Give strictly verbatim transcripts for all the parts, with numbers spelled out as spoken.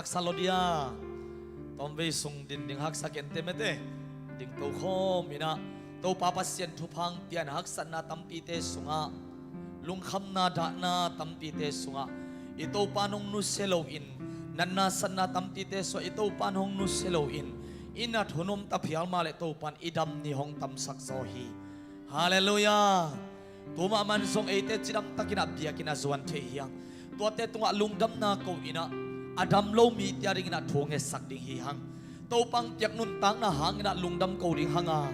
Haksa lo dia. Tawmvei sung din ding haksa kei ente mete. Ding tokhawm inah Topa Pasian thupha hong pia in haksatna tampite sungah, lungkhamna dahna tampite sungah i Topa in hong nusia loin, natna satna tampite sungah i Topa in hong nusia loin, i nat hun om ta phial mah leh Topa in i dam ni hong tamsak zaw hi. Halleluiah. Tu mahmah in zong eite cidamtakin ah biakinn a zuan thei hi hang. Tuate tungah lungdamna ko inah a dam lo mite a dingin ah thu ngetsak ding hi hang. Topa hong piak nuntakna hangin ah lungdam ko ding hang a,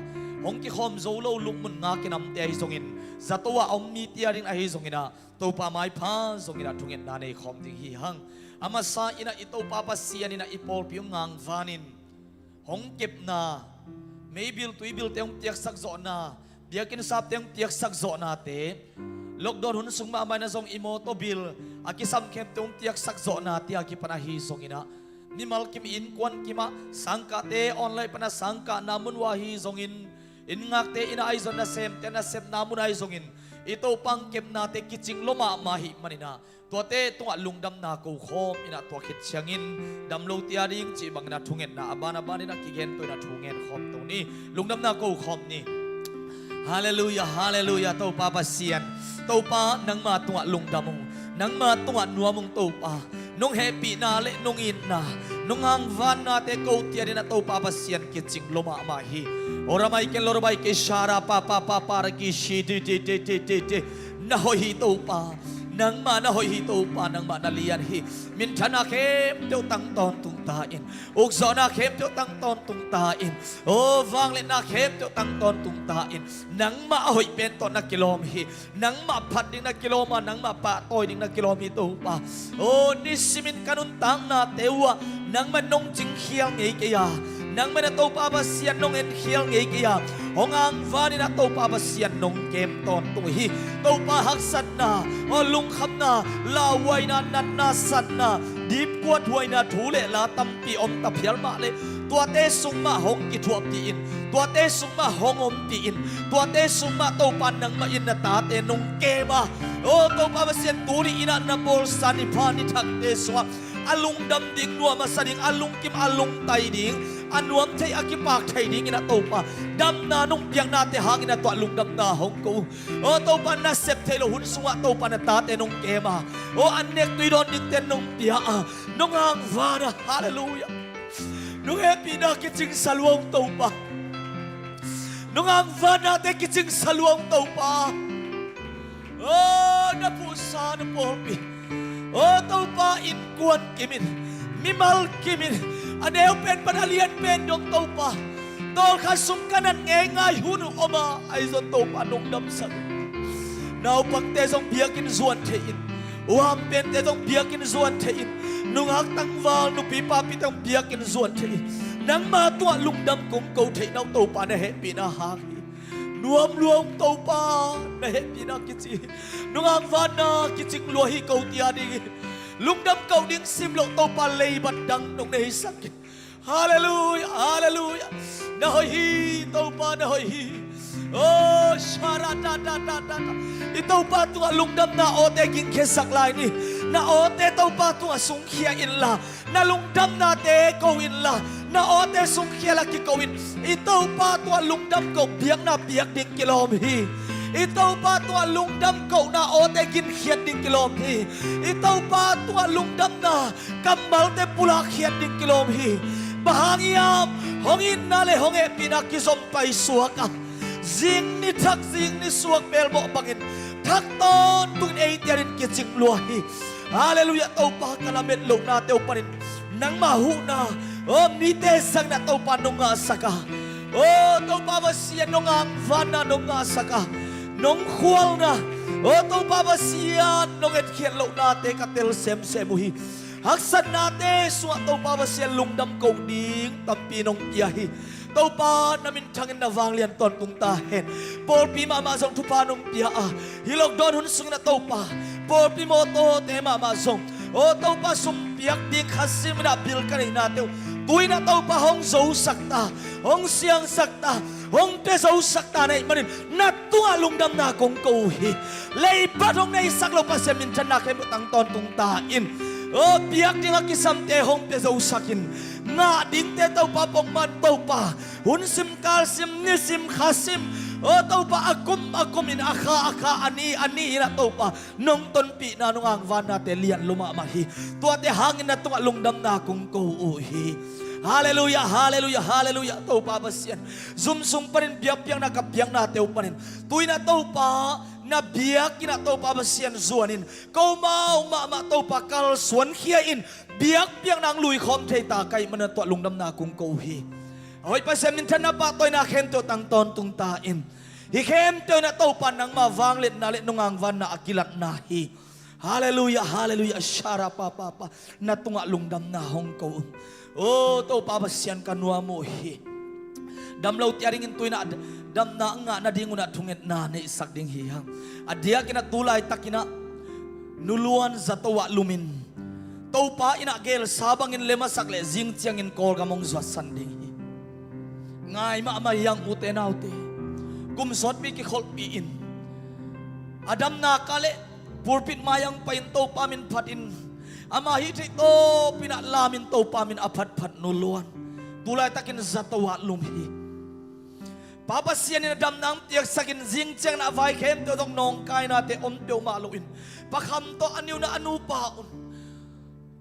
hong kikhawm zo lo lungmun ngak i namte ahi zongin, zato ah a om mite a dingin ahi zongin ah Topa maipha zongin ah thungetna nei khawm ding hi hang. A masa inah i Topa Pasian inah i pawlpi hong ngangvanin, hong kepna, meibil tuibilte hong piaksak zawhna, biakinn sapte hong piaksak zawhnate, lockdown hun sung mahmah inah zong i mawtaw bil a kisam khempeuh hong piaksak zawhnate a kipan ahi zongin ah, mimal kim, innkuan kimah, sangkahte online pana sangkahna mun uh ahi zongin, inn ngakte inah ahi zong, nasemte nasepna mun ahi zongin, i Topa hong kepnate kicing lua mahmah ahih manin ah, tuate tungah lungdamna ko khawm inah tua khit ciangin dam lote a ding cih bangin ah thungetna a ban a ban inah kigen to inah thu ngen khawm to ni. Lungdamna ko khawm ni. Halleluiah, halleluiah, Topa Pasian. Topa, nangma tungah lungdam ung, nangma tungah nuam ung Topa. Nong hehpihna le nong itna, nong hangvannate kote a dingin ah Topa Pasian kicing lua mahmah hi. Ora mai ken lora bai ke shara pa pa pa pa ra ki shi ti ti ti ti ti ti. Na hoih hi Topa, nangmah na hoih hi Topa, nangmah na lian hi. Minthanna khempeuh tang tawntung ta in, ukzawhna khempeuh tang tawntung ta in, aw vangliatna khempeuh tang tawntung ta in. Nangmah a hoih pen tawh na kilawm hi. Nangmah phat ding na kilawm a, nangmah pahtawi ding na kilawm hi Topa. Aw nisimin ka nuntaknate uhah nangmah nong cingkhial ngei kei a, nangmah na Topa Pasian nong enkhial ngei kei a, hong hangvanin ah Topa Pasian nong kem tawntung hi. Topa haksatna, aw lungkhamna, lauhuaina, natna satna, dipkuathuaina thu le la tampi om ta phial mah leh tuate sung mah hong kithuahpih in, tuate sung mah hong ompih in, tuate sung mah Topa nangmah in na tate nong kem a, aw Topa Pasian tuni inah na bawlsa ni pha ni thakte sungah a lungdam ding, nuam a sa ding, a lungkim a lungtai ding, a nuam thei a kipak thei dingin ah Topa damna nong piaknate hangin ah tuah lungdamna hong ko uh. Aw Topa nasep theih loh hun sungah Topa na tate nong kem a, aw an nek tui dawn dingte nong pia a, nong hangvan a, halleluiah. Nong hehpihna kicing sa lua ung Topa. Nong hangvannate kicing sa lua ung Topa. Aw na phuhsa na pawlpi, aw Topa innkuan kimin, mimal kimin, a neu pen pan a lian pen dong Topa, tawlkhat sung ka nat ngeingai hun uh om a, ahi zong Topa nong damsak. Naupangte zong biakinn zuan thei in, uhampente zong biakinn zuan thei in, nungak tangval nupi papite zong biakinn zuan thei in, nangma tungah lungdam kong ko theihna uh Topa na hehpihna hang hi. Nuam lua ung Topa, na hehpihna kici hi. Nong hangvanna kicing lua hi ko tia ding hi. Lungdam ko ding sim loh Topa leibat dang nong neisak hi. Halleluiah, halleluiah. Na hoih hi Topa, na hoih hi. Aw shara da da da da da. I Topa tungah lungdamna awte gingkhiasak lai ni. Na awte Topa tungah sungkhia inla, na lungdamnate ko inla, na awte sungkhia la kiko in. I Topa tungah lungdam ko biakna piak ding kilawm hi. I Topa tungah lungdam kohna awte ginkhiat ding kilawm hi. I Topa tungah lungdamna kammalte pulak khiat ding kilawm hi. Bang hang hiam? Hong itna le hong hehpihna kizom paisuak a, zing ni thak zing ni suak belmawh bangin thak tawntungin eite adingin kicing lua hi. Halleluiah. Topa ka lamet lohnate uh panin nangma huhna, aw mite zangin ah Topa nong ngahsak a, aw Topa Pasian nong hangvanna nong ngahsak a, nong khualna, aw Topa Pasian nong etkhiat lohnate ka tel semsem uh hi. Haksatnate sungah Topa Pasian lungdam ko ding tampi nong pia hi. Topa na minthangin na vanglian tawntung ta hen. Pawlpi mahmah zong thupha nong pia a, hih lockdown hun sungin ah Topa pawlpi mawtawte mahmah zong, aw Topa sum piak ding kha simin ah bil ka neihnate uh tu-in ah Topa hong zosak ta, hong siangsak ta, hong pia zosak ta na hih manin na tungah lungdamna kong ko uh hi. Leibat hong neisak lo Pasian minthanna khempeuh tang tawntung ta in. O, biak ding a kisamte hong pia zosak in. Ngah dingte Topa pongman Topa, hun sim kal sim ni sim kha sim, o Topa, a kum a kum in, a kha a kha, a ni a ni in ah Topa, nong tonpihna nong angvannate lian lua mahmah hi. Tuate hangin na tungah lungdamna kong ko uh hi. Halleluiah, halleluiah, halleluiah. Topa Pasian, zum sung panin biakpiakna ka piaknate uh panin, tu-in ah Topa, na biakinn ah Topa Pasian zuanin, komau mahmah Topa kalsuankhia in, biakpiakna hong luikhawm thei ta ka hih manin na tungah lungdamna kong ko uh hi. A hoih Pasian, minthanna, pahtawina khempeuh tang tawntung ta in. Hih khempeuh in ah Topa nangma vangliatna le nong angvanna a kilatna hi. Halleluiah, halleluiah, sharapapapa. Na tungah lungdamna hong ko uh. O Topa Pasian, ka nuam uh hi. Damlote adingin tu-in ah damna ngah nadingun ah thungetna neihsak ding hi hang. A diakin ah tu laitakin ah Nu Luan zato ah lumin, Topa in ah gelsa bangin lem a sak leh zing ciangin Kawlgam hong zuatsan ding hi. Ngai mahmah hi hang, ute naute. Kum sawtpi kikholhpih in, a damna kah leh pulpit mai-ah hong pai-in Topa min phatin, ama hih theih tawpin ah lamin Topa min a phatphat Nu Luan, tu laitakin zato ah lum hi. Pa Pasian in a damna hong piaksakin, zing ciangin a vai khempeuh tawh nawngkainate om peuhmah loin, Pa Kham tawh a niuna a nupa un,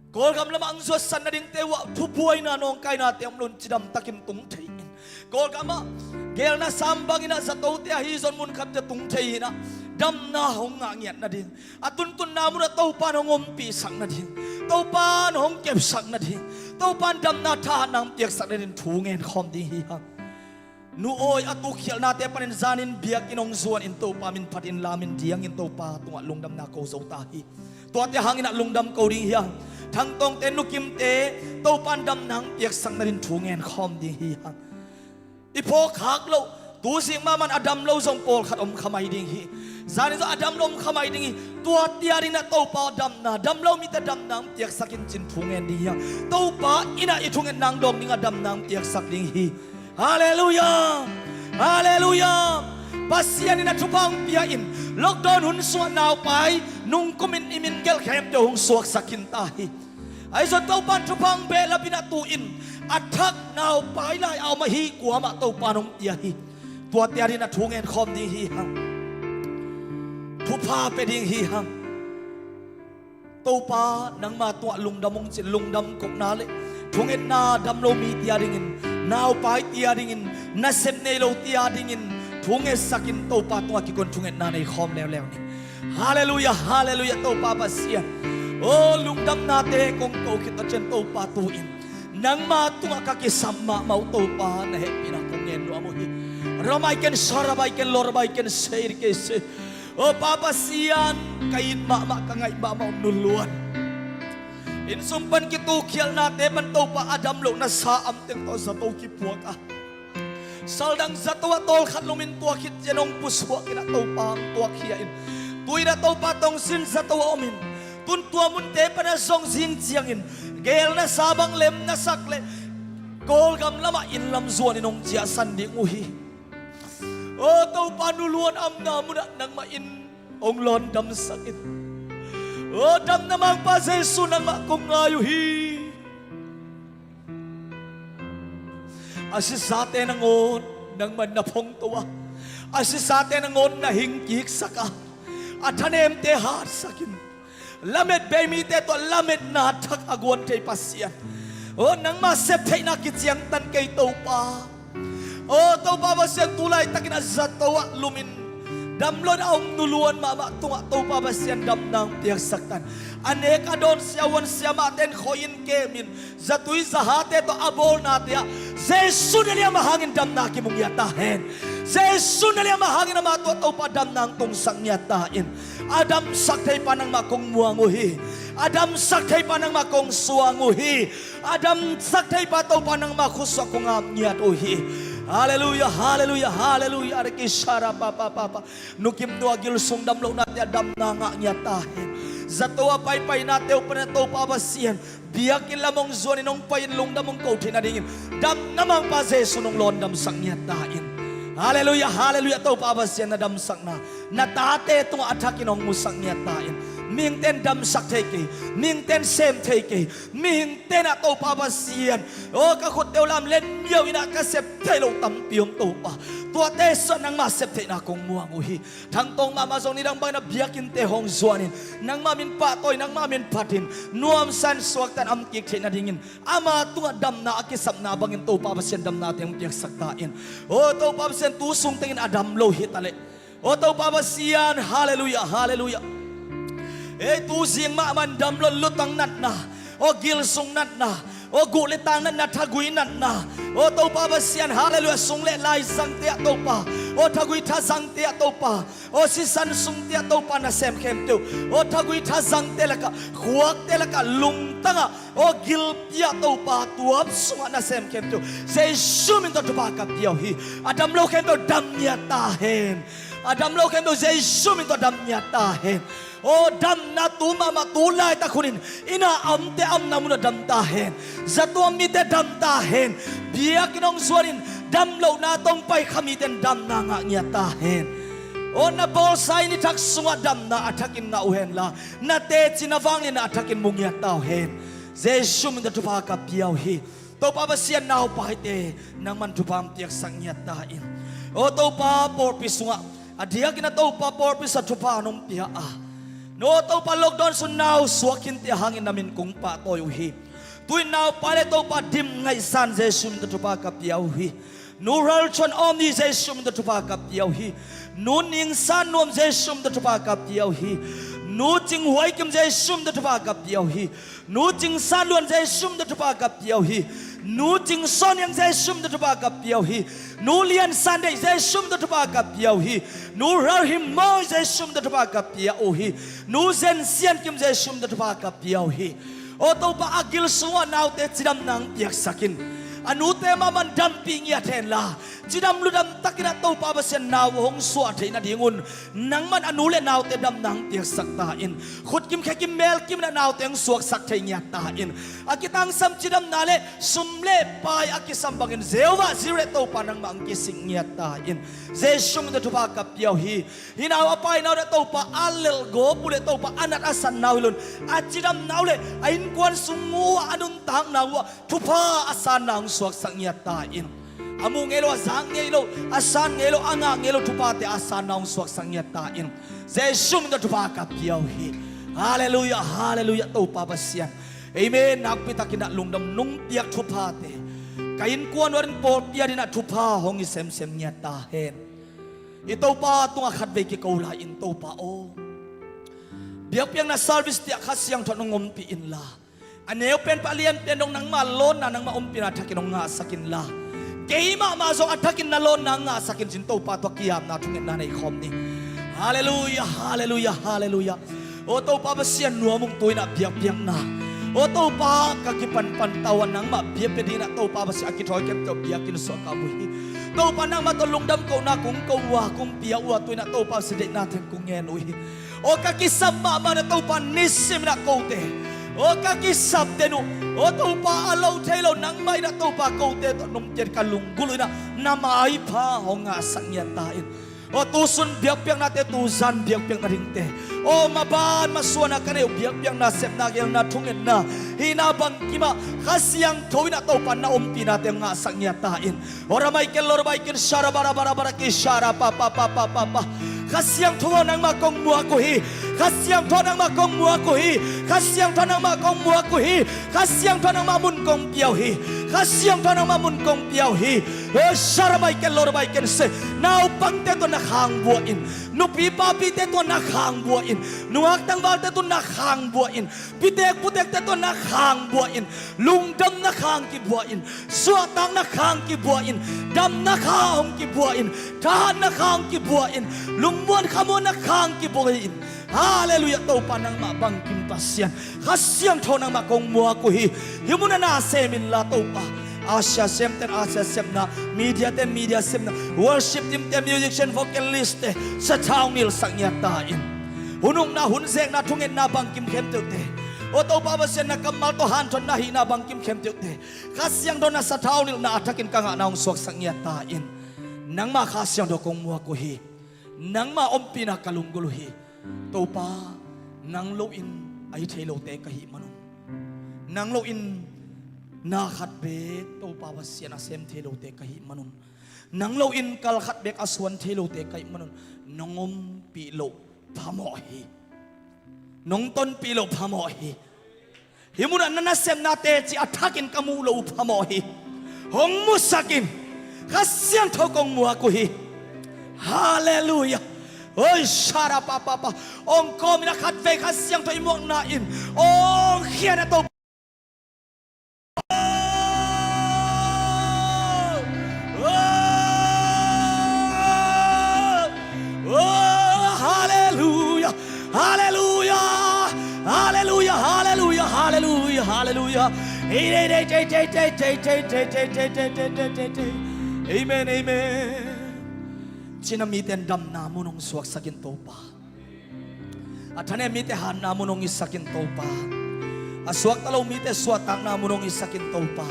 Kawlgam lamah hong zuatsan nadingte uh ah thubuaina nawngkainate om loin cidamtakin tung thei in, Kawlgam ah gelna sam bangin ah zatote ahi zong mun khat ciang tung thei in ah, damna hong ngah ngiat nading, a tuntunna munah Topa in hong ompihsak nading, Topa in hong kepsak nading, Topa in damna thahatna hong piaksak nading thu ngen khawm ding hi hang. Nu Awi a tukhialhnate panin zanin biakinn hong zuanin Topa min phatin lamin diangin Topa tungah lungdamna ko zo ta hi. Tuate hangin ah lungdam ko ding hi hang. Thangtawngte, Nu Kimte, Topa in damna hong piaksak nading thu ngen khawm ding hi hang. I phawk khak loh, tu zik mahmah in a dam lo zong pawlkhat om kha mai ding hi. Zanin zong a dam lo om kha mai ding hi. Tuate adingin ah Topa damna, dam lo mite damna hong piaksakin cin thu ngen ding hi hang. Topa in ah i thungetna hong dawng ding a damna hong piaksak ding hi. Halleluiah! Halleluiah! Pasian in a thupha hong pia in, lockdown hun sungah naupai nungkumin i min gelh khempeuh hong suaksak khin ta hi. Ahi zong Topa in thupha hong behlapin ah tu-in a thak naupai lai a om ahi kuamah Topa in hong pia hi. Tuate adingin ah thu ngen khawm ding hi hang. Thupha pia ding hi hang. Topa, nangma tungah lungdam hong cin, lungdam kohna le thungetna, dam lo mite adingin, naupaite adingin, nasep nei lote adingin thu ngetsakin Topa tungah kikuan thungetna nei khawm leuleu ni. Halleluiah, halleluiah, Topa Pasian. O, lungdamnate kong ko khit ta ciang Topa tu-in nangma tungah ka kisam mahmah uh Topa, na hehpihna kong ngen nuam uh hi. Ramai ken sarabai ken lorabai ken seir kei se. O Pa Pasian, ka it mahmah, ka ngaih mahmah uh Nu Luan. Inn sung pan kitukhialhnate pan Topa a dam loh na sa am teng tawh zato kipuak a, saldang zato ah tawlkhat lumin tua khit ciang hong pusuak in ah Topa hong tuakkhia in, tu-in ah Topa tongsin zato ah omin, tun tua munte pan ah zong zing ciangin gelna sa bang lem na sak leh Kawlgam lamah inn lam zuanin hong ciahsan ding uh hi. O Topa, Nu Luan a omna munah nangmah in hong lawndamsak in. O damna mangpa Jesu, nangmah kong ngai uh hi. A sisate nangawn nangmah in na phongto a, a sisate nangawn na hingkiksak a, a thanemte hatsak in, lamet bei mite tawh lametna thak a guan thei Pasian, o nangma sep theihna kiciangtan kei Topa. O Topa Pasian, tu laitakin a zato ah lumin dam loin a om Nu Luan mahmah tungah Topa Pasian damna hong piaksak tan. A nek a dawn siavuan siamahte in khoi-in kemin, zatui zahate tawh a bawlnate ah Jesu na liam a hangin damna kimu ngiat ta hen. Jesu na liam a hangin amah tungah Topa damna hong tungsak ngiat ta in. A damsak theipa nangmah kong muang uh hi. A damsak theipa nangmah kong suang uh hi. A damsak theipa Topa nangmah khusuah kong ap ngiat uh hi. Halleluiah, halleluiah, halleluiah. Riki shara pa pa pa pa. Nu Kim nu a gil sung dam lohnate ah damna ngah ngiat ta hen. Zato a paipainate uh pan ah Topa Pasian, biakinn lam hong zuanin hong pai-in lungdam hong ko theih nadingin damna mangpa Jesu in hong lawndamsak ngiat ta in. Halleluiah, halleluiah. Topa Pasian, na damsakna na tate tungah a thakin hong musak ngiat ta in. Mihingte in damsak thei kei, mihingte in sem thei kei, mihingte in ah Topa Pasian, aw ka khutte uh lam len miau in ah ka sep thei lo tampi om Topa. Tuate sungah nangmah sep theihna kong muang uh hi. Thangtawng mahmah zong nidang bangin a biakinnte hong zuanin nangmah min pahtawi, nangmah min phatin nuamsa in suakta in amkik theih nadingin ama tungah damna a kisapna bangin Topa Pasian damnate hong piaksak ta in. Aw Topa Pasian, tu sung tengin a dam lo hitaleh, aw Topa Pasian, halleluiah, halleluiah. Ei, tu zing mahmah in dam lo lutang natna, aw gilsung natna, aw guh le tang natna, thagui natna, aw Topa Pasian, halleluiah, sung le lai zangte ah Topa, aw thagui tha zangte ah Topa, aw sisan sungte ah Topa nasem khempeuh, aw thagui tha zangte lakah, khuakte lakah, lungtangah, aw gilpi ah Topa tuap sungah nasem khempeuh Jesu min tawh thupha ka pia uh hi. A dam lo khempeuh dam ngiat ta hen. A dam lo khempeuh Jesu min tawh dam ngiat ta hen. Aw damna tu mahmah tu laitak hunin inn ah a omte a omna munah dam ta hen. Zatuam mite dam ta hen. Biakinn hong zuanin dam lohna tawh hong pai kha mite in damna ngah ngiat ta hen. Aw na bawlsa inn i thak sungah damna a thakin ngah uh henla, na teci na vangliatna a thakin mu ngiat ta uh hen. Jesu min tawh thupha ka pia uh hi. Topa Pasian, naupaite nangman thupha hong piaksak ngiat ta in. Aw Topa, pawlpi sungah a diakin a Topa pawlpi sungah thupha nong pia a, aw Topa, lockdown sung nau suak khinte hangin na min kong pahtawi uh hi. Tu-in naupai le Topa dim ngaihsan Jesu min tawh thupha ka pia uh hi. Nu ralchuan awm ni Jesu min tawh thupha ka pia uh hi. Nu ningsan nuam Jesu min tawh thupha ka pia uh hi. Nu cinghuai kim Jesu min tawh thupha ka pia uh hi. Nu cingsan luan Jesu min tawh thupha ka pia uh hi. Nu cingsawn niang Jesu min tawh thupha ka pia uh hi. Nu liansan deih Jesu min tawh thupha ka pia uh hi. Nu ralhim mawi Jesu min tawh thupha ka pia uh hi. Nu zensian kim Jesu min tawh thupha ka pia uh hi. Aw Topa, a gil sungah naute cidamna hong piaksak in. A nute mahmah in dampih ngiat henla, cidam ludam takin ah Topa Pasian nau hong suah theih nadingun nangman a nu le naute damna hong piaksak ta in. Khutkim khekim melkim in ah naute hong suaksak thei ngiat ta in. A kitangsam cidamna le sum le pai a kisam bangin Jehovah Jireh Topa nangmah hong kisik ngiat ta in. Jesu min tawh thupha ka pia uh hi. Hih nau a painau le Topa a lelhgawp uh le Topa a nat a sannau hi loin a cidamnau le a innkuan sung uh ah a nuntaknau uh ah thupha a sanna hong suaksak ngiat ta in. A muh ngei lo, a zak ngei lo, a san ngei lo, a ngah ngei lo thuphate a sanna hong suaksak ngiat ta in. Jesu min tawh thupha ka pia uh hi. Halleluiah, halleluiah, Topa Pasian. Amen. Nakpitakin ah lungdam nong piak thuphate ka innkuan uh ading pawlpi adingin ah thupha hong hi semsem ngiat ta hen. I Topa tungah khatvei kiko lai-in, Topa aw, biakpiakna service te ah Kha Siangtho nong ompih inla, a neu pen pen a lian pen dong nangmah lawnna nangmah ompihna thakin hong ngahsak inla, kei mahmah zong a thakin na lawnna ngahsak in, cin Topa tawh kiamna thungetna nei khawm ni. Halleluiah, halleluiah, halleluiah. Aw Topa Pasian, nuam ung, tu-in ah biakpiakna, aw Topa, ka kipanpan ta uh a, nangmah biakpiak dingin ah Topa Pasian, a kithawi kemte uh biakinn sungah ka om uh hi. Topa, nangmah tawh lungdam kohna kong ko uh a, kong pia uh a, tu-in ah Topa Pasian, deihna teng kong ngen uh hi. Aw ka kisap mahmah in ah Topa, nisimin ah kote, aw ka kisap den uh, aw Topa, a lo thei lo nangmah in ah Topa kote tawh nong pian ka lunggulh uh in ah na maipha hong ngahsak ngiat ta in. Aw tu sun biakpiaknate, tu zan biakpiakna dingte, aw maban masuanna ka neih uh biakpiakna, sepna, gelna, thungetna, hihna bangkimah Kha Siangtho in ah Topa na ompihnate ngahsak ngiat ta in. Aw ramai ken lorbai ken sharabarabarabara ki sharapapapapapa. Kha Siangtho aw, nangmah kong muak uh hi. Kha Siangtho aw, nangmah kong muak uh hi. Kha Siangtho aw, nangmah kong muak uh hi. Kha Siangtho aw, nangmah mun kong pia uh hi. Kha Siangtho aw, nangmah mun kong pia uh hi. Aw sharabaiken lorabaiken se, naupangte tawh na khang buah in. Nupi papite tawh na khang buah in. Nungak tangvalte tawh na khang buah in. Pitek putekte tawh na khang buah in. Lungdamna khang kibuah in. Suahtakna khang kibuah in. Damna khang kibuah in. Thahatna khang kibuah in. Lungmuan khamuanna khang kibuah in. Halleluiah, Topa nangmah bangkim Pasian. Kha Siangtho aw, nangmah kong muak uh hi. Hih munah na sem inla Topa, Asia semten Asia sepna, media ten media sepna, worship team te, musician, vocalist te sathau nilhsak ngiat ta in. Hun ukna, hun zekna, thungetna bangkim khempeuhte, aw Topa Pasian, na kammal tawh hanthotna hihna bangkim khempeuhte Kha Siangtho aw, na sathau nilhna a thakin ka ngahna hong suaksak ngiat ta in. Nangmah Kha Siangtho aw, kong muak uh hi. Nangmah ompihna ka lunggulh uh hi. Topa, Nang loin a hi thei lote ka hih manun, nang loin na khat beek Topa Pasian a sem thei lote ka hih manun, nang loin kal khat beek a suan thei lote ka hih manun, nong ompih loh phamawh hi. Nong tonpih loh phamawh hi. Hih munah na nasepna teci a thakin ka muh loh uh phamawh hi. Hong musak in. Kha Siangtho kong muak uh hi. Halleluiah. Oi, sharapapapa. Hong kawmin a khatvei Kha Siangtho i muakna in hong khian a to. Oh, halleluiah, halleluiah, halleluiah, halleluiah, halleluiah, halleluiah. Amen, amen. Cina mite damna mun hong suaksakin Topa. A thanem mite hatna mun hong hisakin Topa. A suakta lo mite suahtakna mun hong hisakin Topa.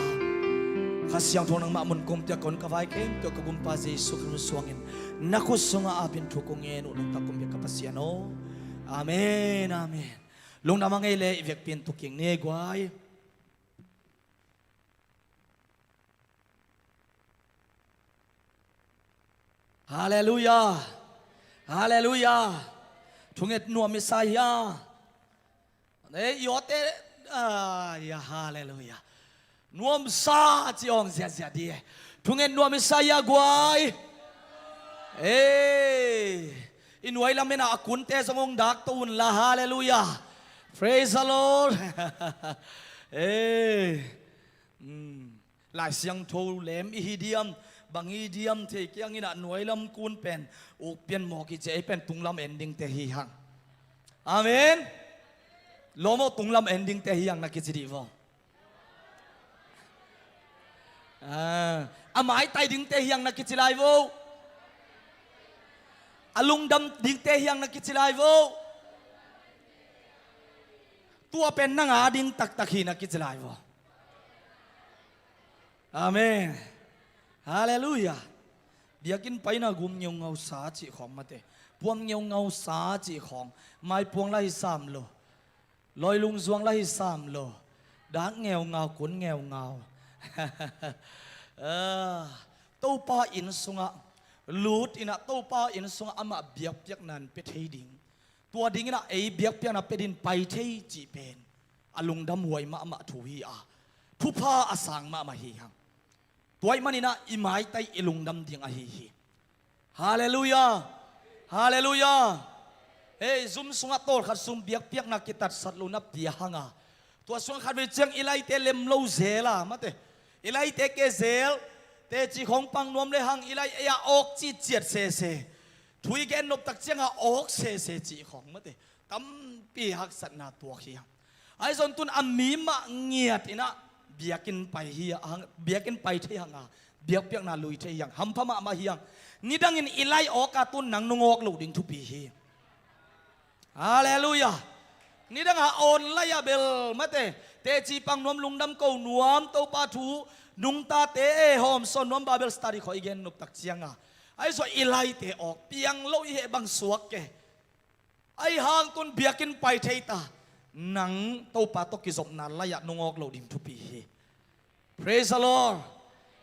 Kha Siangtho nangmah mun kumte a kon ka vai khempeuh ka Gumpa Jesu Khrist suangin na khut sungah apin thu kong ngen uh nungta kumpiak ka Pasian aw. Amen, amen. Lungdam a ngei le i vekpi in tuking ni guai. Halleluiah. Halleluiah. Thunget nuam i sa hia? Ei, i awte, ah, ia, halleluiah. Nuam sa ci awng ziazia di e. Thunget nuam i sa hia guai? Ei, i nuai lam ena a kunte zong hong dak to un la, halleluiah. Praise the Lord. Ei. Lai Siangtho lem i hi diam, bang i hi diam thei kiangin a nuai lam kun pen uk pian mawk i ci ei pen tunglam en dingte hi hang. Amen. Lawm aw, tunglam en dingte hi hang na kici dih vaw. A maitai dingte hi hang na kici lai vaw. A lungdam dingte hi hang na kici lai vaw. Tua pen nang a ding taktak hi na kici lai vaw. Amen. Halleluiah. Biakinn paina gum ngeungau sa cih khawng mate, puam ngeungau sa cih khawng, maipuang la hi sam lo, lawilung zuang la hi sam lo, dak ngeungau, kun ngeungau. Ah, Topa inn sungah lut inah Topa inn sungah amah biakpiakna in pia thei ding. Tua dinginah ei biakpiakna pia din pai thei cih pen a lungdam huai mahmah thu hi a, thupha a sang mahmah hi hang. Tua ih maninah i maitai i lungdam ding ahi hi. Halleluiah. Halleluiah. Ei, zum sungah tawlkhat sung biakpiakna kitatsat lo na pia hanga, tua sungah khatvei ciang i laite lem lo zel a mate, i laite ke zel, teci khawng pang nuam le hang i lai ei a awk cih ciat sese. Thu i gen noptak cianga awk sese cih khawng mate, tampi haksatna tuak hi hang. Ahi zong tun a mi mah ngiat inah biakinn pai hi hang, biakinn pai thei hanga, biakpiakna lui thei hi hang, hampha mahmah hi hang. Nidangin i lai awka tun nang nung awk loh ding thupi hi. Halleluiah. Nidanga online ah bel mate, teci pang nuam, lungdam ko nuam, Topa thu nungtate e hawmsawn nuam, Bible study khawh i gen noptak cianga, ahi zong i laite awk piang lo i heh bang suak ke. Ahi hang tun biakinn pai thei ta, nang Topa tawh kizopna lai-ah nung awk lo ding thupi hi. Praise the Lord.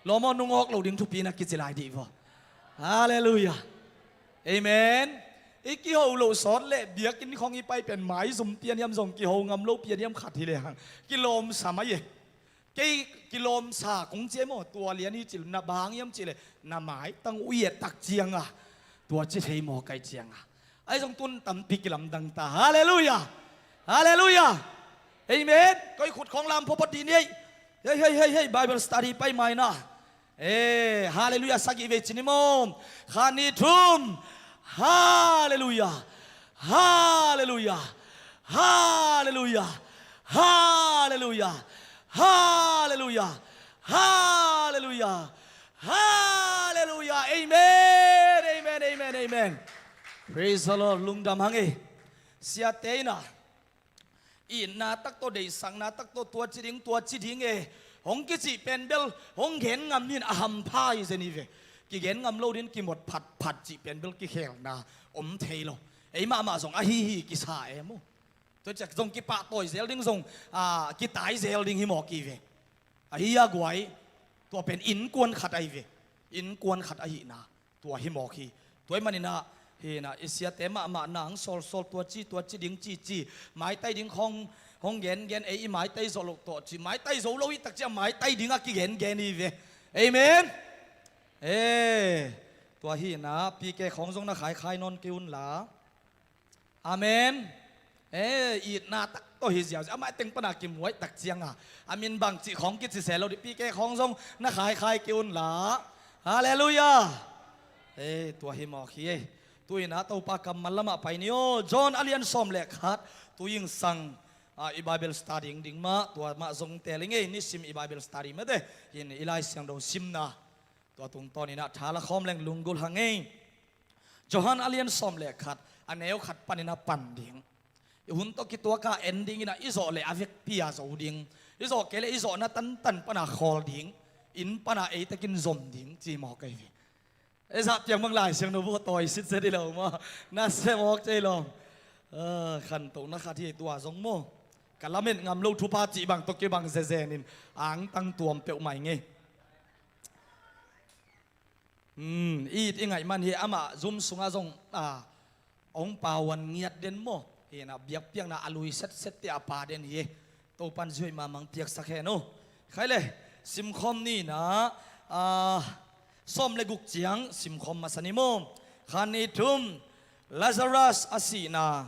Lawm aw, nung awk lo ding thupi na kici lai dih vaw. Halleluiah. Amen. I kiho loh sawt leh biakinn khawng i pai pen maizum pian hiam zong kiho ngam lo pian hiam khat hi lehang kilawmsa mai e. Kei kilawmsa kong ci e maw, tua lian hi ci lo, na bang hiam cih leh na maitang uh i et tak cianga tua ci thei maw kai cianga. Ahi zong tun tampi kilamdang ta. Halleluiah. Halleluiah. Amen. Koi khut khawng lam phawphat dih ni ei. Hei, hei, hei, hei, Bible study pai maina. Eh, halleluiah sagih vei ci ni maw. Kha ni thum. Halleluiah. Halleluiah. Halleluiah. Halleluiah. Halleluiah. Halleluiah. Halleluiah. Amen. Amen. Amen. Amen. Praise the Lord. Lungdam hang e. Siate inah itna tak tawh, deihsakna tak tawh, tua ci ding, tua ci ding e hong kicih pen bel hong gen ngam in a hampha hi zen hi ve. Kigen ngam lo din kimot phatphat cih pen bel kikhelna om thei lo. Ei mahmah zong ahi hi kisa e maw. Tua ciang zong kipahtawi zel ding zong, a, kitai zel ding hi mawk hi ve. Ahi a guai, tua pen innkuan khat ahi ve. Innkuan khat ahihna tua hi mawk hi. Tua ahih manin ah, hi na, i siate mahmah nang sawlsawl tua ci, tua ci ding cici, maitai ding khawng hong gengen, ei i maitai zawh loh tawh ci, maitai zo lo hi tak ciang maitai ding a kigengen hi ve. Amen. E, tua hi na, P K khawng zong na khaikhai nawn kei un la. Amen. E, itna tak tawh hi ziauziau. Amah teng pana kimuai tak cianga, a min bang cih khawng kici se lo dih, P K khawng zong na khaikhai kei un la. Halleluiah. E, tua hi mawk hi. E, tu-in ah Topa kammal lamah pai ni aw. John a lian sawm le khat, tu-in sang, a, i Bible study ding mah, tua mah zong teel ing ei, nisim i Bible study mate. Hi in i Lai Siangtho simna tua tungtawnin ah tha la khawm leng lunggulh hang ei. Johan a lian sawm le khat, a neu khat panin a pan ding. I hun tawh kituak a en dingin ah i zawh leh a vekpi-a zo ding. I zawh kei leh i zawhna tantan pana khawl ding. Inn pana eitakin zom ding ci mawk ahi ve. E, zahpiang bang Lai Siangtho bawh tawi sitset hi lo maw. Na se mawk cei lo. A, khantohna khat hi tua zong maw. Ka lamet ngam lo thupha cih bang tawh kibang zezenin angtang tuam peuhmah ing ei. Hmm, i it i ngaih man hi, amah zum sungah zong, a, hong pauan ngiat den maw. Hi na, biakpiakna a lui setset te a pa den hi. Topan zuih mamang piaksak hen uh. Khai le, simkhawm ni na, a, sawm le guk ciang simkhawm masa ni maw. Khan ni thum, Lazarus a sihna.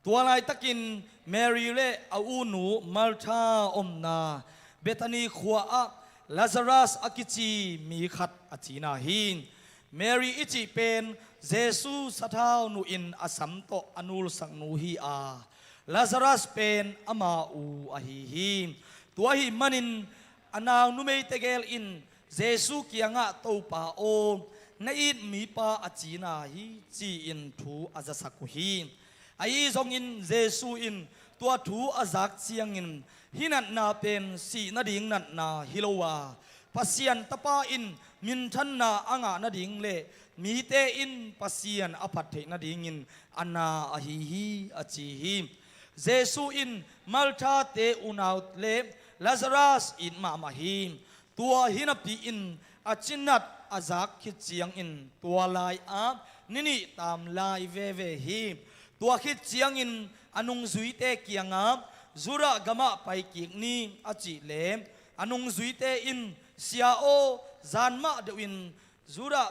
Tua laitakin Mary le a unu Martha omna Bethany khua ah Lazarus a kici mi khat a cina hi. Mary i cih pen Jesu sathau nuhin a sam tawh a nulsak nu hi a, Lazarus pen ama u ahi hi. Tua ahih manin a nau numei tegel in Jesu kiangah, "Topa aw, na it mipa a cina hi," ci-in thu a zasak uh hi. Ahi zongin Jesu in tua thu a zak ciangin, "Hih natna pen sih nading natna hi lo a, Pasian Tapa in minthanna a ngah nading le mite in Pasian a phat theih nadingin a na ahi hi," a ci hi. Jesu in Martha-te unau le Lazarus it mahmah hi. Tua hi napi-in a cinat a zak khit ciangin tua lai-ah ni nih taam lai veve hi. Tua khit ciangin a nungzuite kiangah, "Judah gamah paikik ni," a cih leh a nungzuite in, "Sia aw, zan mah deuhin Judah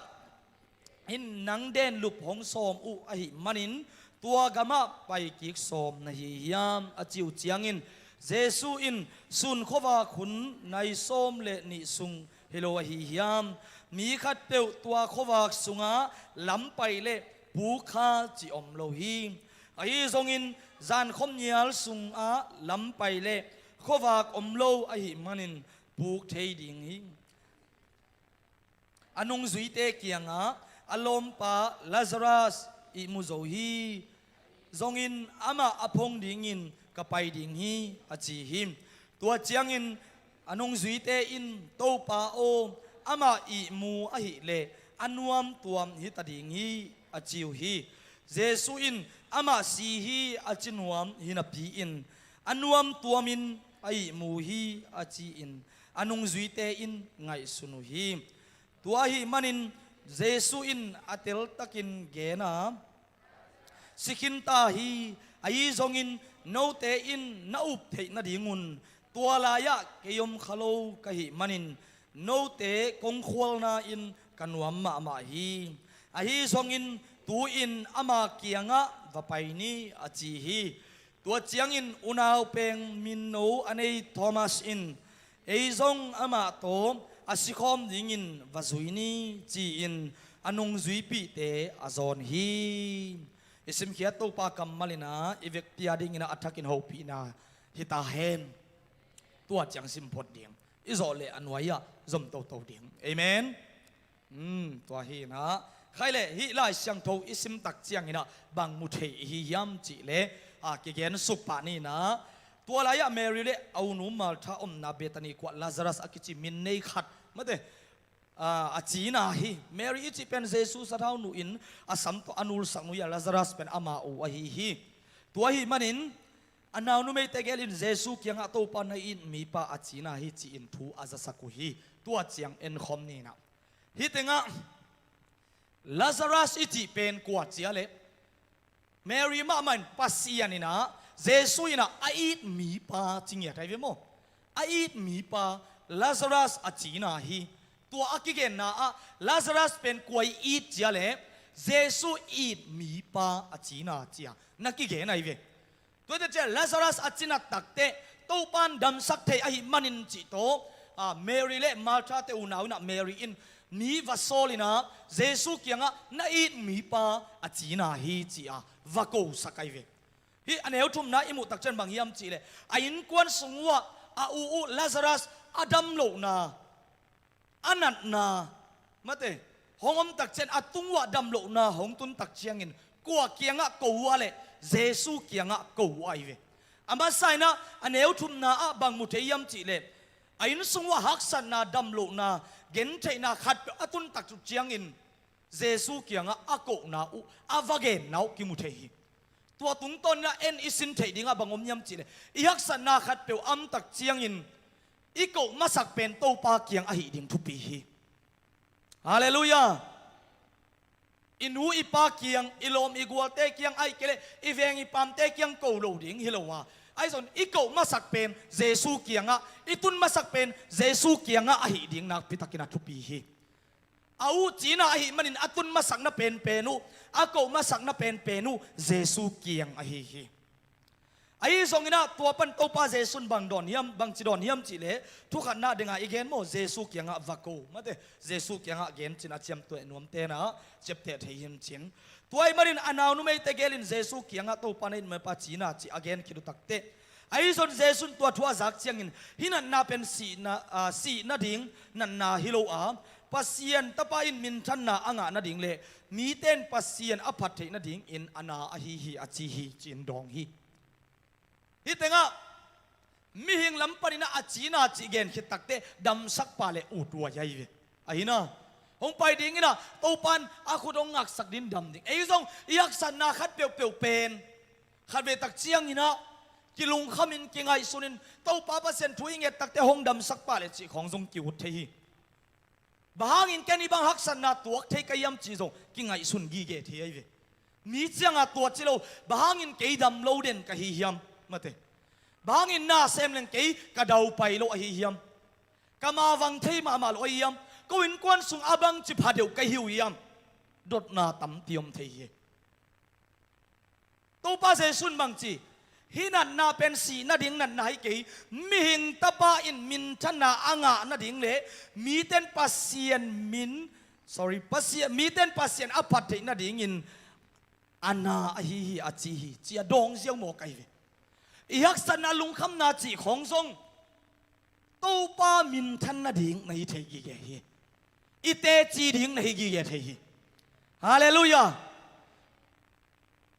in nang denlup hong sawm uh ahih manin tua gamah paikik sawm na hi hiam?" a ci uh ciangin Jesu in, "Sun khuavak hun nai sawm le nih sung hi lo ahi hiam? Mi khatpeuh tua khuavak sungah lam pai le puk kha cih om lo hi. Ahi zongin zankhawm nial sungah lam pai le khuavak om lo ahih manin puk thei ding hi. A nungzuite kiangah, 'A lawmpa Lazarus ihmu zo hi. Zongin amah a phong dingin ka pai ding hi,' a ci hi." Tua ciangin a nungzuite in, "Topa aw, amah ihmu ahih leh a nuamtuam hita ding hi," a ci uh hi. Jesu in, "Amah si hi," a ci nuam hi napi-in, "A nuamtuamin a ihmu hi," a ci-in a nungzuite in ngaihsun uh hi. Tua ahih manin Jesu in a teltakin gen a, "Si khinta hi, ahi zongin note in na up theih nadingun tua lai-ah kei om kha lo ka hih manin note kong khualna-in ka nuam mahmah hi. Ahi zongin tu-in ama kiangah va pai ni," a ci hi. Tua ciangin unau peng minno a nei Thomas in, "Ei zong amah tawh a sikhawm dingin va zui ni," ci-in a nungzuipihte a zawn hi. I simkhiat Topa kammal in ah i vekpi-a dingin ah a thakin hopihna hi ta hen. Tua ciang simphot ding, i zawh leh a nuai-ah zom toto ding. Amen. Hmm, tua hi in ah, khai leh hih Lai Siangtho i sim tak ciangin ah bang mu thei i hi hiam cih leh, a, kigen suk pah ni in ah, tua lai-ah Mary le a unu Martha omna Bethany khua Lazarus a kici min nei khat, mate, a, a cina hi. Mary i cih pen Jesu sathau nuhin a sam tawh a nulsak nu hi a, Lazarus pen ama u ahi hi. Tua ahih manin A nau numeite gel in Jesu kiangah, "Topa, na it mipa a cina hi," ci-in thu a zasak uh hi. Tua ciang enkhawm ni in ah, hih tengah Lazarus i cih pen kua ci a leh, Mary mahmah in Pasian in ah, Jesu in ah a it mipa ci ngiat ahi ve maw. A it mipa Lazarus a cina hi. Tua a kigenna ah Lazarus pen kua i it ci a leh, Jesu it mipa a cina ci-a na kigen ahi ve. Tuate ciah Lazarus a cina takteh Topa in damsak thei ahih manin cih tawh, a, Mary le Martha te unau in ah Mary in mi va sawl in ah Jesu kiangah, "Na it mipa a cina hi," ci-a va kosak ahi ve. Hih a neu thumna i muh tak ciang bang hiam cih leh, a innkuan sung uhah a u uh Lazarus a dam lohna, a natna, mate, hong om tak ciang, a tung uhah dam lohna hong tun tak ciangin kua kiangah ko uh a leh, Jesu kiangah ko uh ahi ve. A masa in ah a neu thumna ah bang mu thei hiam cih leh, a inn sung uhah haksatna, dam lohna, gentheihna khatpeuh a tun tak ciangin Jesu kiangah a kohna uh, a va genna uh kimu thei hi. Tua tungtawn in ah en i sin theih dingah bang om hiam cih leh, i haksatna khatpeuh a om tak ciangin i koh masak pen Topa kiang ahih ding thupi hi. Halleluiah. I nu i pa kiang, i lawm i gualte kiang, ahih kei leh i veng i pamte kiang ko lo ding hi lo a, ahi zongin i koh masak pen Jesu kiangah, i tun masak pen Jesu kiangah ahih ding nakpi takin a thupi hi. A uh cina ahih manin a tun masakna penpen uh, a koh masakna penpen uh Jesu kiang ahi hi. Ahi zongin ah tua pan Topa Jesu in bang dawn hiam, bangci dawn hiam cih leh, thu khatna dingah i gen maw, Jesu kiangah va ko, mate, Jesu kiangah gen cin a ciamtuah nuamte in ah ciapteh thei hi cin. Tua ahih manin a nau numeite gel in Jesu kiangah, "Topa, na it mipa cina," ci a gen khit uh takteh, ahi zongin Jesu in tua thu a zak ciangin, hih natna pen sihna, a, sih nading natna hi lo a, Pasian Tapa in minthanna a ngah nading le mite in Pasian a phat theih nadingin a na ahi hi, a ci hi, ci-in dawng hi. Hih tengah mihing lam panin ah a cina cih gen khit takteh damsakpa le uthuai ahi ve. Ahi na, hong pai dingin ah Topa in a khut hong ngaksak ding, dam ding. Ei zong i haksatna khat peuhpeuh pen khatvei tak ciangin ah kilungkhamin, kingaihsunin, Topa Pasian thu i nget takteh hong damsakpa le cih khawng zong ki-ut thei hi. Bang hangin ken hih bang haksatna tuak thei ka hiam cih zong kingaihsun gige thei ahi ve. Mi ciangah tua ci lo, bang hangin kei dam lo den ka hi hiam, mate. Bang hangin na sem leng kei ka daupai lo ahi hiam. Ka mavang thei mahmah lo ahi hiam. Ko innkuan sung a bangci pha deuh ka hi uh hiam. Dotna tampi om thei hi. Topa Jesu in bangci, hih natna pen sih nading natna hi kei, mihing Tapa in minthanna a ngah nading le mite in Pasian min, sorry, Pasian, mite in Pasian a phat theih nadingin a na ahi hi, a ci hi, ci-a dawng ziau mawk ahi ve. I haksatna, lungkhamna cih khawng zong Topa minthan nading na hi thei gige hi. I teci ding na hi gige thei hi. Halleluiah.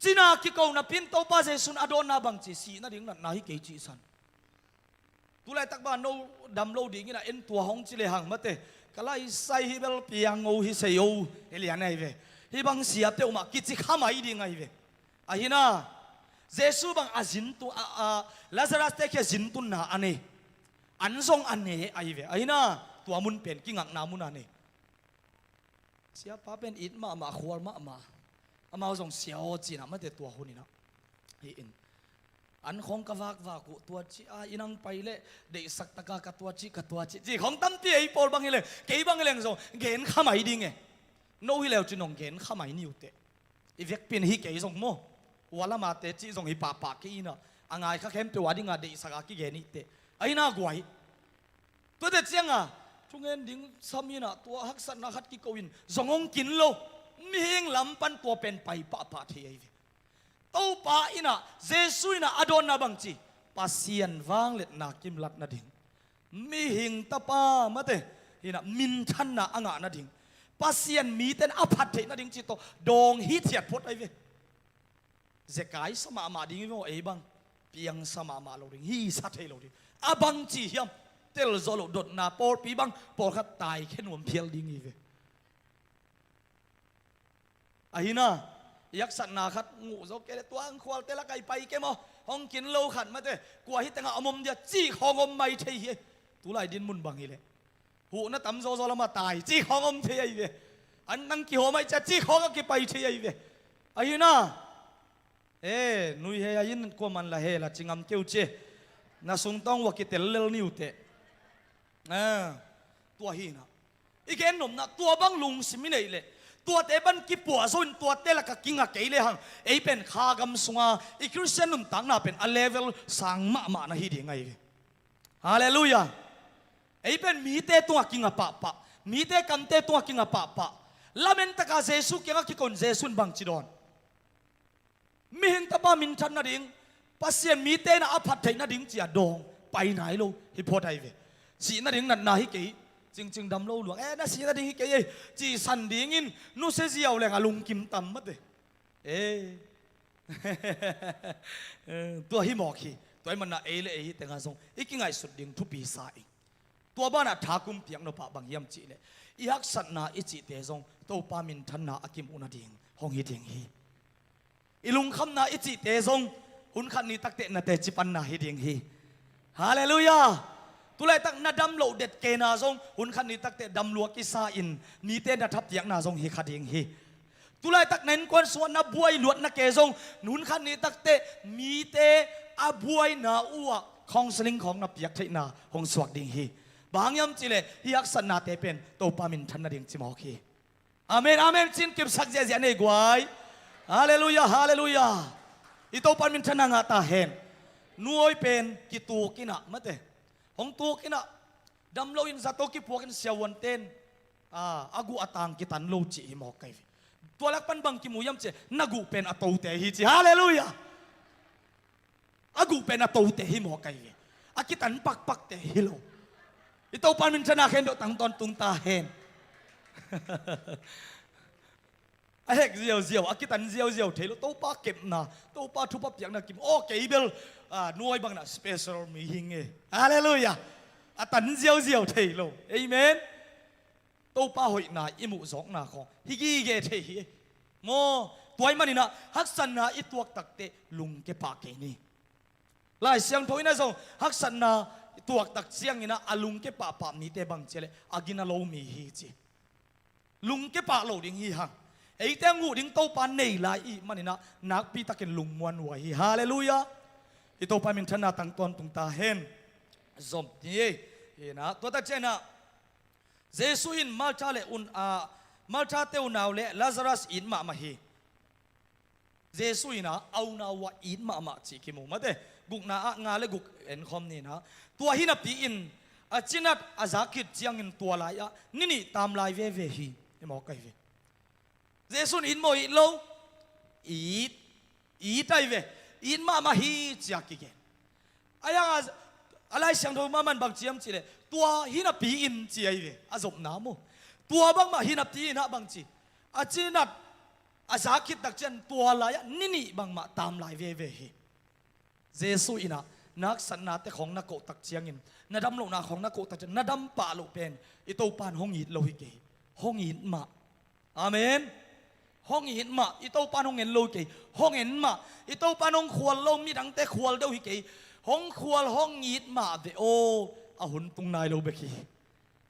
Cina kiko napi in Topa Jesu in a dawnna bangci, sih nading natna hi kei cihsan. Tulaitak bang no dam lo dingin ah en tua hong ci lehang, mate, ka laisai hi bel piang o hi sei o, hi lian ahi ve. Hih bang sia peuhmah kici kha mai ding ahi ve. Ahi na, Jesu bang a zin tu, a, a, Lazarus te khia zin tunna a nei. An zong a ne ahi ve. Ahi na, tua mun pen kingakna mun a nei. Siapa pen it mahmah, khual mahmah. Amau zong sia aw cihna, mate, tua hun in ah. Hi in. An khawng ka vakvak uh tua ci a, i nang pai leh deihsak taka ka tua ci, ka tua ci. Ci khawng tampi ei pawl bang hi leng, kei bang hi leng zong gen kha mai ding e. No hi leu cin hong gen kha mai ni uh teh. I vekpi in hi kei zong maw. Ua lamate cih zong hi pahpah kei in ah, a ngai kha khempeuh a dingah deihsak a kigen hi teh. Ahi na guai. Tuate ciangah thungen ding sam in ah tua haksatna khat kiko in zong hong kin lo. Mihing lam pan tua pen pai pahpah thei ahi ve. Topa in ah, Jesu in ah a dawnna bangci, Pasian vangliatna kimlat nading, mihing Tapa, mate, in ah minthanna a ngah nading, Pasian mite in a phat theih nading cih tawh dawng hithiat phot ahi ve. Zekai sa mahmah ding hi ve aw, ei bang piang sa mahmah lo ding, hi sa thei lo ding. A bangci hiam, tel zawh loh dotna pawlpi bang pawlkhat taikhia nuam phial ding hi ve. Ahi na, i haksatna khat nguh zo kei leh tua ang khualte lak ah i pai kei maw. Hong kin lo khat mate, kua hi tengah om om dia cih khawng om mai thei hi. Tulai din mun bang hileh, huhna tam zawzaw lama tai cih khawng om thei ahi ve. An nang kihawm ai cia cih khawng a kipai thei ahi ve. Ahi na. E, nui he a in kua man la he la ci ngam keu ci. Na sungtawng ua kitel lel ni uh teh. A, tua hi na. I gen nopna tua bang lungsim i neih leh, tuate ban kipuah zo in tuate laka kinga kei lehang, ei pen kha gam sunga i Khristian nuntakna pen a level sang mahmah na hi ding ahi ve. Halleluiah. Ei pen mite tungah kinga pahpah, mite kamte tungah kinga pahpah. Lamen taka Jesu kiangah kikon Jesu in bangci dawn. Mihing tapa minthan nading, Pasian mite in a phat theih nading cia dawng pai nai lo hi phot ahi ve. Sih nading natna hi kei, cingcing dam lo luang, e, na sih nading hi kei ei, ci san dingin nusia ziau leng a lungkim tam mate. E. Tua hi mawk hi. Tua hi manah ei le ei hi tengah zong i kingaihsut ding thupi sa ing. Tua banah thakum piak nopah bang hiam cihleh, i haksatna i cihte zong Topa minthanna a kimuh nading hong hi ding hi. I lungkhamna i cihte zong hun khat ni takteh na teci panna hi ding hi. Halleluiah. Tulaitak na dam loh det kena zong hun khat ni takteh damlua kisa in mite na thapiakna zong hi kha ding hi. Tulaitak na innkuan sungah na buai luatna ke zong hun khat ni takteh mite a buaina uhah counseling khawng na piak theihna hong suak ding hi. Bang hang hiam cihleh, hih haksatnate pen Topa minthan nading ci mawk hi. Amen, amen cin kipsak ziahziah nei guai. Halleluiah, halleluiah. I Topa minthanna ngah ta hen. Nu awi pen kituk inah mate, hong tuk inah, dam loin zato kipuakin siavuanten a guh a tang kitan lo cih hi mawk ahi ve. Tua lak pan bang kimu hiam cihleh, na guh pen a tote hi ci. Halleluiah. A guh pen a tote hi mawk ahi ve. A kitan pakpakte hi lo. I Topa minthanna khen deuh tang tawntung ta hen. A hek ziauziau, a kitan ziauziau thei lo. Topa kepna, Topa thupha piakna kim. Aw, kei bel, a, nu awi bangin a special mi hi ing e. Halleluiah. A tan ziauziau thei lo. Amen. Topa hoihna i muh zawkna khawng hi gige thei hi. Maw, tua ahih maninah haksatna i tuak takteh lungke pah kei ni. Lai Siangtho inah zong haksatna i tuak tak cianginah a lungke pahpah mite bang cihleh, a gina lo mi hi ci. Lungke pah lo ding hi hang. Eite a nguh ding Topa nei lai i hih maninah nakpi takin lungmuan uh ahi hi. Halleluiah. I Topa minthanna tang tawntung ta hen. Zom ni ei. Inah tua tak cianginah Jesu in Martha le un, a, Martha te unau le Lazarus it mahmah hi. Jesu inah a unau uh a it mahmah cih kimu mate. Gukna ah nga le guk enkhawm ninah, tua hi napi-in a cinat a zak khit ciangin tua lai-ah ni nih tam lai veve hi. I mawk ahi ve. Jesu in it maw it lo? It. It ahi ve. It mahmah hi cia kigen. A hiang a, a Lai Siangtho mahmah in bang ci hiam cihleh, tua hi napi-in ci ahi ve. A zopna maw. Tua bangmah hi napi-in ah bang ci, a cinat a zak khit tak ciang tua lai-ah ni nih bangmah tam lai veve hi. Jesu inah na haksatnate khawng na koh tak ciangin, na dam lohna khawng na koh tak ciangin, na dam pah loh pen i Topa in hong it lo hi kei. Hong it mah. Amen. Hong it mah. I Topa in hong en lo hi kei. Hong en mah. I Topa in hong khual lo, midangte khual deuh hi kei. Hong khual, hong it mah ve aw. A hun tung nai lo bek hi.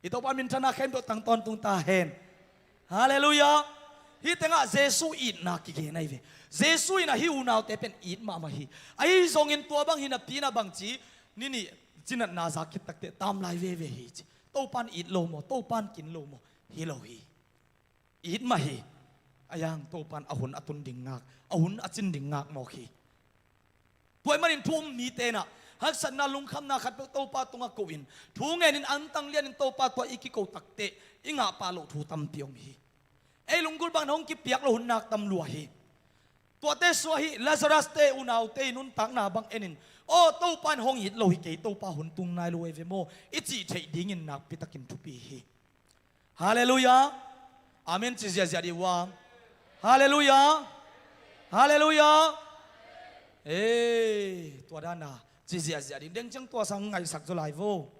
I Topa minthanna khempeuh tang tawntung ta hen. Halleluiah. Hih tengah Jesu itna kigen ahi ve. Jesu inah hih unaute pen it mahmah hi. Ahi zongin tua bang hi napi-in ah bang ci, ni nih cinatna zak khit takteh tam lai veve hi ci. Topa in it lo maw, Topa in kin lo maw? Hi lo hi. It mah hi. A hiang Topa in a hun a tun ding ngak, a hun a cin ding ngak mawk hi. Tua ahih manin thu um mite inah haksatna, lungkhamna khatpeuh Topa tungah kohin, thu ngenin antang lianin Topa tungah i kiko takteh i ngah pah loh thu tampi om hi. Ei lunggulh bangin hong kipiak loh hun nak tam lua hi. Tuate sungah hih Lazarus te unaute i nuntakna bang enin, aw, Topa in hong it lo hi kei, Topa hun tung nai lo ahi ve maw, i cih theih dingin nakpi takin thupi hi. Halleluiah. Amen ci ziahziah dih uh a. Halleluiah. Halleluiah. Ei, tua dana ci ziahziah dih. Deng ciang tua sang ngaihsak zaw lai vo.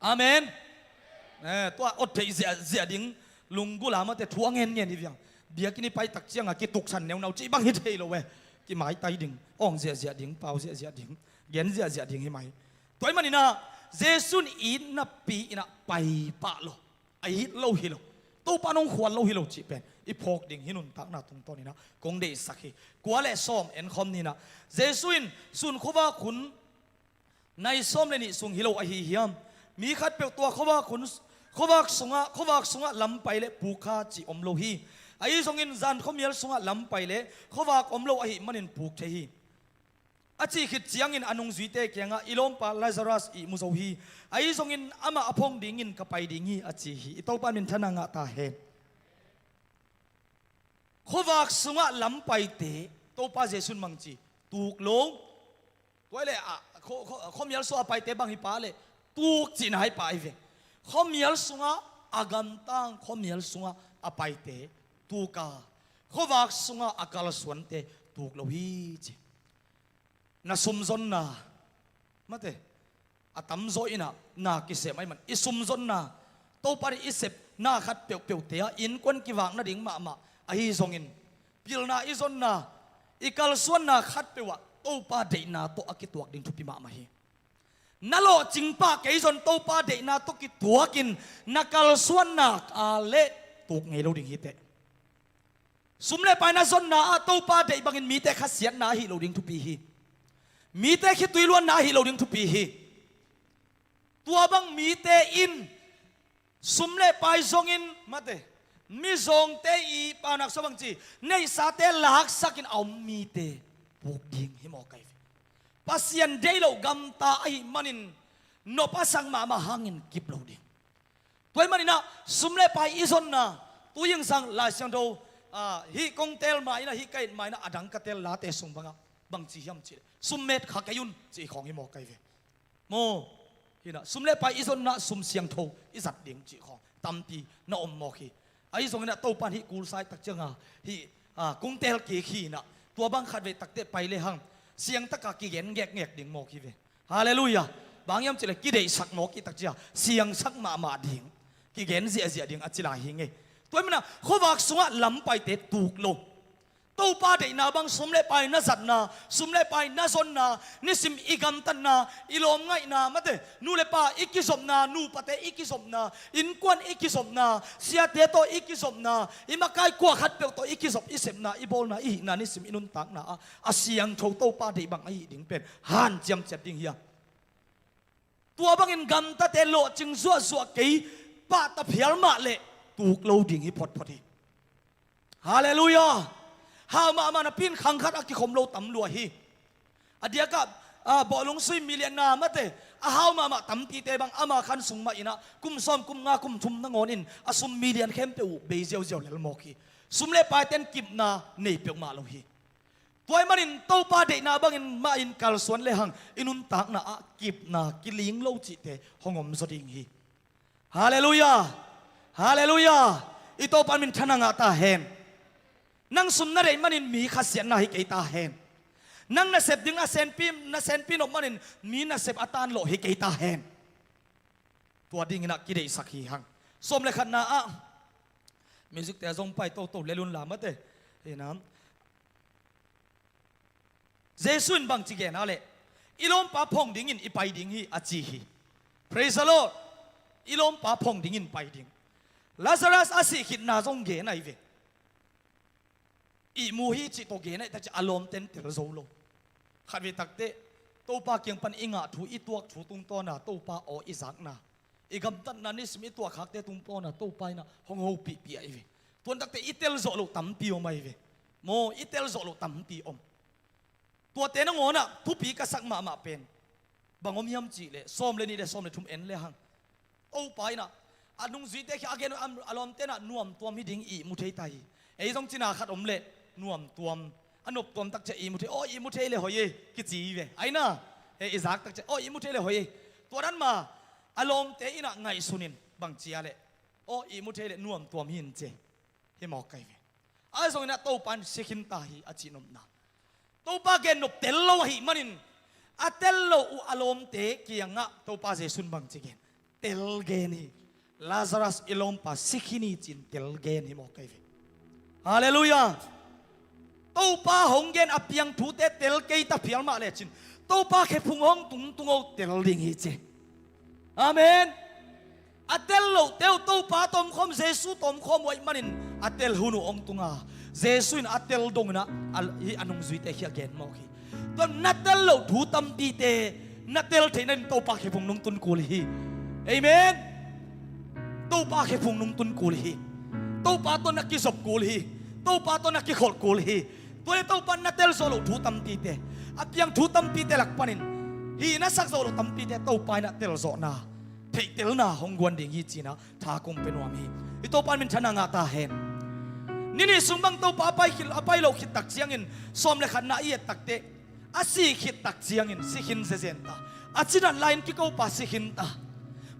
Amen. Eh, tua awt theih ziahziah ding. Lunggulh a mate thu a ngenngen hi viang. Biakinn i pai tak cianga kituksan neunau cih bang hi thei lo e. i maitai ding, awng ziahziah ding, pau ziahziah ding, gen ziahziah ding hi mai. Tua ahih manin ah Jesu in itna pi-in ah pai pah lo. A it lo hi lo. Topa in hong khual lo hi lo cih pen i phawk ding hih nuntakna tungtawn in ah kong deihsak hi. Kua le sawm en khawm ni in ah, Jesu in sun khuavak hun nai sawm le nih sung hi lo ahi hiam? Mi khatpeuh tua khuavak hun, khuavak sungah, khuavak sungah lam pai le puk kha cih om lo hi. Ahi zongin zan khuamial sungah lam pai le khuavak om lo ahih manin puk thei hi, a cih khit ciangin a nungzuite kiangah, "I lawmpa Lazarus ihmu zo hi. Ahi zongin amah a phong dingin ka pai ding hi," a ci hi. I Topa in minthanna ngah ta hen. Khuavak sungah lam paite Topa Jesu in bang ci? Tuk lo. Tua hi leh, ah, khua-, khua-, khuamial sungah a paite bang hi pah leh, tuk cihna hi pah hi ve. Khuamial sungah a gamtang, khuamial sungah a paite tuk a, khuavak sungah a kalsuante tuk lo hi ci. Na sumzonna, mate, a tamzaw in ah na kisem ahih man, i sumzonna, Topa in i sepna khat peuhpeuhte ah innkuan kivak nading mahmah ahi zongin, pilna i zonna, i kalsuanna khatpeuh ah Topa deihna tawh a kituak ding thupi mahmah hi. Na lawhcing pah kei zong Topa deihna tawh kituakin na kalsuanna ah leh tuk ngei lo ding hi teh. Sum le pai na zonna ah Topa deih bangin mite khasiatna ahi lo ding thupi hi. Mite khitui luanna ahi lo ding thupi hi. Tua bang mite in sum le pai zongin, mate, mizawngte i paunak sua bang ci, neihsate laksakin a om mite puk ding hi mawk ahi ve. Pasian deih loh gamta ahih manin nop a sak mahmah hangin kip lo ding. Tua ahih manin ah sum le pai i zonna, tu zingsang Lai Siangtho, ah, hih kong teel ma-in ah, hih ka et ma-in ah, a dang ka teel late sung bangah bang ci hiam cih leh, sum met kha kei un cih khawng hi mawk ahi ve. Maw, hi in ah sum le pai i zonna, sum siangtho i zat ding cih khawng tampi na om mawk hi. Ahi zongin ah Topa in hih kulsai tak ciangah hih, ah, kong teel kik hi in ah, tua bang khatvei tak teh pai lehang siangtaka kigen ngekngek ding mawk hi ve. Halleluiah. Bang hiam cih leh kideihsak mawk i tak ciang siangsak mahmah ding, kigen ziahziah ding a ci lai hi ing ei. Tua ahih manin ah khuavak sungah lam paite tuk lo. Topa deihna bang sum le pai na zatna, sum le pai na zonna, nisim i gamtatna, i lawmngaihna, mate, nu le pa i kizopna, nupate i kizopna, innkuan i kizopna, siate tawh i kizopna, i makai kua khatpeuh tawh i kizop, i sepna, i bawlna, i hihna, nisim i nuntakna ah a siangtho Topa deih bang ahih ding pen hanciam ciat ding hi a. Tua bangin gamtate lawhcing zuahzuah kei pahta phial mah leh tuk lo ding hi photphot hi. Halleluiah. Hau mahmah napi in khang khat a kikhom lo tam lua hi. A diakah, ah, bawlung sui million na, mate, a hau mahmah tampite bang ama khan sung mah in ah kum sawm, kum nga, kum thum nangawn in a sum million khempeuh uh bei ziauziau lel mawk hi. Sum le paite in kipna nei peuhmah lo hi. Tua ahih manin Topa deihna bangin mah in kalsuan lehang i nuntakna ah kipna kiling lo cihte hong om zaw ding hi. Halleluiah. Halleluiah. I Topa in minthanna ngah ta hen. Nang sum na deih manin mi khasiatna hi kei ta hen. Nang nasep ding a senpi, na senpi nop manin mi nasep a tanlawh hi kei ta hen. Tua dingin ah kideihsak hi hang. Sawm le khatna ah music te a zong pai toto lel un la, mate. Hi in ah Jesu in bangci gen a leh, "I lawmpa phong dingin i pai ding hi," a ci hi. Praise the Lord. "I lawmpa phong dingin pai ding." Lazarus a sih khitna zong gen ahi ve. Ihmu hi cih tawh gen ahi tak ciang a lawmte in tel zo lo. Khatvei tak teh Topa kiang pan i ngah thu, i tuak thu tungtawna Topa aw i zakna, i gamtatna, nisim i tuahkhakte tungtawna Topa in ah hong hopihpih ahi ve. Tua tak teh i tel zawh loh tampi om ahi ve. Maw, i tel zawh loh tampi om. Tuate nangawn ah thupi ka sak mahmah pen bang om hiam cih leh, sawm le nih le sawm le thum en lehang, Topa in ah a nungzuite khit a gen, a lawmte in ah nuamtuam hi ding ihmu thei ta hi. Ei zong cina khat om leh nuamtuam, a noptuam tak ciang ihmu thei, "Aw, ihmu thei leh hoih ei," kici hi ve. Ahi na, ei i zak tak ciang, "Aw, ihmu thei leh hoih ei." Tua dan mah a lawmte in ah ngaihsun in bang ci a leh, "Aw, ihmu thei leh nuamtuam hi in," ci hi mawk ahi ve. Ahi zongin ah Topa in si khin ta hi a cihnopna. Topa gennop tel lo ahih manin a tel lo uh a lawmte kiangah Topa Jesu in bangci gen? Tel gen hi. "Lazarus, i lawmpa si khin hi," ci-in tel gen hi mawk ahi ve. Halleluiah. Topa hong gen a piang thute tel kei ta phial mah lecin Topa khephung hong tungtung o tel ding hi ci. Amen. A tel lohte uh Topa tomkhawm, Jesu tomkhawm uh ahih manin a tel hun uh hong tunga, Jesu in a tel dongin ah a, hi a nungzuite khi a gen mawk hi. Tua na tel loh thu tampite na tel theih nading Topa khephung nungtun kul hi. Amen. Topa khephung nungtun kul hi. Topa tawh na kizop kul hi. Topa tawh na kikholh kul hi. Tua le Topa na tel zawh loh thu tampite, a piang thu tampite lak panin hi na sak zawh loh tampite Topa in a tel zawhna, theihtelna hong guan ding hi cinah tha kong pia nuam hi. I Topa in minthanna ngah ta hen. Ni nih sung bang Topa a pai khit, a pai loh khit tak ciangin sawm le khatna i et takteh a si khit tak ciangin si khin zezen ta. A cinat lai-in kikopa si khin ta.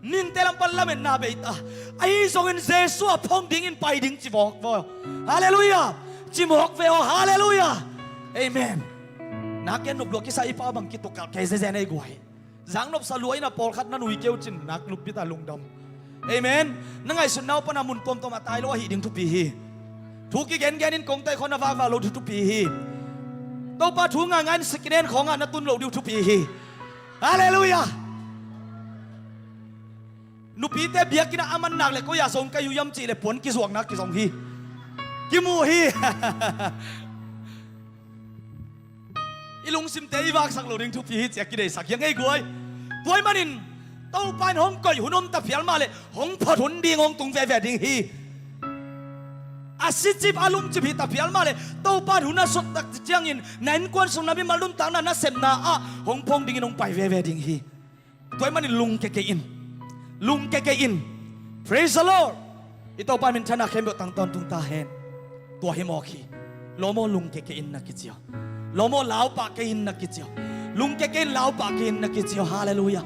Mihingte lam pan lametna bei ta. Ahi zongin Jesu a phong dingin pai ding ci mawk ve aw. Halleluiah. Ci mawk ve aw. Halleluiah. Amen. Nak gen nop lua kisa i pa bang kitukal kei zezen ei guai. Zak nopsa lua in a pawlkhat na nui keu cin nak nuppi ta lungdam. Amen. Na ngaihsutna uh pana mun tuamtuam a tai lo ahi ding thupi hi. Thu kigengen in kongtai khawng na vakvak lo ding thupi hi. Topa thu ngaingai in second hand khawngah na tun lo ding thupi hi. Halleluiah. Nupite biakinn ah a man nak le koi-ah zong ka hi uh hiam cih le puan kizuakna kizong hi. Kimu hi. I lungsimte i vaksak lo ding thupi hi ci-a kideihsak hi a ngei guai. Tua ahih manin Topa in hong koih hun om ta phial mah le hong phot hun ding hong tung veve ding hi. A sicip a lungcip hi ta phial mah le Topa in hun a sut tak ciangin na innkuan sung na mimal nuntakna nasepna ah hong phong dingin hong pai veve ding hi. Tua ahih manin lungke kei in. Lungke kei in. Praise the Lord. I Topa minthanna khempeuh tang tawntung ta hen. Tua hi mawk hi. Lawm aw, lungke kei in na kici aw. Lawm aw, lau pah kei in na kici aw. Lungke kei in, lau pah kei in na kici aw. Halleluiah.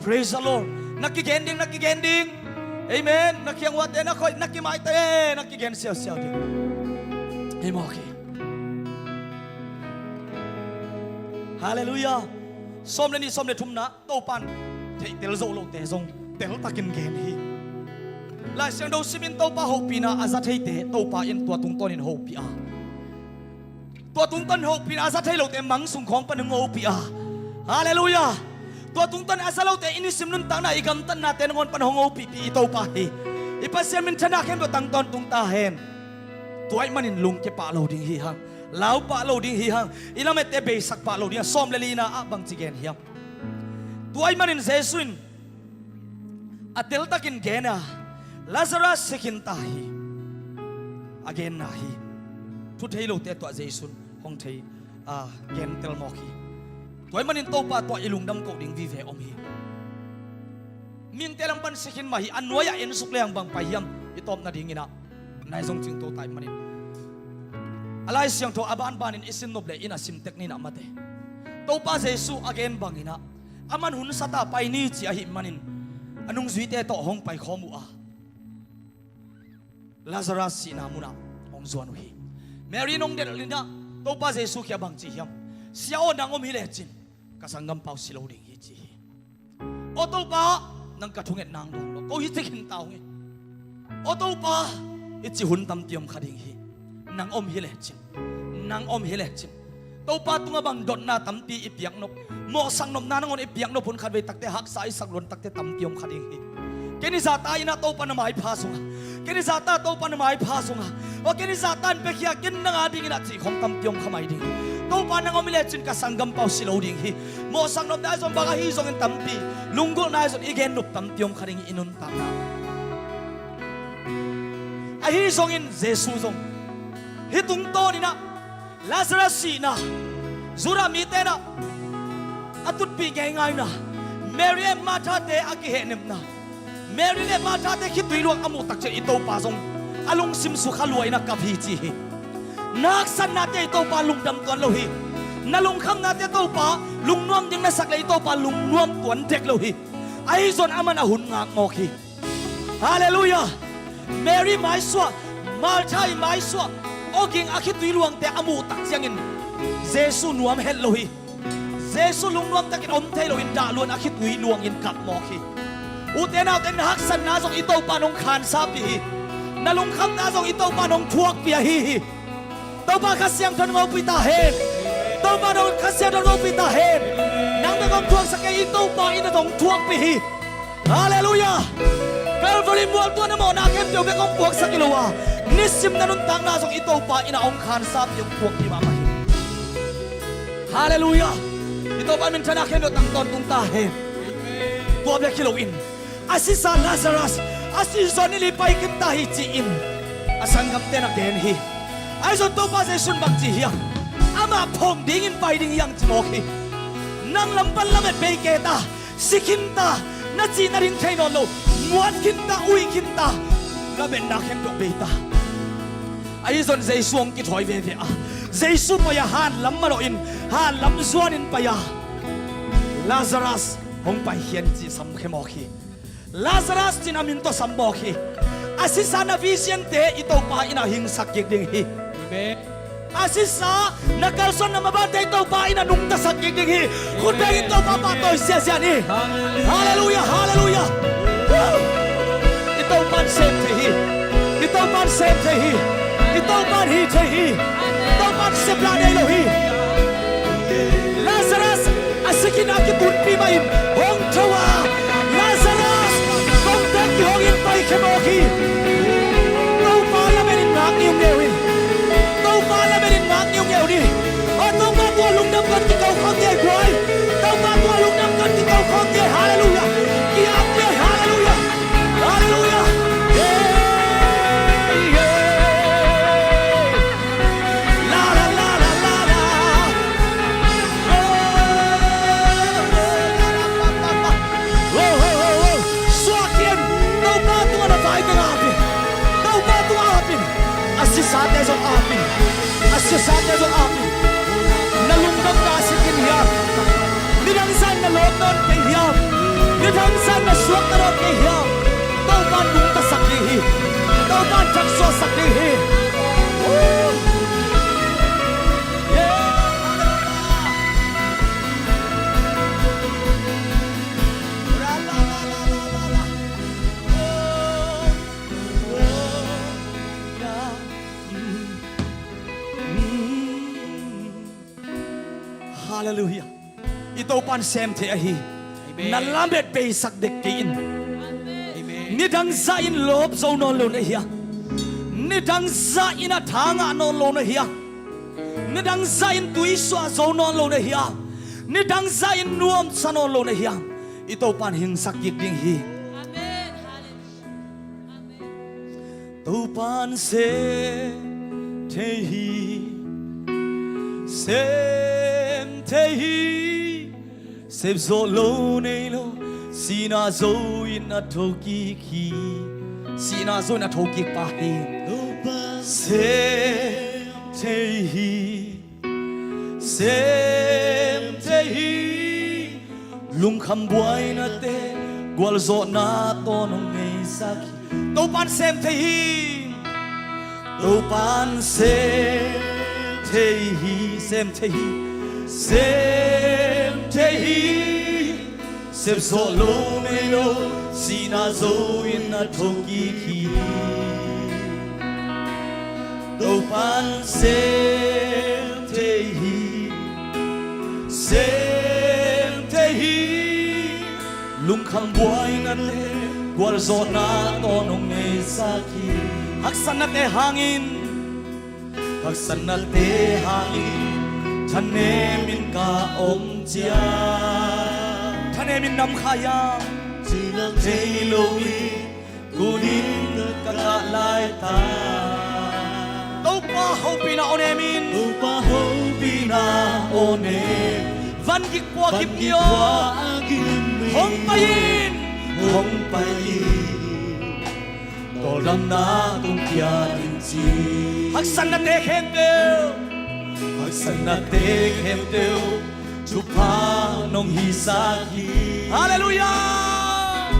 Praise the Lord. Na kigen ding, na kigen ding. Amen. Na khiang uate na khoih, na kimaite na kigen siausiau ding. Hi mawk hi. Halleluiah. Sawm le nih, sawm le thumna. Topa in theihtel zo lote zong teltakin gen hi. Lai Siangtho simin Topa hopihna a za theite Topa in tua tungtawnin hopih a, tua tungtawnin hopihna a za thei lote mang sung khawng pan hong hopih a, halleluiah. Tua tungtawnin a za lote i nisim nuntakna i gamtatnate nangawn pan hong hopihpih i Topa hi. I Pasian minthanna khempeuh tang tawntung ta hen. Tua ahih manin lungke pah lo ding hi hang. Lau pah lo ding hi hang. I lamette beisak pah lo ding hang. Sawm le lina ah bangci gen hiam? Tua ahih manin Jesu in a teltakin gen a, Lazarus si khin ta hi. A genna hi. Thu thei lote tuah Jesu in hong thei, a, gen tel mawk hi. Tua ahih manin Topa tuah i lungdam koh ding vive om hi. Mihingte lam pan si khin mah hi. A nuai-ah ensuk leng bang pai hiam i tawp nadingin ah nai zong cingto ta ahih manin a Lai Siangtho a banbanin i sin nop le in a sim tek ni in ah mate. Topa Jesu a gen bangin ah aman hun sata pai ni ci ahih manin a nungzuite tawh hong paikhawm uh a, Lazarus sihna munah hong zuan uh hi. Mary in hong delh in ah Topa Jesu kiang bangci hiam? Sia aw, nang om hi lecin ka sanggampa uh si lo ding hi ci hi. Aw Topa, nang ka thungetna hong dawng lo. Ko hi ci khin ta ung hi. Aw Topa, i ci hun tampi om kha ding hi. Nang om hi lecin, nang om hi lecin Topa tungah bang dotna tampi i piak nop, mawhsak nopna nangawn i piak nop hun khatvei takte haksa i sak luan takte tampi om kha ding hi. Ken i zahta in ah Topa na maipha sungah, ken i zahta Topa na maipha sungah, aw ken i zahta in piakhia, ken nang a dingin ah cih khawng tampi om kha mai ding hi. Topa nang om hi lecin ka sanggampa uh si lo ding hi. Mawhsak nopna ahi zong, bang ahi zongin tampi, lunggulhna ahi zong i gen nop tampi om kha ding hi i nuntakna. Ahi zongin Jesu zong hih tungtawnin ah Lazarus sihna, Judah mite in ah a tutpih ngeingaina, Mary le Martha-te a kihehnepna, Mary le Martha-te khitui luang a muh tak ciang i Topa zong a lungsim sukha lua in a kap hi ci hi. Na haksatnate i Topa lungdam tuan lo hi. Na lungkhamnate Topa lungnuam ding na sak le i Topa lungnuam tuan dek lo hi. Ahi zong aman a hun ngak mawk hi. Halleluiah. Mary maisuah, Martha i maisuah, awging a khitui luangte a muh tak ciangin Jesu nuam het lo hi. Jesu lungnuam takin om thei loin dahluan a khitui luangin kap mawk hi. Ute naute, na haksatna zong i Topa in hong khansapi hi. Na lungkhamna zong i Topa in hong thuakpi ahi hi. Topa Kha Siangtho in hong ompih ta hen. Topa Kha Siangtho in hong ompih ta hen. Nang bek hong thuaksak kei hi, Topa in a hong thuakpih hi. Halleluiah. Calvary mual tua na mawhna khempeuh bek hong puaksak hi lo a, nisim na nuntakna zong i Topa in a hong khansapi, hong thuakpih mahmah hi. Halleluiah. I Topa minthanna khempeuh tang tawntung ta hen. Tua bek hi loin, a sisa Lazarus, a si zawh ni li pai khin ta hi ci-in a sanggamte na gen hi. Ahi zong Topa Jesu in bang ci hiam? Amah phong dingin pai ding hi hang ci mawk hi. Nang lam pan lamet bei kei ta, si khin ta, na cih na ding thei nawn lo, muat khin ta, ui khin ta, lametna khempeuh bei ta. Ahi zong Jesu hong kithawi veve a, Jesu pai a, hanlam mah loin, hanlam zuanin pai a, Lazarus hong paikhia in cih samkhia mawk hi. Lazarus ci-in a min tawh sam mawk hi. A sisa na vision-te i Topa in a hingsak kik ding hi. Amen. A sisa na kalsuan na mabante i Topa in a nungtasak kik ding hi. Khut bengin Topa pahtawi siasia ni. Halleluiah, halleluiah. Woo! I Topa in sem thei hi. I Topa in sem thei hi. I Topa in hih thei hi. I Topa in sep lah nei lo hi. Lazarus, a si khin a kitunpih mah in hong tho a, Lazarus, kongte kihongin paikhia mawk hi. Topa lamet in ngak ni, ung ngeu in. Topa lamet in ngak ni, ung ngeu ni. Aw, Topa tua lungdam kan kiko khawm ni ei guai. Topa tua lungdam kan kiko khawm ni ei. Halleluiah. Ki-ap ni ei. Halleluiah. Halleluiah. Hey, hey. La, la, la, la, la, la. Oh, oh, oh, oh, oh. Suak in. Topa tungah na vai teng ap in. Topa tungah ap in. A sisate zong ap in. A sisate zong ap in. Na lungdamna a si khin hiam? Nidang zah in na lawp nawn kei hiam? Nidang zah in na suakta nawn kei hiam? Topa in nungtasak ding hi. Topa in thaksuahsak ding hi. Woo! Yeah! Halleluiah. I Topa in sem thei ahi. Amen. Na lamet beisak dek kei in. Amen. Nidang zah in lawp zo nawn lo na hia? Nidang zah in a tha ngah nawn lo na hia? Nidang zah in tuisuah zo nawn lo na hia? Nidang zah in nuamsa nawn lo na hia? I Topa in hingsak kik ding hi. Amen. Halleluiah. Topa in sem thei hi, sem thei hi. Sep zawh lo nei lo, sihna zo in a thokik hi. Sihna zo in a thokik pa hi. Topa in sem thei hi. Sem thei hi, lungkham buainate gualzawhna tawh nong neisak hi. Topa in sem thei hi. Topa in sem thei hi, sem thei hi, sem thei hi. Sep zawh lo nei lo, sihna zo in a thokik hi. Topa in sem thei hi, sem thei hi. Lungkham buainate gualzawhna tawh nong neisak hi. Haksatnate hangin, haksatnate hangin thanemin ka om ciang, thanemin nam kha hiam? Cilang thei lo in kunin ka kah lai ta. Topa hopihna aw nemin, Topa hopihna aw nem. Van gik pua gik ni aw, hong pai in, hong pai in. Tawldamna tung pian in ci. Haksatnate khempeuh, haksatnate khempeuh thupha nong hisak hi. Halleluiah.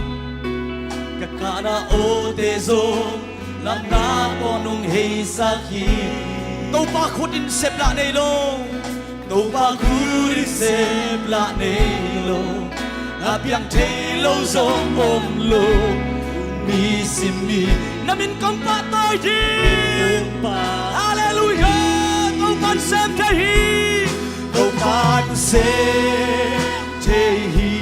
Ka kahna awte zong lamdang tawh nong heisak hi. Topa khut in sep lah nei lo. Topa khut in sep lah nei lo, a piang thei lo zong om lo. Nisim ni na min kong pahtawi ding. Halleluiah. Topa'n sem thei hi. Topa'n sem thei hi.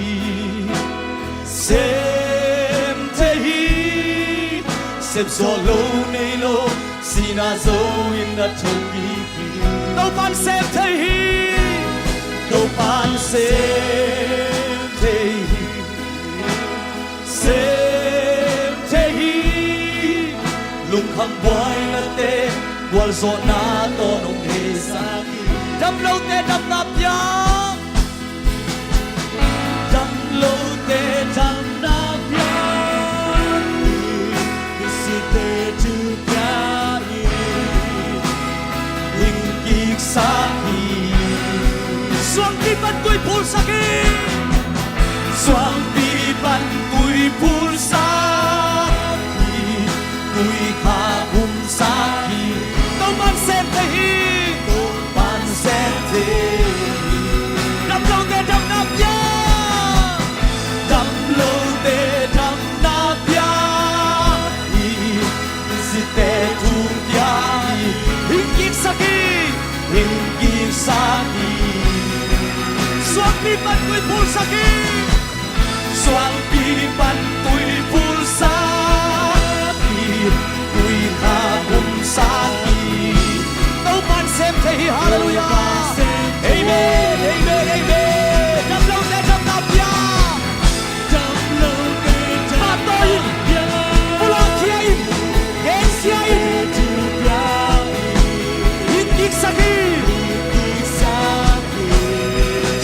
Sem thei hi. Sem zawh lo nei lo, sihna zo in na thokik hi. Topa'n sem thei hi. Topa'n sem thei hi. Sem thei hi. Lungkham buainate, gualzawhna tawh nong heisak hi. Damlote damna pia. Damlote damna pia hi. Misite thu pia hi. Hing kiksak hi. Suangpi pan tui phulsak hi. Suangpi pan tui phulsak hi. Tui kha humsak hi. Topa'n sem thei hi. Topa'n sem thei hi. Damlote damna pia. Damlote damna pia hi. Misite thu pia hi. Hing kiksak hi. Hing kiksak hi. Suangpi pan tui phulsak hi. Suangpi pan tui phulsak hi. Tui kha humsak hi. Topa'n sem thei hi. Halleluiah. Amen, amen, amen. Damlote damna pia. Damlote damna pia. Pahtawi in, pulakkhia in, genkhia in. Hing kiksak hi.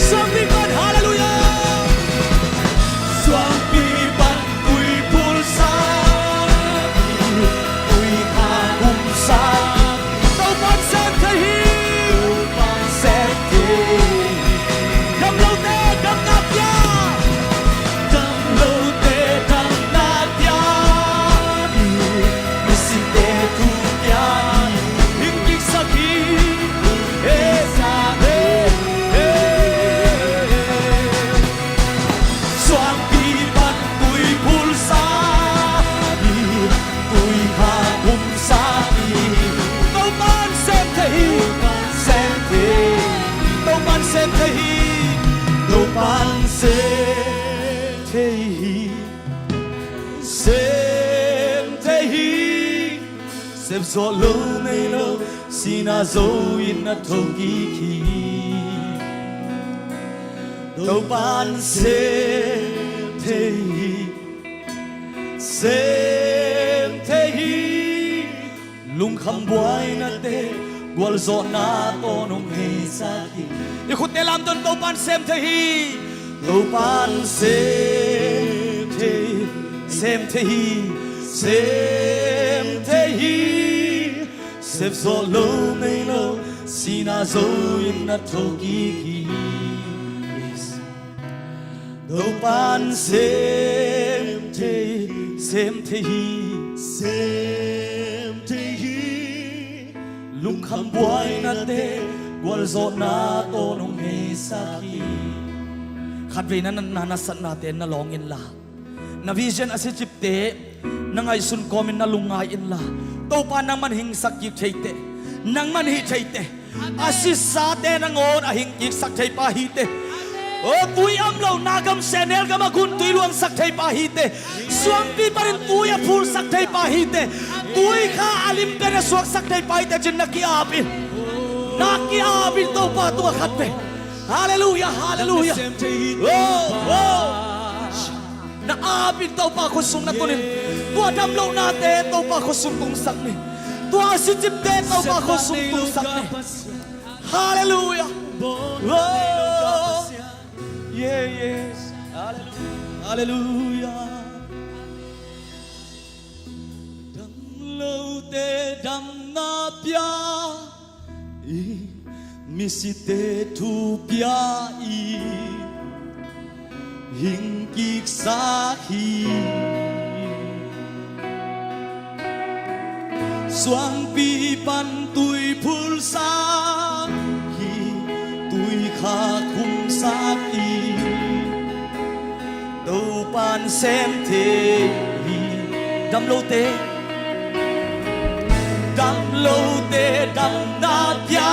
Suangpi pan, halleluiah. Suangpi pan tui phulsak hi. Tui kha humsak hi. Topa'n sem thei hi. Topa'n sem thei hi. Damlote damna pia. Damlote damna pia hi. Misite thu pia hi. Hing kiksak hi. Hing kiksak hi. Suangpi pan tui phulsak hi. Tui kha humsak hi. Topa'n sem thei hi. Sem thei hi. Topa'n sem thei hi. Topa'n sem thei hi. Sem thei hi. Sem zawh lo nei lo, sihna zo in na thokik hi. Topa'n sem thei hi. Sem thei hi. Lungkham buainate, gualzawhna tawh nong heisak hi. I khutte lamdang, Topa'n sem thei hi. Topa'n sem thei hi. Sem thei hi. Sem thei hi. Sem zawh lo nei lo, sihna zo in na thokik hi. Topa'n sem thei, sem thei hi. Sem thei hi. Lungkham buainate, gualzawhna tawh nong heisak hi. Khatvei na natna, na satnate na lawng inla, na vision a sicipte na ngaihsun kawmin na lungngai inla, Topa nangman hingsak kik theite, nangman hih theite, a sisate nangawn a hing kiksak thei pa hi teh. O, tui am lo na gam Sehnel gam a gun tui luangsak thei pa hi teh. Suangpi panin tui a phulsak thei pa hi teh. Tui kha a lim pen a suaksak thei pa hi teh, ci-in na ki-ap in. Na ki-ap in Topa tungah khatvei. Halleluiah, halleluiah. O, o. Na ap in Topa khut sung na tun in. Tua damlohnate Topa khut sung tungsak ni. Tua sicipte Topa khut sung tungsak ni. Halleluiah. Oh. Yeah, yes. Halleluiah. Halleluiah. Damlote damna pia hi, misite thu pia hi, hing kiksak hi. Suangpi pan tui phulsak hi, tui kha khumsak hi. Topa'n sem thei hi. Damlote, damlote damna pia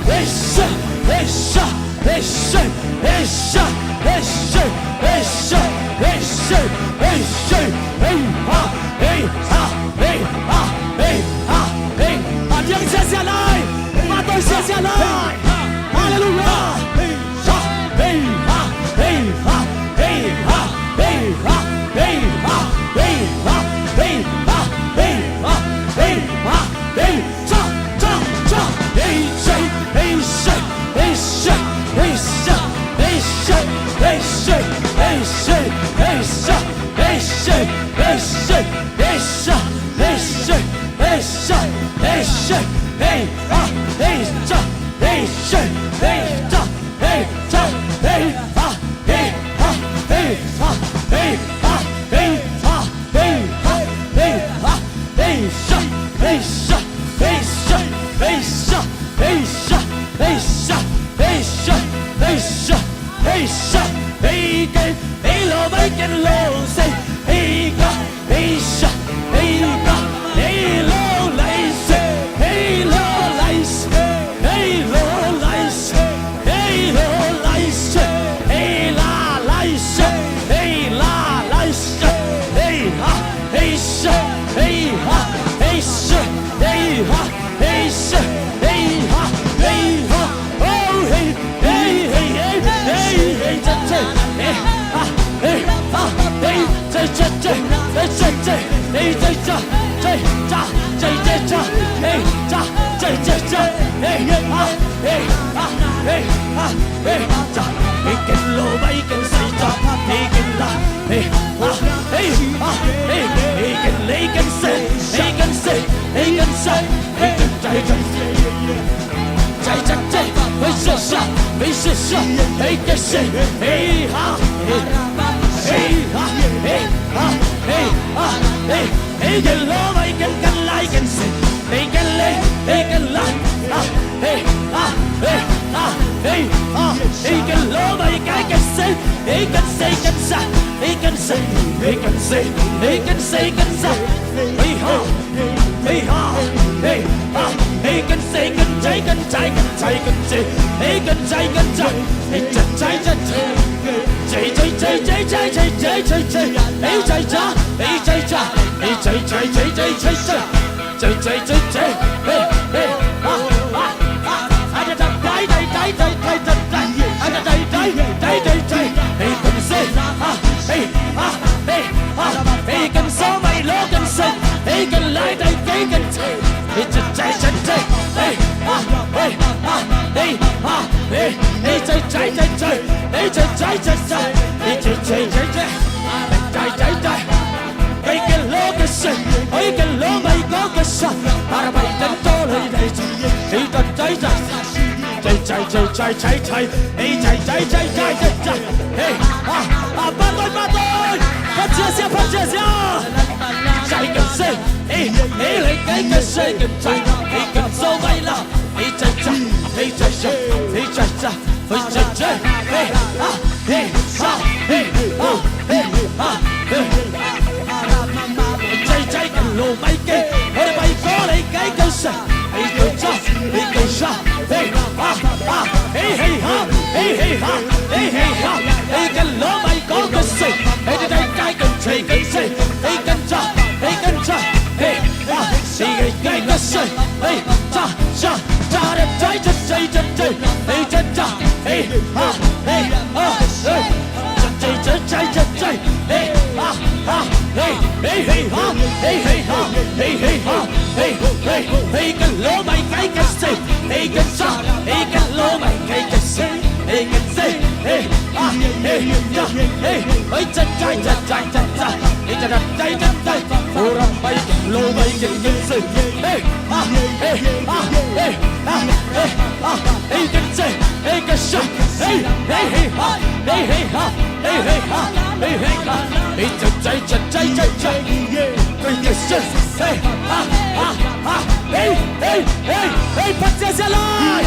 Hey, sha, hey, sha, hey, sha, hey, sha, hey, sha, hey, sha, hey, sha, hey, sha, hey, ha, hey, ha, hey, ha, hey, ha, hey, ha. Diang siasia lai, matoi siasia lai. Halleluiah. Hey, ha, hey, ha, hey, ha, hey, ha, hey, ha, hey, ha, hey, ha, hey, ha, hey, ha, hey, ha, hey, cha, cha, cha, hey, cha, hey, cha. Cha, cha, cha, cha, cha, cha, hey, cha, cha, cha, cha, hey, ha, hey, ha, hey, ha, hey, cha. Hey, ken lo mai ken sai cha, hey, ken la, hey, ha, hey, ha, hey, hey, ken le ken se, hey, ken se, hey, ken sa, hey, ken chai, chai, chai, chai, chai, hey, sha, sha, hey, sha, sha, hey, ken se, hey, ha, hey, hey, ha, hey, ha, hey, ha, hey, hey, ken lo mai ken, ken lai ken se, hey, ken le, hey, ken la, ha, hey, ha, hey, ha, hey, ha, hey, ken lo mai kai ken se, hey, ken se, ken sa, hey, ken se, hey, ken se, hey, ken se, ken sa, hey, ha. Hey ha, hey ha, hey, ken se, ken chai, ken chai, ken chai, ken chai, hey, ken chai, ken chai, hey, chai, chai, chai, chai, chai, chai, chai, chai, chai, chai, chai, hey, chai, chai, hey, chai, chai, hey, chai, chai, chai, chai, chai, chai, chai, chai, chai, hey, hey, ha, ha, ha, ha, chai, chai, chai, chai, chai, chai, chai, chai, chai, chai, chai, chai, chai, hey, ken se, ha, hey, ha, hey, ha, hey, ken so mai lo ken se, hey, ken lai, chai, chai, ken chai. Hey, cha, cha, cha, cha. Hey, ah, hey, ah, hey, ah, hey. Hey, cha, cha, cha, cha. Hey, cha, cha, cha, cha. Hey, cha, cha, cha, cha. Cha, cha, cha. Hey, ken lo ken se. Hey, ken lo mai ko ken sa. Para mai ken to lai lai cha. Hey, cha, cha, cha. Cha, cha, cha, cha, cha, cha. Hey, cha, cha, cha, cha, cha, cha. Hey, ah, ah, phattuai, phattuai. Phat sia sia, phat sia sia. Cha, ken se. Hey, hey, hey, hey, ken se, ken chai, hey, ken so mai la, hey, chai, chai, hey, chai, chai, hey, chai, chai, hey, chai, chai, hey, ah, hey, ah, hey, ah, hey, ah, hey. Chai, chai, ken lo mai kei, hey, mai ko lei kei, ken sa, hey, ken sa, hey, ken sa, hey, ah, ah, hey, hey, ha, hey, hey, ha, hey, hey, ha, hey, ken lo mai ko, ken sa, hey, chai, chai, ken chai, ken sa, hey, ken sa, hey, ken sa, hey. Hey, hey, hey, hey, hey, cha, cha, cha, cha, cha, cha, cha, cha, cha, hey, cha, cha, hey, ha, hey, ha, hey, cha, cha, cha, cha, cha, cha, hey, ha, ha, hey, hey, hey, ha, hey, hey, ha, hey, hey, ha, hey, hey, hey, ken lo mai kai ken se, hey, ken sa, hey, ken lo mai kai ken se, hey, ken se, hey, ha, hey, cha, hey, hey, cha, cha, cha, cha, cha, cha, hey, cha, cha, cha, cha, cha. Ora mai, lo mai, ken, ken se. Hey, ah, hey, ah, hey, ah, hey, ah, hey, ken se, hey, ken sa, hey, hey, hey, ah, hey, hey, ah, hey, hey, ah, hey, hey, ah. Hey, cha, cha, cha, cha, cha, cha. Hey, ken se, hey, ah, ah, ah, hey, hey, hey, hey, phat sia sia lai.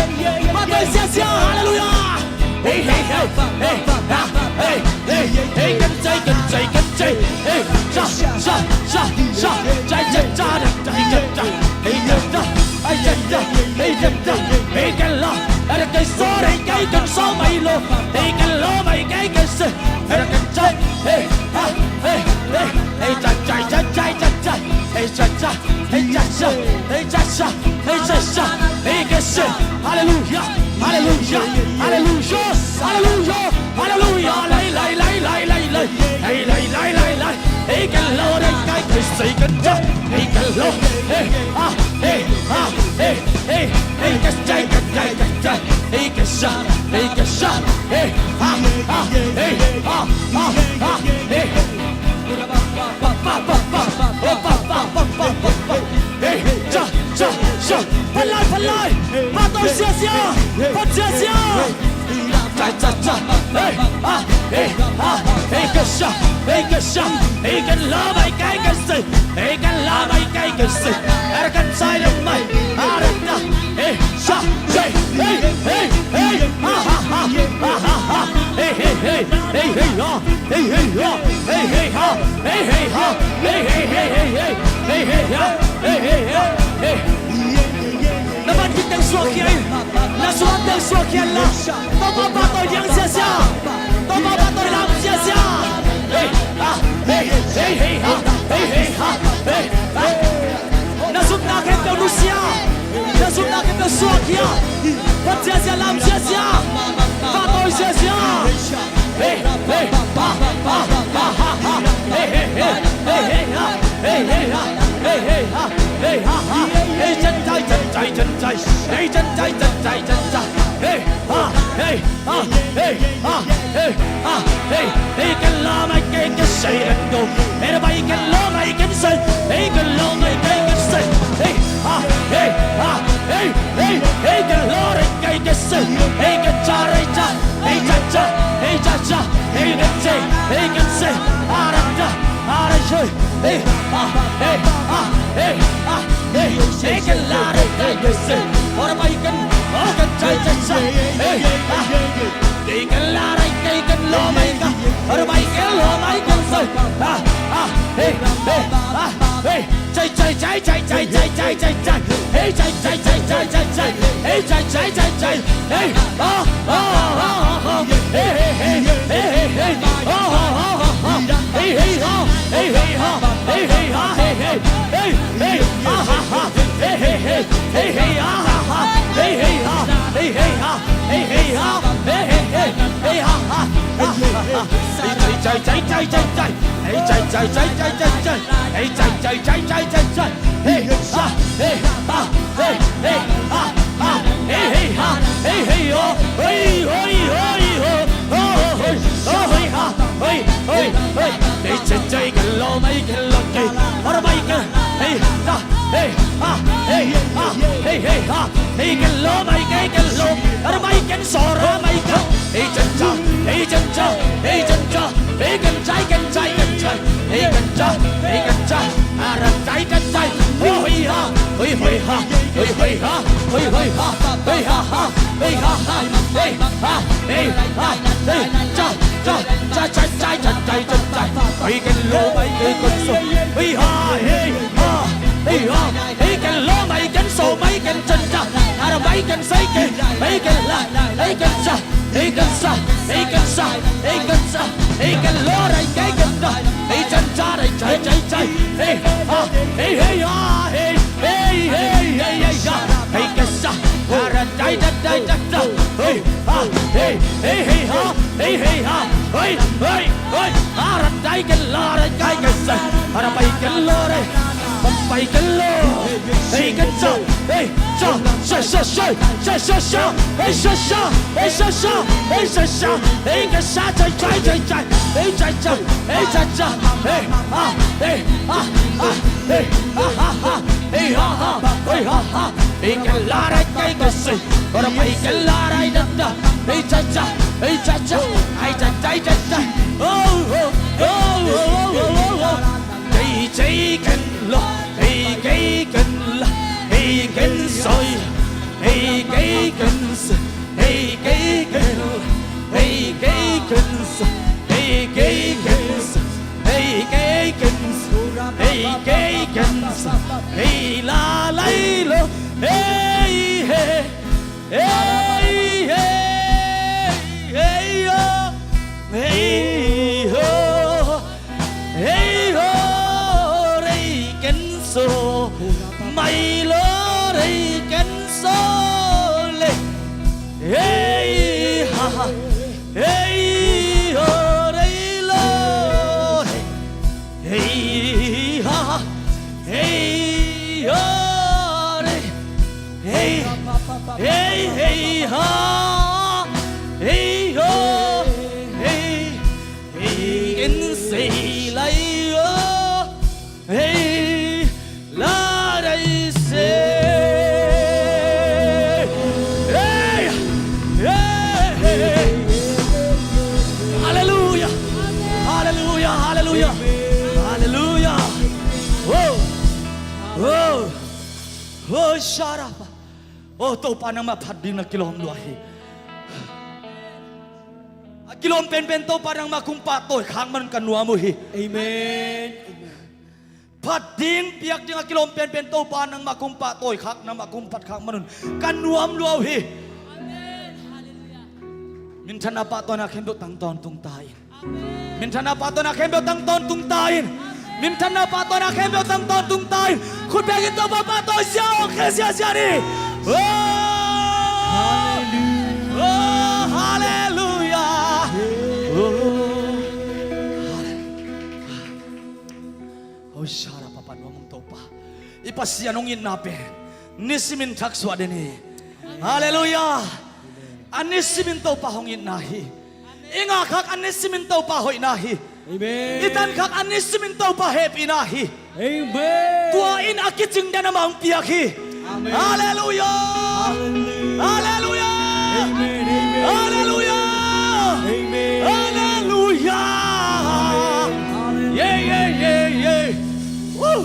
Phat sia sia, hallelujah. Hey, hey, hey, hey, ha, hey, hey, hey, ken chai, ken chai, ken chai, hey, cha, cha, cha, cha, chai, chai, cha, da, chai, chai, cha, hey, cha, cha, hey, cha, cha, hey, cha, cha, hey, ken lo, hey, ken so, hey, ken, ken so mai lo, hey, ken lo mai, hey, ken se, hey, ken chai, hey, ha, hey, hey, hey, cha, chai, cha, chai, cha, cha, hey, cha, cha. Hey, cha, cha, hey, cha, cha, hey, cha, cha, hey, ken se. Hallelujah, hallelujah, hallelujah, hallelujah, hallelujah. Lai, lai, lai, lai, lai, lai. Hey, lai, lai, lai, lai. Hey, ken lo, hey, kai, ken se, ken cha. Hey, ken lo. Hey, ah, hey, ah, hey, hey, hey, ken chai, ken chai, ken chai. Hey, ken sa, hey, ken sa. Hey, ah, ah, hey, ah, ah, ah, hey. Hey, cha, cha, cha. Phat lai, phat lai. Phat sia sia. Phat sia sia. Cha, cha, cha. Hey, ah, hey, ah, hey, ken sa, hey, ken sa. Hey, ken lo mai kai ken se. Hey, ken lo mai kai ken se. Ara ken sai lo mai. Ara na. Hey, sa, hey, hey, hey, hey. Ha, ha, ha, ha, ha, ha. Hey, hey, hey, hey, hey, ha. Hey, hey, ha, hey, hey, ha, hey, hey, hey, hey, hey, hey, hey, ha, hey, hey, ha, hey. Na van khit teng suak khia in, na suak teng suak khia in la. Topa pahtawi ding sia sia. Topa pahtawi lam sia sia. Hey, ha, hey, hey, hey, ha, hey, hey, ha, hey, ha. Na zumna khempeuh nusia. Na zumna khempeuh suak khia. Phat sia sia, lam sia sia. Pahtawi sia sia. Hey, hey, pa, pa, pa, pa, ha, ha. Hey, hey, hey, hey, hey, ha. Hey, hey, ha. Hey ha, hey ha ha, hey chan chai chan chai chan chai, hey chan chai chan chai chan chai, hey ha, hey ha, hey ha, hey ha, hey, hey kan la mai kai kan sai kan do, hey da mai kan la mai kan sai, hey kan la mai kai kan sai, hey ha, hey ha, hey, hey, hey kan la rai kai kan sai, hey kan cha rai cha, hey cha cha, hey cha cha, hey kan sai, hey kan sai, ara cha, ara sai. Hey, ah, hey, ah, hey, ah, hey. Hey kan la rai kai kan sai. Ora mai kan, ora kan chai chai chai. Hey, ah. Hey kan la rai kai kan lo mai kan. Ora mai kan lo mai kan sai. Ah, ah, hey, hey, ah, hey. Chai chai chai chai chai chai chai chai chai. Hey chai chai chai chai chai chai. Hey chai chai chai chai. Hey, ah, ah, ah, ah, ah. Hey, hey, hey, hey, hey, hey. Ah, ah, ah, ah, ah. Hey, hey, ha, hey, hey, ha, hey, hey, ha, hey, hey, hey, hey, ha, ha, ha, hey, hey, hey, hey, hey, ha, ha, ha, hey, hey, ha, hey, hey, ha, hey, hey, ha, hey, hey, hey, hey, ha, ha, ha, ha, ha. Hey, chai, chai, chai, chai, chai, chai. Hey, chai, chai, chai, chai, chai, chai. Hey, chai, chai, chai, chai, chai, chai. Hey, ha, hey, ha, hey, hey, ha, ha, hey, hey, ha, hey, hey, oh, hey, hey, hey, oh, oh, hey, oh, hey, ha, hey, hey, hey. Hey, chai, chai, kan lo mai, kan lo kei. Ora mai kan. Hey, ha, hey, ha, hey, ha, hey, hey, ha. Hey, kan lo mai kei, kan lo. Ora mai kan sora mai kan. Hey, chan cha, hey, chan cha, hey, chan cha. Hey, kan chai, kan chai, kan chai. Hey, kan cha, hey, kan cha. Ara chai, kan chai. Oh, hey, ha, hey, hey, ha, hey, hey, ha, hey, hey, ha, hey, ha, ha, hey, ha, ha, hey, ha, hey, ha, hey, cha, cha, cha, cha, cha, cha, cha, cha. Hey, kan lo mai kei, kan so. Hey, ha, hey, ha, hey, ha. Hey, kan lo mai, kan so mai, kan chan cha. Ara mai, kan sai, kan, hey, kan la, hey, kan sa. Hey kan sa, hey kan sa, hey kan sa, hey kan lo rai kai kan da, hey chan cha rai chai chai chai, hey ha, hey hey ha, hey hey hey hey hey ha, hey kan sa, ha ra dai da dai da da, hey ha, hey hey hey ha, hey hey ha, hey hey hey, ha ra dai kan la rai kai kan sa, ha ra pai kan lo rai, pai kan lo, hey kan sa, hey. Sha, sha, sha, sha, sha, sha, sha, hey, sha, sha, hey, sha, sha, hey, sha, sha, hey, ka sha, chai, chai, chai, chai, hey, chai, chai, hey, cha, cha, hey, ha, hey, ha, ha, hey, ha, ha, ha, hey, ha, ha, hey, ha, ha, hey, ka la, rai, kai, ka, si, ora, pai, ka la, rai, da, da, hey, cha, cha, hey, cha, cha, ai, cha, chai, cha, chai, oh, oh, oh. Hey, chai, kan, lo, hey, kai, kan, la, hey, kan, soi. Hey, kei kan sa, hey, kei kan, hey, kei kan sa, hey, kei kan sa, hey, kei kan sa, hey, kei kan sa, hey, la, lai, lo, hey, hey, hey, hey, hey, oh, hey, oh. Hei ho, rei ken so, mai lo rei ken so le. Hei ha, hei ho, rei lo, hei ha, hei ho, rei, hei, hei, hei ha, hei ho, hei. Hei ken sei lai o, hei la dai se. Hei, hei, hei. Halleluia, halleluia, halleluia, halleluia. Wow, wow, wow, sharapa. O Topa, nangmah phat ding na kilawm lua hi. A kilawm penpen Topa nangmah kong pahtawi khak man ka nuam uh hi. Amen. Phat ding piak ding a kilawm penpen Topa nangmah kong pahtawi khak, nangmah kong phat khak man un ka nuam lua uh hi. Minthanna pahtawina khempeuh tang tawntung ta in. Minthanna pahtawina khempeuh tang tawntung ta in. Minthanna pahtawina khempeuh tang tawntung ta in. Khut bengin Topa pahtawi sia, awng khia sia sia ni. Oh! Oh, halleluia. Oh, halleluia. Hosanna, Papa nuam ung Topa. Pasian hong itna pen nisimin thaksuah den hi. Halleluiah. A nisimin Topa hong itna hi. I ngahkhak a nisimin Topa hoihna hi. Amen. I tankhak a nisimin Topa hehpihna hi. Amen. Tua in a kicing den amah hong piak hi. Amen. Halleluiah. Halleluiah. Amen, amen. Halleluiah. Amen. Halleluiah. Amen. Ye, ye, ye, ye. Woo.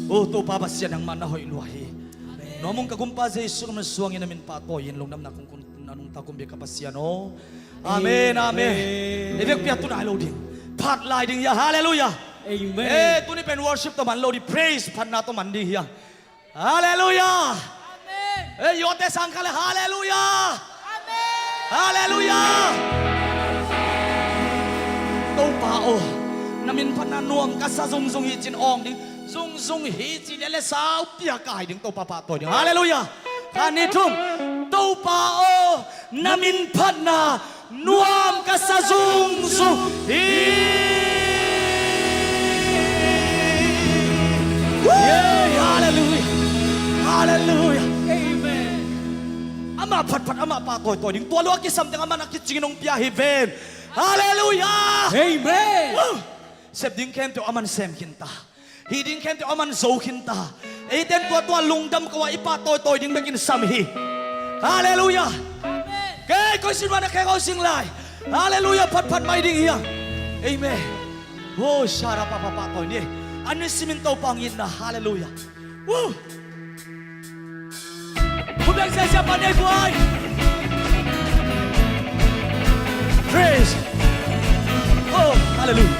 Oh, Topa Pasian, nangmah na hoih lua hi. Amen. Nuam ung ka Gumpa Jesu, na min suangin na min pahtawi in, lungdamna kong kun a nungta kong biak ka Pasian aw. Amen, amen. Amen. I vekpi-a tu nai lo ding. Phat lai ding hi a, halleluiah. Amen. Eh, tuni pen worship tawh man lo ding, praise, phatna tawh man ding hi a. Halleluiah. Amen. Eh, i awte sang kha le, halleluiah. Amen. Halleluiah. Topa aw, na min phatna nuam ka sa zungzung hi ci-in awng ding. Zungzung hi ci le le sau pia kai ding, Topa pahtawi ding. Halleluiah. Khat, nih, thum. Topa aw, na min phatna nuam ka sa zungzung hi. Yay, halleluiah. Halleluiah. Amen. Amah phatphat amah pahtawi tawi ding. Tua lua kisam teng amah na kicingin hong pia hi ven. Halleluiah. Amen. Woo. Sep ding khempeuh aman sem khin ta. Hih ding khempeuh aman zo khin ta. Eiten tua tua lungdam ko a i pahtawi tawi ding bekin sam hi. Halleluiah. Amen. Kei koi sin wan a kei koi sing lai. Halleluiah, phatphat mai ding hi a. Amen. Wo, shara papa pahtawi ni. A nisimin Topa hong itna. Halleluiah. Woo. Khut beng siasia pan ei buai. Praise. Oh, hallelujah.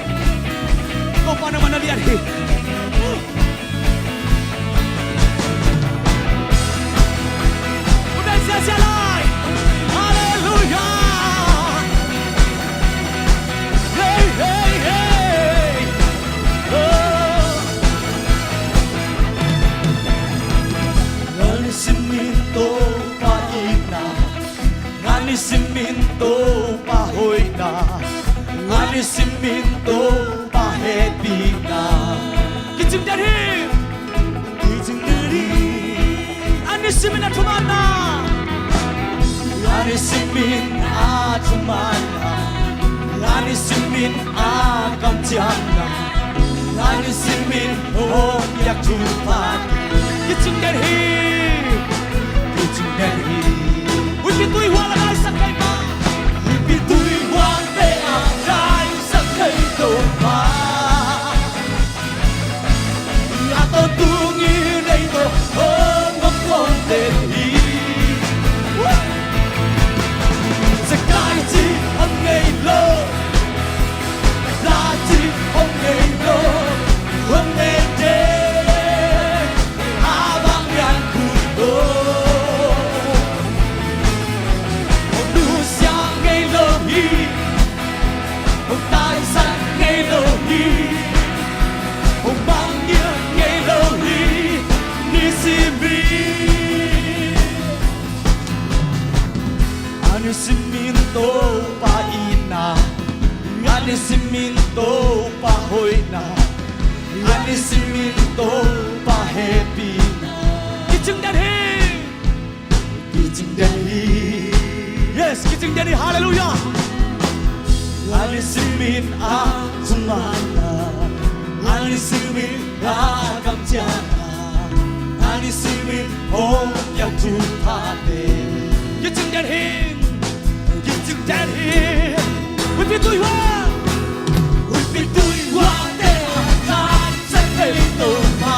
Topa nangmah na lian hi. Khut beng siasia lai. Hallelujah. Hey, hey, hey. Oh. Ngani simin Topa itna, ngani simin Topa hoihna, ngani simin Topa hehpihna. Kicing den hi. Kicing den hi. A nisimin a thumanna. A nisimin a thumanna. A nisimin a kamciamna. A nisimin hong piak thupha. Kicing den hi. Kicing den hi. Huihpi tuihual a daisak thei pa. Huihpi tuihual te a daisak thei Topa. A tawntungin ei tawh hong om khawm den hi. Zekai cih om ngei lo. Lasi om ngei lo, om ngei te, a bang lian kul lo. Om nusia ngei lo hi, om taisan ngei lo hi, om bang ngei lo hi, nisimin. A nisimin Topa itna, a nisimin Topa hoihna, a nisimin Topa hehpihna. Kicing den hi. Kicing den hi. Yes, kicing den hi. Hallelujah. A nisimin a thumanna, a nisimin a kamciamna, a nisimin hong piak thuphate. Kicing den hi. Kicing den hi. Huihpi tuihual. Huihpi tuihual te a daisak thei Topa.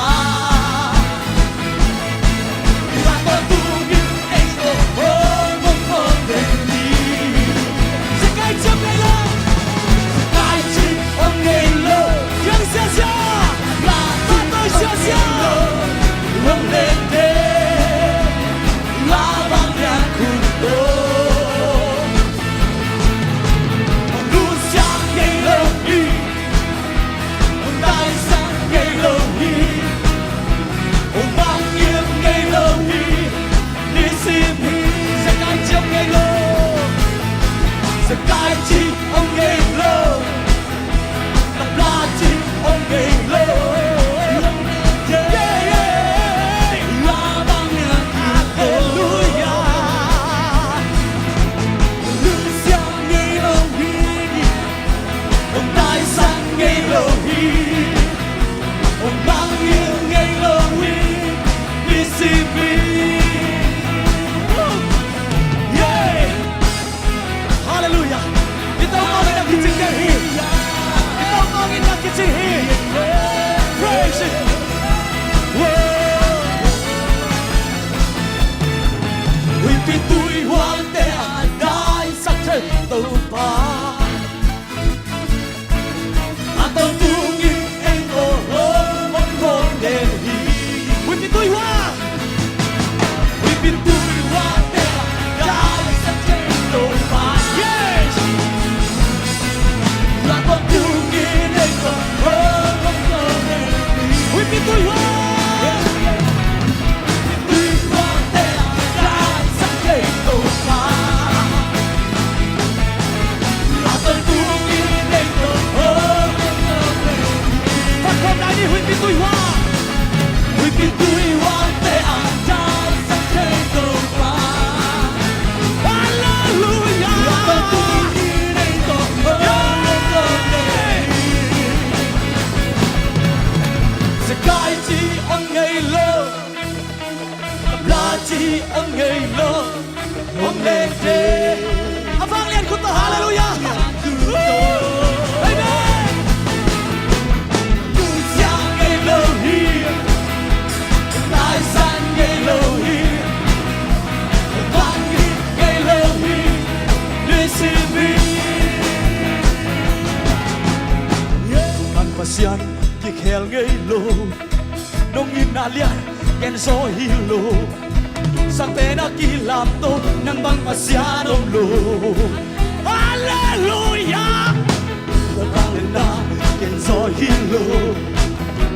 Om lente. A vanglian khut tawh, halleluiah. Amen. Kusia ngei lo hi. Taisan ngei lo hi. Vanglian ngei lo hi. Nisimin. Kuman Pasian kikhel ngei lo. Nong itna lian ken zaw hi lo. Sangpen a kilamto nang bang Pasian om lo. Halleluiah. Ka bang na ken zaw hi lo.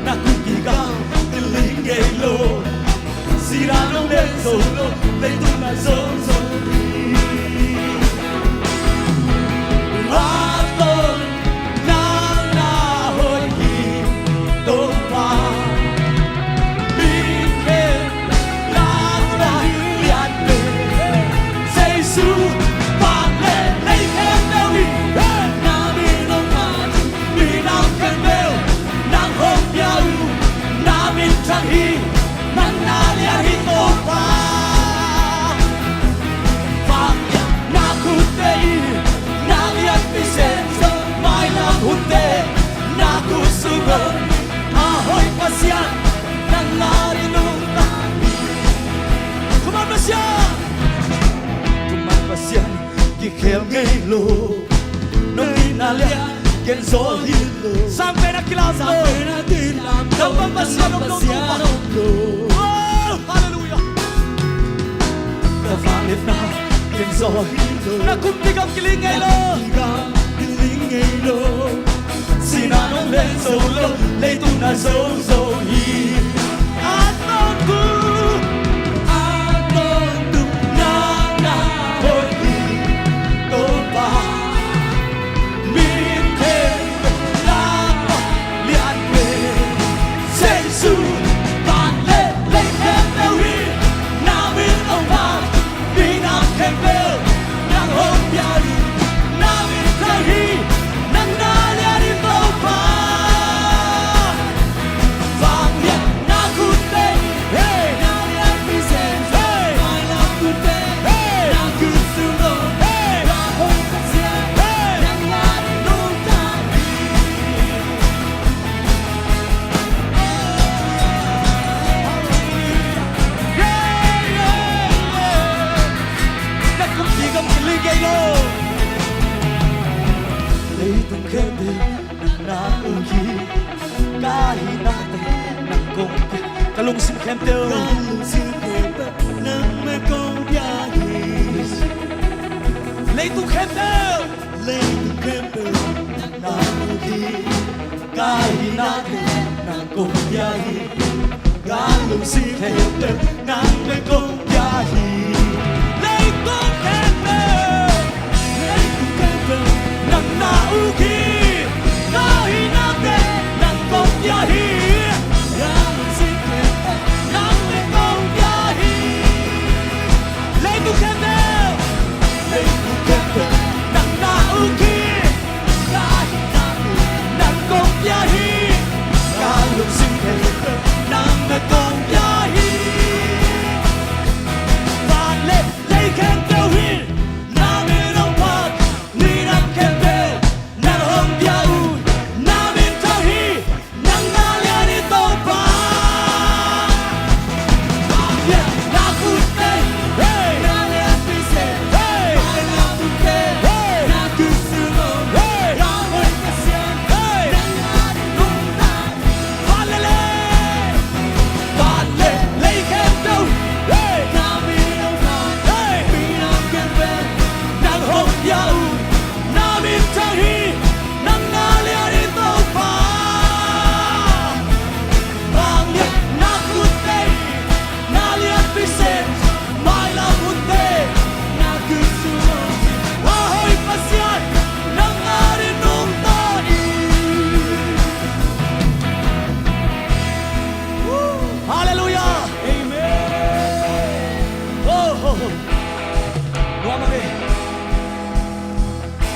Na kut kikal kiling ngei lo. Sina nong len zo lo. Leitung na zo zo hi. A ton nang na hoih hi Topa. Mi khen nang na lian pen Jesu. Vanglian lei khempeuh in na min hong phat. Minam khempeuh nang hong pia uh. Na min thang hi. Nang na lian hi Topa. Vanglian na khutte in na lianpi zenzen. Mailam hunte na kut sung om. A hoih Pasian nang na i nungta. Kuman Pasian. Kuman Pasian kikhel ngei lo. Nong itna lian ken zaw hi lo. Sangpen a kilamto nang bang Pasian om lo. Oh, halleluiah. Ka vanglian na ken zaw hi lo. Na kumpi gam kiling ngei lo. Sina nong len zo lo. Leitung na zo zo hi. A tawntung, a tawntung nang na hoih hi Topa. Mi khen nang na lian pen Jesu. Vanglian lei khempeuh in na min hong phat. Minam khempeuh nang hong pia hi. Na min thang hi. Nang na lian hi Topa. Vanglian na khutte in na lianpi zenzen. Mailam hunte na kut sung om. A hoih Pasian nang na i nungta hi. Na kumpi gam kiling ngei lo. Leitung khempeuh nang na uk hi. Ka hinate nang kong pia. Ka lungsim khempeuh, ka lungsim khempeuh nang na kong pia hi. Leitung khempeuh, leitung khempeuh nang na uk hi. Ka hinate nang kong pia hi. Ka lungsim khempeuh nang na kong pia hi. Leitung khempeuh, leitung khempeuh nang na uk hi. Ka hinate nang kong pia hi. Ka lungsim khempeuh nang na kong pia hi. Leitung khempeuh, leitung khempeuh nang na uk hi. Ka hinate nang kong pia hi. Ka lungsim khempeuh nang na kong pia hi. Vanglian lei khempeuh in na min hong phat. Minam khempeuh nang hong pia uh. Na min thang hi. Nang na lian hi Topa. Vanglian na khutte in, hey, na lianpi zenzen. Hey. Mailam hunte, hey, na kut sung om. Hey. A hoih Pasian, hey, nang na i nungta. Vanglian lei, vanglian lei khempeuh, hey, na min hong phat. Hey. Minam khempeuh nang hong pia uh. Na min thang hi. Nang na lian hi Topa. Vanglian na khutte in na lianpi zenzen. Mailam hunte na kut sung om. A hoih Pasian nang na i nungta hi. Halleluiah. Amen. Oh, oh, oh. Nuam a ve.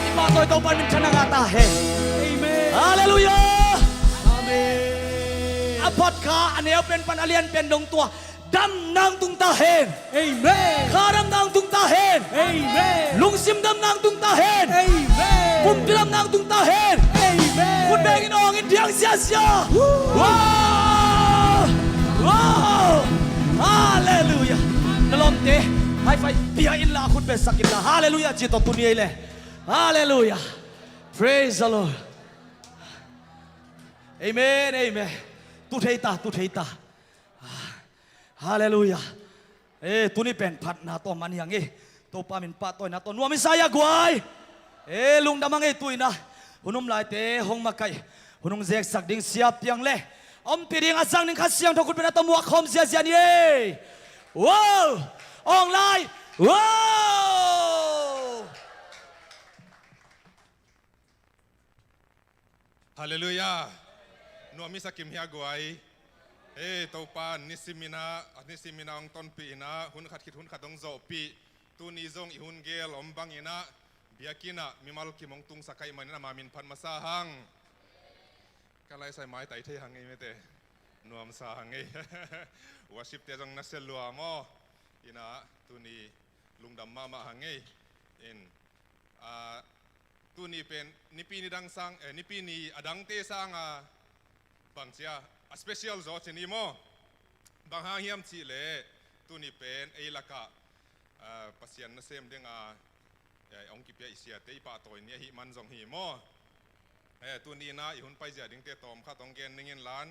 I pahtawi Topa minthanna ngah ta hen. Amen. Halleluiah. Amen. A phat kha a neu pen pan a lian pen dong tua Damna hong tung ta hen. Amen. Kha damna hong tung ta hen. Amen. Lungsim damna hong tung ta hen. Amen. Pumpi damna hong tung ta hen. Amen. Khut beng in, awng in, diang siasia. Woo. Wow. Wow. Halleluiah. Na lawmte high five pia inla, khut bengsak inla, halleluiah ci tawh tuni ei le. Halleluiah. Praise the Lord. Amen, amen. Tu thei ta, tu thei ta. Halleluiah. Eh, tuni pen phatna tawh man hi hang ei. Topa min pahtawina tawh nuam i sa hi a guai. Eh, lungdam hang ei. Tu-in ah hun um laite hong makaih, hun hong zeksak ding siapi hang le a ompih ding a zang ding Kha Siangtho khutbetna tawh muak khawm ziazia ni ei. Wow. Awng lai. Wow. Halleluiah. Nuam i sa kim hi a guai. Hei, Topa, nisimin ah, nisimin ah hong tonpih in ah, hun khat khit hun khat hong zawhpih. Tuni zong i hun gel om bangin ah, biakinn ah mimal kim hong tungsak ahih manin ama min phat masa hang. Ka laisai maitai thei hang ei mete. Nuamsa hang ei. Worship te zong nasia lua maw. In ah, tuni lungdam mahmah hang ei. In, ah, tuni pen nipi ni dang sang, eh, nipi ni a dangte sanga bang ci a, a special zaw ci ni maw. Bang hang hiam cih leh tuni pen ei lakah, ah, Pasian nasem dinga, eh, hong kipia i siate i pahtawi ni ahih man zong hi maw. Eh, tuni in ah i hun paizia dingte tawm khat hong gen ning inla,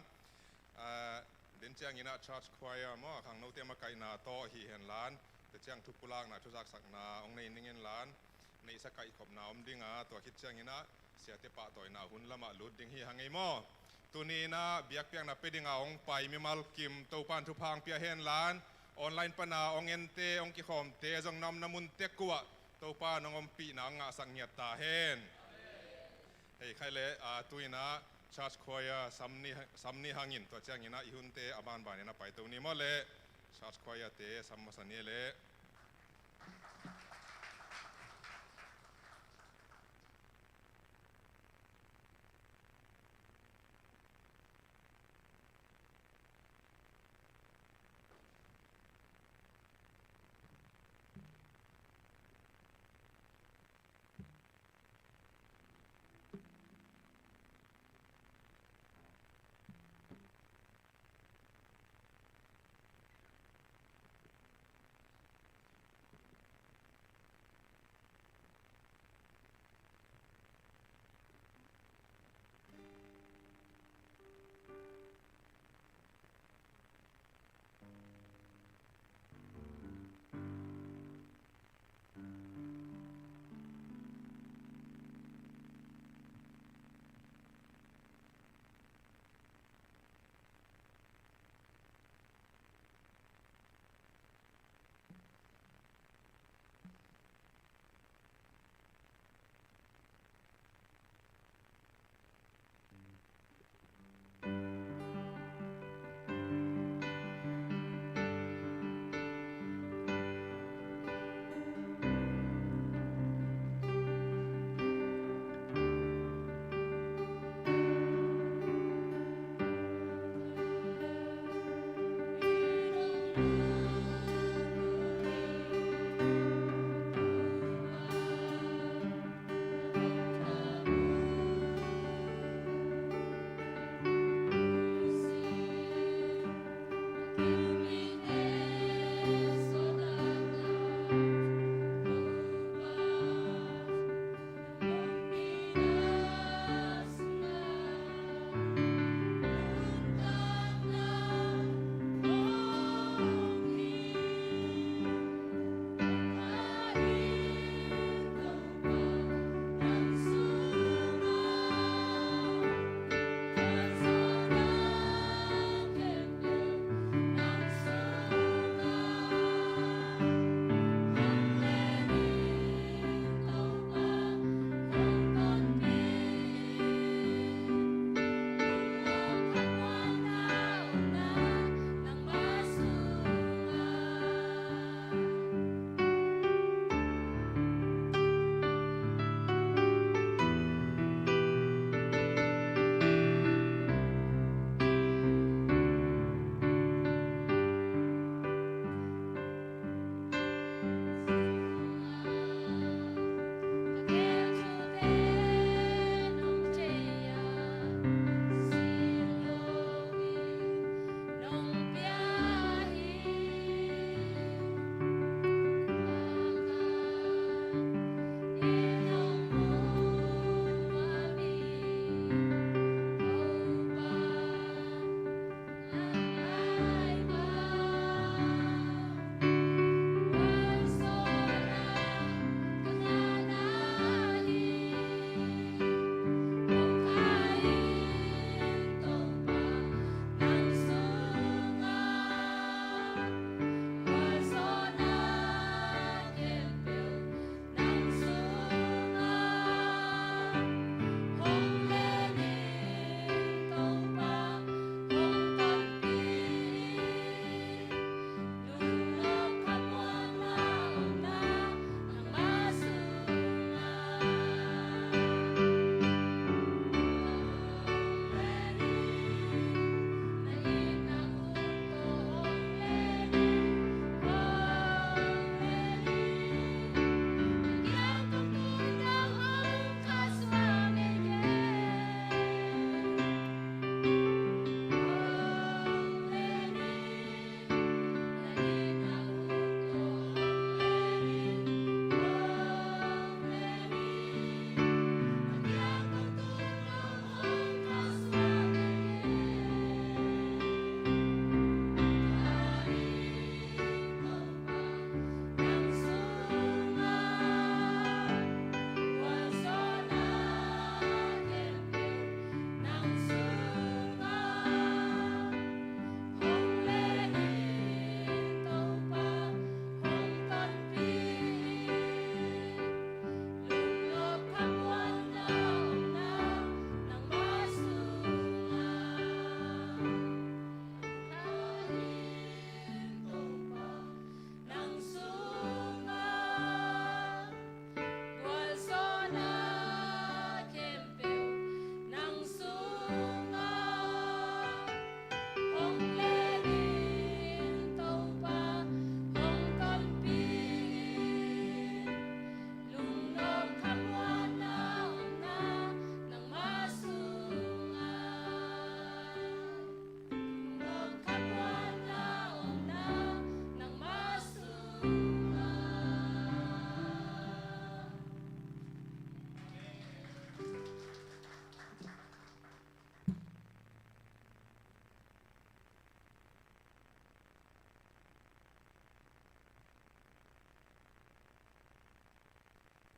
ah, den ciangin ah church choir maw, khangnote makaihna tawh hi henla, tua ciang thupulakna, thuzaksakna hong nei ning inla, neihsa kaihkhopna om dinga, tua khit ciangin ah siate pahtawina hun lamah lut ding hi hang ei maw. Tuni in ah biakpiakna pia dinga hong pai mimal kim Topa in thupha hong pia henla, online pana hong ente, hong kikhawmte zong na omna mun tek uh ah Topa in hong ompihna hong ngahsak ngiat ta hen. Hei, khai le, ah, tu-in ah church choir sam ni, sam ni hangin, tua ciangin ah i hunte a banbanin a paito ni maw le. Church choir te sam masa ni le.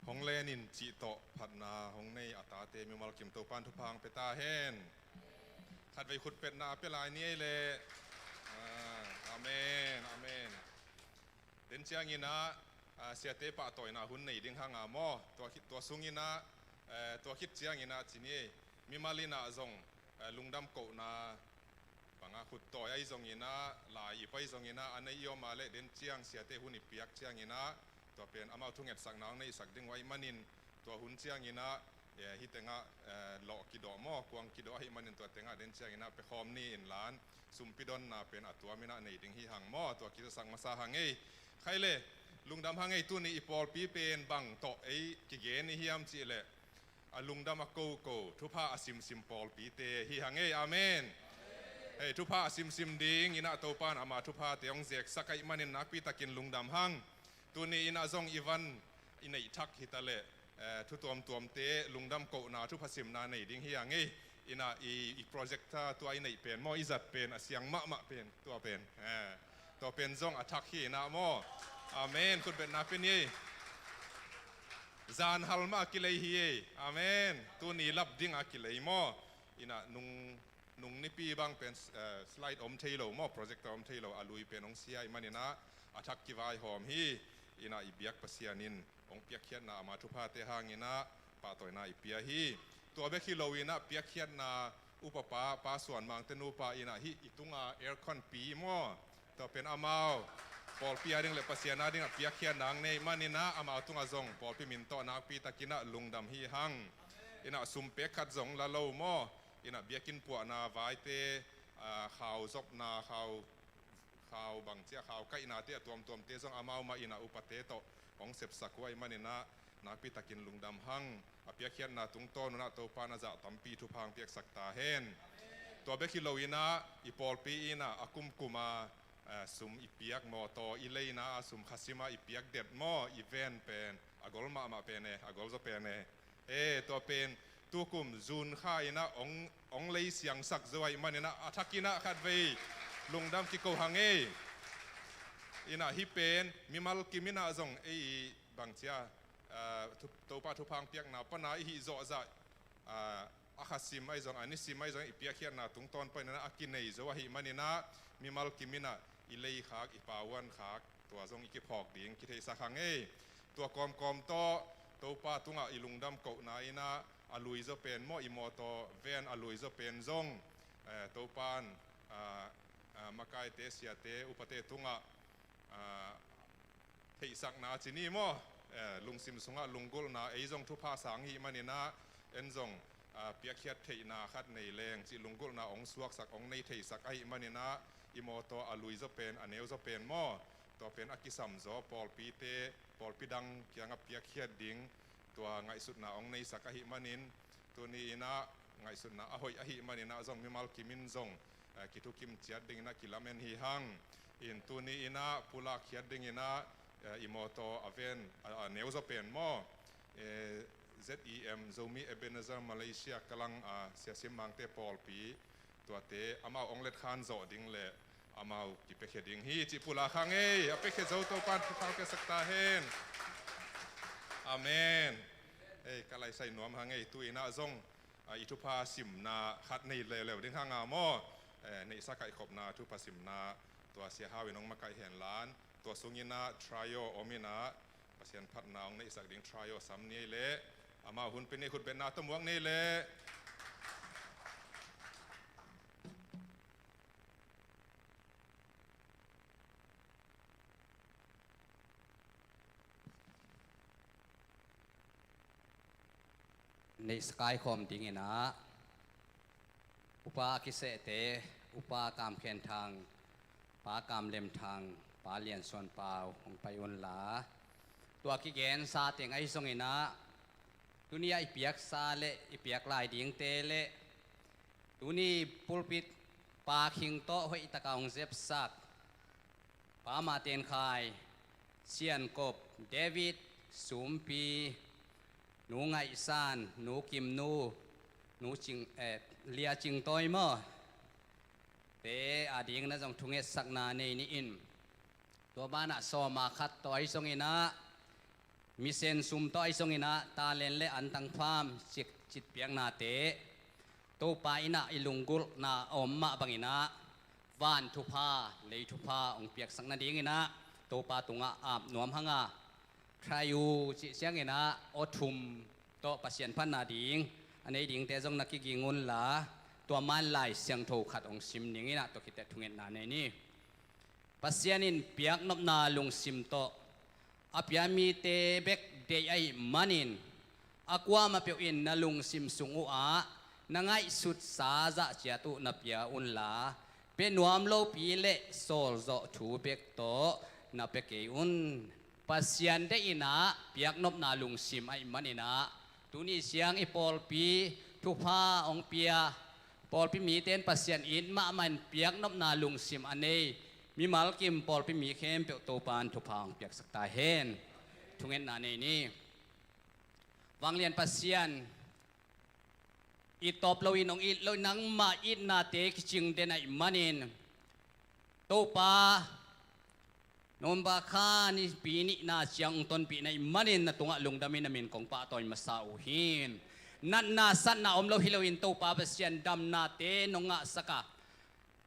Hong lenin cih tawh phatna hong nei a tate mimal kim Topan thupha hong pia ta hen. Khatvei khut petna a pia lai ni ei leh. Ah, amen, amen. Den ciangin ah, ah, siate pahtawina hun nei ding hang a maw. Tua khit, tua sungin ah, eh, tua khit ciangin ah ci ni ei. Mimal in ah zong, eh, lungdam kohna bang a khut tawi ahi zongin ah, lai ip ahi zongin ah, a nei i om a leh den ciang siate hun i piak ciangin ah, tua pen amau thungetsakna hong neihsak ding uh ahih manin, tua hun ciangin ah, eh, hih tengah, eh, lawh kidawh maw, kuang kidawh ahih manin tua tengah den ciangin ah pia khawm ni in la, sumpi donna pen a tuamin ah nei ding hi hang maw, tua kizasak masa hang ei. Khai leh, lungdam hang ei. Tuni i pawlpi pen bang tawh ei kigen i hiam cih leh, a lungdam a koko, thupha a simsim pawlpite hi hang ei. Amen. Hei, thupha a simsim dingin ah Topan ama thuphate hong zeksak ahih manin nakpi takin lungdam hang. Tuni in ah zong i van i neih thak hi ta leh, eh, thu tuamtuamte lungdam kohna thupha simna nei ding hi hang ei. In ah i, i projector tua i neih pen maw, i zat pen a siang mahmah pen, tua pen, eh, tua pen zong a thak hi in ah maw. Amen. Khutbetna pia ni ei. Zan hal mah a kilei hi ei. Amen. Tuni lap ding a kilei maw. In ah nung, nung nipi bang pen, eh, slide om thei lo maw, projector om thei lo, a lui pen hong sia ahih manin ah a thak kivaihawm hi. In ah i biak Pasian in hong piakkhiatna ama thuphate hangin ah pahtawina i pia hi. Tua bek hi loin ah piakkhiatna upapa Pa Suan Mangte nupa in ah hih i tunga aircon pi maw, tua pen amau pawlpi a ding leh Pasian a ding ah piakkhiatna hong nei manin ah amau tungah zong pawlpi min tawh nakpi takin ah lungdam hi hang. In ah sum pek khat zong la lo maw. In ah biakinn puahna vaite, ah, khau zopna, khau, khau bang ci a, khau kaihnate a tuamtuamte zong amau mah in ah upate tawh hong sepsak uh ahih manin ah nakpi takin lungdam hang. A piakkhiatna tungtawn un ah Topan a zah tampi thupha hong piaksak ta hen. Tua bek hi loin ah i pawlpi in ah a kumkum a, eh, sum i piak, mawtaw i leina a sum khasim a i piak det maw, i van pen a gol mahmah pen e, a gol zaw pen e. Eh, tua pen tukum June kha in ah hong, hong lei siangsak zo ahih manin ah a thak in ah khatvei lungdam kiko hang ei. In ah hih pen mimal kim in ah zong ei bang ci a, ah, thu, Topa thupha hong piakna pana i hih zawh zah, ah, a khasim ahi zong, a nisim ahi zong i piakkhiatna tungtawn panin ah a kinei zo ahih manin ah mimal kim in ah i lei khak, i pauan khak, tua zong i kiphawk ding kitheihsak hang ei. Tua kawmkawm tawh Topa tungah i lungdam kohna in ah a lui zaw pen maw, i mawtaw van a lui zaw pen zong, eh, Topan, ah, ah, makaite, siate, upate tungah, ah, theihsakna ci ni maw, eh, lungsim sungah lunggulhna, ei zong thupha sang hih manin ah en zong, ah, piakkhiat theihna khat nei leng cih lunggulhna hong suaksak, hong nei theihsak ahih manin ah i mawtaw a lui zaw pen, a neu zaw pen maw, tua pen a kisam zaw pawlpite, pawlpi dang kiangah piakkhiat ding tua ngaihsutna hong neisak ahih manin, tuni in ah ngaihsutna a hoih ahih manin ah zong mimal kim in zong, eh, kithukim ciat dingin ah kilamen hi hang. In tuni in ah pulak khiat dingin ah, eh, i mawtaw a van, a, a neu zaw pen maw, eh, Z E M, Zomi Ebenezer Malaysia Klang, ah, Sia Sim Mangte pawlpi, tuate amau hong letkhan zawh ding leh amau kipiakhia ding hi cih pulak hang ei. A piakhia zo Topan thupha piaksak ta hen. Amen. Ei, ka laisai nuam hang ei. Tu in ah zong, ah, i thupha simna khat nei leuleu ding hang a maw. Eh, neihsa kaihkhopna thupha simna tua Sia Hau in hong makaih hen la, tua sungin ah trio om in ah Pasian phatna hong neihsak ding trio sam ni ei leh. Amau hun pia ni, khutbetna tawh muak ni ei leh. Neihsa kaikhawm dingin ah upa a kisehte, Upa Kam Khen Thang, Pa Kam Lem Thang, Pa Lian Suan Pau hong pai un la, tua kigensa teng ahi zongin ah tuni a i piaksa leh i piak lai dingte leh tuni pulpit pakhing tawh hoih taka hong zepsak Pa Ma Ten Khai, Sian Kop, David, Sumpi, Nu Ngaih San, Nu Kim Nu, Nu Cing, eh, Lia Cing Tawi maw, te adingin ah zong thungetsakna nei ni in. Tua banah sawma khat tawh ahi zongin ah Mission sum tawh ahi zongin ah talent le antang pham cik citpiaknate Topa in ah i lunggulhna a om mah bangin ah van thupha, lei thupha hong piaksak nadingin ah Topa tungah ap nuam hang a, try uh cih ciangin ah aw thum tawh Pasian phatna ding a nei dingte zong na kiging unla, tua man Lai Siangtho khat hong sim dingin ah tua khit teh thungetna nei ni. Pasian in piaknopna lungsim tawh a pia mite bek deih ahih manin, a kuamah peuh in na lungsim sung uhah na ngaihsutsa zah ciat uh na pia unla, pia nuam lopi le sawlzawh thu bek tawh na pia kei un. Pasian deih in ah piaknopna lungsim ahih manin ah, tuni ciang i pawlpi thupha hong pia, pawlpi mite in Pasian it mahmah in piaknopna lungsim a nei mimal kim pawlpi mi khempeuh Topa in thupha hong piaksak ta hen. Thungetna nei ni. Vanglian Pasian, it tawp loin hong it loin nangmah itnate kicing den ahih manin, Topa, November kha nipi nihna ciang hong tonpih na hih manin na tungah lungdamin na min kong pahtawi masa uh hi. Natna satna om lo hi loin Topa Pasian, damnate nong ngahsak a,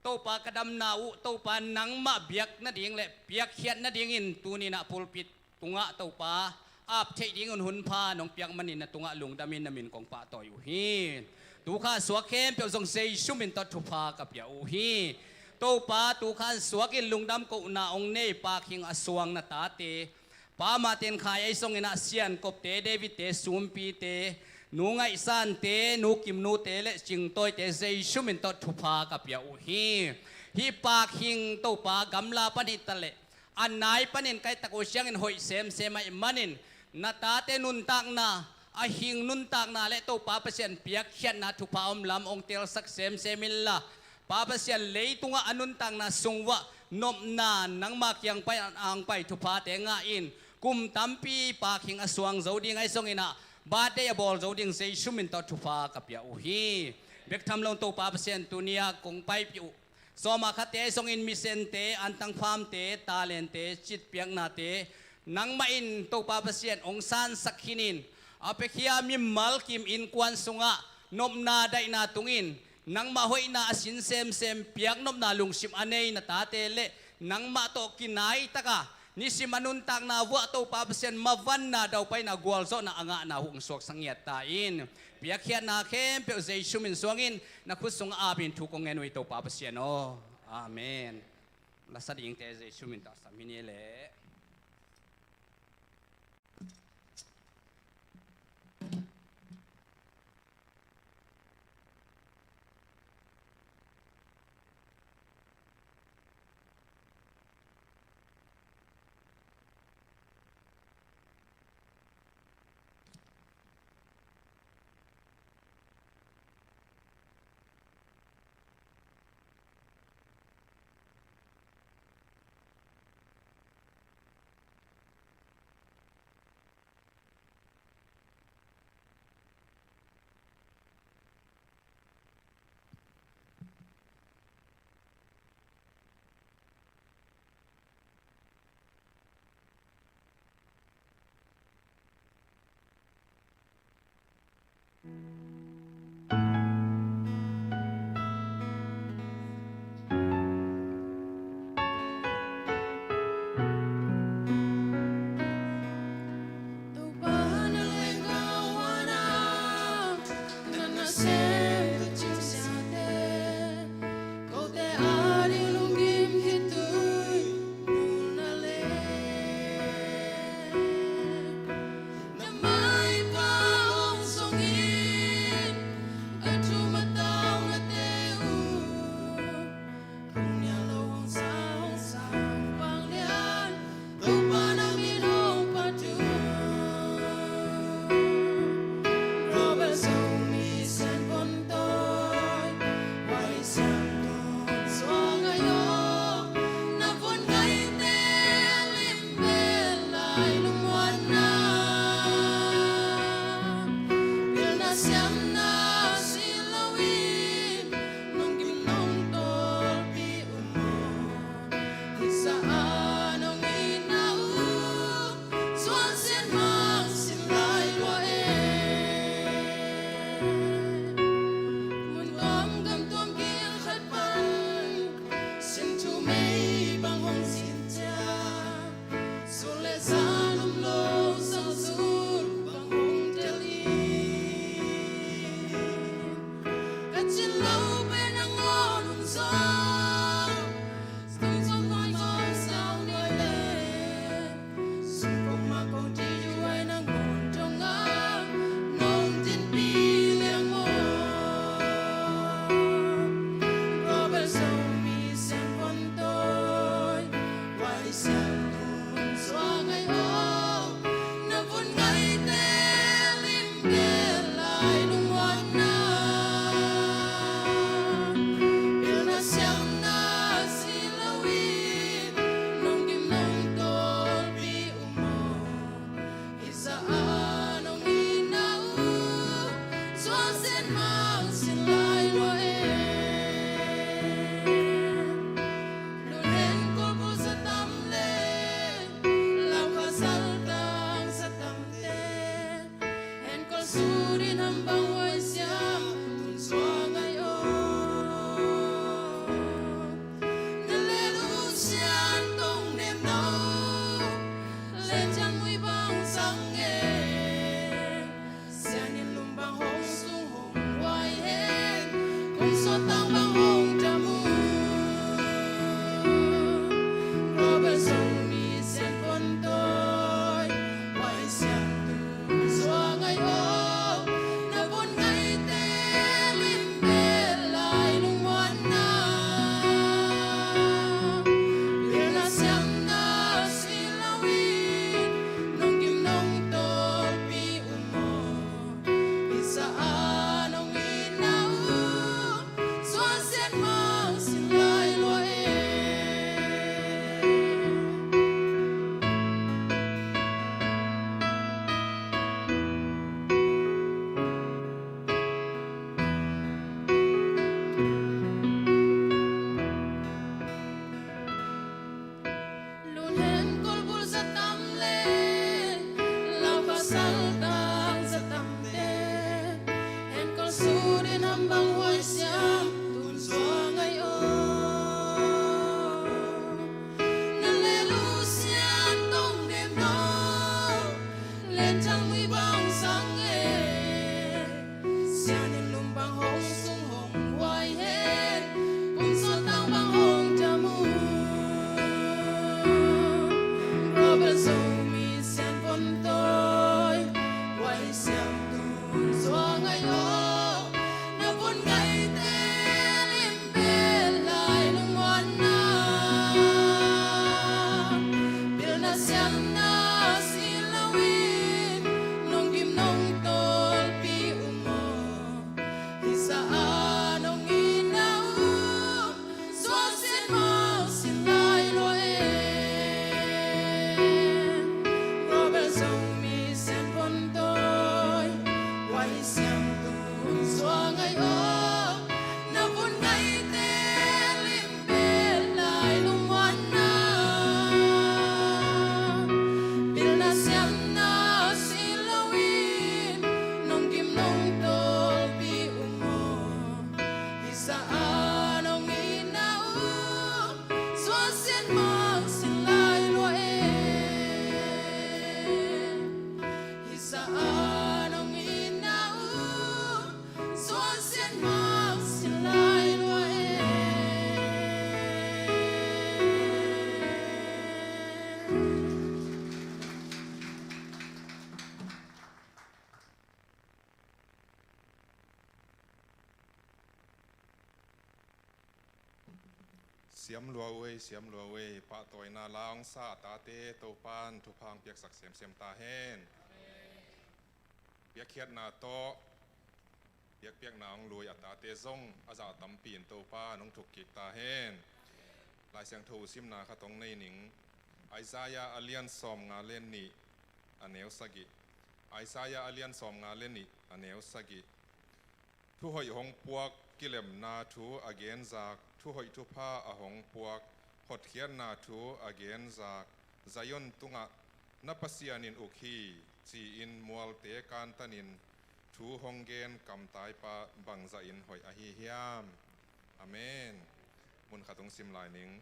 Topa, ka damna uh Topa nangmah biak nading le piakkhiat nadingin tuni-in ah pulpit tungah Topa, ap theih dingun hun pha nong piak manin na tungah lungdamin na min kong pahtawi uh hi. Tukha suak khempeuh zong Jesu min tawh thupha ka pia uh hi. Topa, tukha suakin lungdam kohna hong nei Pakhing a suang na tate, Pa Martin Khai ahi zongin ah Sian Kopte, Davidte, Sumpite, Nu Ngaih Sante, Nu Kim Nute le Cing Tawite Jesu min tawh thupha ka pia uh hi. Hih Pakhing Topa, gamla pan hi ta leh a nai panin kai tak uh ciangin hoih semsem ahih manin, na tate nuntakna, a hing nuntakna le Topa Pasian piakkhiatna thupha om lam hong telsak semsem inla, Pa Pasian, leitungah a nuntakna sung uah nopna nangma kiang pai, ang pai thuphate ngah in, kum tampi Pakhing a suang zo ding ahi zongin ah, birthday a bawl zo ding Jesu min tawh thupha ka pia uh hi. Bek tham lo Topa Pasian, tuni-a kong paipih uh sawma khatte ahi zongin missionte, antang phamte, talente, citpiaknate, nangmah in Topa Pasian hong sansak khinin, a piakhia mimal kim innkuan sungah nopna daihna tungin, nangmah hoihna a sin semsem piaknopna lungsim a nei na tate le nangmah tawh kinaitaka nisim a nuntakna uah Topa Pasian mavanna, daupaina, gualzawhna a ngahna uh hong suaksak ngiat ta in. Piakkhiatna khempeuh Jesu min suangin na khut sungah apin thu kong ngen uh hi Topa Pasian aw. Amen. Lasa dingte Jesu min tawh sam hi ni leh. Sudin hambang huai siam tun suang ai o. Na le lu sian tong nem no. Le jan mui bang sang e. Sian in lum bang hong sung hong huai hen. Kum suak tang bang hong jam uh. Global Zomi Sian Pon Toi. Huai siam tun suang ai o. Na pun ngaite lim bel lai lungmuanna. Pilna siamna si lo in. Nong kim nong tolpi uh maw. Isa a nong itna uh. Suan sian mang sin lai lua e. Lun hen kolbul za tam le, lau pasal tang za tam te. Hen kol sudin hambang huai siam tun suang ai o. Na le lu sian tong nem no. Len chang mui bang sang e. Sian in lum bang hong sung hong huai hen. Kum suak tang bang hong jam uh. Global Zomi Sian Pon Toi. Huai siam tun suang ai o. Na pun ngaite lim bel lai lungmuanna. Pilna siamna si lo in. Nong kim nong tolpi uh maw. Isa a nong itna uh. Suan sian mang sin lai lua e. Global Zomi Sian Pon Toi. Huai siam tun suang ai o. Na pun ngaite lim bel lai lungmuanna. Pilna siamna si lo in. Nong kim nong tolpi uh maw. Isa a nong itna uh. Suan sian mang sin lai lua e. Isa a nong itna uh. Suan sian mang sin lai lua e. Siam lua uh ei, siam lua uh ei, pahtawina la hong sa a tate Topa'n thupha hong piaksak semsem ta hen. Piakkhiatna tawh, piakpiakna hong lui a tate zong a zah tampi in Topa'n hong thuk kik ta hen. Lai Siangtho simna khat hong nei ning. Isaiah a lian sawmnga le nih a neu sagih. Isaiah a lian sawmnga le nih a neu sagih. Thuhoih hong puak, kilemna thu a genzak, thuhoih thupha a hong puak, hotkhiatna thu a genzak, Zion tungah, "Na Pasian in uk hi," ci-in mualte kantanin thu hong gen kamtaipa bangzahin hoih ahi hiam? Amen. Mun khat hong sim lai ning.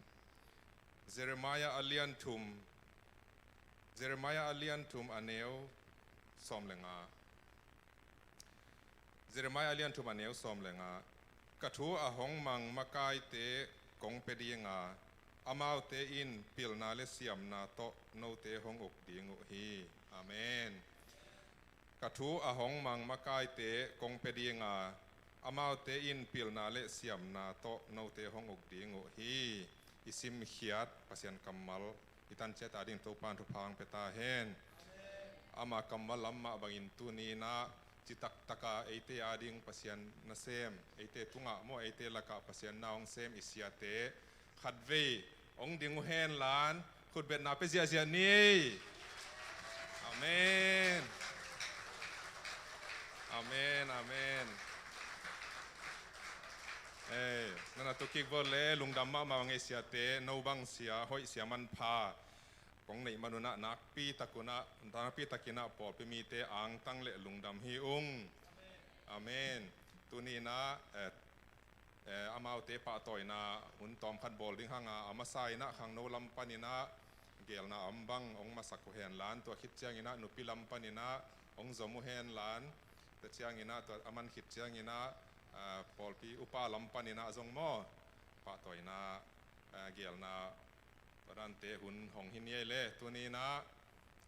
Jeremiah a lian thum, Jeremiah a lian thum a neu sawm le nga. Jeremiah a lian thum a neu sawm le nga. Ka thu a hong mang makaite kong pia dinga, amaute in pilna le siamna tawh note hong uk ding uh hi. Amen. Ka thu a hong mang makaite kong pia dinga, amaute in pilna le siamna tawh note hong uk ding uh hi. I simkhiat Pasian kammal i tan ciat a ding Topa'n thupha hong pia ta hen. Ama kammal lam mah bangin tuni-in ah citak taka eite a ding Pasian nasem, eite tungah maw, eite lakah Pasian na hong sem i siate khatvei hong ding uh hen la, khutbetna pia ziahziah ni. Amen. Amen, amen. Eh, na na tu kik vo le, lungdam mahmah ung ei siate, no bang sia, hoih sia manpha. kong neih man un ah nakpi tak un ah, nakpi takin ah pawlpi mite angtang le lungdam hi ung. Amen. Tuni in ah, eh, eh, amaute pahtawina hun tawmkhat bawl ding hang a, a masa in ah khangno lam panin ah geelna a om bang hong masak uh hen la, tua khit ciangin ah nupi lam panin ah hong zom uh hen la, tua ciangin ah tua a man khit ciangin ah, ah, pawlpi upa lam panin ah zong maw, pahtawina, ah, geelna, tua dante hun hong hi ni ei le, tuni in ah,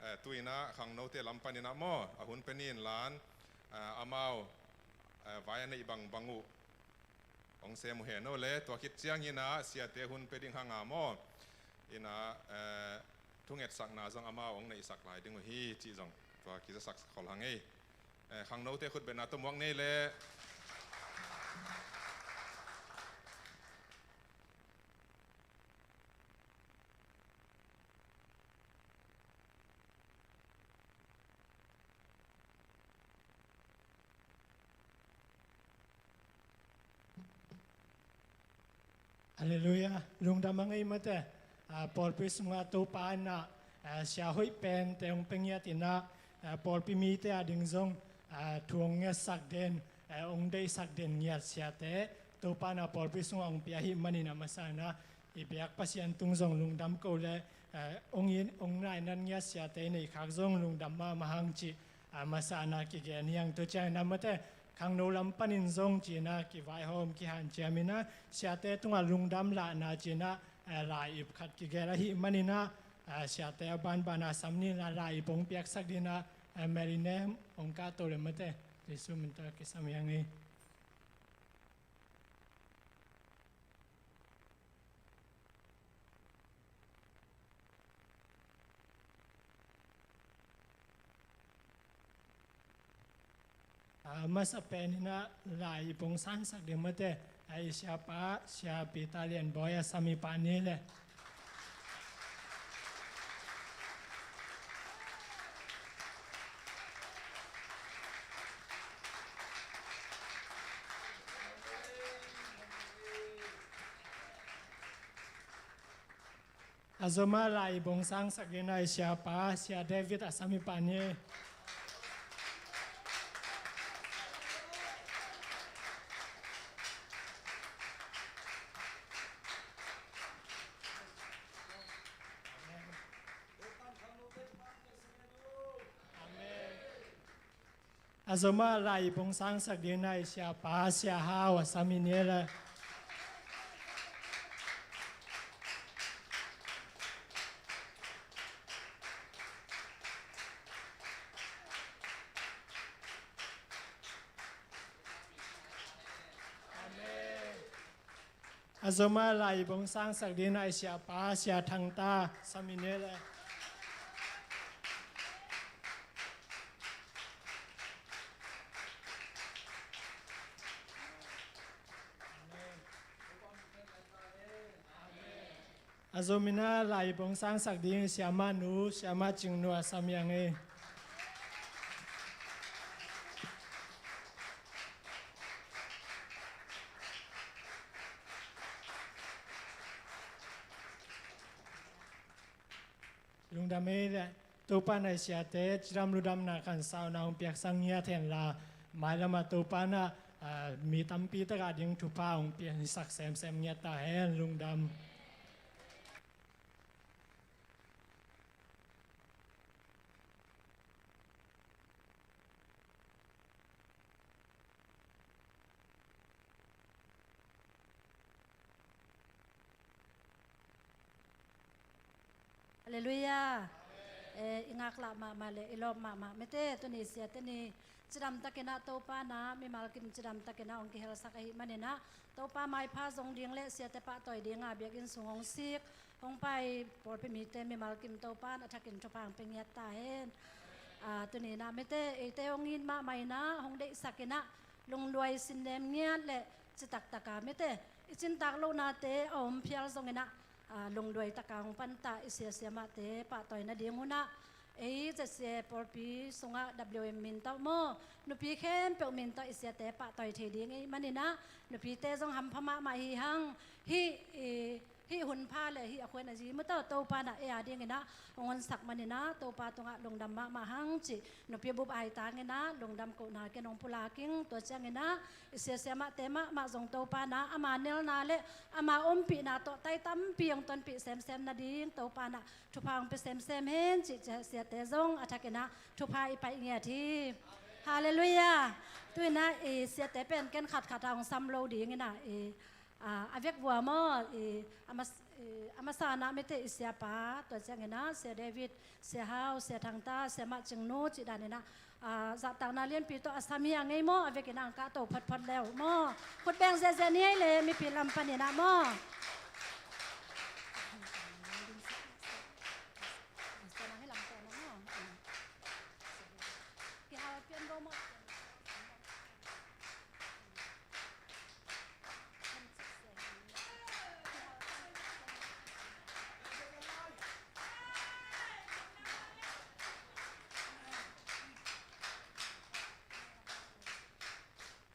eh, tu in ah khangnote lam panin ah maw, a hun pia ni in la, ah, amau, eh, vai a neih bangbang uh hong sem uh hen aw le, tua khit ciangin ah siate hun pia ding hang a maw, in ah, eh, thungetsakna zong amau hong neihsak lai ding uh hi cih zong tua kizasak khol hang ei. Eh, khangnote khutbetna tawh muak ni ei le. Halleluiah. Lungdam a ngei mate. Ah, pawlpi sungah Topa in ah, ah, sia hoih pente hong pia ngiat in ah, ah, pawlpi mite a ding zong, ah, thu hong ngetsak den, ah, hong deihsak den ngiat siate Topa in ah pawlpi sungah hong pia ahih manin a masa in ah i biak Pasian tung zong lungdam ko le, eh, hong in, hong nainat ngiat siate i neih khak zong lungdam mahmah hang cih, ah, masa in ah kigen hi hang. Tua ciangin ah mate, khangno lam panin zong ci in ah kivaihawm kihanciam in ah siate tungah lungdam lahna ci in ah, eh, lai-ip khat kigen ahih manin ah, eh, siate a banban a sam ni in ah lai-ip hong piaksak ding in ah, eh, Mary Nem hong kahto le mate, Jesu min tawh kisam hi hang ei. A masa pen in ah lai-ip hong sangsak ding mate, a i siapa, Sia Peter Lian Bawi a samipa ni le. A zom a lai-ip hong sangsak ding in ah i siapa, Sia David a samipa ni. A zom a lai-ip hong sangsak ding in ah i siapa, Sia Hau a sami ni le. A zom a lai-ip hong sangsak ding in ah i siapa, Sia Thang Ta, sami ni le. A zom in ah lai-ip hong sangsak ding i siamah nu, Siamah Cing Nu a sami hang ei. Lungdam ei le. Topa in ah i siate cidam ludamna khansauna hong piaksak ngiat hen la, mailam ah Topa in ah, ah, mi tampi tak a ding thupha hong piaksak semsem ngiat ta hen. Lungdam. Halleluiah. Eh, i ngaklah mahmah le i lawp mahmah mate, tuni siate ni cidam takin ah Topa in ah mimal kim cidam takin ah hong kihelsak ahih manin ah Topa maipha zong ding le siate pahtawi ding a biakinn sung hong sik hong pai pawlpi mite mimal kim Topa in a thakin thupha hong pia ngiat ta hen. Ah, tuni in ah mate, eite hong it mahmah in ah hong deihsak in ah lungduai sinnem ngiat le citak tak a mate, i cintak lohnate a om phial zong in ah, ah, lungduai tak a hong pan ta i sia siamahte pahtawi nading hun ah, ei Z C A pawlpi sungah W M min tawh maw, nupi khempeuh min tawh i siate pahtawi thei ding ahih manin ah nupite zong hampha mahmah hi hang. Hih, i, Hih hun pha le hih a khuan a zi mu tawh Topa na ei a dingin ah hong honsak manin ah Topa tungah lungdam mahmah hang cih nupi bup ai tangin ah lungdam kohna ken hong pulak ing. Tua ciangin ah i sia siamahte mahmah zong Topa na ama nelna le ama ompihna tawh tai tampi hong tonpih semsem nading Topa na thupha hong pia semsem hen cih siate zong a thakin ah thupha i paih ngiat hi. Halleluiah. Tu-in ah i siate pen ken khatkhat ah hong sam lo dingin ah i a, a vekpi-a maw, i, a mas-, i, a masa-in ah mite i siapa, tua ciangin ah, Sia David, Sia Hau, Sia Thangta, Siamah Cingnu, cih danin ah, a, zahtakna lianpi tawh a sam hi a ngei maw, a vekin ah hong kahto photphot le uh maw. Khut beng ziahziah ni ei le, mipi lam panin ah maw. Kihau a pian bo maw.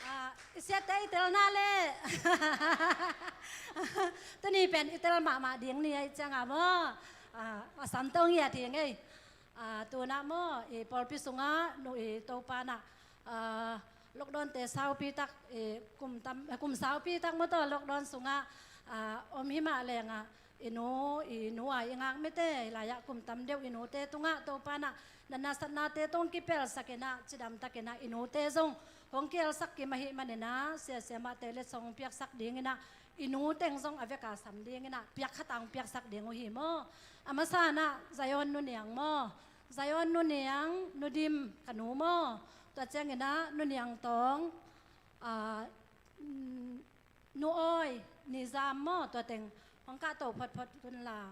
Ah, i siate i telna le. Tuni pen i tel mahmah ding ni ahih ciangin maw. Ah, a santo ngiat hi ngei. Ah, tu-in ah maw, i pawlpi sungah, nu i Topa na, ah, lockdown te saupi tak, eh, kum tam, eh, kum saupi tak maw tawh lockdown sungah, ah, om hi mah leng ah, i nu, i nu a i ngak mite, hi lai-ah kum tam deuh i nute tungah Topa na, natna satnate tawh hong kipelsak in ah, cidam takin ah, i nute zong hong kielsak kim ahih manin ah, sia siamahte letsong hong piaksak dingin ah, i nu teng zong a vek a sam dingin ah, piak khat ah hong piaksak ding uh hi maw. A masa-in ah, Zion nu Niang maw. Zion nu Niang, nu Dim ka nu maw. Tua ciangin ah, nu Niang Tawng, ah, mm, nu Awi, Nizam maw, tua teng hong kahto photphot un la.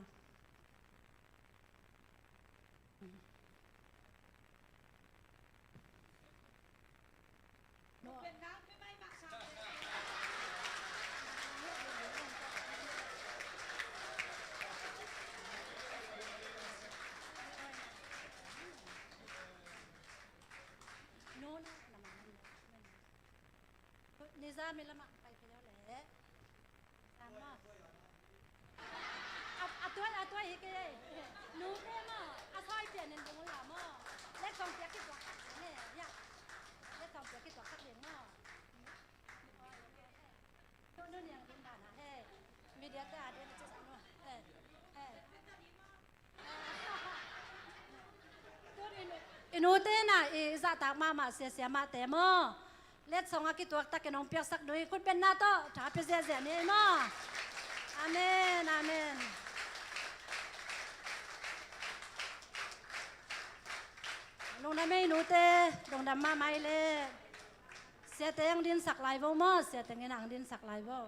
Nizam i lamah pai pei aw leh. Nizam maw. A, a tuai, a tuai hi kei ei. Nute maw. A sawi pian in ding un la maw. Letsong piak kituak tak ding e. Ya. Letsong piak kituak tak ding maw. Nu, nu Niang ding dan a he. Media te a ding a ci sa nu. He. He. I nute na i zahtak mahmah sia siamahte maw. Letsong a kituak takin hong piaksak ding hi, khut bengna tawh tha pia ziahziah ni ei maw. Amen, amen. Lungdam ei nute, lungdam mahmah ei leh. Siate hong dinsak lai vo maw, siate ngen hong dinsak lai vo.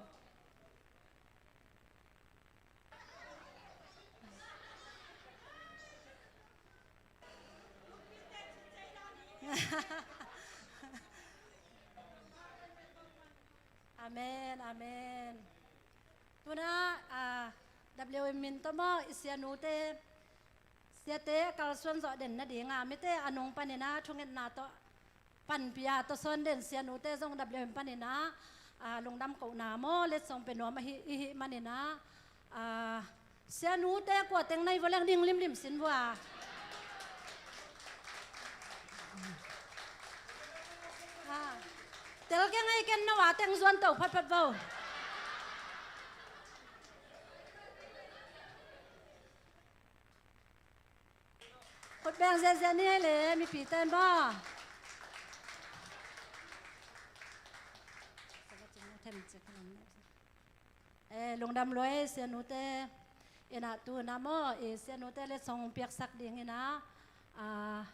Amen, amen. Tu-in ah, ah, W M min tawh maw, i sianute, siate kalsuan zawh den nading a, mite a nung panin ah thungetna tawh panpih a tawsawn den sianute zong W M panin ah, ah, lungdam kohna maw, letsong pia nuam ahih, ihih manin ah, ah, sianute kua teng na hi vo leng ding limlim sin vua. Ah, tel keng ei, ken na va teng zuan to photphot vo. Khut beng ziahziah ni ei leh, mipi ten maw. Eh, lungdam lua ei sianute. Ina tu-in ah maw, eh, sianute letsong piaksak dingin ah, ah,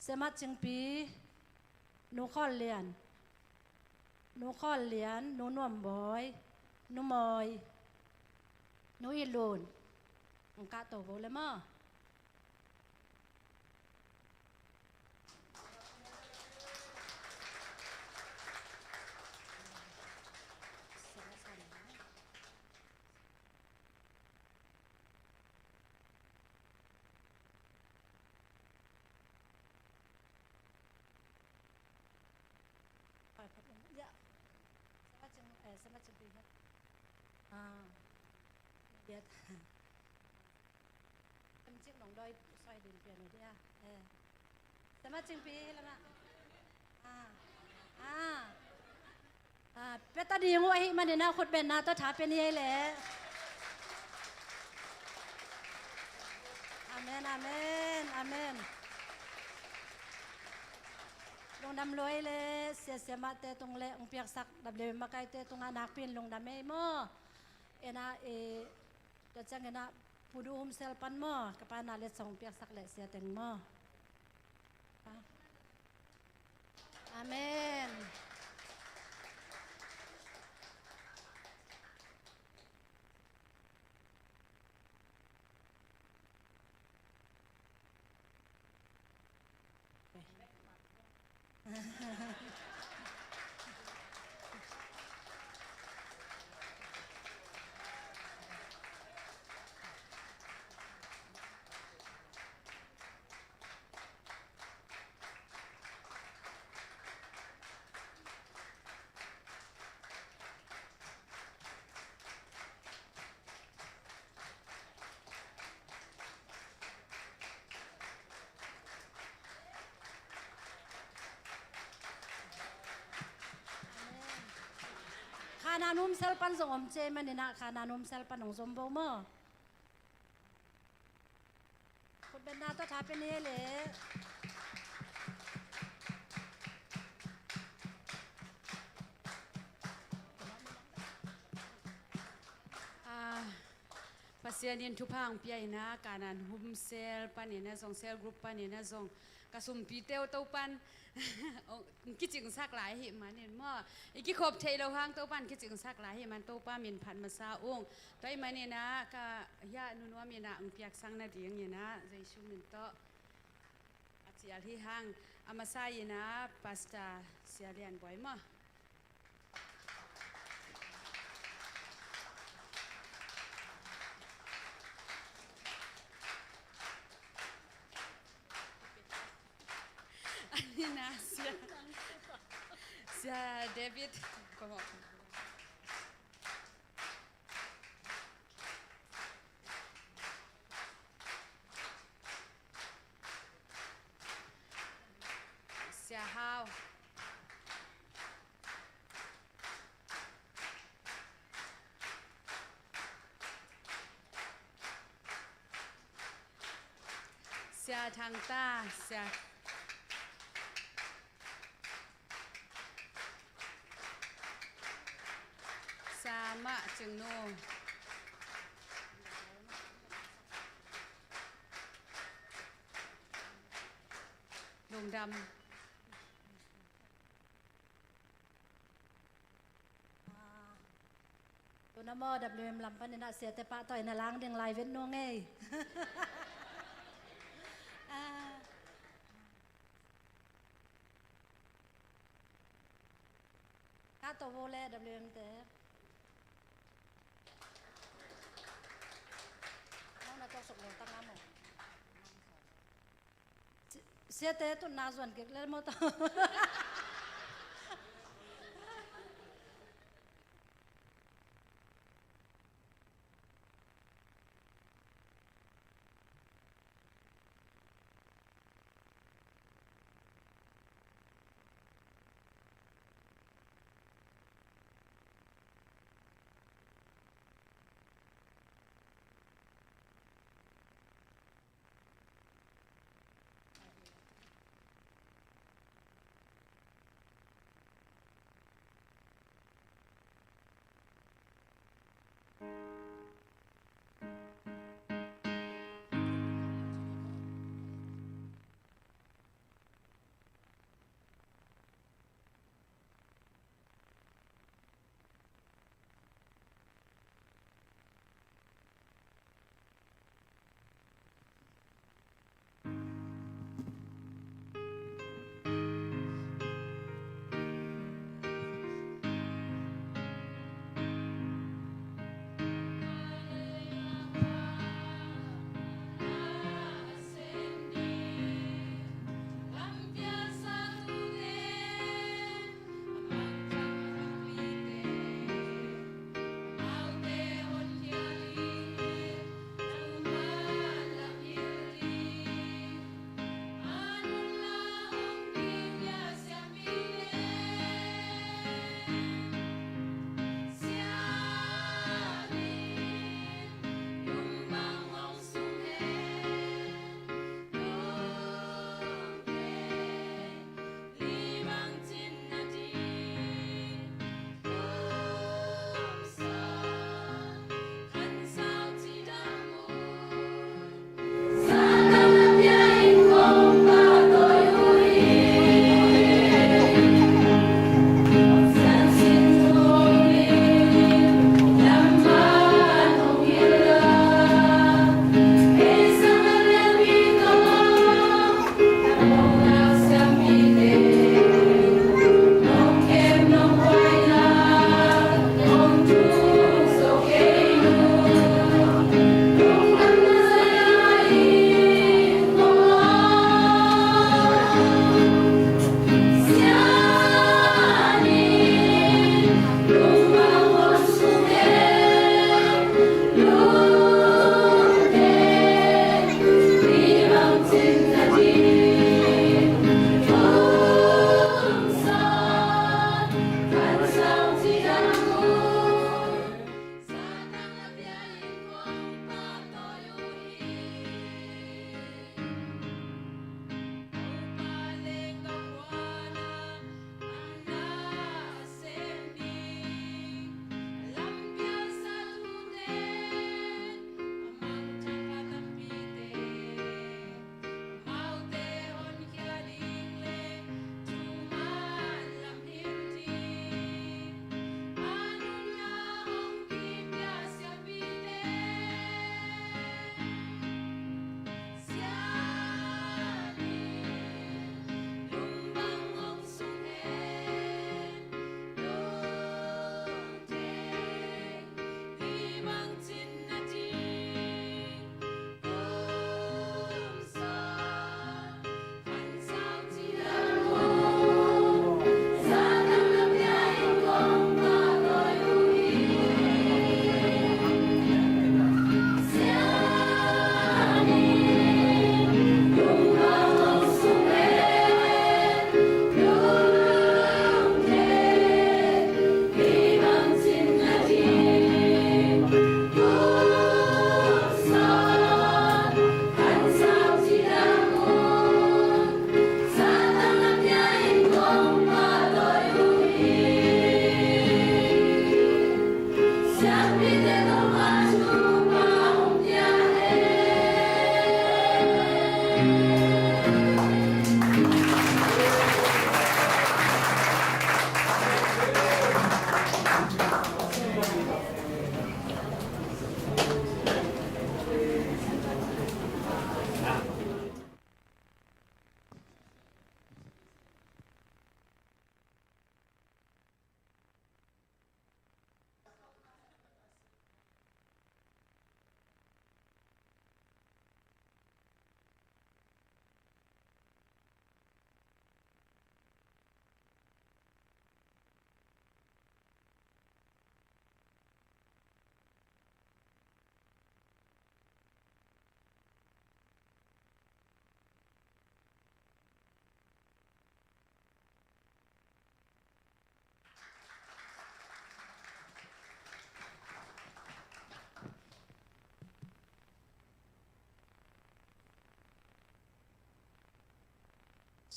Siamah Cingpi, Nu Khawl Lian, Nu Khawl Lian, Nu Nuam Bawi, Nu Mawi, Nu It Lun. Hong kahto vo le maw. Ya. Siamah Cing, eh, Siamah Cingpi ha. Ah. Piat. Em cik nong doi soi din pian ni dia. Eh. Sama cing pi lama. Ah. Ah. Ah, pia ta ding uh ahih manin ah khutbetna tawh tha pia ni ei leh. Amen, amen, amen. Lungdam lua ei leh, sia siamahte tung leh hong piaksak W M makaite tungah nakpi-in lungdam ei maw. Ena, eh, tua ciangin ah Pu Du Hum Sel pan maw, ka pa na letsong piaksak leh sia teng maw. Amen. Khanan Hum Sel pan zong om ci ei manin ah, Khanan Hum Sel pan hong zom bo maw. Khutbetna tawh tha pia ni ei leh. Ah, Pasian in thupha hong pia in ah, Khanan Hum Sel panin ah zong, cell group panin ah zong, ka sumpite uh Topan hong kicingsak lai ahih manin maw, i kikhop theih loh hang Topan kicingsak lai ahih man Topa min phat masa ung. Tua ahih manin ah ka hia nunuam in ah hong piaksak nadingin ah Jesu min tawh a cial hi hang. A masa in ah Pastor Sia Lian Buai maw. Anina Sia, Sia David. Sia Hau. Sia Thang Ta, Sia, Sia Mah Cing Nu. Lungdam. Ah, tu na maw, W M lam panin ah siate pahtawi na lang ding lai vet nuang ei. Ah. Ka to vo le W M te. Nang na to sok lo tang amo. Si-, siate tun na zuan kek le mo to.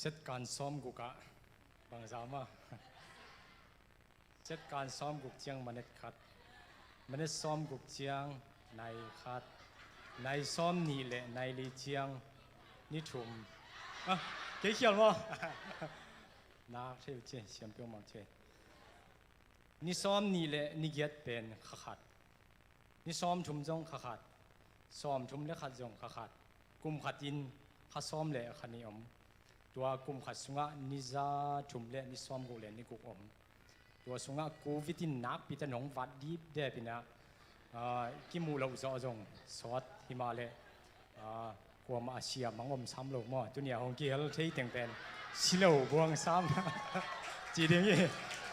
Setkan sawmguk ah bangza mah. Setkan sawmguk ciang manet khat, manet sawmguk ciang nai khat, nai sawmnih le nai li ciang ni thum. Ah, kei khial maw? Nak thei uh ci, siam peuhmah ci. Ni sawmnih le ni giat pen kha khat, ni sawmthum zong kha khat, sawmthum le khat zong kha khat, kum khat in kha sawm le kha nih om. Tua kum khat sungah ni za thum le ni sawmguk le ni guk om. Tua sungah covid in nakpi tan hong vat dipdep inah, aa, kimuh loh zawh zong sawt himah le, aa, kuamah a sia mang om sam lo maw? Tuni a hong kihel thei teng pen si lo buang sam ci ding hi.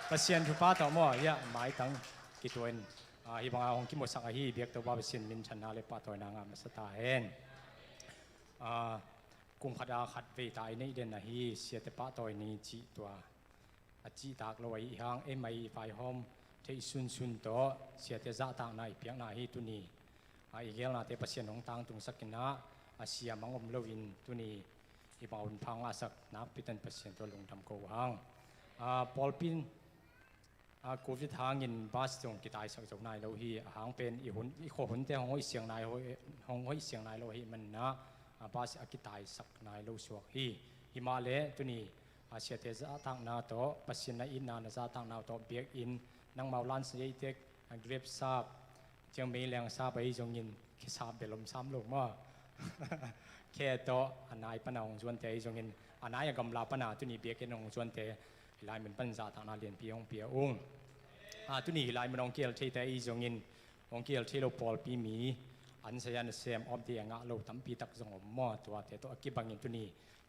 Pasian thupha tawh maw, hiah maitang kituah in, aa, hih banga hong kimusak ahi biak Topa Pasian minthanna le pahtawina ngah masa ta hen. Aa, kum khat a khat vei ta i neih den ahi siate pahtawi ni cih tua a cihtak lo ahi hang, ei mai i vaihawm theih sunsun tawh siate zahtakna i piakna hi tuni. A, i gelnate Pasian hong tangtungsak inah, a sia mang om loin tuni i bang un phang a sak nakpi tan Pasian tawh lungdam ko uh hang. A, pawlpi in, a, covid hangin bus zong kitaisak zo nai lo hi. A hang pen i hun, i khua hunte hong hoih siang nai, hong hoih siang nai lo ahi manah, a, bus a kitaisak nai lo suak hi. Himah le tuni a, siate zahtakna tawh, Pasian na itna na zahtakna tawh biakinn, nangmau lansa ei tek, a, grep sap, ciang meileng sap ahi zongin, khisap bel om sam lo maw? Khe tawh a nai pana hong zuante ahi zongin, a nai a gamla pana tuni biakinn hong zuante, hih lai mun pan zahtakna lianpi hong pia ung. A, tuni hih lai mun hong kihel theite ahi zongin, hong kihel thei lo pawlpi mi, an saya nasem, awmte a ngah lo tampi tak zong om maw? Tuate tawh a kibangin tuni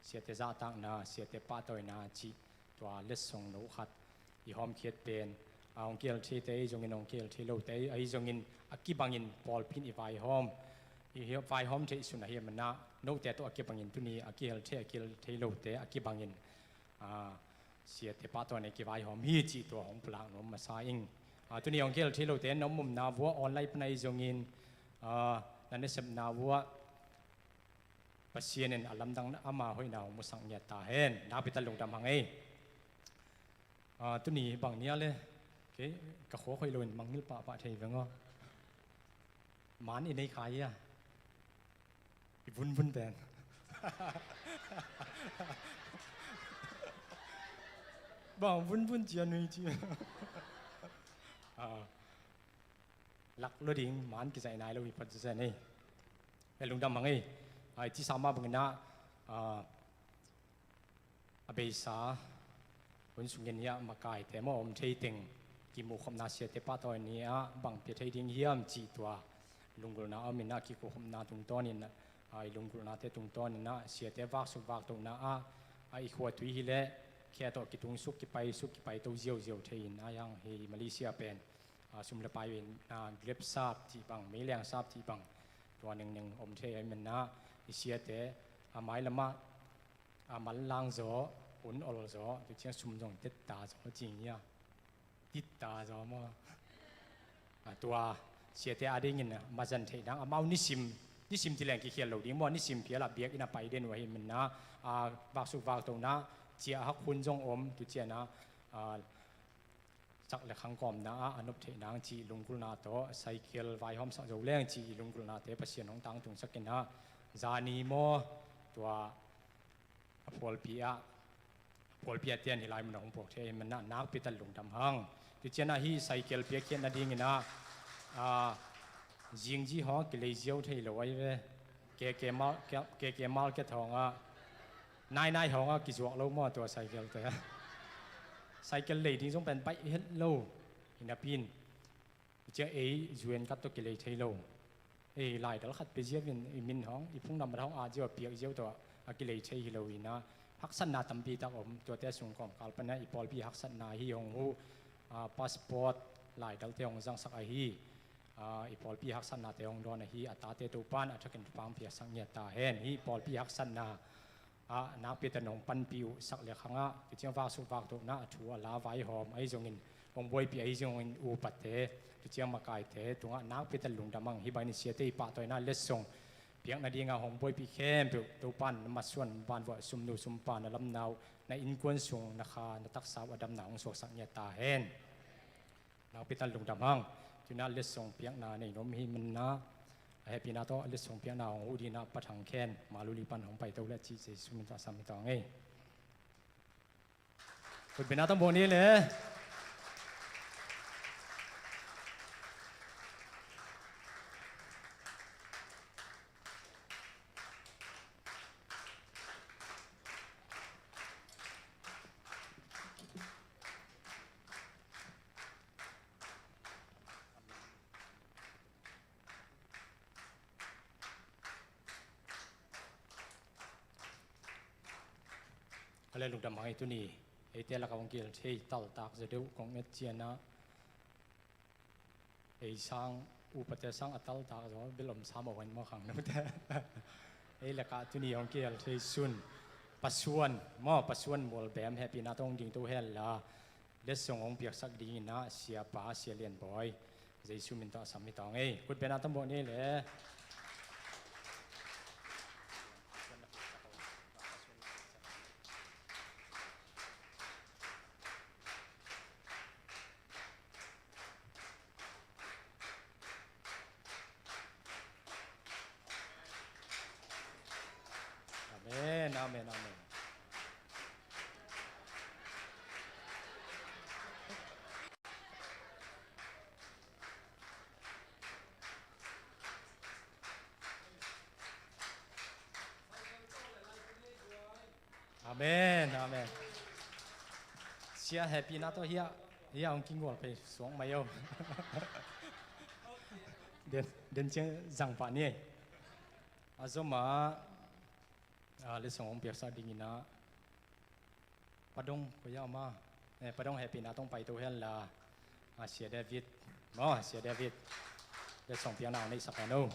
siate zahtakna, siate pahtawina cih tua letsong no khat i hawmkhiat pen, a, hong kihel theite ahi zongin, hong kihel thei lote ahi zongin, a kibangin pawlpi in i vaihawm, i hi-, vaihawm theih sun ahi manah, note tawh a kibangin tuni a kihel thei, a kihel thei lote a kibangin, a, siate pahtawina i kivaihawm hi cih tua hong pulak nuam masa ing. A, tuni hong kihel thei lote na om omna vuah online pana ahi zongin, a, na nasepna vuah Pasian in a lamdang ama hoihna hong musak ngiat ta hen. Nakpi tak lungdam hang ei. A, tuni bang nia le, kei ka khuak hoih loin mangngilh pahpah thei veng aw. Maan i nei kha ia, i vunvun pen. Bang vunvun cia nui cia. A, lak lo ding, maan kizaih nai lo hi phot zazen ei. E, lungdam hang ei. A, i cisa mah bangin ah, a, a beisa hun sungin hiah makaite maw om thei teng kimuhkhopna siate pahtawina ah bang pia thei ding hiam cih tua lunggulhna a om inah, kikuhkhopna tungtawnin, a, i lunggulhnate tungtawnin ah siate vaksuk vaktohna ah, a, i khuatui hileh khe tawh kitungsuk kipaisuk kipaito ziauziau thei in ah hiang hi Malaysia pen, a, sum le pai in, a, grep sap cih bang, meileng sap cih bang, tua nengneng om thei ahi manah i siate a mailamah a manlang zaw, hun ol zaw, tu ciang sum zong tetta zaw cing hia. Tetta zaw maw? A, tua siate a dingin a mazan theih nang amau nisim, nisim tileng kikhial lo ding maw? Nisim phial ah biakinn a pai den uh ahi manah, a, vaksuk vaktohna, ciah hak hun zong om, tu cianah, a, sak le khang kawmna ah a nop theih nang cih lunggulhna tawh, cycle vaihawmsak zo leng cih i lunggulhnate Pasian hong tangtungsak inah, zani maw, tua a pawlpi ah, a pawlpi ah tian hih lai mun a hong puak thei ahi manah nakpi tak lungdam hang. Tu cianah hih cycle piakkhiat nadingin ah, a, zingzi hong a kilei ziau thei lo ahi ve. K K mar-, K K market hong ah, nainai hong ah kizuak lo maw tua cycle te. Cycle lei ding zong pen baih het lo hi napi in, ciang ei zuan kat tawh kilei thei lo. Ei laidal khat pia ziau in i min hong, i phung nambat hong a ziau a piak ziau tawh a kilei thei hi lo inah, haksatna tampi tak om. Tuate sung kawmkal panah i pawlpi haksatna hi hong huh, a, passport laidalte hong zangsak ahi, a, i pawlpi haksatnate hong dawn ahi, a tate Topan a thakin thupha hong piaksak ngiat ta hen. Hih pawlpi haksatna ah nakpi tak nong panpih uh sak le khangah, tu ciang vaksuk vaktohna a thu a la vaihawm ahi zongin, hong buaipih ahi zongin upate, tu ciang makaite tungah nakpi tak lungdam hang. Hih bangin siate i pahtawina letsong Piakna dinga hong buaipih khempeuh Topa'n na masuan vanvuah sumnu sumpa na lamnau, na innkuan sung na kha na taksa uh a damna hong suaksak ngiat ta hen. Nakpi takin lungdam hang. Tuna letsong piakna nei nuam hi manna, a hehpihna tawh letsong piakna hong uh dinga Pa Thang Khen Maluli pan hong paito le cih Jesu min tawh sam hi ta ngei. Khutbetna tawh mawh ni le. A le lungdam hang ei. Tuni eite lakah hong kihel thei taltak zaw deuh kong et ciangin ah, ei sang, upate sang a taltak zaw bel om sam a, hong en mawk hang note. Ei lakah tuni hong kihel thei sun, Pa Suan maw, Pa Suan Mual Bem, hehpihna tawh hong dingto hen la, letsong hong piaksak dingin ah siapa Sia Lian Bawi, Jesu min tawh sam hi ta ngei. Khutbetna tawh mawh ni le. Amen, amen, amen. Amen, amen. Sia hehpihna tawh hiah, hiah hong kingual phei suak mai o. Den, den ciang zang pah ni. A zom ah, a, letsong hong piaksak dingin ah, Pa Dong, koi ah om a? Eh, Pa Dong hehpihna tawh hong paito hen la, a, Sia David maw, Sia David, letsong piakna hong neihsak hen o.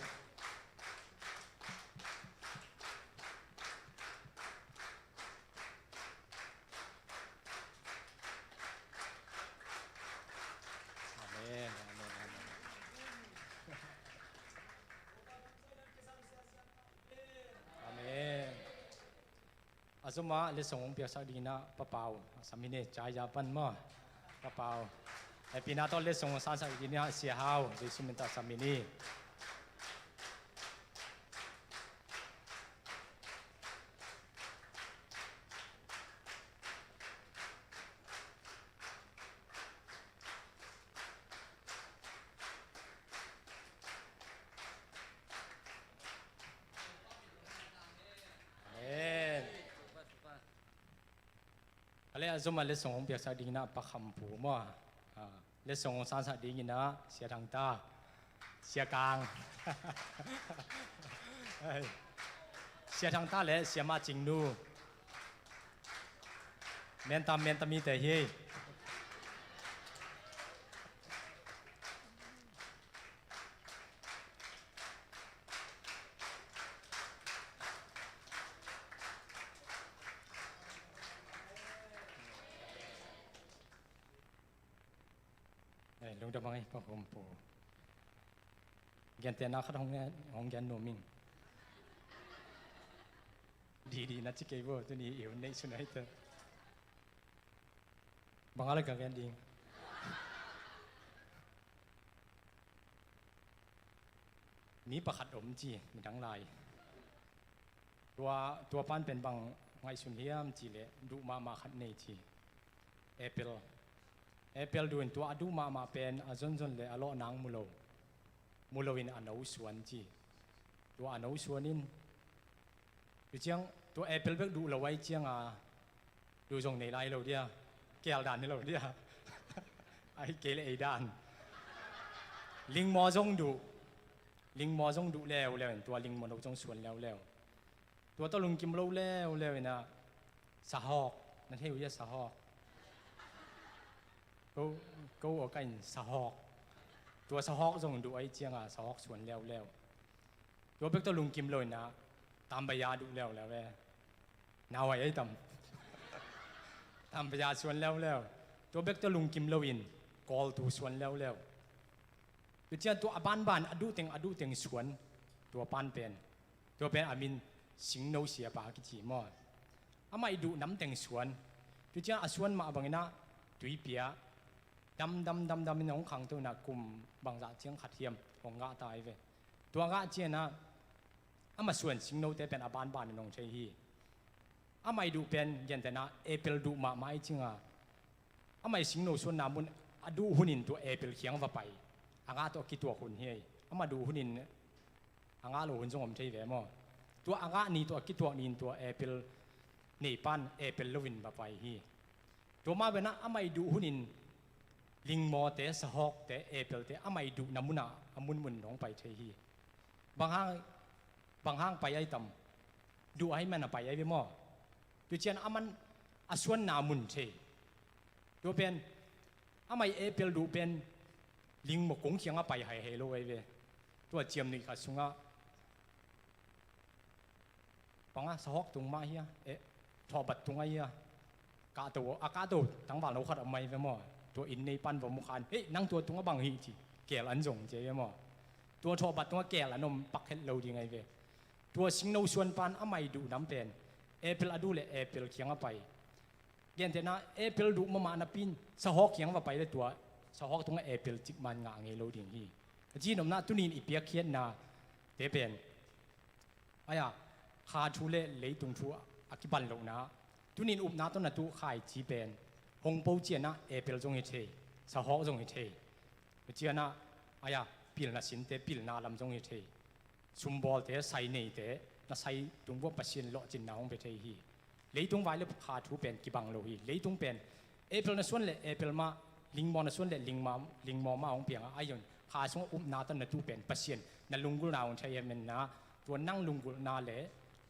Amen, amen, amen. Amen. A zom ah letsong hong piaksak dingin ah Pa Pau, a sam hi ni, Chaya pan maw. Pa Pau, hehpihna tawh letsong hong sansak dingin ah Sia Hau, Jesu min tawh sam hi ni. Amen. A le a zom ah letsong hong piaksak dingin ah Pa Kham Pu maw. A, letsong hong sansak dingin ah Sia Thang Ta, Sia Kang, Sia Thang Ta le Sia Ma Cing Nu. Menta, menta mite hi. Ei, lungdam hang ei, Pa Kham Pu. Gentehna khat hong gen, hong gen nuam ing. Didi na ci kei bo, tuni i hun neih sun a hi te. Bang a le ka gen ding. Mi pakhat om ci, midang lai. Tua, tua pan pen bang ngaihsun hiam cih leh, duh mahmah khat nei ci. Apple. Apple duh in, tua a duh mahmah pen a zonzon leh a lawh nang mu lo. Mu lo in a no suan ci. Tua a no suan in, tu ciang tua apple bek duh lo ahih ciangin, duh zong nei lai lo dia, kel dan hi lo dia. Ahih kei leh ei dan. Lingmaw zong duh. Lingmaw zong duh leuleu in, tua lingmaw no zong suan leuleu. Tua tawh lungkim lo leuleu in ah, sahawk, na thei uh hia sahawk? Ko, ko aw ka in sahawk. Tua sahawk zong duh ahih ciangin sahawk suan leuleu. Tua bek tawh lungkim lo in ah, tambaya duh leuleu e. Nau ai ai tam. Tambaya suan leuleu. Tua bek tawh lungkim lo in, kawltu suan leuleu. Tua ciang tua a banban, a duh teng, a duh teng suan. Tua pan pen Tua pen a min Singno siapa kici maw. Amah i duh nam teng suan. Tua ciang a suan mah bangin ah tuipi ah dam dam dam dam in hong khangto in ah kum bangzah ciang khat hiam hong ngah ta hi ve. Tua ngah ciangin ah amah suan singnote pen a banban in hong thei hi. Amah i duh pen gentehna apple duh mahmah i cing a, amah i singno suanna mun a duh hunin tua apple kiang va pai. A ngah tawh a kituak hun hi. Amah duh hunin a ngah lo hun zong om thei ve maw. Tua a ngah ni tawh a kituak ni in tua apple neipan apple loin va pai hi. Tua mah bangin ah amah i duh hunin lingmawte, sahawkte, applete amah i duhna munah a munmun hong pai thei hi. Bang hang, bang hang pai ai tam? Duh ahih man a pai ai ve maw. Tua ciang aman a suanna mun thei. Tua pen amah i apple duh pen lingmaw kung kiangah pai haihai lo ai ve. Tua ciamnuih khat sungah bang a, sahawk tung mah hi a, eh, thawhbat tung ahi a, kahto, a kahto tangval no khat a om ai ve maw. Tua inn neipan va mu khan, "Hei, nang tua tungah bang hi?" ci, keel an zong ci ai ve maw. Tua thawhbat tungah keel an om pak het lo ding ai ve. Tua singno suanpan amah i duh nam pen apple a duh le apple kiangah pai. Gentehna apple duh mahmah napi in sahawk kiang va pai le tua sahawk tungah apple cikman ngah ngei lo ding hi. A ci nopna tunin i piakkhiatnate pen ai-a kha thu le leitung thu a kiban lohna, tunin upna tawh na tuh khaici pen hong po ciangin ah apple zong hi thei, sahawk zong hi thei. Tua ciangin ah ai-a pilna sinte, pilna lam zong hi thei. Sumbawlte, sai neite, na sai tung vuah Pasian lawhcinna hong pia thei hi. Leitung vai le kha thu pen kibang lo hi. Leitung pen apple na suan le apple mah, lingmaw na suan le lingmaw, lingmaw mah hong piang a, ahi zong kha sungah upna tawh na tuh pen Pasian na lunggulhna hong thei hi menna, tua nang lunggulhna le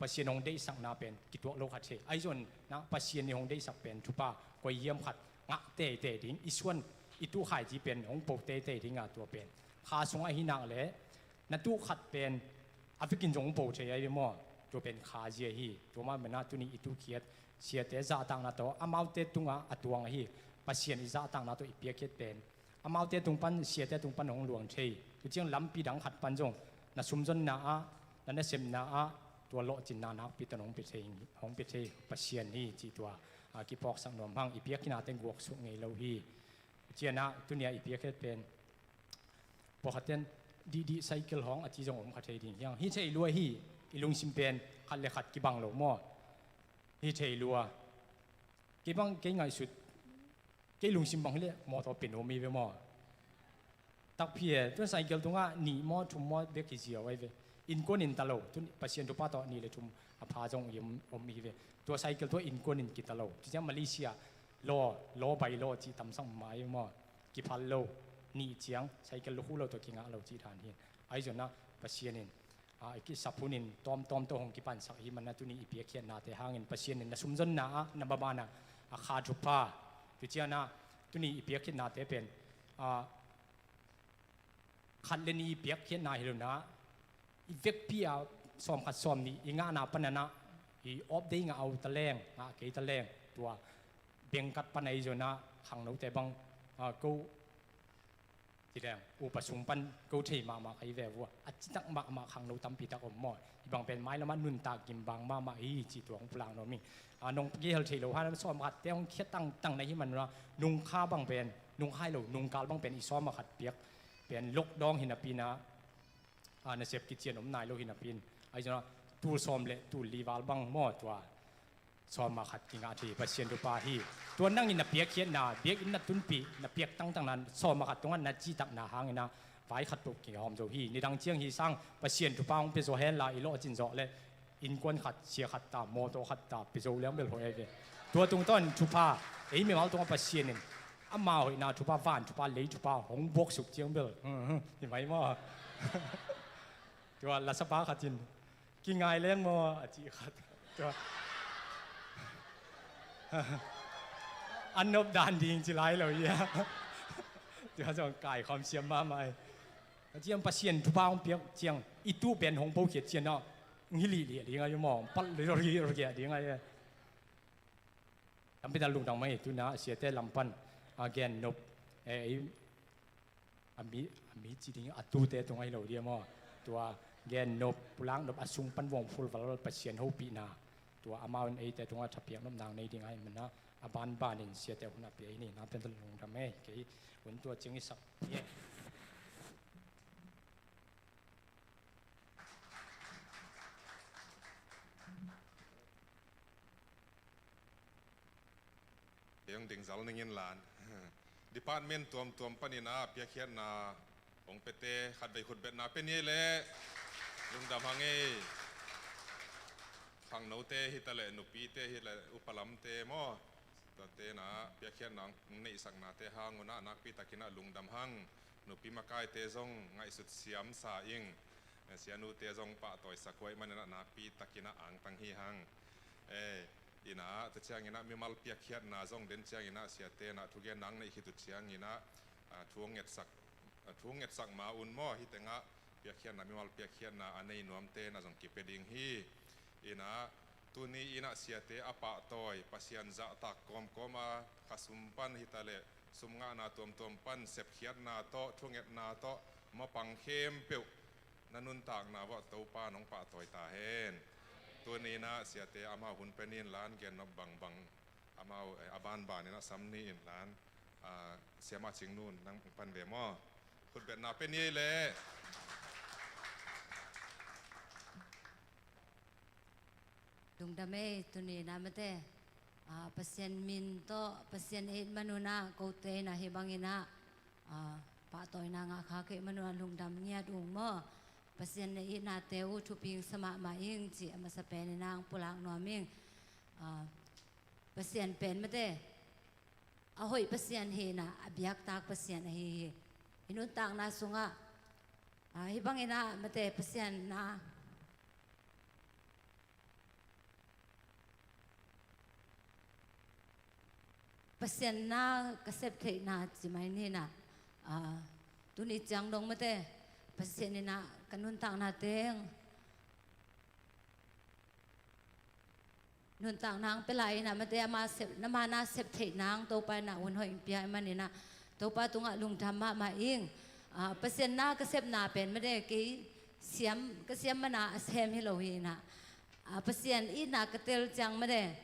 Pasian hong deihsakna pen kituak lo kha thei. Ahi zong na Pasian i hong deihsak pen thupha koi hiam khat ngah teitei ding, i suan i tuh khaici pen hong po teitei ding a, tua pen kha sungah ahi nak le na tuh khat pen a vekin zong po thei ai ve maw. Tua pen kha zia hi. Tua mah bangin ah tuni i tuh khiat siate zahtakna tawh amaute tungah a tuang ahi. Pasian i zahtakna tawh i piakkhiat pen amaute tung pan, siate tung pan hong luang thei. Tua ciang lampi dang khat pan zong na sumzonna ah, na nasepna ah tua lawhcinna nakpi tawh hong pia thei, hong pia thei Pasian hi cih tua a kiphawksak nuam hang. I piakkhiatnate guaksuk ngei lo hi. Tua ciangin ah tuni a i piakkhiat pen pawlkhatte in dihdih cycle hong a ci zong om kha thei ding hi hang. Hi thei lua hi. I lungsim pen khat le khat kibang lo maw. Hi thei lua. Kei bang, kei ngaihsut, kei lungsim bang hi leh mawtaw pia nuam hi ve maw. Takpi e, tua cycle tungah nih maw, thum maw bek hi ziau ai ve. Innkuan in ta lo, tu Pasian thupha tawh nih le thum a pha zong om, om hi ve. Tua cycle tua innkuan in kita lo. Tua ciang Malaysia law, law by law cih tamsak mah hi maw. Kiphal lo, nih ciang cycle lukhu lo tawh kingah lo cih dan hi. Ahi zongin ah Pasian in a, i kisap hun in tawmtawm tawh hong kipansak hi manah tuni i piakkhiatnate hangin Pasian in na sumzonna ah, na maban ah a kha thupha. Tua ciangin ah tuni i piakkhiatnate pen a, khat le nih i piakkhiatna hi lo-in ah, i vekpi a sawmkhat sawmnih i ngahna panin ah, i off day ngah a, uh, ta leng, ngah kei ta leng, tua bengkat pan ahi zongin ah khangnote bang a, ko Ci leng, upa sung pan ko thei mahmah ka hi ve vua. A citak mahmah khangno tampi tak om maw. Hih bang pen mailam ah nuntak gimbang mahmah hi ci tuang pulak nuam ing. A, nong kihel thei lo hang sawm a khat te hong khia tangtang na hih man un ah, nungkha bang pen, nungkha hi lo, nungkal bang pen i sawm a khat piak pen lockdown hi napi in ah, a, nasep kician om nai lo hi napi in. Ahi zongin ah tul sawm le tul li val bang maw tua sawm a khat kingah thei Pasian thupha hi. Tua nang in na piakkhiatna, biakinn na tunpih, na piak tangtakna, sawm a khat tungah na citakna hangin ah vai khat peuh kihawm zo hi. Nidang ciang hih sang Pasian thupha hong pia zaw hen la, i lawhcin zawh leh innkuan khat, sia khat ta, mawtaw khat ta pia zo leng bel hoih ahi ve. Tua tungtawn thupha, ei mimal tungah Pasian in ama hoihna thupha, van thupha, lei thupha hong buaksuk ciang bel hi mai maw. Tua lasapa khat in, "Kingai leng maw?" a cih khat. Tua, "An nop dan ding ci lai lo ia." Tua zong kaikhawm siam mahmah hi. Ka ciam Pasian thupha hong piak ciang, i tuh pen hong po khiat ciang ah, hong hi lihlih ding ahi maw, hong palh lihlih ding ahi. Lampi dan lungdam mai, tu-in ah siate lam pan a gen nop, eh, a mi, a mi ci ding a tute tung ahi lo dia maw. Tua gen nop, pulak nop a sung pan vawng phulvalval Pasian hopihna, tua amau in eite tungah thapiak nop nang nei ding ahih manin a banbanin siate hun a pia i ni na pen lungdam ei. Kei hun tua ciang i sak hi ei. Kei hong ding zal ning in lan. Department tuamtuam panin a piakkhiatna hong piate khatvei khutbetna pia ni ei leh. Lungdam hang ei. Khangnote hi ta leh, nupite hi leh, upalamte maw, tuate na piakkhiatna hong neihsaknate hang un a nakpi takin a lungdam hang. Nupi makaite zong ngaihsut siamsa ing. Sianute zong pahtawisak huai manin a nakpi takin a angtang hi hang. Eh, in a, tua ciangin a mimal piakkhiatna zong den ciangin a siate na thugen nang neih khit uh ciangin a, a, thu hong ngetsak, a, thu hong ngetsak ma un maw, hi teng a piakkhiatna, mimal piakkhiatna a nei nuamte na zong kipia ding hi. In a, tuni in a siate a pahtawi, Pasian zahtak kawmkawm a, khasum pan hi ta leh, sum ngahna tuamtuam pan, sepkhiatna tawh, thungetna tawh, mapang khempeuh na nuntakna uah Topa nong pahtawi ta hen. Tuni in a siate amau hun pia ni in lan, gen nop bangbang amau, eh, a banbanin a sam ni in lan. Ah, Siamah Cing Nu, nang pan ve maw. Khutbetna pia ni ei leh. Lungdam ei, tuni in a mate, ah, Pasian min tawh, Pasian it man un a kote in a hi bangin a, ah, pahtawina ngah kha kei man un a lungdam ngiat ung maw. Pasian na itnate uh thuping sa mahmah ing cih a masa penin a hong pulak nuam ing. Ah, Pasian pen mate, a hoih Pasian hi in a, a biaktak Pasian ahi hi. I nuntakna sungah, ah, hi bangin a mate Pasian na, Pasian na ka sep theihna ci mai ni in a, ah, tuni ciang dong mate Pasian in a ka nuntakna teng nuntakna hong pia lai in a mate, ama sep, nama na sep theihna hong Topa in a hun hoih hong pia ahih manin a Topa tungah lungdam mahmah ing. Ah, Pasian na ka sepna pen mate kei siam, ka siam man a a sem hi lo hi in a, ah, Pasian itna ka tel ciang mate,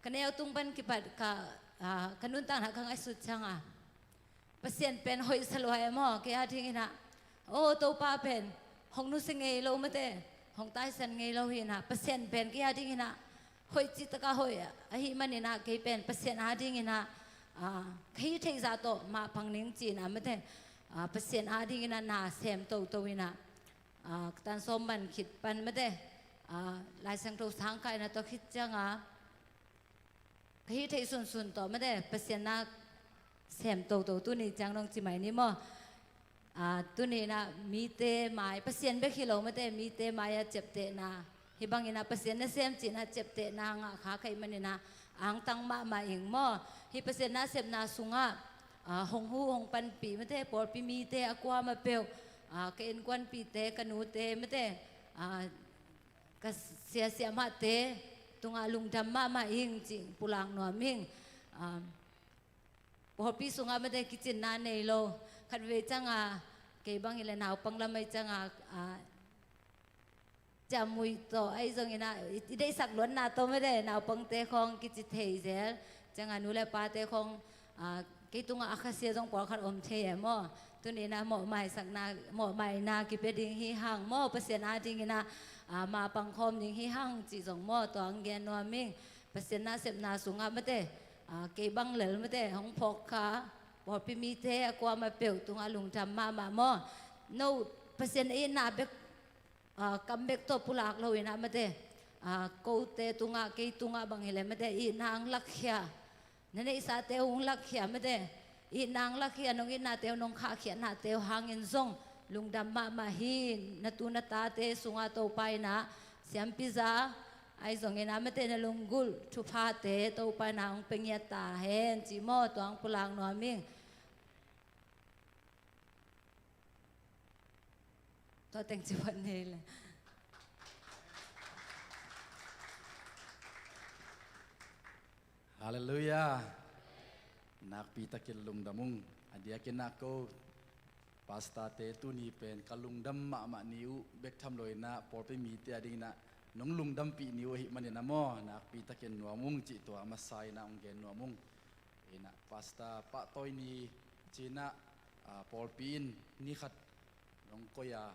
ka neu tung pan kipat ka, ah, ka nuntakna ka ngaihsut ciang a Pasian pen hoih sa lua e maw, kei a dingin a. O, Topa pen hong nusia ngei lo mate, hong taisan ngei lo hi in a, Pasian pen kei a dingin a hoih cih taka hoih ahih manin a, kei pen Pasian a dingin a, ah, ka hih theih zah tawh mapang ning ci in a mate, ah, Pasian a dingin a na sem toto in a, ah, ka tan sawm man khit pan mate, ah, Lai Siangtho sang kah in a tua khit ciang a ka hih theih sunsun tawh mate Pasian na sem toto tuni ciang dong ci mai ni maw. Ah, tuni in a mite mai, Pasian bek hi lo mate, mite mai a ciaptehna, hi bangin a Pasian na sem ci in a ciaptehna ngah kha ka hih manin a angtang mahmah ing maw. Hih Pasian na sepna sungah, ah, hong huh hong panpih mate pawlpi mite a kuamah peuh, ah, ka innkuanpihte, ka nute mate, ah, ka sia siamahte tungah lungdam mahmah ing cih pulak nuam ing. Ah, pawlpi sungah mate kicinna nei lo. Khatvei ciang a, kei bang hi leh naupang lam ahih ciang a, ah, ciamui tawh ahi zongin a, i, i deihsak luatna tawh mate naupangte khawng kici thei zel. Ciang a nu le pate khawng, ah, kei tungah a khasia zong pawlkhat om thei e maw. Tuni in a mawhmaisakna, mawhmaina kipia ding hi hang maw, Pasian a dingin a, ah, mapang khawm ding hi hang cih zong maw, tua hong gen nuam ing. Pasian na sepna sungah mate, ah, kei bang lel mate hong phawk kha, pawlpi mite a kuamah peuh tungah lungdam mahmah maw. No Pasian itna bek, ah, kam bek tawh pulak lo in a mate, ah, kote tungah, kei tungah bang hi leh mate itna hong lakkhia, na neihsate uh hong lakkhia mate, itna hong lakkhia, nong itnate uh, nong khahkhiatnate uh hangin zong lungdam mahmah hi. Na tu na tate sungah Topa in a siampi za ahi zongin a mate na lunggulh thuphate Topa in a hong pia ngiat ta hen cih maw, tua hong pulak nuam ing. Tua teng ci phat ni ei leh. Halleluiah. Nakpi takin lungdam ung. A diakin a ko Pastor-te tuni pen ka lungdam mahmah ni uh bek tham loinah pawlpi mite a dinginah nong lungdampih ni uh ahih maninah maw, nakpi takin nuam ung cih tua a masa inah hong gen nuam ung. Inah Pastor pahtawi ni cinah, ah, pawlpi in ni khat nong koih a,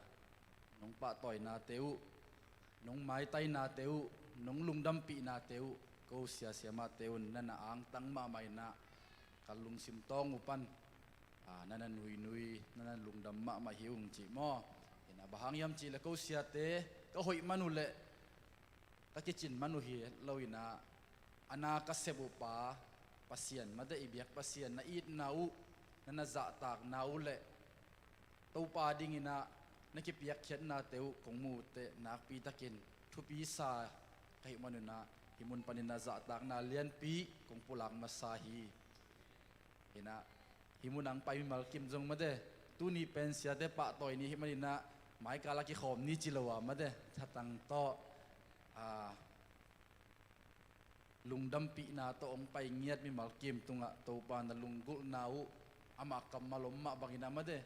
nong pahtawinate uh, nong maitainate uh, nong lungdampihnate uh, ko siasiamahte un nana angtang mahmah inah ka lungsim tawng uh pan, ah, nana nuinui, nana lungdam mahmah hi ung cih maw. Inah bang hang hiam cihleh ko siate ka hoih man uh leh ka kicin man uh hi loinah, a na ka sep uh pa Pasian, mate i biak Pasian na itna uh, nana zahtakna uh leh Topa dinginah na kipiakkhiatnate uh kong muh uh teh nakpi takin thupi sa ka hih manunah hih mun paninah zahtakna lianpi kong pulak masa hi. Inah hih munah hong pai mimal kim zong mate, tuni pen siate pahtawi ni hih maninah maikal a kikhawm ni ci lo a mate, thatang tawh, ah, lungdampihna tawh hong pai ngiat mimal kim tungah Topa na lunggulhna uh amah kammal om mah banginah mate,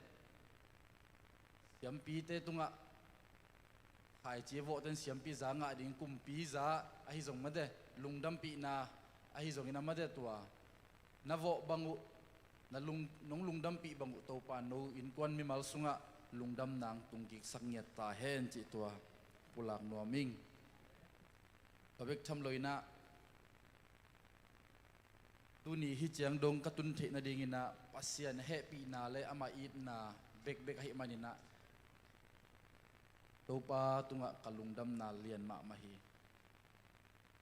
siampite tungah khaici a vawhten siampi za ngah ding kumpi za ahi zong mate, lungdampihna ahi zonginah mate, tua na vawh bang uh, na lung, nong lungdampih bang uh Topa no innkuan mimal sungah lungdamna hong tungkiksak ngiat ta hen cih tua pulak nuam ing. Tua bek tham loinah tuni hih ciang dong ka tun theih nadinginah Pasian hehpihna le amah itna bekbek ahih maninah Topa tungah ka lungdamna lian mahmah hi.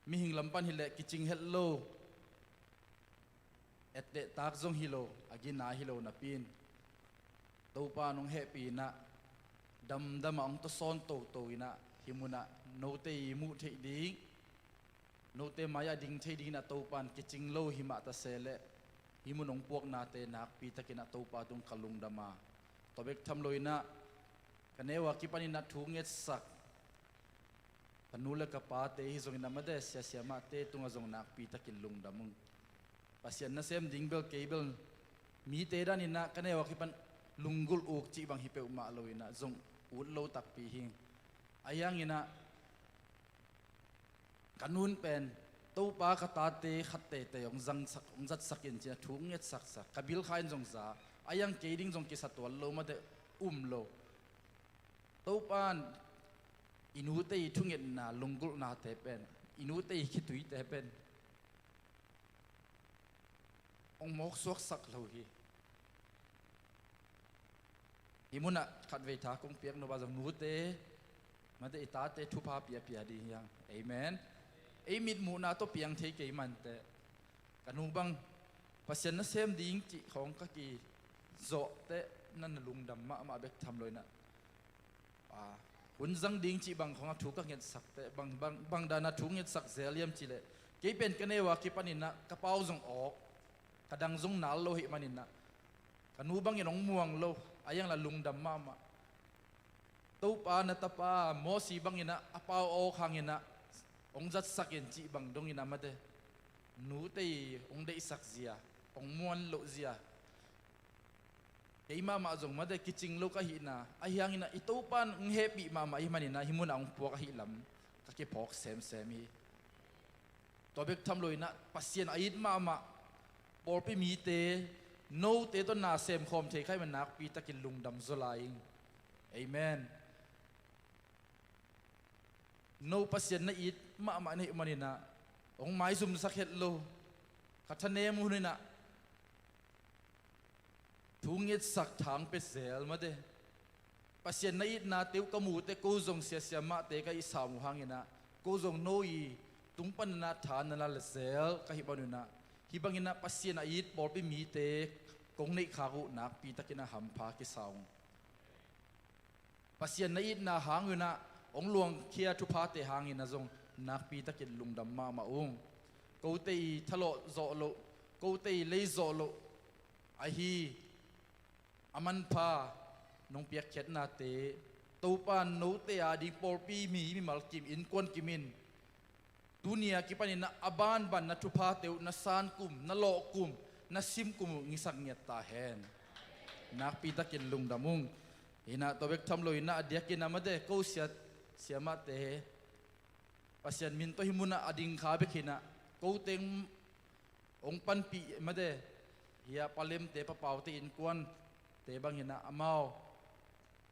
Mihing lam pan hileh kicing het lo, ettehtak zong hi lo, a gina hi lo napi in Topa nong hehpih inah damdamah hong tawsawn toto inah hih munah note i muh theih ding, note mai-ah ding thei dinginah Topa in kicing lo hi mah ta se leh hih mun hong puaknate nakpi takinah Topa tung ka lungdam a, tua bek tham loinah ka neu a kipaninah thu ngetsak ka nu le ka pate hi zongin a mate, siasiamahte tungah zong nakpi takin lungdam ung. Pasian nasem ding bel kei bel mite daninah ka neu a kipan lunggulh uk cih bang hi peuhmah loinah zong ut lo takpi hi. Ahi hanginah ka nun pen Topa ka tate khat teitei hong zangsak, hong zatsak in cina thu hong ngetsaksak, ka bilkha in zong za, ahi hang kei ding zong kisa tuan lo mate, um lo. Topa in i nute i thungetna lunggulhnate pen, i nute i khituite pen hong mawksuaksak lo hi. Hih munah khatvei tha kong piak nop ah zong nute mate, i tate thupha piapia ding hi hang. Amen. Ei mitmuhna tawh piang thei kei manteh ka nu bang Pasian nasem ding cih khawng ka kizawh teh na na lungdam mahmah bek tham loinah, a, hun zang ding cih bang khawngah thu ka ngetsak teh bang, bang, bang dana thu ngetsak zel hiam cihleh kei pen ka neu a kipaninah ka pau zong awk, ka dang zong nal lo hih maninah ka nu bangin hong muang lo, ahi hang la lungdam mahmah. Topa na tapa Mosi banginah a pau awk hanginah hong zatsak in cih bang donginah mate, nute i hong deihsak zia, hong muan loh zia, kei mahmah zong mate kicing lo ka hihna, ahi hanginah i Topa in hong hehpih mahmah ahi maninah hih munah hong puak ahih lam ka kiphawk semsem hi. Tua bek tham loinah Pasian a it mahmah pawlpi mite, note tawh na semkhawm thei kha ahih man nakpi takin lungdam zaw lai ing. Amen. No Pasian na it mahmah na hih maninah hong maizumsak het lo, ka thanem huninah thu ngetsak thang pia zel mate. Pasian na itnate uh ka muh teh ko zong siasiamahte ka ihsam uh hanginah ko zong no i tung paninah tha na la zel ka hih maninah hih banginah Pasian a it pawlpi mite kong neihkhak uh nakpi takinah hampha kisa ung. Pasian na itna hanginah hong luangkhia thuphate hanginah zong nakpi takin lungdam mahmah ung. Kote i thalawh zawh loh, kote i lei zawh loh ahi a manpha nong piakkhiatnate, Topa in note a ding pawlpi mi mimal kim, innkuan kim in tuni a kipaninah a banban na thuphate uh na sankum, na lawhkum, na simkum uh ngisak ngiat ta hen. Nakpi takin lungdam ung. Hi inah tua bek tham lo inah a diakin ah mate ko sia, siamahte Pasian min tawh hih munah a ding kha bek hi inah ko teng hong panpih mate, hih a Pa Lemte, Pa Paute innkuante bang hi inah amau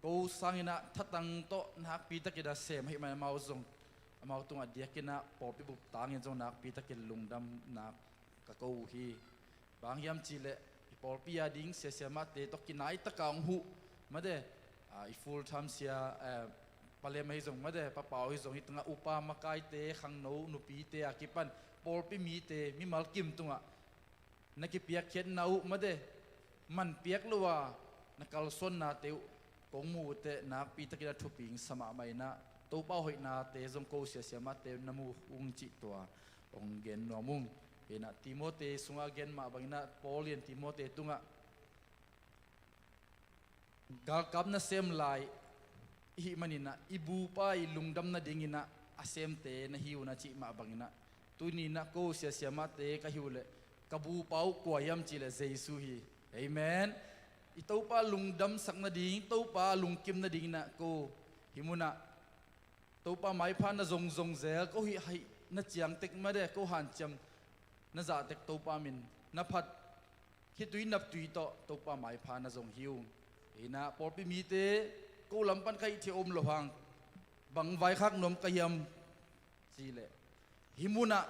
ko sang inah thatang tawh nakpi takin a sem ahih man amau zong, amau tungah a diakin ah pawlpi bup tangin zong nakpi takin lungdamna ka ko uh hi. Bang hiam cihleh i pawlpi a ding sia, siamahte tawh kinai taka hong huh mate, ah, i full time sia, eh, Pa Lem ahi zong mate, Pa Pau ahi zong, hih tungah upa makaite, khangno nupite a kipan pawlpi mite, mimal kim tungah na kipiakkhiatna uh mate, man piak lo a na kalsuannate uh kong mu uh teh nakpi takin a thupingsa mahmah inah Topa hoihnate zong ko sia, siamahte na mu ung cih tua hong gen nuam ung. Hi inah Timote sungah gen mah bang inah Paul in Timote tungah galkap nasem lai i hih man inah i bupa i lungdam nading inah a semte na hi uh na cih mah bang inah tuni inah ko sia, siamahte ka hi uh leh ka bupa uh kua hiam cihleh Jesu hi. Amen. I Topa lungdamsak nading, Topa lungkim nading inah ko hih munah Topa maipha na zongzong zel, ko hih haih na ciang tek mate, ko hanciam na zah tek Topa min na phat khitui naptui tawh Topa maipha na zong hi ung. Hi inah pawlpi mite ko lam pan ka hih theih om lo hang bang vaikhak nuam ka hiam cihleh hih munah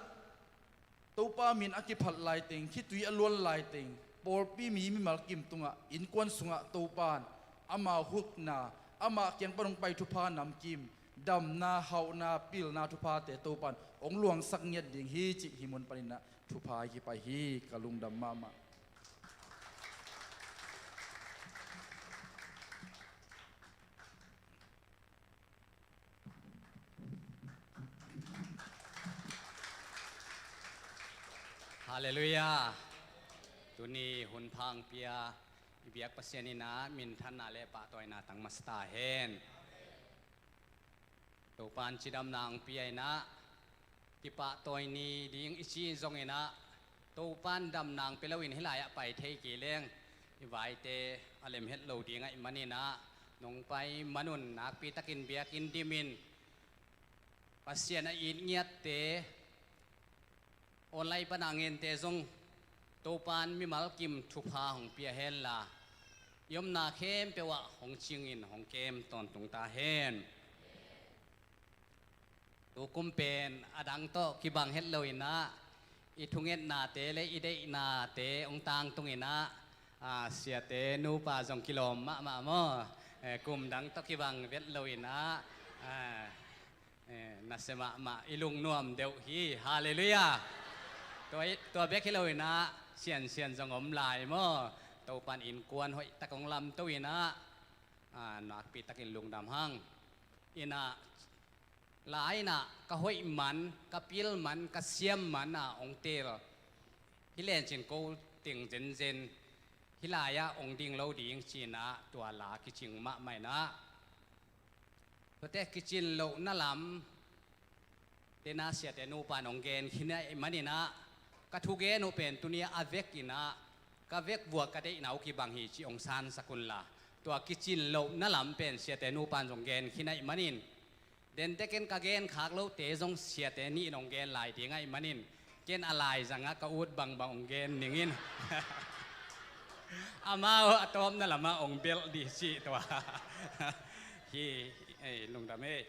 Topa min a kiphat laiteng, khitui a luan laiteng, pawlpi mi mimal kim tungah, innkuan sungah Topa in amau hukna, amah kiang pan hong pai thupha namkim, damna, hauhna, pilna thuphate Topa in hong luangsak ngiat ding hi cih hih mun panin ah thupha i kipai hi. Ka lungdam mahmah. Halleluiah. Tuni hun pha hong pia i biak Pasian in ah minthanna le pahtawina tang masa ta hen. Topa in cidamna hong pia in ah, kipahtawi ni ding i ci zongin ah, Topa in damna hong pia loin hih lai-ah pai thei kei leng, i vaite a lem het lo ding ahih manin ah, nong pai man un nakpi takin biakinn dimin Pasian a it ngiatte, online pan a ngente zong Topa in mimal kim thupha hong pia henla, i omna khempeuh ah hong cingin hong kem tawntung ta hen. Tukum pen a dang tawh kibang het lo in ah, i thungetnate le i deihnate hong tangtung in ah, a, siate nupa zong kilawm mahmah maw? Eh, kum dang tawh kibang vet lo in ah, a, eh, nasia mahmah, i lungnuam deuh hi. Halleluiah. Tua, tua bek hi lo in ah, siansian zong om lai maw? Topa in innkuan hoih tak hong lamto in ah, a, nakpi takin lungdam hang. In ah, lai in ah ka hoih man, ka pil man, ka siam man a hong teel, hih lencin ko teng zenzen hih lai-ah hong ding lo ding ci-in ah tua la kicing mahmah in ah, tuate kicin lohna lam te na siate nupa in hong gen khin ahih manin ah, ka thugen uh pen tuni-ah a vek in ah, ka vek vuak ka deihna uh kibang hi cih hong sansak unla, tua kicin lohna lam pen siate nupa in zong gen khin ahih manin, dente ken ka gen khak lote zong siate nih in hong gen lai ding ahih manin, ken a laizangah ka ut bangbang hong gen ning in. Amau a tawpna lamah hong belh dih cih tua hi. Ei, lungdam ei.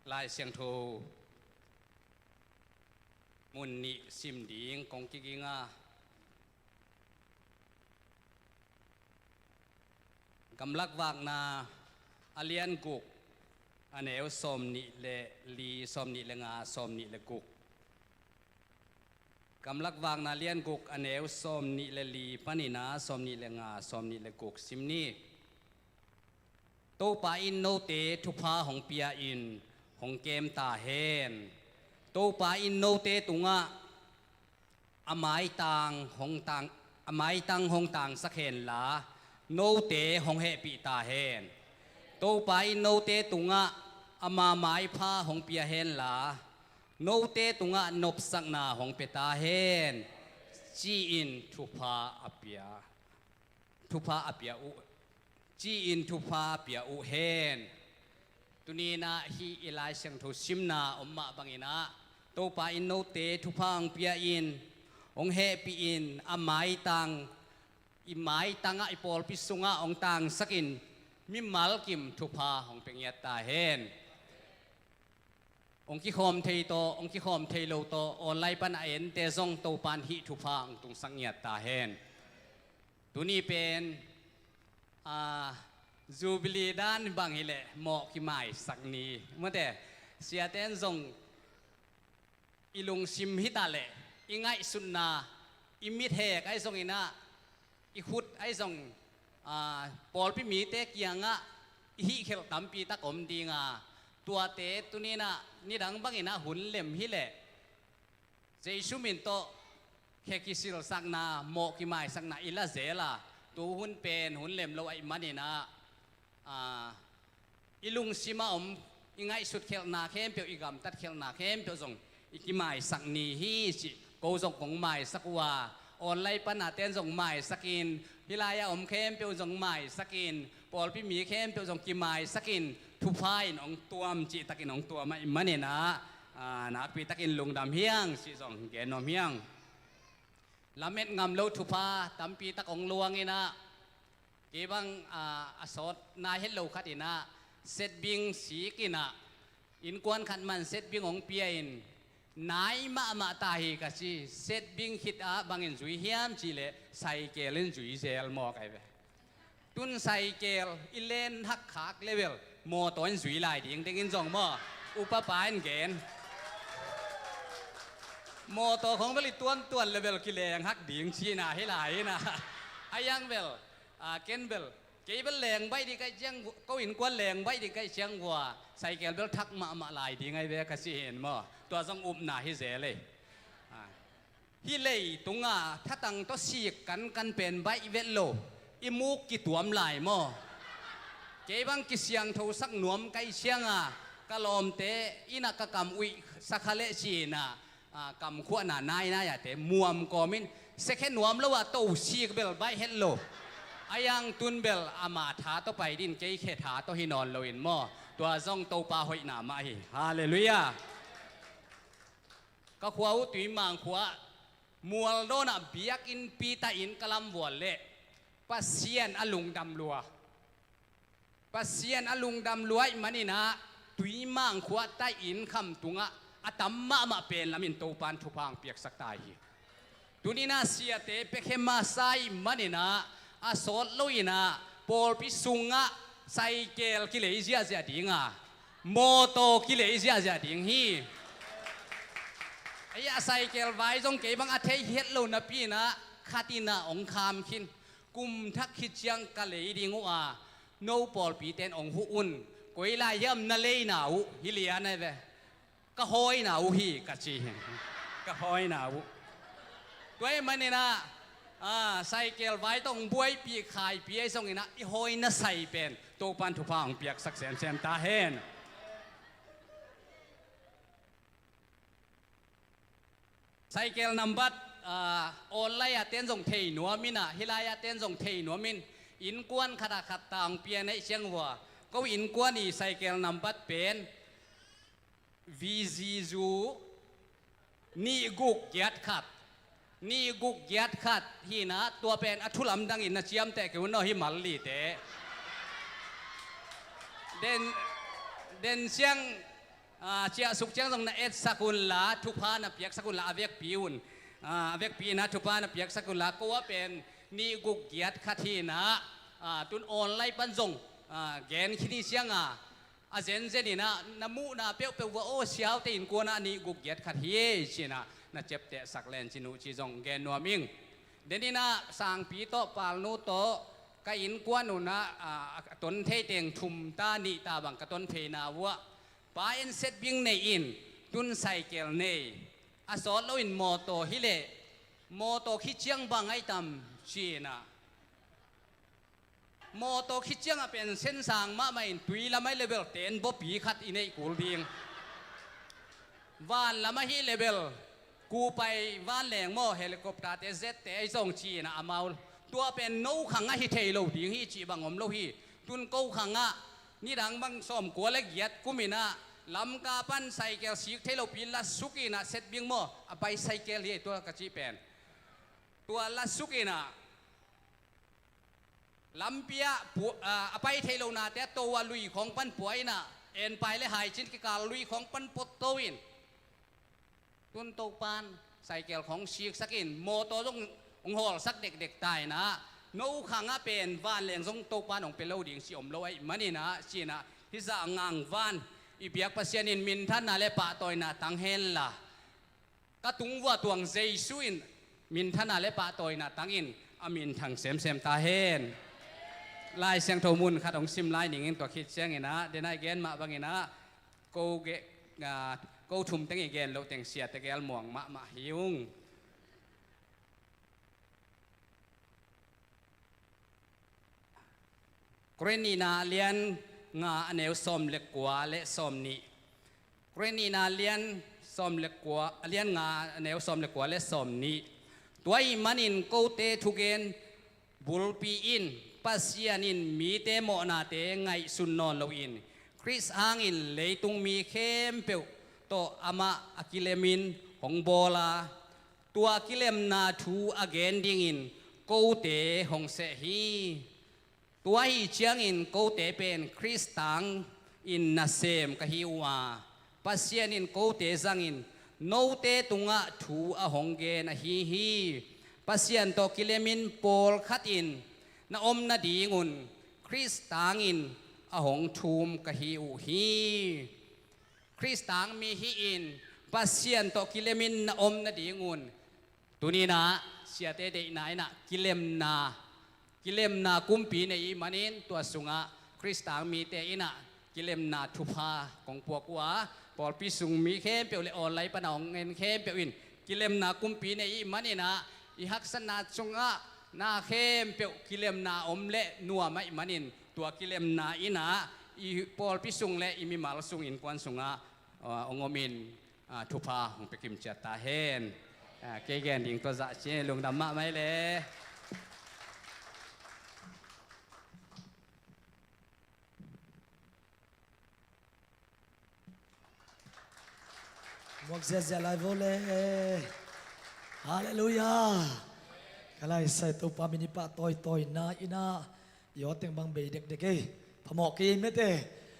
Lai Siangtho mun nih sim ding kong kiging a, Gamlak Vakna a lian guk, a neu sawm nih le li, sawm nih le nga, sawm nih le guk. Gamlak Vakna lian guk, a neu sawm nih le li panin ah sawm nih le nga, sawm nih le guk sim ni. Topa in note thupha hong pia-in hong kem ta hen. Topa in note tungah a maitang hong tang, a maitang hong tangsak henla, note hong hehpih ta hen. Topa in note tungah ama maipha hong pia henla, note tungah nopsakna hong pia ta hen, ci-in thupha a pia. thupha a pia uh, ci-in thupha a pia uh hen. Tuni-in ah hih i Lai Siangtho simna om mah bangin ah Topa in note thupha hong pia in, hong hehpih in, a maitang, i maitangah, i pawlpi sungah hong tangsakin mimal kim thupha hong pia ngiat ta hen. Hong kikhawm thei tawh, hong kikhawm thei lo tawh, online pan a ente zong Topa in hih thupha hong tungsak ngiat ta hen. Tuni pen, a, Jubilee dan bang hileh mawh kimaisak ni. Mate, siate in zong i lungsim hi ta leh, i ngaihsutna, i mithek ahi zongin ah, i khut ahi zong, a, pawlpi mite kiangah i hihkhelh tampi tak om ding a, tuate tuni-in ah nidang bangin ah hun lem hileh Jesu min tawh khe kisilsakna, mawh kimaisakna i la zel a, tu hun pen hun lem lo ahih manin ah, a, i lungsim a om, i ngaihsut khelhna khempeuh, i gamtat khelhna khempeuh zong i kimaisak ni hi cih ko zong kong maisak uh a, online pan a ten zong maisakin, hih lai-ah om khempeuh zong maisakin, pawlpi mi khempeuh zong kimaisakin, thupha in hong tuam cihtakin hong tuam ahih manin ah, a, nakpi takin lungdam hi hang cih zong gen nuam hi hang. Lamet ngam lo thupha tampi tak hong luangin ah, kei bang, a, a sawt nai het lo khat in ah, setbing sik in ah, innkuan khat man setbing hong pia in, nai mahmah ta hi ka ci. Setbing khit ah bangin zui hiam cih leh, saikel in zui zel mawk ahi ve. Tun saikel i len hak khak level, mawtaw in zui lai ding dingin zong maw, upapa in gen. Mawtaw khong bel i tuantuan level kileng hak ding cihna hi lai in ah. A yang bel, a, ken bel, kei bel leng baih ding ka hih ciang, ko innkuan leng baih ding ka hih ciang vua, saikel bel thak mahmah lai ding ahi ve ka ci hi in maw. Tua zong upna hi zel ei. A, hih leitung a thatang tawh sik kankan pen baih vet lo, i muk kituam lai maw. Kei bang kisiangthosak nuam ka hih ciang a, ka lawmte in ah ka kam uih sa kha leh ci-in ah, a, kamkhuahna nainai ah te muam kawmin, sekhe nuam lo ah to sik bel baih het lo. A yang tun bel ama tha tawh pai ding, kei khe tha tawh hi nawn loin maw. Tua zong Topa hoihna mah hi. Halleluiah. Ka khua uh Tuimang khua ah, mualdawn ah biakinnpi tah in ka lamvual leh, Pasian a lungdam lua. Pasian a lungdam lua ahih manin ah, Tuimang khua ah tah in khamtung ah a tam mahmah pen lamin Topa in thupha hong piaksak ta hi. Tuni-in ah siate pekhe masa ahih manin ah, a sawt loin ah, pawlpi sungah saikel kilei ziahziah ding a, mawtaw kilei ziahziah ding hi. Ei, a saikel vai zong kei bang a thei het lo napi-in ah, khat in ah hong kham khin. Kum thak khit ciang ka lei ding uh a, no pawlpite in hong huh un. Koi lai hiam na leina uh? Hih lian ahi ve. Ka hawina uh hi, ka ci hi. Ka hawina uh. Tua ahih manin ah, a, saikel vai tawh hong buaipih khaipih ahi zongin ah, i hawina sai pen Topa in thupha hong piaksak semsem ta hen. Saikel nambat, a, online ah ten zong thei nuam in ah, hih lai-ah ten zong thei nuam in, innkuan khat ah khat tawh hong pia na hih ciang vua, ko innkuan i saikel nambat pen V G U nih guk giat khat. Nih guk giat khat hi-in ah, tua pen a thu lamdangin na ciamteh kei un aw, hih mal lite. Den, den ciang, a, ciahsuk ciang zong na etsak unla, thupha na piaksak unla, a vekpi un. A, a vekpi-in ah thupha na piaksak unla, ko ah pen nih guk giat khat hi-in ah, a, tun online pan zong, a, gen khin hi ciang a, a zenzen in ah, na muhna peuhpeuh vua aw, siaute innkuan ah nih guk giat khat hi ei ci-in ah, na ciaptehsak len cin uh ci zong gen nuam ing. Den in ah sangpi tawh, palnu tawh, ka innkuan un ah, a, a ton thei teng thum ta, nih ta bang ka ton theina uh ah, pa in setbing nei in, tun saikel nei, a sawt loin mawtaw hi leh, mawtaw khit ciang bang ahi tam ci-in ah, mawtaw khit ciangah pen sensang mahmah in, tui lam ahi leh bel ten bawpi khat i neih kul ding. Van lam ahi leh bel, kupai vanleng maw, helicopter-te, jet-te ahi zong ci-in ah amau Tua pen no khangah hi thei lo ding hi cih bang om lo hi. Tun ko khangah nidang bang sawmkua le giat kum inah Lamka pan cycle sik thei lopi la suk inah, Setbing maw, a bicycle hi tua ka cih pen. Tua la suk inah lampi ah pu-, a, a pai thei lo nate a to a lui khawng pan pua inah, En Pai le Haicin kikal lui khawng pan pua to in. Tun Topan cycle khawng siksak in, mawtaw zong hong hawlsak dekdek ta inah, no khangah pen vanleng zong Topan hong pia lo ding cih om lo ahih maninah, ci inah, hih zah ngang van i biak Pasian in minthanna le pahtawina tang henla, ka tung vua tuang Jesu in minthanna le pahtawina tangin a minthang semsem ta hen. Lai Siangtho mun khat hong sim lai ning in, tua khit cianginah, denai gen mah banginah, ko ge-, a, ko thum teng i gen loh teng siate gel muang mahmah hi ung. Korin nihna a lian nga a neu sawm le kua le sawm nih. Korin nihna a lian sawm le kua, a lian nga a neu sawm le kua le sawm nih. Tua ahih manin kote thugen bulpi in, Pasian in mite mawhnate ngaihsun nawn loin, Khrist hangin leitung mi khempeuh tawh amah a kilemin hong bawl a, tua kilemna thu a gen dingin kote hong seh hi. Tua ahi ciangin kote pen Khrist tangin nasem ka hi uh a, Pasian in kote zangin note tungah thu a hong gen ahi hi. Pasian tawh kilemin pawlkhat in na om nadingun Khrist tangin a hong thum ka hi uh hi. Khrist tang mi hi-in Pasian tawh kilemin na om nadingun, tuninah siate deihna inah kilemna, kilemna kumpi nei ih manin, tua sungah Khrist tang mite inah kilemna thupha kong puak uh a, pawlpi sung mi khempeuh le online pana hong en khempeuh in kilemna kumpi nei ih maninah, i haksatna sungah na khempeuh kilemna om le nuam ahih manin, tua kilemna inah i pawlpi sung le i mimal sung innkuan sungah, ah, hong omin, ah, thupha hong pia kimciat ta hen. Ah, kei gen ding tua zah ci, lungdam mahmah le. Muak ziahziah lai vo le. Halleluiah. Ka laisai Topa min i pah tawitawina inah, i aw teng bang bei dekdek ei. Phamawh kei ei mete.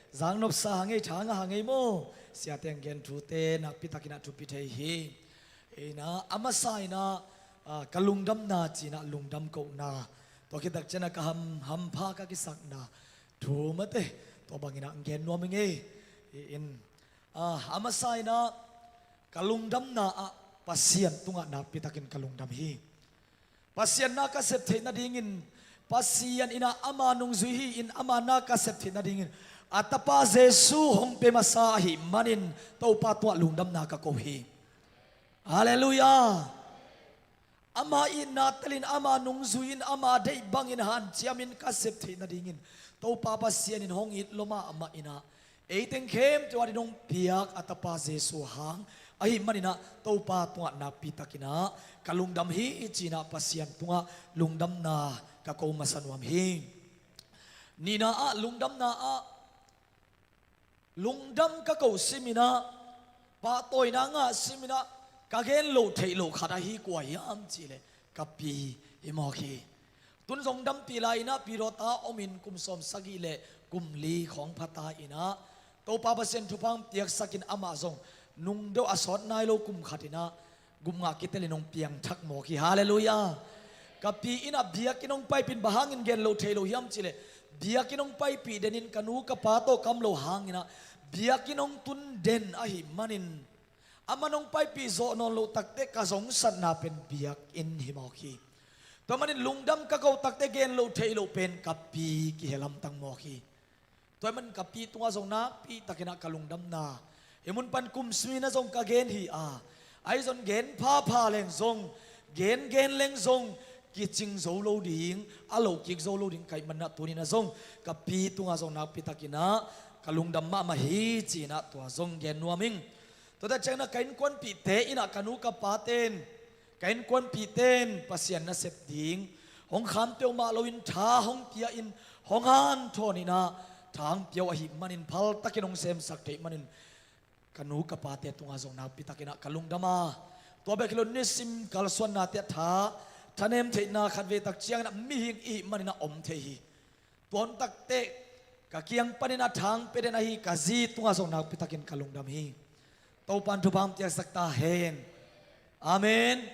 Zang nopsa hang ei, tha ngah hang ei maw. Siate hong gen thute nakpitakinah thupi thei hi. Inah a masa inah, ah, ka lungdamna cinah lungdam kohna, tua khit tak cianah ka ham, hampha ka kisakna thu mate, tua banginah hong gen nuam ing ei. In, ah, a masa inah ka lungdamna ah Pasian tungah nakpitakin ka lungdam hi. Pasian na ka sep theih nadingin, Pasian inah ama nungzui hi-in ama na ka sep theih nadingin a Tapa Jesu hong pia masa ahih manin Topa tungah lungdamna ka ko hi. Halleluiah. Ama itna telin, ama nungzui-in, ama deih bangin hanciamin ka sep theih nadingin Topa Pasian in hong it lua mahmah inah, ei teng khempeuh adingin hong piak a Tapa Jesu hang ahih maninah Topa tungah nakpitakinah ka lungdam hi cinah Pasian tungah lungdamna ka ko masa nuam hi. Nihna ah, lungdamna ah, lungdam ka ko siminah, pahtawina ngah siminah ka gen loh theih loh khat ahi, kua hiam cihleh ka pi hi mawk hi. Tun zong dampih lai inah Pi Rota omin kum sawm sagih le kum li khawng pha ta inah, Topa Pasian thupha hong piaksakin amah zong nungdeuh a sawt nai lo kum khat inah gupngah kitelin hong piangthak mawk hi. Halleluiah. Ka pi inah biakinn hong paipih in bang hangin gen loh theih loh hiam cihleh, biakinn hong paipih denin ka nu ka pa tawh ka om loh hanginah biakinn hong tun den ahih manin, aman hong paipih zawh nawn loh takteh ka zongsatna pen biakinn hi mawk hi. Tua manin lungdam ka ko takteh gen loh theih loh pen ka pi kihe lamtang mawk hi. Tua ahih manin ka pi tungah zong nakpitakinah ka lungdamna hih mun pan kum siminah zong ka gen hi a, ahi zong gen phapha leng zong, gengen leng zong kicing zo lo ding, a loh kik zo lo ding ka hih maninah tuninah zong ka pi tungah zong nakpitakinah ka lungdam mahmah hi cinah tua zong gen nuam ing. Tuate cianginah ka innkuanpihte inah, ka nu ka pate in, ka innkuanpihte in Pasian nasep ding Hong kham peuhmah loin tha hong pia in, hong hanthawn in ah, tha hong pia uh ahih manin, phaltakin hong semsak theih manin, ka nu ka pate tungah zong nakpi takin ah ka lungdam a, tua bek hi lo nisim kalsuannate ah tha, thanem theihna khatvei tak ciangin ah mihing i hih manin ah om thei hi. Tua hun takteh ka kiang panin ah tha hong pia den ahi ka zi tungah zong nakpi takin ka lungdam hi. Topa'n thupha hong piaksak ta hen. Amen.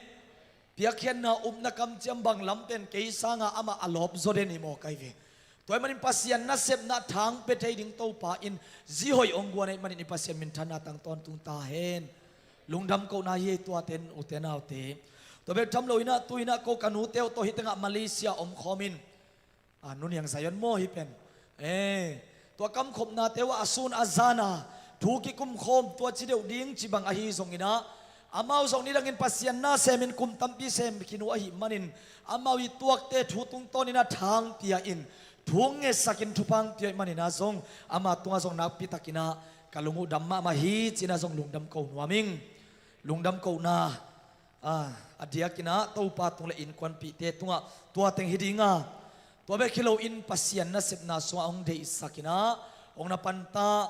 Piakkhiatna upna kamciam bang lam pen kei sangin amah a lawp zaw den hi maw, kai ve. Tua ahih manin Pasian nasepna tha hong pia thei ding Topa in zi hoih hong guan ahih manin i Pasian minthanna tang tawntung ta hen. Lungdam kohna hi ei, tuate in, ute naute. Tua bek tham loin ah tu-in ah ko ka nute uh tawh hih tengah Malaysia omkhawm in, a, Nu Niang Zion maw hih pen? Eh, tua kamkhopnate uh ah a sun a zan a thu kikumkhawm, tua ci deuh ding ci bang ahi zongin ah, amau zong nidangin Pasian na semin kum tampi sem khin uh ahih manin, amau i tuakte thu tungtawnin ah tha hong pia in, thu hong ngetsakin thupha hong pia ahih manin ah zong, ama tungah zong nakpi takin ah ka lung uh dam mahmah hi ci-in ah zong lungdam ko nuam ing. Lungdam kohna, a, a diakin ah Topa tung le innkuanpihte tungah tua teng hi ding a, tua bek hi loin Pasian nasepna sungah hong deihsakin ah hong na panta,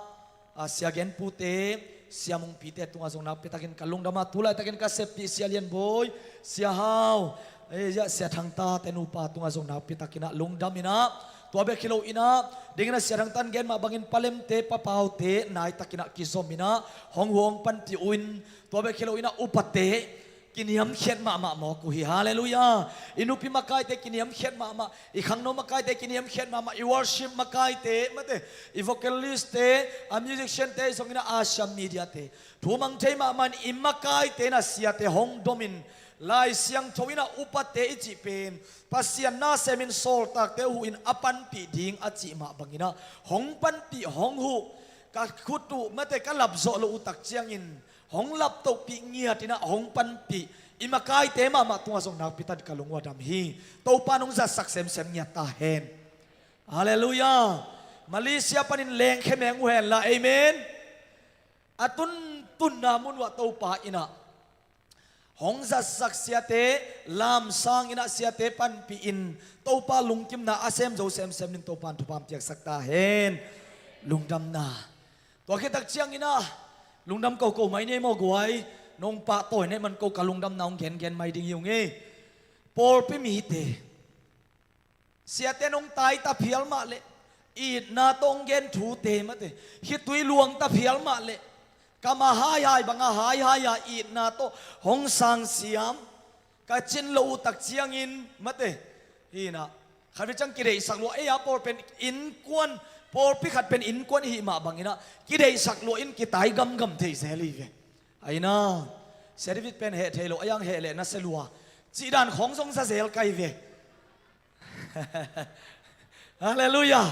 a, Sia Genpute, Sia Mungpite tungah zong nakpi takin ka lungdam a, tu laitakin ka seppih Sia Lianbawi, Sia Hau, eh, Sia Thangta te nupa tungah zong nakpi takin ah lungdam in ah, tua bek hi loin ah, dingin ah Sia Thangta'n gen mah bangin palemte, papaute nai takin ah kizom in ah hong huh hong panpih uh in, tua bek hi loin ah upate kiniamkhiat mahmah mawk uh hi. Halleluiah. I nupi makaite kiniamkhiat mahmah, i khangno makaite kiniamkhiat mahmah, i worship makaite, mate, i vocalistte, a musiciante, zongin ah Asia Mediate, thumang thei mahmah in i makaite in ah siate hong domin, Lai Siangtho in ah upate i cih pen Pasian na semin sawltakte uh huh in a panpih ding a cih mah bangin ah hong panpih, hong huh, ka khut uh, mate, ka lap zawh loh uh tak ciangin hong laptohpih ngiat in ah hong panpih i makaite mahmah tungah zong nakpi takin ka lung uh a dam hi. Topa'n hong zatsak semsem ngiat ta hen. Halleluiah. Malaysia panin lengkhia meng uh hen la, amen. A tuntunna mun uh ah Topa in ah hong zatsak siate, lamsang in ah siate panpih in, Topa lungkimna a sem zo semsem in Topa'n thupha hong piaksak ta hen. Lungdamna. Tua khit tak ciangin ah lungdam ko ko mai ni ei maw guai. Nong pahtawi na hih man ko ka lungdamna hong gengen mai ding hi ung ei. Pawlpi mite, siate nong tai ta phial mah leh, itna tawh hong gen thute, mate, khitui luang ta phial mah leh, kam a haihai bang a haihai a itna tawh hong sangsiam, ka cin loh uh tak ciangin, mate, hi in ah, khatvei ciang kideihsak lua, ei a pawl pen innkuan, pawlpi khat pen innkuan i hih mah bangin ah kideihsak lua in kitai gamgam thei zel hi ve. Ai na, Sia David pen heh thei lo, a yang heh leh na sia lua, cih dan khawng zong za zel kai ve. Halleluiah.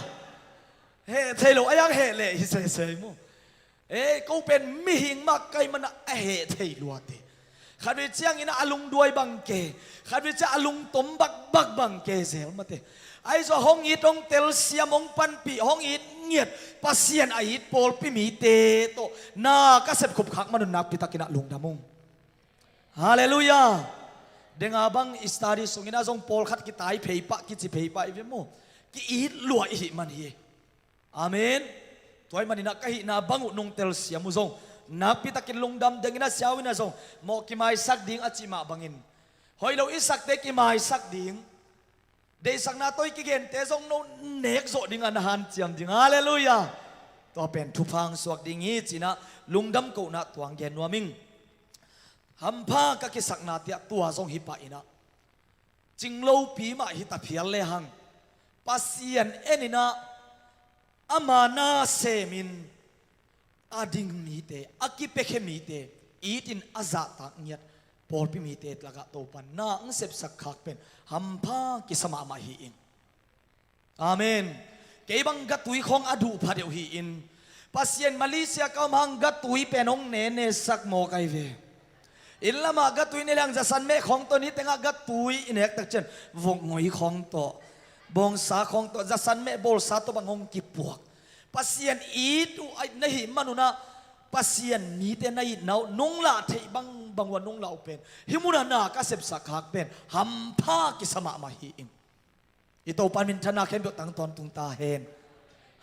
Heh thei lo, a yang heh leh hi sese mu. Ei, ko pen mihing mah kai man ah a heh thei luate. Khatvei ciangin ah a lungduai bang ke, khatvei ciang a lungtom bakbak bang ke zel, mate. Ahi zong hong it, hong telsiam, hong panpih, hong it ngiat Pasian a it pawlpi mite tawh na ka sepkhup khak man un nakpi takin ah lungdam ung. Halleluiah. Denga bang i study sungin ah zong pawlkhat kitai phei pah, kici phei pah i ve maw. Ki-it lua i hih man hi. Amen. Tua ahih manin ah ka hihna bang uh nong telsiam uh zong nakpi takin lungdam. Dengin ah Sia U in ah zong mawh kimaisak ding a cih mah bangin, hoih lo i sakte kimaisak ding, deihsakna tawh i kigente zong no nek zawh ding a na hanciam ding. Halleluiah. Tua pen thupha hong suak ding hi ci-in ah lungdam kohna tua hong gen nuam ing. Hampha ka kisaknate ah tua zong hi pah in ah, cing lopi mah hi ta phial lehang, Pasian en in ah ama na semin a ding mite, a kipiakhia mite, it in a zahtak ngiat pawlpi mite lakah Topa'n na hong sepsak khak pen hampha kisa mahmah hi ing. Amen. Kei bang gatui khawng a duh pha deuh hi-in, Pasian Malaysia ka om hang gatui pen hong nenesak maw kai ve. Inn lamah gatui ne leng zasan meh khawng tawh, ni tengah gatui i nek tak ciang vokngoi khawng tawh, bawngsa khawng tawh, zasan meh bawlsa tawh bang hong kipuak. Pasian it uh na hih man un ah, Pasian mite na itna uh nong lah theih bangbang uh a nong lah uh pen, hih munah na ka sepsak khak pen hampha kisa mahmah hi ing. I Topa min thanna khempeuh tang tawntung ta hen.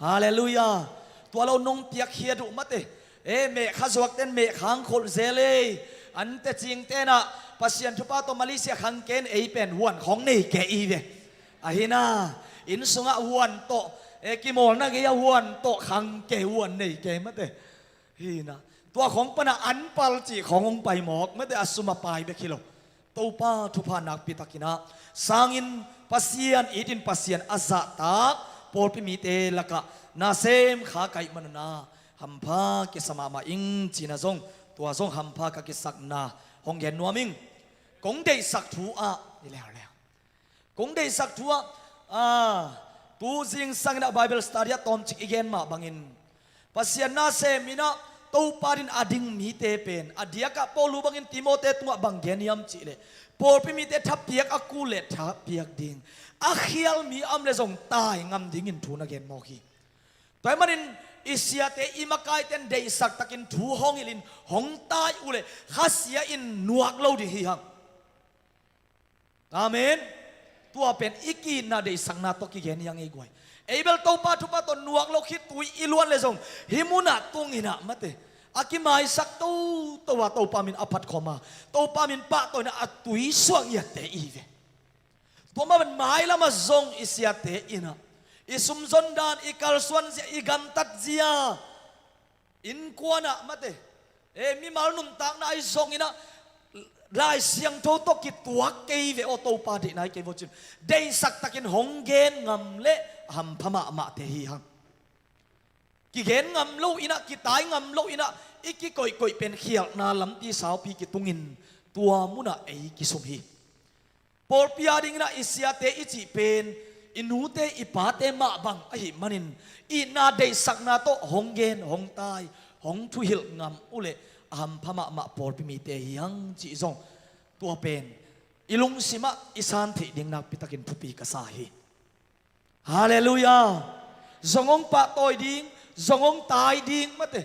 Halleluiah. Tua lo nong piakkhiat uh mate. E, mehkha zuakten mehkha hong khol zel ei. An tecingten ah Pasian thupha tawh Malaysia khang ken ei pen huan khawng nei kei ve. Ahi na, inn sungah huan tawh, e, kimawlna gei-ah huan tawh khang kei, huan nei kei mate. Hi na, tua khawng pana an pal cih khawng hong pai mawk mate, a sum a pai bek hi lo. Topa thupha nakpi takin ah sangin Pasian itin Pasian a zahtak pawlpi mite lakah nasem kha ka hih manun ah hampha kisa mahmah ing cihna zong, tua zong hampha ka kisakna hong gen nuam ing. Kong deihsak thu ah i leuleu. Kong deihsak thu ah, a, tu zingsangin ah Bible study ah tawmcik i gen mah bangin Pasian nasem in ah Topa din a ding mite pen a diakah Paul bangin Timote tungah bang gen hiam cihleh, pawlpi mite thapiak a kul le thapiak ding, a khial mi a om le zong tai ngam dingin thu na gen mawk hi. Tua ahih manin i siate, i makaiten deihsak takin thu hong hilhin hong tai uh leh khasia in nuak lo ding hi hang. Amen. Tua pen i ki-itna deihsakna tawh kigen hi hang ei guai. Ei bel Topa thupha tawh nuak lo khitui i luan le zong, hih munah tungin ah mate, a kimaisak toto a Topa min a phat khawm a, Topa min pahtawina a tui suak ngiatte i hi ve. Tua mah bang mailamah zong i siate in ah i sumzon dan, i kalsuan zia, i gamtat zia, innkuan ah mate, e, mimal nuntakna ahi zongin ah Lai Siangtho tawh kituak kei ve aw, Topa deihna hi kei vo cin, deihsak takin hong gen ngam leh a hampha mahmahte hi hang. Kigen ngam lo in ah, kitai ngam lo in ah i kikoihkoih pen khialhna lampi saupi kitungin tua munah ei kisum hi. Pawlpi a dingin ah i siate i cih pen i nute i pate mah bang ahih manin, itna deihsakna tawh hong gen, hong tai, hong thuhilh ngam uh leh a hampha mahmah pawlpi mite hi hang cih zong, tua pen i lungsimah i san theih ding nakpi takin thupi ka sa hi. Halleluiah. Zong hong pahtawi ding, zong hong tai ding mate.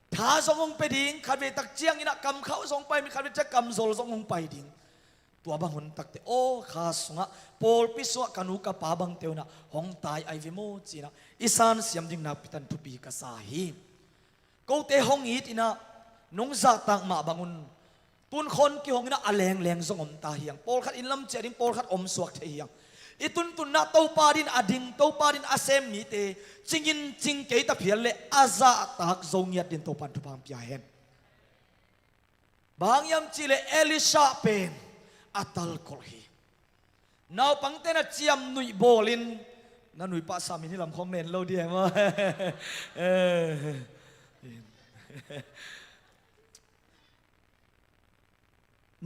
Tha zong hong pia ding, khatvei tak ciangin ah kamkhauh zong pai, mi khatvei ciang kamzol zong hong pai ding. Tua bang hun takte aw, kha sungah, pawlpi sungah ka nu ka pa bangte un ah hong tai ahi ve maw ci-in ah i san siam ding nakpi takin thupi ka sa hi. Kote hong it in ah nong zahtak mah bangun tun khawn kihong in ah a lengleng zong om ta hi hang. Pawlkhat inn lam ciah ding, pawlkhat om suak thei hi hang. I tuntunna Topa din a ding, Topa din a sem mite cingin cing kei ta phial leh a zahtak zo ngiat din Topa in thupha hong pia hen. Bang hang hiam cihleh Elisha pen a talkolh hi. Naupangte na ciamnuih bawlin, na nuipah samin hi lam khawng nen lo ding maw?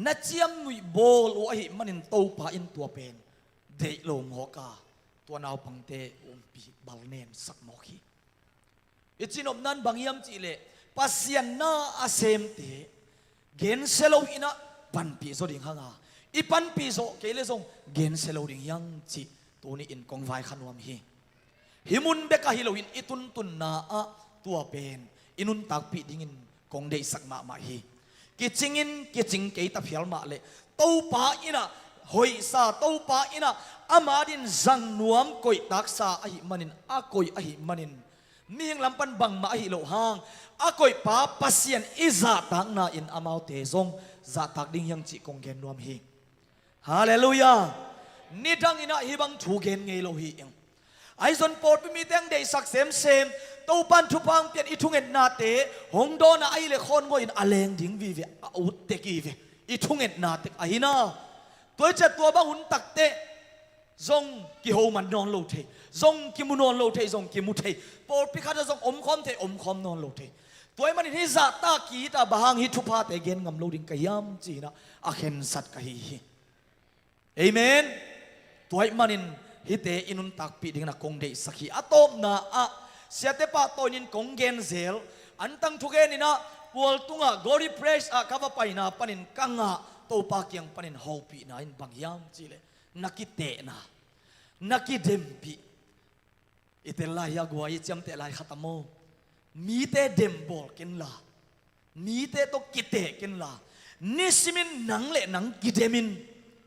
Na ciamnuih bawl uh ahih manin Topa in tua pen deih lo mawk a, tua naupangte umpi bal nensak mawk hi. I cinopna in bang hiam cihleh, Pasian na a semte gensia lo in ah panpih zaw ding hang a, i panpih zawh kei leh zong gensia lo ding hi hang cih tuni-in kong vaikha nuam hi. Hih mun bek ahi loin i tuntunna ah tua pen i nuntakpih dingin kong deihsak mahmah hi. Kicingin kicing kei ta phial mah leh, Topa in ah hoihsa, Topa in ah ama din zang nuam koihtaksa ahih manin, a koih ahih manin, mihing lam pan bangmah ahi loh hang, a koihpa Pasian i zahtakna in amaute zong zahtak ding hi hang cih kong gen nuam hi. Halleluiah. Nidangin ah hih bang thu gen ngei lo hi ing. Ahi zong pawlpi mite hong deihsak semsem, Topa in thupha hong pian, i thungetnate hong dawn a, ahih leh khawn ngawhin a leng ding vive, a ut tek hi ve. I thungetna tek ahi na. Tua hi ciah tua bang hun takte zong kiho man nawn lo thei, zong kimu nawn lo thei, zong kimu thei. Pawlpi khatah zong omkhawm thei, omkhawm nawn lo thei. Tua ahih manin hih zahtak ki-it a, bang hang hih thuphate gen ngam lo ding ka hiam ci-in ah a khensat ka hi hi. Amen. Tua ahih manin hihte i nuntakpih dingin ah kong deihsak hi. A tawpna ah siate pahtawi-in kong gen zel, antang thugenin ah pual tungah Glory Praise ah ka va paina panin ka ngah Topa kiang panin hopihna in bang hiam cihleh, na kitehna, na kidempih. I tel lai hi a guai, i ciamteh lai khat a maw? Mite dem bawl kenla, mite tawh kiteh kenla, nisimin nang le nang kidem in,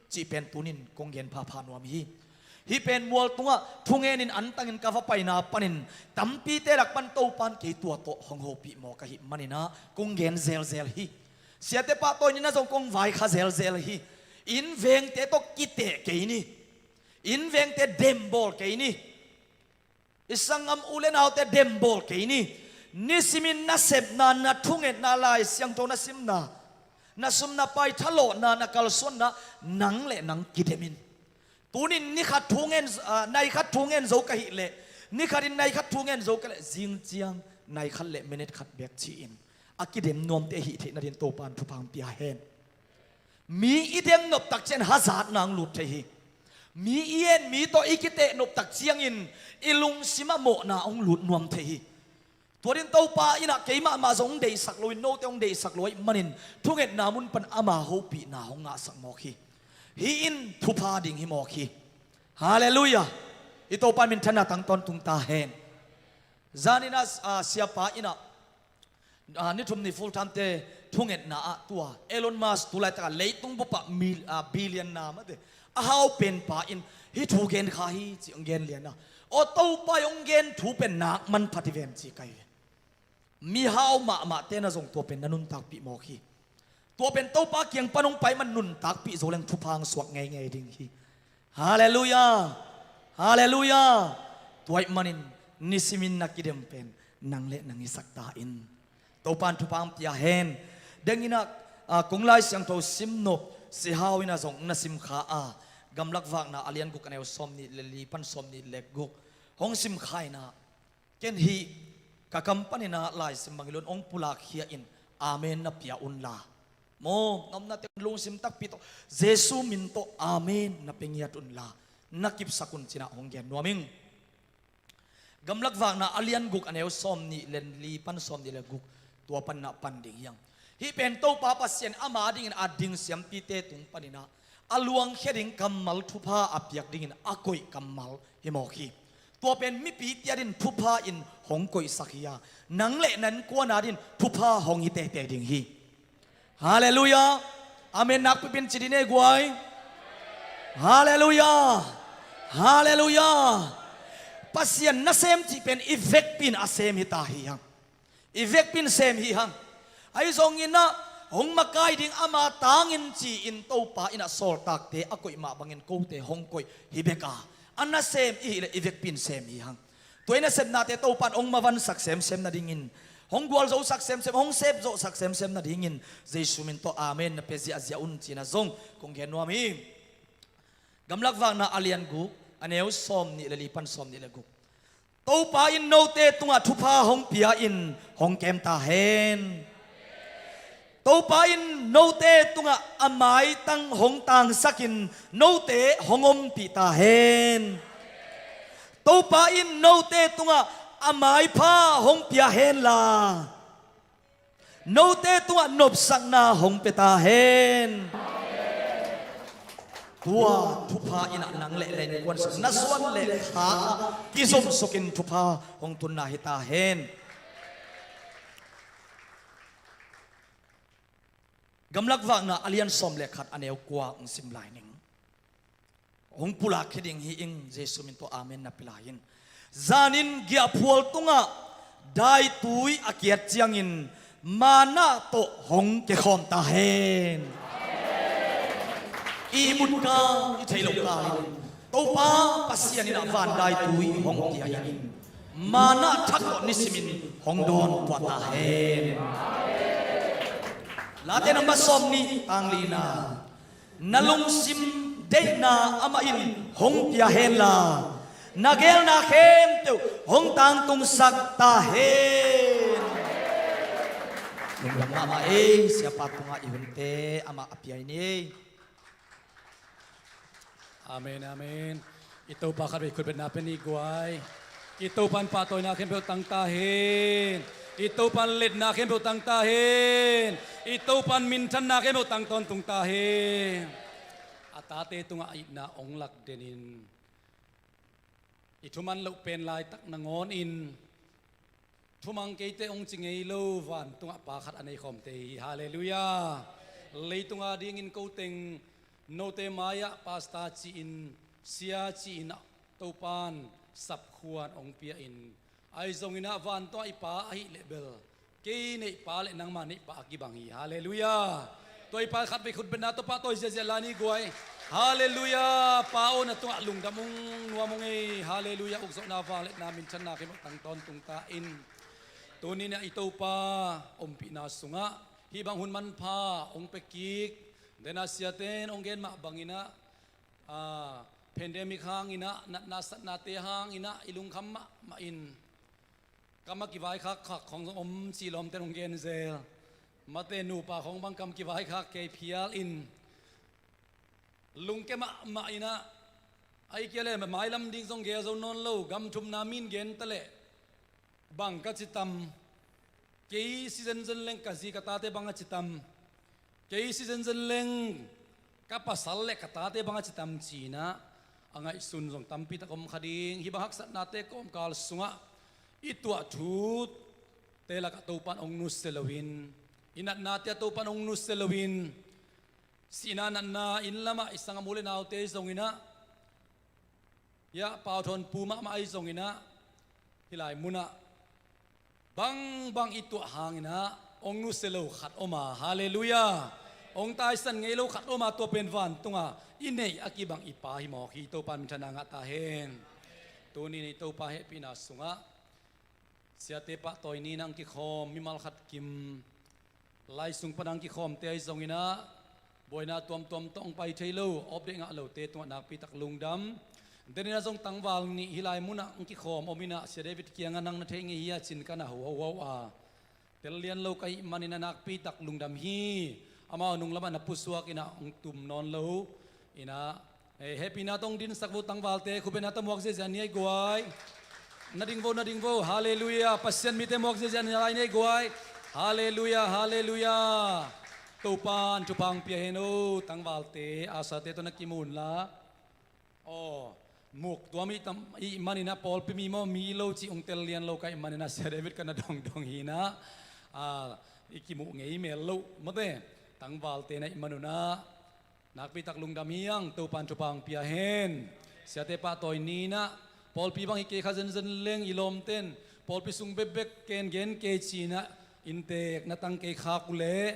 cih pen tunin kong gen phapha nuam hi. Hih pen mual tungah thungen in antangin ka va paina panin tampite lak pan Topan kei tua tawh hong hopih mawk ahih manin ah kong gen zelzel hi. Siate pahtawi ni na zong kong vaikha zelzel hi. Inn vengte tawh kiteh kei ni. Inn vengte dembawl kei ni. I sanggam u le naute dembawl kei ni. Nisimin na sepna, na thungetna, Lai Siangtho na simna, na sum na pai thalawhna, na kalsuanna, nang le nang kidem in. Tunin ni khat thungen, ah, nai khat thungen zo ka hih leh, ni khatin nai khat thungen zo ka leh, zing ciang nai khat le minute khat bek ci-in a kidem nuamte hih theih nadin Topan thupha hong pia hen. Mi i dem nop tak ciang hazatna hong lut thei hi. Mi i en mi tawh i kiteh nop tak ciangin i lungsim ah mawhna hong lut nuam thei hi. Tua din Topa in ah keimah mah zong hong deihsak lo in note hong deihsak lo ahih manin thungetna mun pan ama hopihna hong ngahsak mawk hi. Hih in thupha ding hi mawk hi. Halleluiah. I Topa minthanna tang tawntung ta hen. Zanin ah, ah, siapa in ah, ah, ni thum ni full time te thungetna ah tua Elon Musk tu laitakah leitung bupah mil, ah, billion na mate a hau pen pa in hih thu gen kha hi ci hong gen lian a, aw Topa i hong gen thu pen nak manpha ti vem ci kai ve. Mi hau mahmahte na zong tua pen na nuntakpih mawk hi. Tua pen Topa kiang pan hong pai man nuntakpih zo leng thupha hong suak ngeingei ding hi. Halleluiah. Halleluiah. Tua ahih manin nisimin na kidem pen nang le nang hisak ta in. Topan thupha hong pia hen. Denginah, ah, kong Lai Siangtho simnop sihau inah zong na simkha a, Gamlak Vakna a lian guk a neu sawm nih le li pan sawm nih le guk hong simkha inah, ken hih ka kam paninah laisim bang hi lo in hong pulakkhia in amen na pia unla, maw, na omnate lungsim takpi tawh Jesu min tawh amen na pia ngiat unla, na kipsak un cinah hong gen nuam ing. Gamlak Vakna a lian guk a neu sawm nih le li pan sawm nih le guk, tua panah pan ding hiang. Hih pen Topa Pasian ama dingin a ding siampite tung paninah a luangkhia ding kammal thupha a piak dingin a koih kammal hi mawk hi. Tua pen mipite adin thupha in hong koihsak hi a, nang le na innkuan adin thupha hong hi tete ding hi. Halleluiah. Amen nakpipin ci dih nei guai. Halleluiah. Halleluiah. Pasian nasem cih pen i vekpi in a sem hi ta hi hang. I vekpi in sem hi hang. Ahi zongin ah hong makai ding ama tangin ci-in Topa inah sawltakte a koih mah bangin kote hong koih hi bek a, a nasem i hih leh i vekpi in sem hi hang. Tua i nasepnate Topan hong mavansak semsem nadingin, hong gualzosak semsem, hong sepzawhsak semsem nadingin Jesu min tawh amen na pia ziahziah un cinah zong kong gen nuam hi. Gamlak Vakna a lian guk a neu sawm nih le li pan sawm nih le guk. Topa in note tungah thupha hong pia in hong kem ta hen. Topa in note tungah a maitang hong tangsakin note hong ompih ta hen. Topa in note tungah a maipha hong pia henla, note tungah nopsakna hong pia ta hen. Tua thupha inah nang le na innkuan sung na suan le kha ah kizomsukin thupha hong tunna hi ta hen. Gamlak Vakna a lian sawm le khat a neu kua hong sim lai ning. Hong pulakkhia ding hi ing, Jesu min tawh amen na pia lai in. Zanin giahphual tungah daitui a kiat ciangin manna tawh hong kiakhawm ta hen. I ihmut kal i theih loh kalin Topa Pasian inah van daitui hong pia in manna thak tawh nisimin hong dawn tuah ta hen. Late namba sawm nih tang lina. Na lungsim deihna amah in hong pia henla, na geelna khempeuh hong tangtungsak ta hen. Lungdam mahmah ei, siapa tungah i hunte amah a pia in ei. Amen, amen. I Topa khatvei khutbetna pia ni guai. I Topan pahtawina khempeuh tang ta hen. I Topan letna khempeuh tang ta hen. I Topan minthanna khempeuh tang tawntung ta hen. A tate tungah a itna hong lak denin i thuman loh pen laitak nangawnin thumang keite hong ci ngei lo vantungah pa khat a nei khawmte hi. Halleluiah. Leitunga dingin ko teng note mai-ah pasta ci-in Sia ci-in ah Topan sapkhuan hong pia in, ahi zongin ah vantung ah i Pa ahih leh bel kei neihpa le nangma neihpa a kibang hi. Halleluiah. Tua i Pa khatvei khutbetna tawh pahtawi ziahziah lai ni guai. Halleluiah. Pa aw, na tungah lungdam ung, nuam ung ei. Halleluiah. Ukzawhna, vangliatna, minthanna khempeuh tang tawntung ta in. Tuni-in ah i Topa ompihna sungah hih bang hun manpha hong pia kik, dena siate in hong gen mah bangin ah, ah, pandemic hangin ah, natna satnate hangin ah i lungkham mahmah in, kam a kivaikhak khak khong zong om cih lawmte in hong gen zel. Mate, nupa khong bang kam kivaikhak kei phial in, lungke mahmah in ah, ahih kei leh mailam ding zong gel zo nawn lo, gam thumna mi in gen ta leh bang ka ci tam, kei si zenzen leng ka zi ka tate bang a ci tam, kei si zenzen leng ka pasal le ka tate bang a ci tam ci-in ah, a ngaihsun zong tampi tak om kha ding. Hih bang haksatnate kawmkal sungah i tuah thute lakah Topan hong nusia loin, i natnate ah Topan hong nusia loin, sihna natna inn lamah i sanggam u le naute zongin ah, ya, pauthawn pu mahmah ahi zongin ah, hih lai munah bangbang i tuah hangin ah hong nusia lo khat om a, halleluiah, hong taisan ngei lo khat om a, tua pen vantung ah i neih a kibang i Pa hi mawk hi. Topa minthanna ngah ta hen. Tuni-in i Topa hehpihna sungah siate pahtawi ni-in ah hong kikhawm mimal khat kim, lai sung pan a hong kikhawmte ahi zongin ah, buaina tuamtuam tawh hong pai thei lo, update ngah lote tungah nakpi tak lungdam. Denin ah zong tangval nih hih lai munah hong kikhawm om in ah, Sia David kiangah nang na thei ngei hia ci-in ka na hohoho a, tel lian lo ka hih manin ah nakpi tak lungdam hi. Amau nung lamah na pusuak in ah hong tum nawn lo in ah, eh, hehpihna tawh hong dinsak vo tangvalte, khutbetna tawh muak ziahziah ni ei guai. Na ding vo, na ding vo. Halleluiah. Pasian mite muak ziahziah ni lai ni ei guai. Halleluiah, halleluiah. Topan thupha hong pia hen aw. Tangvalte, a sate tawh na kimu un la. Aw, muk tuam i tam, i hih manin ah pawlpi mi maw mi lo cih hong tel lian lo ka hih manin ah Sia David ka na dongdong hi in ah, ah, i kimuh ngei mel lo, mate, tangvalte na hih man un ah nakpi tak lungdam hi hang. Topan thupha hong pia hen. Siate pahtawi ni-in ah, pawlpi bang hi kei kha zenzen leng i lawmte in pawlpi sung bekbek ken gen kei ci-in ah inntek na tang kei khak uh leh,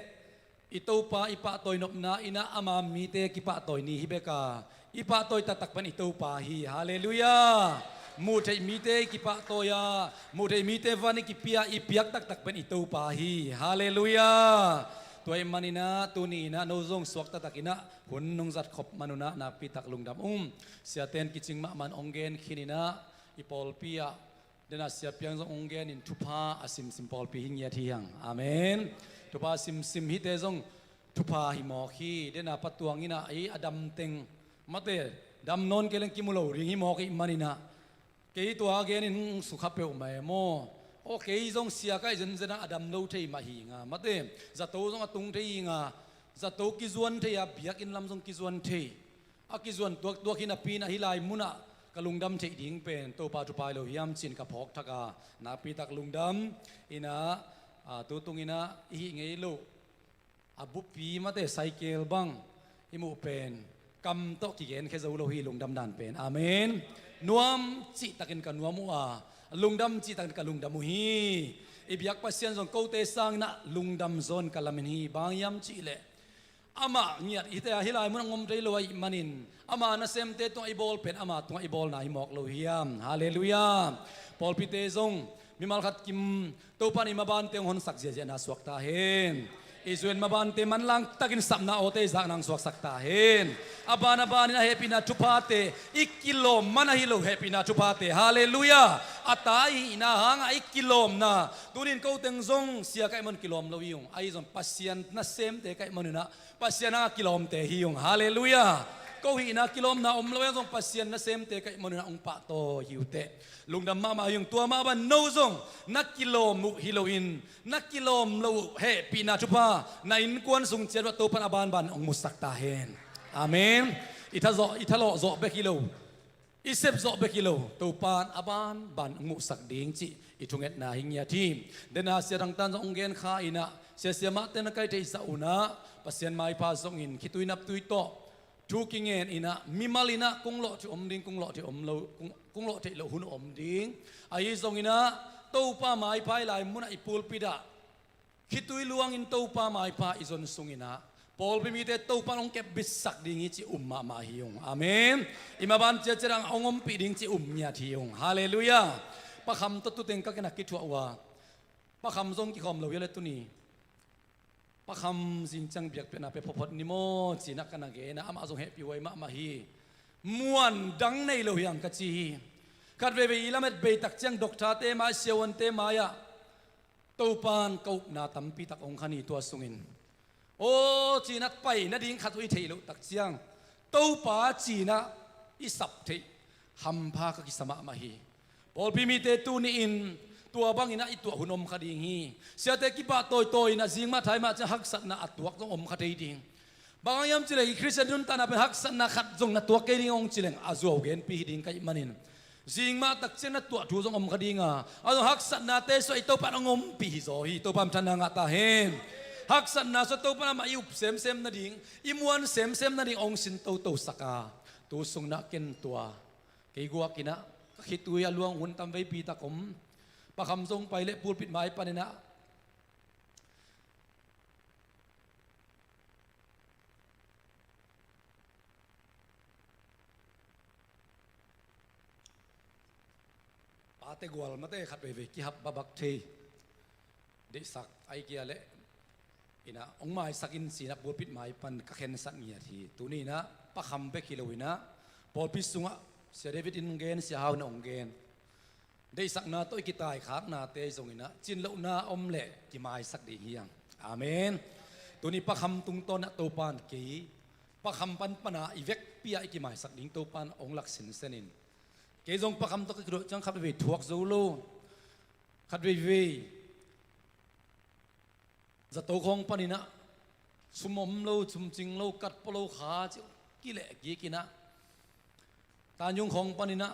i Topa i pahtawi nopna in ah ama mite kipahtawi ni hi bek a, i pahtawi taktak pen i Topa hi. Halleluiah. Muh theih mite i kipahtawi a, muh theih mite van i kipia, i piak taktak pen i Topa hi. Halleluiah. Tua ahih manin ah tuni-in ah no zong suak taktak in ah hun nong zat khop man un ah nakpi tak lungdam ung. Siate in kicing mahmah in hong gen khin in ah, i pawlpi ah, dena Sia Piang zong hong gen in, thupha a simsim pawlpi hi ngiat hi hang. Amen. Thupha a simsim hite zong thupha hi mawk hi. Dena Pa Tuang in ah, ei, a dam teng, mate, dam nawn kei leng kimu lo ding hi mawk ahih manin ah, kei tua gen in hong sukha peuhmah e maw. Aw, kei zong sia ka hih zenzen ah a dam lo thei mah hi ing a, mate, zato zong a tung thei ing a, zato kizuan thei a, biakinn lam zong kizuan thei. A kizuan tuaktuak hi napi-in ah hih lai munah ka lungdam theih ding pen Topa thupha hi lo hiam ci-in ka phawk thak a, nakpi tak lungdam. In ah, a, tu tung in ah i hih ngei loh a bupi, mate, cycle bang i muh pen kam tawh kigenkhia zo lo hi, lungdam dan pen. Amen. Nuam cihtakin ka nuam uh a, lungdam cihtakin ka lungdam uh hi. I biak Pasian zong kote sangin ah lungdam zaw-in ka lamen hi. Bang hiam cih leh, amah ngiat hite a hih lai munah hong om thei lo ahih manin, ama nasemte tungah i bawl pen ama tungah i bawlna hi mawk lo hiam? Halleluiah. Pawlpite zong mimal khat kim, Topa in i mabante hong honsak ziahziahna suak ta hen. I zuen mabante manlang takin sapna awte i zakna hong suaksak ta hen. A ban a banin a hehpihna thuphate, i kilawm man ahi lo hehpihna thuphate, halleluiah, a ta i hihna hangah i kilawmna. Tuni-in ko teng zong sia ka hih man kilawm lo hi ung. Ahi zong Pasian nasemte ka hih man un ah, Pasian hangah kilawmte hi ung. Halleluiah. Ko hihna kilawmna om lo hi zong, Pasian nasemte ka hih man un ah hong pahtawi hi uh teh. Lungdam mahmah hi ung. Tua mah bang no zong na kilawm uh hi loin, na kilawm loh uh hehpihna thupha na innkuan sung ciat uh ah Topa in a banban hong musak ta hen. Amen. I tha zawh, i thalawh zawh bek hi lo, i sep zawh bek hi lo, Topa in a banban hong muhsak ding cih i thungetna hi ngiat hi. Dena Sia Thang Tan zong hong gen kha in ah, sia, sia mahte na kai theihsa un ah, Pasian maipha zongin khitui naptui tawh Thu kingen inah, mimal inah kung lawh theih om ding, kung lawh theih om lo, kung, kung lawh theih loh hun om ding. Ahi zonginah Topa maipha i lai munah, i pulpit ah khitui luangin Topa maipha i zon sunginah pawlpi mite Topa in hong kepbitsak ding hi cih um mahmah hi ung. Amen. I maban ciaciat ah hong ompih ding cih um ngiat hi ung. Halleluiah. Pa Kham tawh tu teng ka kena kithuah uh a, Pa Kham zong kikhawm lo hi a le tuni. Pa Kham zing ciang biakpiakna pia photphot ni maw, cinah ka na gen a, amah zong hehpihhuai mahmah hi. Muan dang nei lo hi hang ka ci hi. Khat veivei i lamet bei tak ciang doctor-te mai, siavuante mai-ah Topa in ka upna tampi tak hong kha ni, tua sungin aw cinah pai nading khat uh i theih loh tak ciang Topa cinah i sap theih hampha ka kisa mahmah hi. Pawlpi mite, tuni-in tua banginah i tuah hun om kha ding hi. Siate kipah tawitawi inah zing mah thai mah ciang haksatna a tuak zong om kha thei ding. Bang hang hiam cih leh i Khristian nuntakna pen haksatna khat zong na tuak kei ding hong ci leng a zuau genpi hi ding ka hih manin, zing mah tak ciang na tuah thu zong om kha ding a, a zong haksatnate suah i Topa in hong ompih hi zaw hi. Topa in minthanna ngah ta hen. Haksatna suah Topa in amah i up semsem nading, i muan semsem nading hong sin totosak a, tu sung inah ken tua kei guak inah ka khitui a luang hun tam veipi tak om. Pa Kham zong pai leh pulpit mai paninah pate gual mate khat veivei kihap babak thei. Deihsak ai kia leh inah hong maisak in cinah pulpit mai pan ka khensat ngiat hi. Tuni inah Pa Kham bek hi lo inah pawlpi sungah Sia David in hong gen, Sia Hau in hong gen. Deihsakna tawh i kitaikhaknate zonginah cin lohna om leh kimaisak ding hi hang. Amen. Tuni Pa Kham tungtawn inah Topa in kei Pa Kham panpana i vekpi ah i kimaisak ding Topa in hong lak sinsen in, kei zong Pa Kham tawh ka kituah ciang khat veivei thuak zo lo, khat veivei zato khawng paninah sum om lo, sum cing lo, kat pua lo kha ci, kileh kik inah, tanyung khawng paninah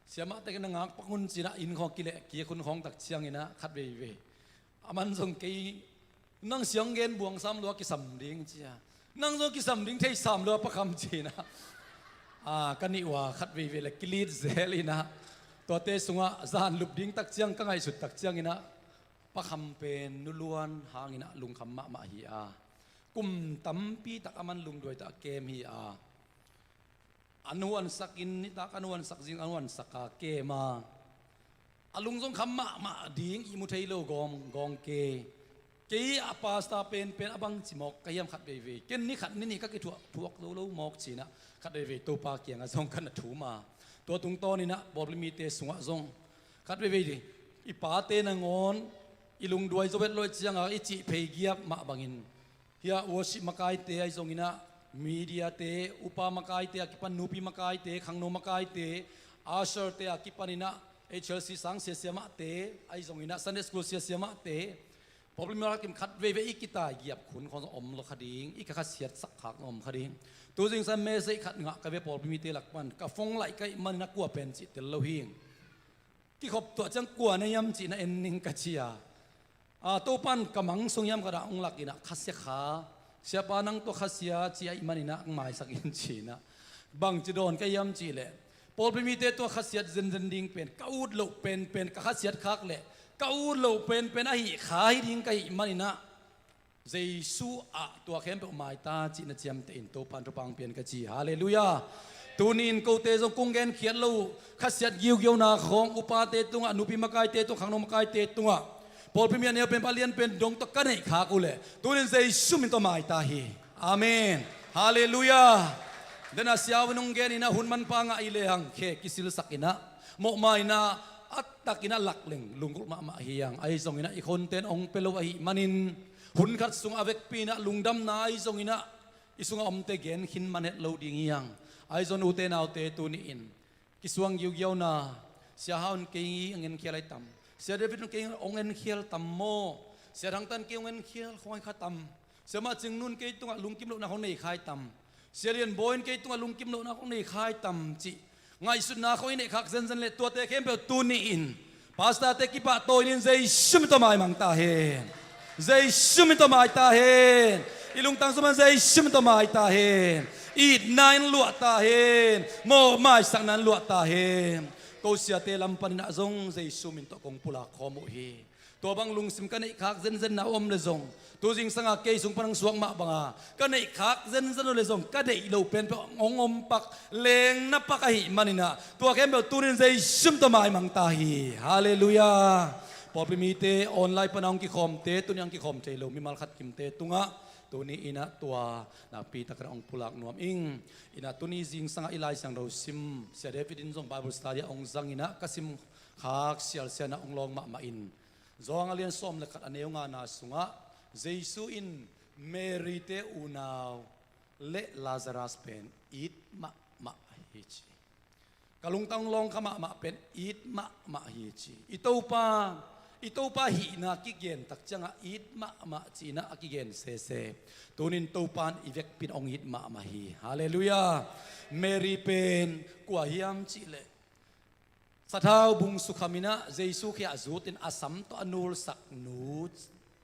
siamahte na ngak pak un cinah inn khawng kileh kik hun khawng tak cianginah khat veivei aman zong kei, nang siang gen buang sam lua kisam ding cia, nang zong kisam ding thei sam lua Pa Kham cinah, a, ka nih uh a khat veivei le kilit zel inah, tuate sungah zan lup ding tak ciang ka ngaihsut tak cianginah Pa Kham pen nuluan hanginah lungkham mahmah hi a, kum tampi tak aman lungduai tak a kem hi a, an huansak in, nitak an huansak zing, an huansak a kem a, a lung zong kham mahmah ding ihmu thei lo gawng, gawng ke. Kei a pastor penpen a bangci mawk ka hiam khat veivei, ken ni khat ni nih ka kithuah thuak zo lo mawk cinah khat veivei Topa kiangah zong ka na thum a, tua tungtawn inah pawlpi mite sungah zong khat veivei i pate nangawn i lungduai zo het lo i ciangah i cih phei giap mah bangin, hia worship makaite ahi zonginah, mediate, upa makaite a kipan nupi makaite, khangno makaite, usher-te a kipaninah H L C sang sia siamahte ahi zonginah, Sunday school sia siamahte, pawlpi mite kim khat veivei i kitai giap khun khawng zong om lo kha ding, i ka khasiatsak khak zong om kha ding. Tu zingsang message khat ngah ka ve pawlpi mite lak pan, ka phone laih ka hih maninah kua pen cih tel lo hi. Kikhop tuah ciang kua na hiam cih na en ning ka ci a, a, Topa in ka mang sung hiam khat ah hong lak inah khasia kha, siapa nang tua khasia ci ahih maninah hong maisak in cinah, bangci dawn ka hiam cih leh, pawlpi mite tua khasiat zenzen ding pen ka ut loh penpen ka khasiat khak leh, ka ut loh penpen ahi kha hi ding ka hih maninah, Jesu ah tua khempeuh maita cih na ciamteh in Topa in thupha hong pia in ka ci. Halleluiah. Tuni-in kote zong kong genkhiat lo khasiat giugiauna khawng upate tungah, nupi makaite tungah, khangno makaite tungah, pawlpi mi a neu pen, a lian pen dong tawh ka neih khak uh leh tuni-in Jesu min tawh maita hi. Amen. Halleluiah. Dena siau in hong gen inah hun manpha ngah i lehang khe kisilsak inah, mawhmai inah, a tak inah lak leng lunggulh mahmah hi hang. Ahi zonginah i khonte in hong pia lo ahih manin, hun khat sungah a vekpi inah lungdamna ahi zonginah i sungah omte gen khin man het lo ding hi hang. Ahi zong ute naute, tuni-in kisuang giugiauna, Sia Hau in kei hong enkhial ahi tam, Sia David in kei hong enkhial tam maw, Sia Thang Tan kei hong enkhial khawng ahi kha tam, Siamah Cing Nun kei tungah lungkim lohna khawng nei kha ahi tam, Sia Lian Bawi in kei tungah lungkim lohna khawng nei kha ahi tam cih ngaihsutna khawng i neih khak zenzen leh tuate khempeuh tuni-in pastor-te kipah tawi-in Jesu min tawh maimang ta hen. Jesu min tawh mai ta hen. I lungtang sungah Jesu min tawh mai ta hen. Itna in luah ta hen. Mawh maisakna in luah ta hen. Ko siate lam panin ah zong Jesu min tawh kong pulak khawm uh hi. Tua bang lungsim ka neih khak zenzen na om le zong, tu zingsanga kei sung pan hong suak mah banga ka neih khak zenzen uh le zong, ka deih loh pen peuh hong om pak, lengna pak ahih manin ah, tua khempeuh tunin Jesu min tawh maimang ta hi. Halleluiah. Pawlpi mite, online pana hong kikhawmte, tuni hong kikhawm thei lo mimal khat kimte tungah tuni in ah tua nakpi takin hong pulak nuam ing. In ah tuni zingsangah i Lai Siangtho sim, Sia David in zong Bible study ah hong zang in ah, ka sim khak sialsial in ah hong lawng mahmah in, Johan a lian sawm le khat, a neu ngana sungah Jesu in Mary-te unau le Lazarus pen it mahmah hi ci. Ka lungtang lawng kha mahmah pen it mahmah hi ci. I Topa, i Topa hihna kigen tak ciangah it mahmah ci-in ah a kigen sese. Tunin Topa in i vekpi in hong it mahmah hi. Halleluiah. Mary pen kua hiam cihleh, sathau bung sukham in ah Jesu khe ah zutin a sam tawh a nulsak nu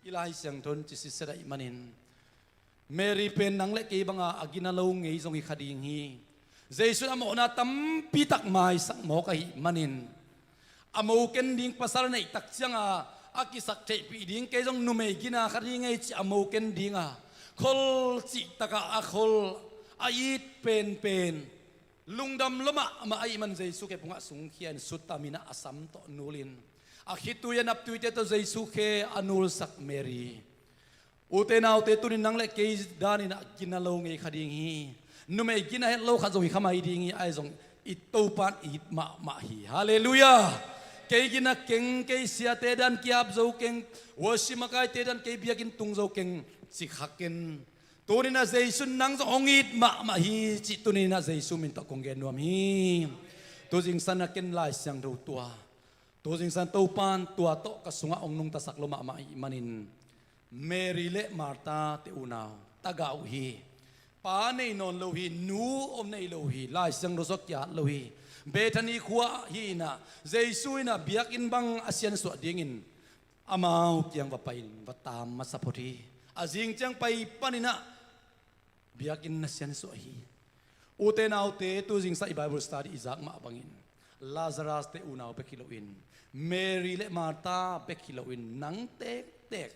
i Lai Siangtho in ci sitset ahih manin, Mary pen nang le kei banga a gina lo ngei zong hi kha ding hi. Jesu in a mawhna tampi tak maisak mawk ahih manin, a mo ken ding pasal neih tak cianga a kisaktheihpih ding kei zong numei gina kha ding ei ci a mo ken dinga, khol cihtakah a khol, a it penpen, lungdam lua mahmah ahih man Jesu khe pungah sungkhia in suttam in ah a sam tawh nulin, a khitui a naptuite tawh Jesu khe a nulsak Mary. Ute naute, tunin nang le kei danin ah gina lo ngei kha ding hi. Numei gina het lo khat zong hi kha mai ding hi, ahi zong i Topa in it mahmah hi. Halleluiah. Kei gina keng, kei siate dan kiap zo keng, worship makaite dan kei biakinn tung zo keng ci kha ken. Tunin ah Jesu in nang zong hong it mahmah hi cih tunin ah Jesu min tawh kong gen nuam hi. Tu zingsang ah ken Lai Siangtho tua, tu zingsang Topa in tua tawh ka sungah hong nungtasak lua mahmah ahih manin, Mary le Martha-te unau tagah uh hi. Pa nei nawn lo hi, nu om nei lo hi, Lai Siangtho sungah kiat lo hi. Bethany khua hi in ah, Jesu in ah biakinn bang a siansuah dingin amau kiang va pai in va tam masa phot hi. A zing ciang pai panin ah biakinn a siansuah hi. Ute naute, tu zingsang i Bible study i zak mah bangin, Lazarus-te unau bek hi loin, Mary le Martha bek hi loin, nang tektek,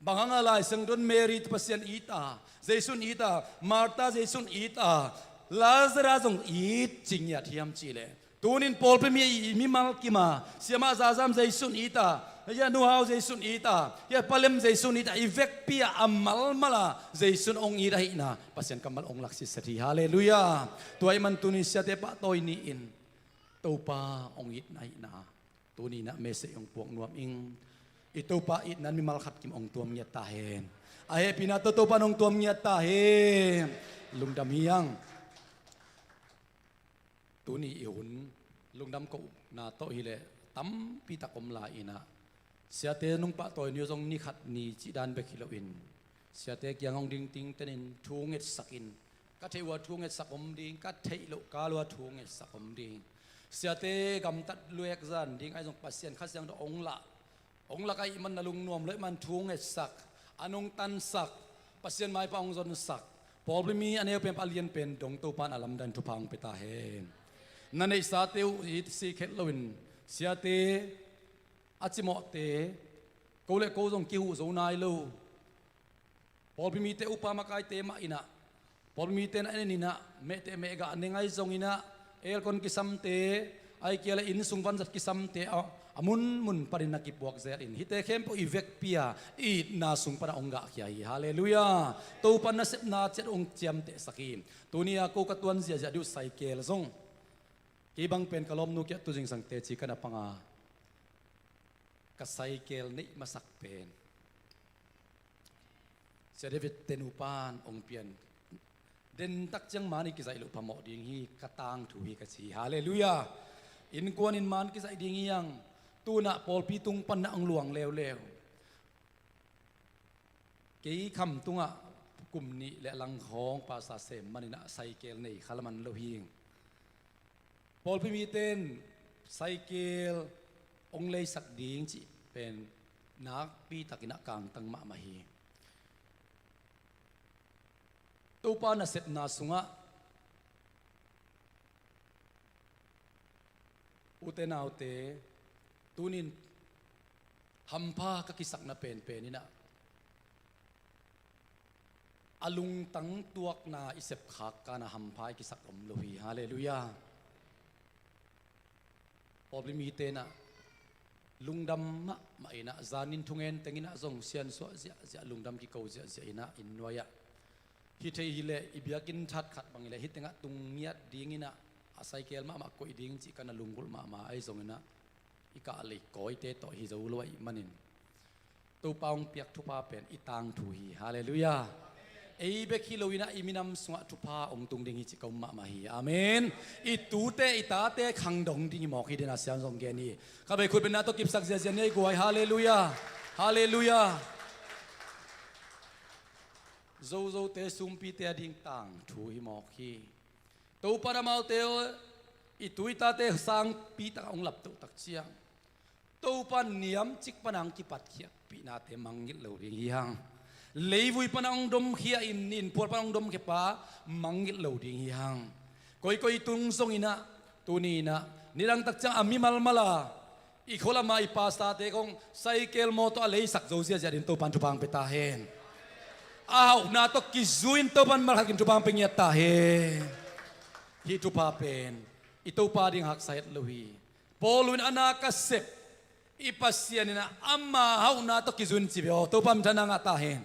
bang hanga Lai Siangtho in Mary Pasian it a, Jesu in it a, Martha Jesu in it a, Lazarus zong it ci ngiat hiam cihleh, tunin pawlpi mi, i mimal kim a, siamah Zazam Jesu in it a, hia Nu Hau Jesu in it a, hia Pa Lem Jesu in it a, i vekpi a a malmal a Jesu in hong it ahihna Pasian kammal hong lak sitset hi. Halleluiah. Tua ahih man tuni siate pahtawi ni-in Topa hong itna ahihna tuni in ah message hong puak nuam ing. I Topa itna in mimal khat kim hong tuam ngiat ta hen. A hehpihna tawh Topa in hong tuam ngiat ta hen. Lungdam hi hang. Tuni i hun lungdam kohna tawh hileh tampi tak om lai in ah, siate nung pahtawi ni uh zong ni khat ni cih dan bek hi loin, siate kiang hong ding tingtenin thu ngetsak in, ka theih uh a thu ngetsak om ding, ka theih loh kal uh a thu ngetsak om ding. Siate gamtat luek zan ding ahi zong Pasian Kha Siangtho hong lah, hong lak ahih man na lungnuam lo ahih man thu ngetsak, a nungtansak, Pasian maipha hong zonsak, pawlpi mi a neu pen a lian pen dong Topa in a lamdang thupha hong pia ta hen. Na neihsate uh hi si khet loin, siate, a cimawhte, ko le ko zong kihuh zo nai lo, pawlpi mite upa makaite mah in ah, pawlpi mite na en in ah, mehteh mehgah neng ahi zongin ah, aircon kisamte, ahih kei leh inn sung vanzat kisamte a, a munmun panin na kipuak zel in, hihte khempeuh i vekpi a i itna sung pan a hong gahkhia hi. Halleluiah. Topa in nasepna ciat hong ciamtehsak hi. Tuni a ko ka tuan ziahziah ding uh cycle zong, kei bang pen ka lawmnu kiang tu zingsang teci ka na pang a, ka cycle neih masak pen Sia David-te nupa in hong pian, dentak ciang man i kizaih loh phamawh ding hi, ka tangthu hi ka ci hi. Halleluiah. Innkuan in man kizaih ding hi hang, tu-in ah pawlpi tung pan na hong luang leuleu. Kei kham tungah kum nih le a lang khawng pastor sem manin ah cycle nei kha laman lo hi. Pawlpi mite in cycle hong leisak ding cih pen nakpi takin a kangtang mahmah hi. Topa nasepna sungah Ute naute, tunin hampha ka kisakna penpen inah a lungtang tuakna i sepkhak kana hampha i kisak om lo hi. Halleluiah. Pawlpi mite inah lungdam mahmah inah zanin thungen teng inah zong siansuah ziahziah, lungdam kiko ziahziah inah inn nuai-ah hi thei hileh i biakinn that khat bang hileh hih tengah tung ngiat ding inah a saikel mahmah koih ding cih kana lunggulh mahmah ahi zong inah i kahlei kawite tawh hi zo lo ahih manin Topa hong piak thupha pen i tangthu hi. Halleluiah. Ei bek hi lo inah i minam sungah thupha hong tung ding hi cih ka um mahmah hi. Amen. I tute i tate khangdong ding hi mawk hi, dena siam zong gen hi. Ka bei khut benna tawh kipsak ziazia ni ei guai. Halleluiah. Halleluiah. Zozote sumpite a ding tangthu hi mawk hi. Topa in amaute i tu i tate sangpi takah hong laptoh tak ciang Topa niamcik pana hong kipatkhiatpihnate mangngilh lo ding hi hang. Leivui pana hong domkhia in, innpual pana hong domkhia pa mangngilh lo ding hi hang. Koikoi tung zong inah, tuni inah nidang tak ciang a mimal mala i khualama i pastate kong saikel mawtaw a leisak zo ziazia din Topan thupha hong pia ta hen. A hauhna tawh kizui in Topan malkhat kim thupha hong pia ngiat ta hen. Hih thupha pen i Topa ding haksa het lo hi. Paul in a na ka sep i Pasian inah ama hauhna tawh kizui in ci ve aw. Topa minthanna ngah ta hen.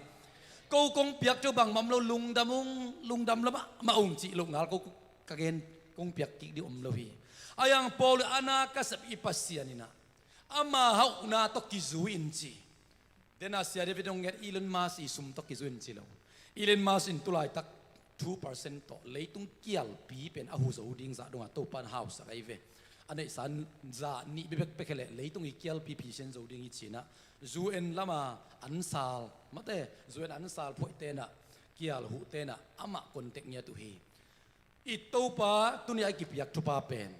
Ko kong piak thupha bangmah om lo, lungdam ung, lungdam lo mahmah ung cih loh ngal ko ka gen kong piak kik ding om lo hi. Ahi hang Paul in a na ka sep i Pasian inah ama hauhna tawh kizui in ci. Dena sia David hong nget Elon Musk i sum tawh kizui in ci lo. Elon Musk in tulaitak two percent tawh leitung kialpi pen a hu zo ding zah dongah Topan hausak ahi ve. A neihsa zah nih bebek pek hileh leitung i kialpi phisian zo ding hi ci inah U N lama ansal mate, U N ansal phuaihte inah kial huhte inah amah contact ngiat uh hi. I Topa tuni a i kipiak thupha pen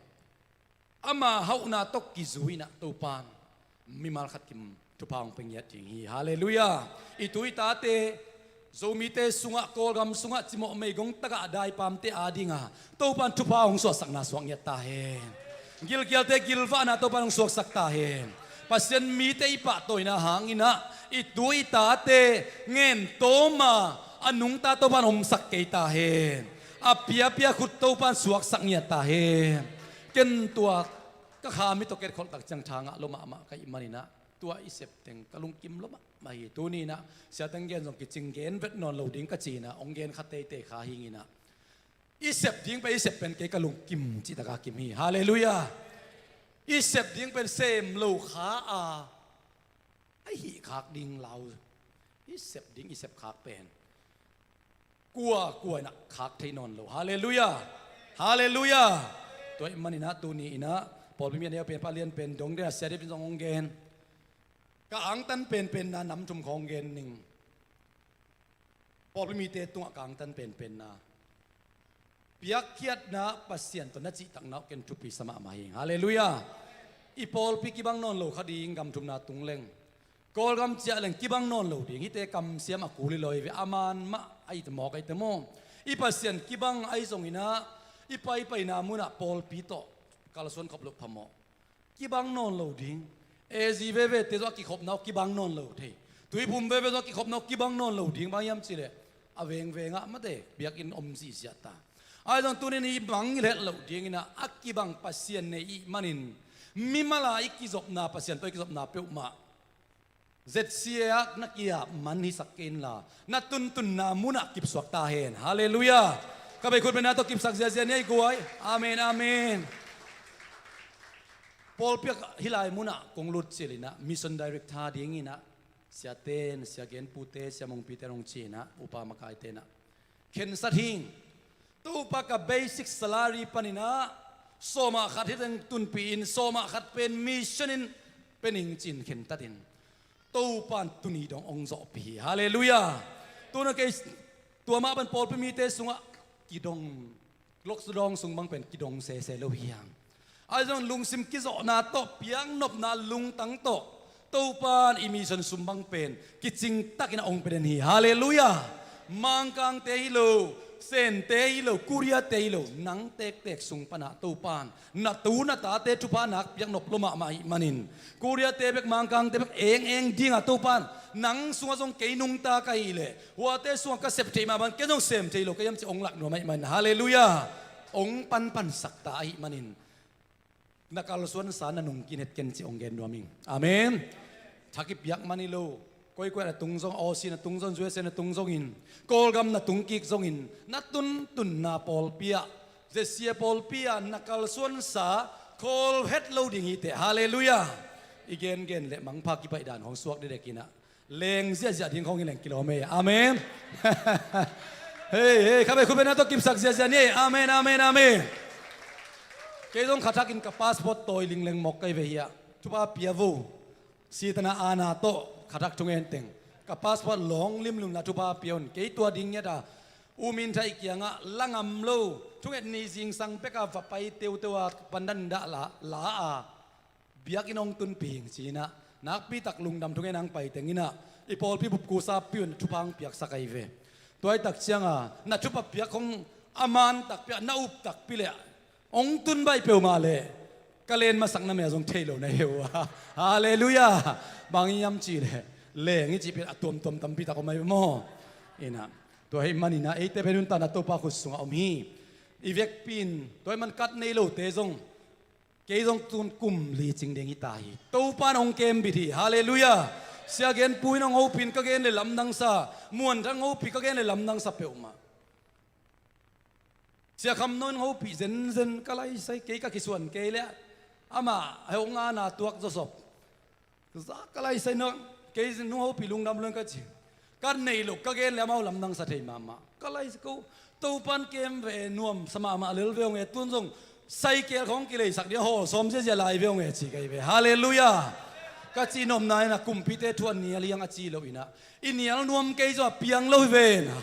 ama hauhna tawh kizui inah Topan mimal khat kim thupha hong pia ngiat ding hi. Halleluiah. I tu i tate Zomite sungah, Kawlgam sungah cimawh meigong takah daipamte a dinga Topan thupha hong suahsakna suak ngiat ta hen. Gilkialte gilvahna Topan hong suaksak ta hen. Pasian mite i pahtawina hang inah i tu i tate ngen tawma a nungta Topan omsak kei ta hen. A piapia khut Topan suaksak ngiat ta hen. Ken tua ka kha mi tawh ketkholh tak ciang tha ngah lo mahmah ka hih man inah tua i sep teng ka lungkim lo mahmah hi. Tuni inah siateng gen zong kicing gen vet nawn lo ding ka ci inah hong gen kha teitei kha hing inah i sep ding pen, i sep pen kei ka lungkim cih taka kim hi. Halleluiah. I sep ding pen sem lo kha a, a hih khak ding lau. I sep ding, i sep khak pen kua kua inah khak thei nawn lo. Halleluiah. Halleluiah. Tua ahih man inah tuni inah pawlpi mi a neu pen, pa lian pen dong dena sia David in zong hong gen. Ka angtan penpenna nam thum khawng gen ning. Pawlpi mite tungah ka angtan penpenna, piakkhiatna Pasian tawh na cihtakna uh ken thupi sa mahmah hi. Halleluiah. I pawlpi kibang nawn lo kha ding, gam thumna tung leng, Kawlgam ciah leng kibang nawn lo ding. Hihte kamsiam a kul hi lo hi ve, a man mah a it mawk a it maw. I Pasian kibang ahi zong inah i paipaina munah pawlpi tawh kalsuan khop loh phamawh. Kibang nawn lo ding. A Z vevete zong a kikhopna uh kibang nawn lo thei. Tuiphum veve zong a kikhopna uh kibang nawn lo ding. Bang hiam cihleh a vengvengah mate biakinn om zihziah ta. Ahi zong tunin i mangngilh het loh ding inah a kibang Pasian nei i hih manin mimala i kizopna, Pasian tawh i kizopna peuhmah Z C A ah na kiap man hisak kei inla, na tuntunna munah kipsuak ta hen. Halleluiah. Ka bei khut benna tawh kipsak ziazia ni ei guai. Amen, amen. Pawlpi ah hih lai munah kong lut cil inah mission director ding inah siaten, sia Genpute, sia Mongpite hong ci inah upa makaite inah khensat hing. Topa, ka basic salary paninah sawmah khat hiteng tunpih in, sawmah khat pen mission in pe ning ci-in khentatin Topa in tuni dong hong zawhpih hi. Halleluiah. Tuna kei tua mah pan pawlpi mite sungah kidong, lockdown sung bang pen kidong sese lo hi hang. Ahi zong lungsim kizawhna tawh, piaknopna lungtang tawh Topa in i mission sum bang pen kicingtakin a hong pia den hi. Halleluiah. Mangkangte hi lo, Sente hi lo, Korea-te hi lo, nang tektek sung panah Topan na tu na tate thupha nak piak nop lua mahmah ahih manin, Korea-te bek, Mangkang-te bek eng eng dingah Topan nang sungah zong kei nungta ka hih leh, huate sungah ka sep theih mah bang, ken zong sem thei lo ka hiam ci hong lak nuam ahih manin, halleluiah, hong panpansak ta ahih manin, na kalsuansa na nungkin het ken ci hong gen nuam ing. Amen. Tha kipiak man hi lo, koikoi na tung zong, Aussie na tung zong, U S A na tung zongin, Kawlgam na tung kik zongin, na tuntunna pawlpi ah, zesia pawlpi ah na kalsuansa khawl het lo ding hi teh, halleluiah. I gengen leh mangpha kipaih dan hong suak dekdek inah, leng ziahziah ding khawng i leng kilawm ei. Amen. Hei, hei, khabe khut beng na tawh kipsak ziahziah ni ei. Amen, amen, amen. Kei zong khathakin ka passport tawi lingleng mawk kai ve hi ah, thupha pia vo. Sitana ana tawh khathak thungen teng, ka passport lawng limlum na thupha pia un. Kei tua ding ngiat a, U Min Thaih kiangah la ngam lo, thunget ni zingsang peka va pai teuteu a, pandan dah la, la a, biakinn hong tunpih ing ci inah, nakpitak lungdam thungen ang pai teng inah, i pawlpi bup kusa pi un thupha hong piaksak ahi ve. Tua hi tak cianga na thupha piak hong a man takpi ah, na up takpi leh hong tun baih peuhmah leh, ka len masak na mei a zong thei lo na hi uh a. Halleluiah. Bang hiam cih leh, leng i cih pen a tuamtuam tampi tak om ahi ve maw. Inah, tua ahih maninah eite pen nuntakna Topa khut sungah om hi. I vekpi in tua ahih man kat nei lote zong, kei zong tun kum li cing ding hi ta hi. Topa in hong kembit hi. Halleluiah. Sia Gen Pu in hong hopih in ka gen leh lamdangsa, Muan Thang hong hopih ka gen leh lamdangsa peuhmah. Sia Kham No in hong hopih zenzen, ka laisai, kei ka kisuan kei leh amah hong ana tuak zawsop. Za ka laisai na, kei nung hopih lungdam lua ing ka ci. Ka nei lo, ka gen leh amau lamdangsa thei mahmah. Ka laisai ko, Topan kem ve, nuamsa mahmah lel ve hong e, tun zong saikel khawng kileisak ding a hawl sawm ziazia lai ve hong e ci ka hi ve. Halleluiah. Ka cih nopna inah kumpite thu a nial hiang a ci lo inah, i nial nuam kei zaw a piang lo hi ve inah.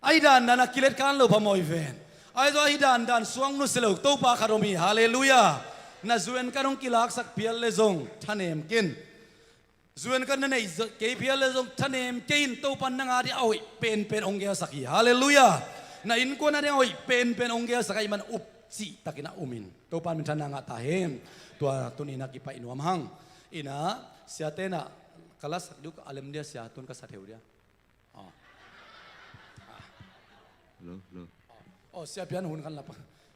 Ahi dandan a kilet khan lo phamawh hi ven. Ahi zong ahi dandan suang nusia lo Topa khat om hi. Halleluiah. Na zuan kan hong kilaksak phial leh zong thanem ken. Zuan kan na neih kei phial leh zong thanem kei in, Topa in nang a ding a hoih penpen hong gelsak hi. Halleluiah. Na innkuan a ding a hoih penpen hong gelsak ahih man up cihtakin a um in, Topa in minthanna ngah ta hen. Tua tuni inah kipaih nuam hang. Inah siate inah ka lasak ding uh, ka a lem dia sia, tun ka sa theu dia. Aw. Hello, hello. Aw, Sia Pian hun kan lap.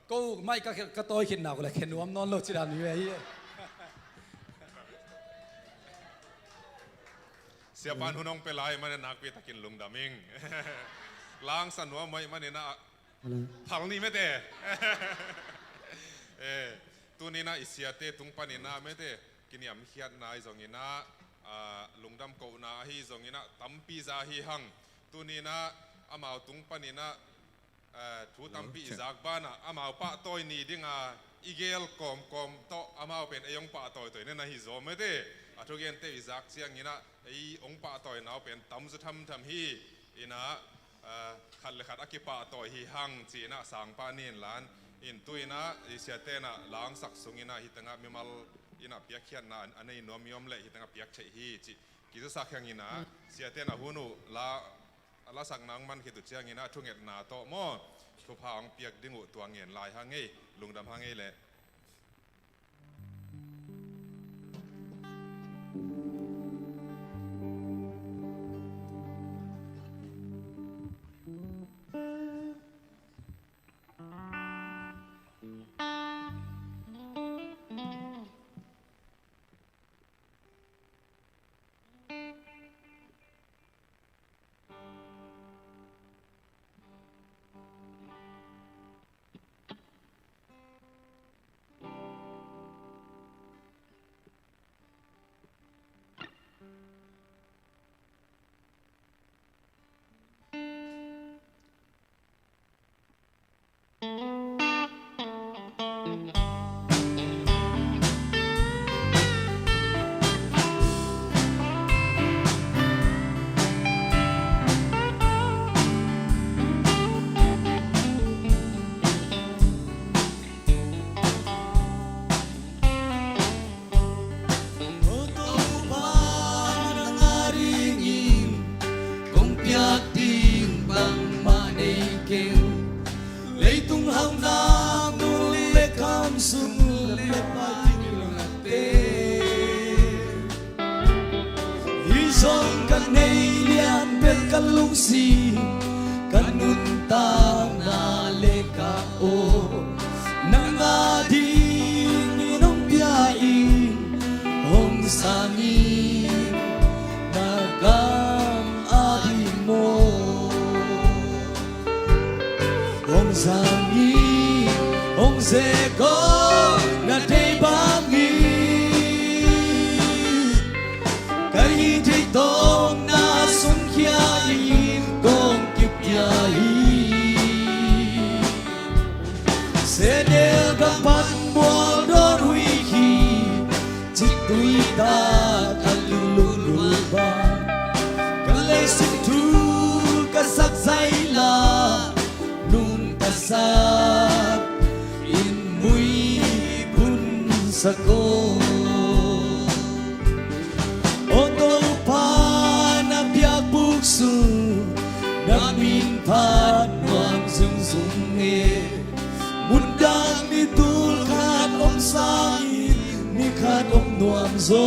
Ko mai ka, ka tawi khitna ko le khen nuam nawn lo ci dan hi ve hi. Sia Pian hun hong pia lai manin nakpi takin lungdam ing. Langsa nuam mai manin ah. Hello. Phal ni mete. Eh, tuni inah i siate tung panin ah mete, kiniamkhiatna ahi zongin ah, ah, lungdam kohna ahi zongin ah tampi za hi hang. Tuni inah amau tung panin ah, ah, thu tampi i zak banah amau pahtawi ni dinga i gel kawmkawm tawh amau pen ei hong pahtawitawi na hi zaw mete. A thugente i zak ciangin ah ei hong pahtawina uh pen tamzaw thamtham hi. Inah, ah, khat le khat a kipahtawi hi hang ci inah sangpah ni in lan. In tu inah i siate inah langsak sung inah hih tengah mimal inah piakkhiatna a nei nuam i om leh hih tengah piak theih hi cih kizasak hang inah, siate inah hun uh la, a lasakna hong man khit uh ciangin ah thungetna tawh maw, thupha hong piak ding uh tua ngen lai hang ei. Lungdam hang ei leh. Aw Topa, nang a dingin kong piak ding bangmah nei kei. sung le pai ding lungte. Hi zong ka nei lian bel ka lungsim, ka nuntakna le ka aw nang a dingin hong pia in, hong sang in, na kam a ding maw. Hong zang in, hong zek aw, na deih bangin. Ka hih theih tawpna sungkhia in kong kipia hi. Sehnel ka pan mual dawn huih hi, ciktui tak a kilunggulh bang. Ka lei sin thu ka sak zaila, nungta sak in muibun sak aw. Aw Topa, na biakbuk sung na min phat nuam zungzung e. Mundang ni tul khat om sangin ni khat om nuam zo.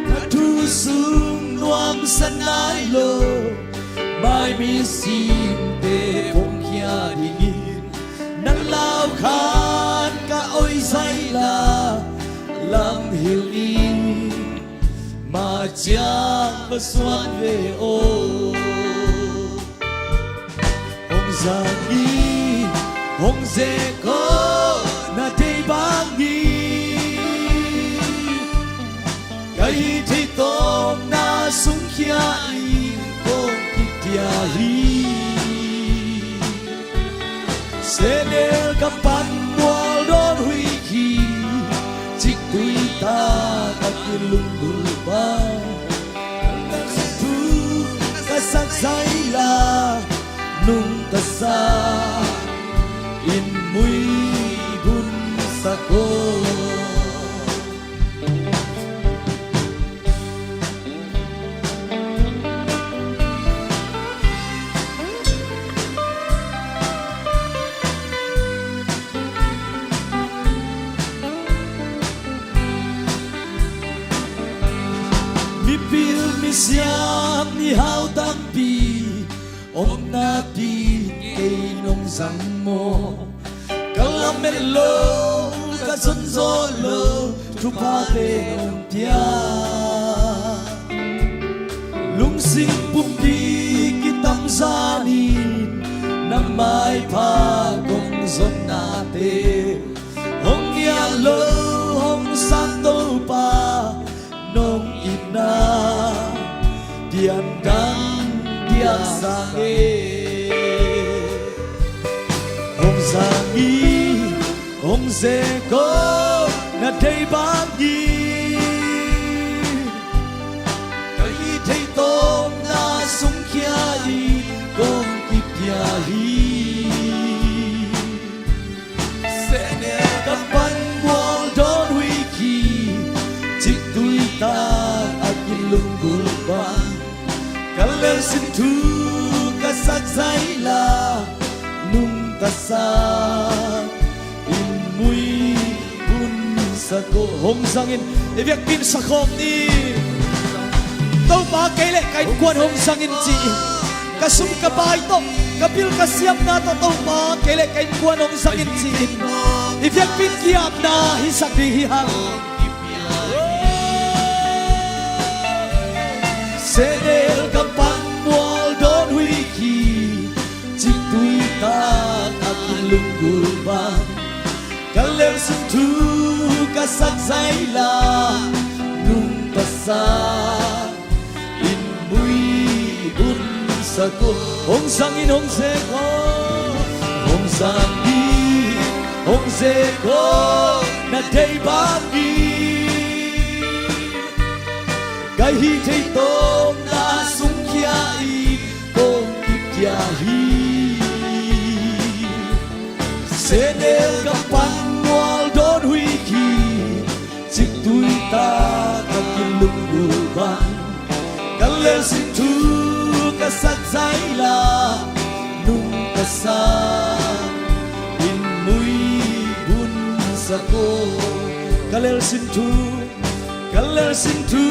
Ka thu sung nuamsa nai lo, mai mi simte pongkhia dingin, na lau khan ka oi zaila, lam hilh in, ma ciang va suan ve aw. Hong zang in, hong zek aw, na deih bangin. Ka hih theih tawpna sungkhia in kong kipia hi. Sehnel ka pan mual dawn huih hi, ciktui tak a kilunggulh bang. Ka lei sin thu ka sak zaila, nungta sak in muibun sak aw. Mipil misiam mihau tampi om napi-in kei nong zang maw? Ka lamet lo, ka zonzawh lo, thuphate nong pia. Lungsim pumpi kitamzan in, na maipha kong zonnate hong ngiat lo, hong sang Topa nong itna piangthak diak sa e. Hong zang in, hong zek aw, na deih bangin. Ka hih theih tawpna sungkhia in kong kipia hi. Sehnel ka pan mual dawn huih hi, ciktui tak a kilunggulh bang. Ka lei sin thu ka sak zaila, nungta sak in muibun sak aw. Hong zang in, i biakpi'n sakhawm ni. Topa, kei le ka innkuan hong zang in ci-in, ka sum ka pai tawh, ka bil ka siamna tawh, Topa, kei le ka innkuan hong zang in ci-in, i biakpi'n ki-apna hisak ding hi hang. Sehnel ka pan mual dawn huih hi, ciktui tak a kilunggulh bang. Ka lei sin thu ka sak zaila, nungta sak in muibun sak aw. Hong zang in, hong zek aw, hong zang in, hong zek aw, na deih bangin. Ka hih theih tawpna sungkhia in kong kipia hi. Sehnel ka pan mual dawn huih hi, ciktui tak a kilunggulh bang. Ka lei sin thu ka sak zaila, nungta sak Sak uh, ka lel sin thu, ka lel sin thu,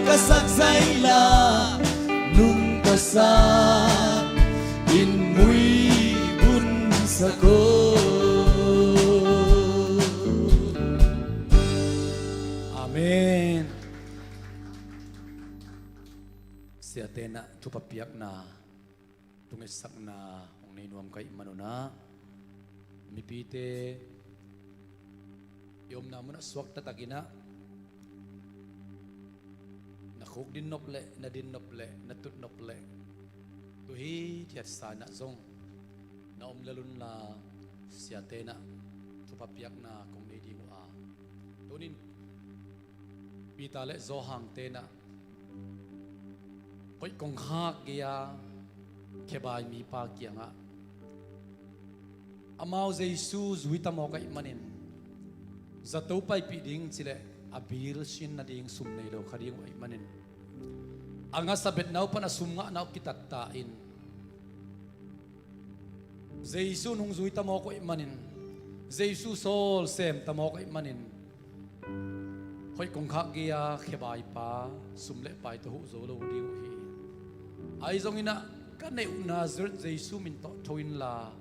ka sak zaila, nung ka sa in mui bun sak uh. Amen. Siate na thupha piakna, thungetsakna hong nei nuam ka hih manun ah, mipite i omna munah suakta takin ah, na khuk din nop leh, na din nop leh, na tut nop leh, tu hi thiatsa in ah zong na om lel unla, siate na thupha piakna kong nei ding uh a, tunin Peter le Johan te na koih kongkhak gei-a khebai mipa kiangah, amau Jesu zui ta mawk ahih manin, zato paipih ding cileh a bill sin nading sum nei lo kha ding uh ahih manin, a ngasa betna uh pan a sum ngahna uh kitatta in, Jesu nung zui ta mawk uh ahih manin, Jesu sawl sem ta mawk ahih manin, koih kongkhak gei-a khebaipa sum le pai tawh huh zo lo ding uh hi. Ahi zongin ah, ka neih uh Nazareth Jesu min tawh tho inla,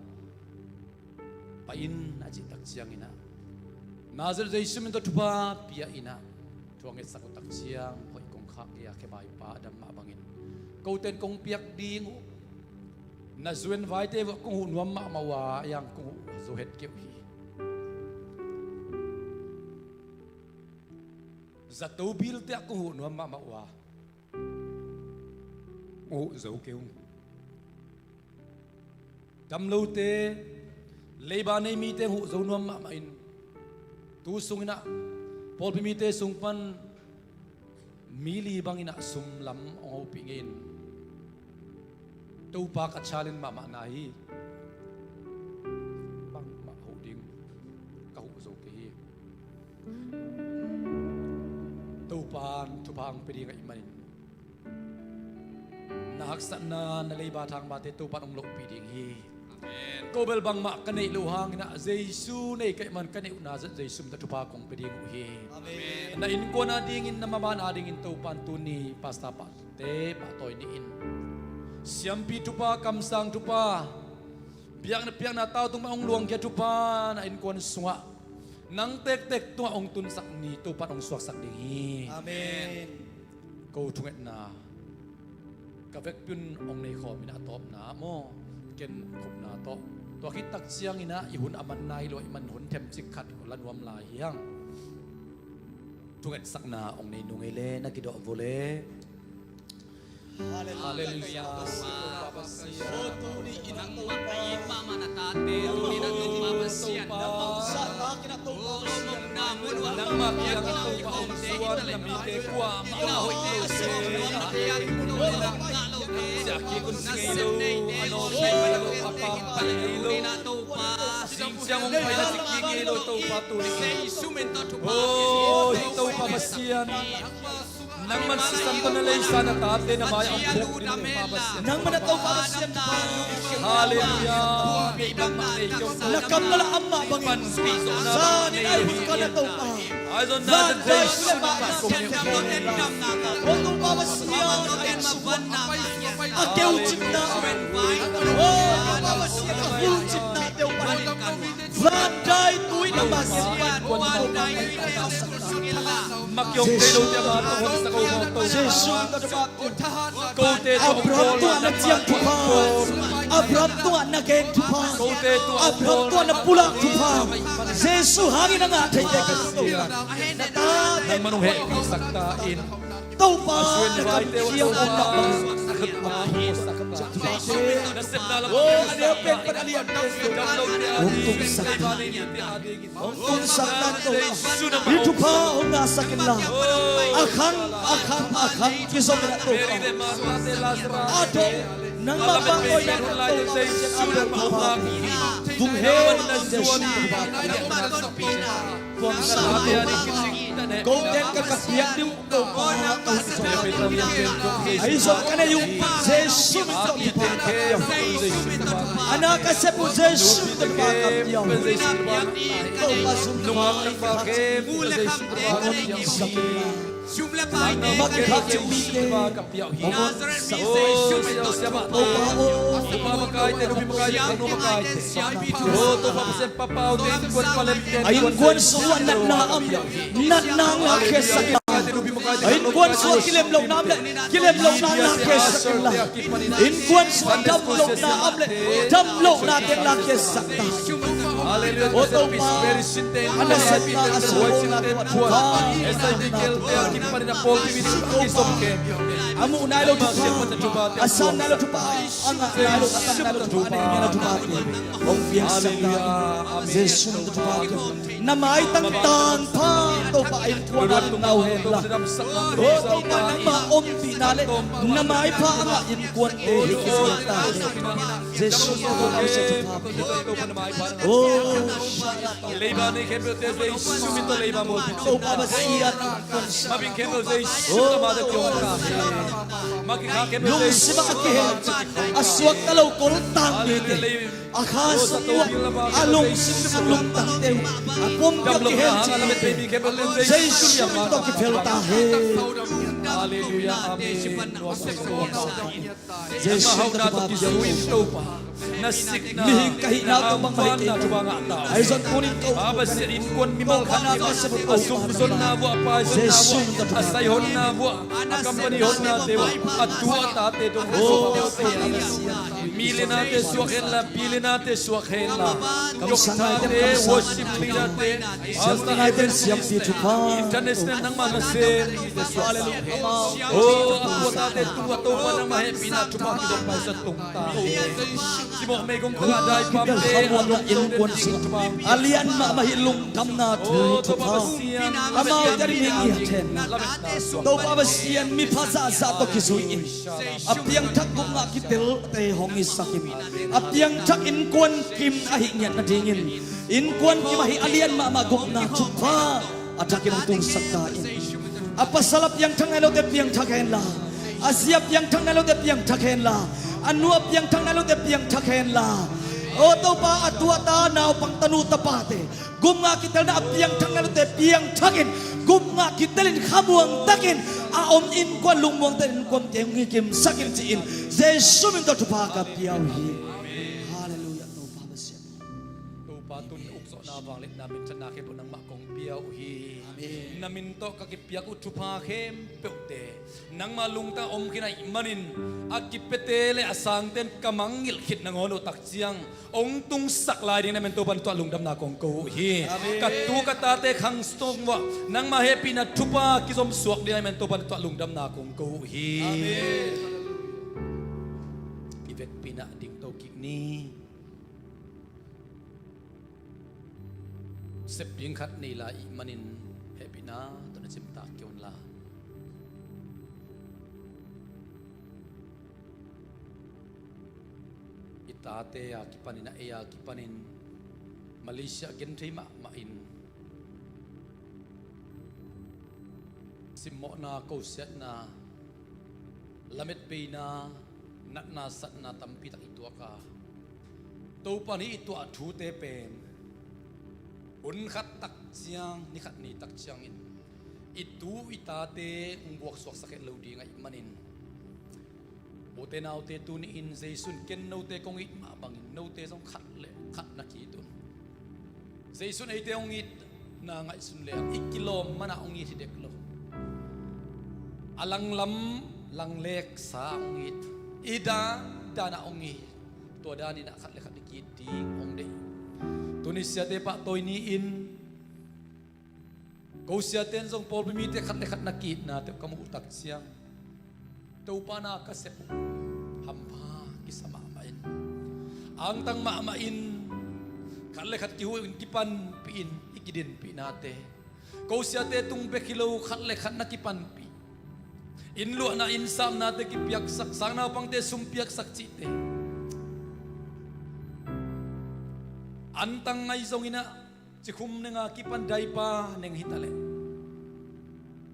pai in, a cih tak ciangin ah, Nazareth Jesu min tawh thupha pia in ah, thu a ngetsak uh tak ciang koih kongkhak gei-a khebaipa a dam mah bangin, kote in kong piak ding uh na zu-en vaite uh ah kong huh nuam mahmah uh a, a yang kong huh zo het kei uh hi. Zato bill te ah kong huh nuam mahmah uh a, huh zo kei uh. Damlote, leiba nei mite huh zo nuam mahmah in, tu sungin ah pawlpi mite sung pan mi li bangin ah sum lam hong hopih ngei in, Topa ka challenge mahmah na hi. Bangmah huh ding ka huh zo kei hi. Topa in thupha hong pia ding ahih manin, na haksatna, na leiba thangbate Topa in hong lohpih ding hi. Amen. Ko bel bangmah ka neih loh hangin ah, Jesu nei ka hih man ka neih uh Nazareth Jesu min tawh thupha kong pia ding uh hi. Amen. Na innkuan a dingin, na maban a dingin Topa in tuni pastor pahte pahtawi ni in, siampi thupha, kamsang thupha, biakna piakna tau tung mah hong luangkhia thupha na innkuan sungah, nang tektek tungah hong tunsak ni Topa in hong suaksak ding hi. Amen. Ko thungetna ka vekpi un hong nei khawm in ah, a tawpna maw, ken khupna tawh, tua khit tak ciangin ah i hun a manna hi lo ahih man hun themcik khat la nuam lai hi hang. Thungetsakna hong nei nung ei le, na kidawh vua le. Halleluiah. Halleluiah. Topa Pasian. Nangmah kiangah Topa hong zuan na mite kuamah hong lo te. Siakik un si ngei lo, a nawlnei ngei lo, a pampai ngei lo, singciang hong paina si kik ngei lo Topa tuni. Oh, hi Topa Pasian. Nangman sisan tawh na leisa na tate na mai-ah hong phuk ding Topa Pasian. Nangman a Topa Pasian. Halleluiah. Nangmah nei kei uh. Na kam na la amah bangin. Zanin a hun kal a Topa. Ahi zong na Nazareth Jesu min tawh kong ngen. Oh Topa Pasian. A keucipna. Oh Topa Pasian, a keucipna Topa. Van dai tui na ma sian pan. Jesu. Jesu. Abraham tungah na ciam thupha. Abraham tungah na gen thupha. Abraham tungah na pulak thupha. Jesu hangin a ngah theite ka Topa. Na tate nangman hong hehpihsak ta in. Topa na kam kiang hong lak bang. Oh, a neu pen pan a lian pen. Hong tungsak ta. Hong tungsak ta Topa. Hih thupha hong ngahsak inla. A khang, a khang, a khang kizom inla Topa. A dong nangmah bang hoihna Topa. Tung hen, Jesu Topa ka piak. Kuang sa ko, ko ten ka ka piak ding uh, ko pa ka hong sa ko. Ahi zong ka nei uh, Jesu min tawh kipawlna ka piak. A na ka sep uh, Jesu min tawh kipawlna ka piak. Ko pa sung nung a ka pa khem, Jesu min tawh kipawlna ka piak. Sum le paite, Nazareth mi Jesu min tawh, Topa aw, Topa makaite, Nupi makaite, Khangno makaite, Topa Pasian, pa paute, innkuan, pa lemte, a innkuan sung uh a natna om leh natna ngahkhiatsak in la. A innkuan sung uh a kilemlohna om leh kilemlohna ngahkhiatsak in la. Innkuan sung ah damlohna om leh damlohna teng la kiasak ta. O Topa, a nasepna a suahna teng thupha, a muh nai lo thupha, a san nai lo thupha, a ngah nai lo, a tan nai lo thupha, a neih nai lo thupha te hong piaksak ta. Jesu min tawh thupha. Na maitang tangpha Topa a innkuan ah limna uh hen la. O Topa, nangma ompihna le na maipha a ngah innkuante hi kician ta hen. Jesu min tawh Topa Pasian thupha pia. O leiba nei khempeuhte Jesu min tawh leiba mawlpi Topa Pasian, mabing khempeuh Jesu min tawh mate kiong ta hen. Makikha khempeuh Jesu min tawh, lungsim ah a kihen, a suakta lo koltang mite, a kha sung uh a lungsim sung lungtangte uh a pumpi ah kihen cih mite Jesu min tawh kiphel ta hen. Halleluiah, amen. Jesu min tawh thupha pia. Mihing ka hihna tawh bangmah hi kei. Ahi zong tuni-in ko, Pa Pasian, innkuan mimal khat, a sumzonna vuah, a paizonna vuah, a sai honna vuah, a company honnate vuah, a tu a tate dong, mi le nate suak hen la, pi le nate suak hen la, doctorte, worship leaderte, siampi ngaite, siampi thupha, international nangmah nasem, Halleluiah. O, a pu a tate tung ah Topa nangmah hehpihna thupha kidong paisa tung ta. Cimawh meigong khawng ah daipamte, a lian mahmah hih lungdamna thu thupha, amaute ading hi ngiat hen. Topa Pasian, mipha zahzah tawh kizui in, a piangthak gupna kitelte hong hisak in, a piangthak innkuan kim ahih ngiat nadingin, innkuan kim ahi a lian mahmah gupna thupha a thakin hong tungsak ta in. A pasal a piangthak nai lote piangthak hen la, a zi a piangthak nai lote piangthak hen la, a nu a piangthak nai lote piangthak hen la. O Topa, a tu a ta, naupang, tanu tapate, gupna kitelna a piangthak nai lote piangthak in, gupna kitelin khamuang takin a om innkuan lungmuang takin innkuante hong hikimsak in ci-in Jesu min tawh thupha ka pia uh hi. Halleluiah, Topa Pasian. Topa, tun uk zawhna, vangliatna, minthanna khempeuh nangmah kong pia uh hi. Amen. Na min tawh ka kipiak uh thupha khempeuhte nangma lungtang om khin ahih manin, a kipiate le a sangten ka mangngilh khit nangawn uh tak ciang hong tungsak lai ding na min Topa na tuah lungdamna kong ko uh hi. Amen. Ka tu ka tate khang sung uah nangma hehpihna thupha kizom suak ding na min Topa na tuah lungdamna kong ko uh hi. Amen. I vekpi-in ah dingto kik ni. Sep ding khat nei lai ih manin hehpihna tawh na cimtak kei un la. I tate a kipanin, a ei a kipanin Malaysia genthei mahmah in simmawhna, kosiatna, lametbeina, natna satna tampi tak i tuak a, Topa in hih i tuah thute pen hun khat tak ciang, ni khat ni tak ciangin i tu i tate hong buaksuaksak het lo ding ahih manin, ute naute, tuni-in Jesu in ken note kong it mah bangin note zong khat le khat na ki-it un. Jesu in eite hong itna ngaihsun leng i kilawm manah hong it hi dek lo. A langlam langleksa hong it, i dan danah hong it. Tua danin ah khat le khat i ki-it ding hong deih. Tuni siate pahtawi ni-in, ko siate in zong pawlpi mite khat le khat na ki-itnate ka muh uh tak ciang, Topa na ka sep uh hampha kisa mahmah in, angtang mahmah in, khat le khat kihuh in, kipanpih in, i kidinpihnate, ko siate tung bek hi lo, khat le khat na kipanpih, inn luahna, inn samnate kipiaksak, sang naupangte sum piaksak cihte, Antang ngai zongin ah cikhum nenga kipan daipa neng hi taleh,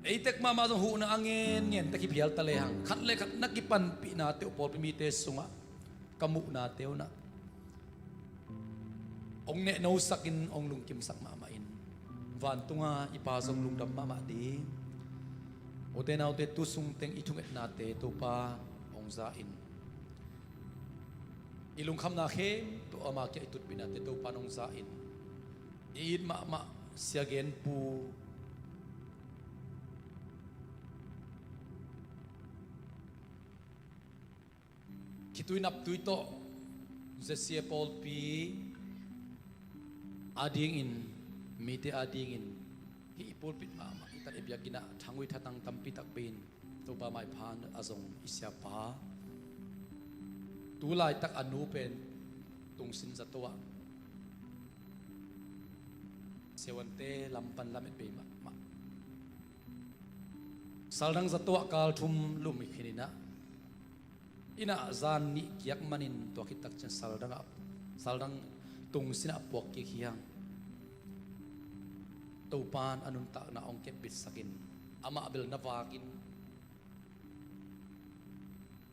eitek mahmah zong huhna a ngenngen tek hi phial taleh hang, khat le khat na kipanpihnate uh pawlpi mite sungah ka muhnate un ah hong nehnosakin hong lungkimsak mahmah in, vantunga i Pa zong lungdam mahmah ding. Ute naute, tu sungteng i thungetnate Topa hong za in, i lungkhamna khempeuh ama kiang i tutpihnate Topa hong za in, i it mahmah Sia Gen Pu khitui naptui tawh Z C A pawlpi adingin, mite adingin hih i pulpit mahmah i tan i biakinn ah thangui thatang tampi tak bei in Topa maipha a zong i siapa, tu laitak a nu pen tungsin zato ah siavuante lam pan lamet bei mahmah. Saldang zato ah kal thum lum i khin in ah, in ah zan nih kiak manin tua khit tak ciang saldang ah, saldang tungsin ah puak kik hi hang. Topan a nuntakna hong kepbitsakin, amah bel na vakin,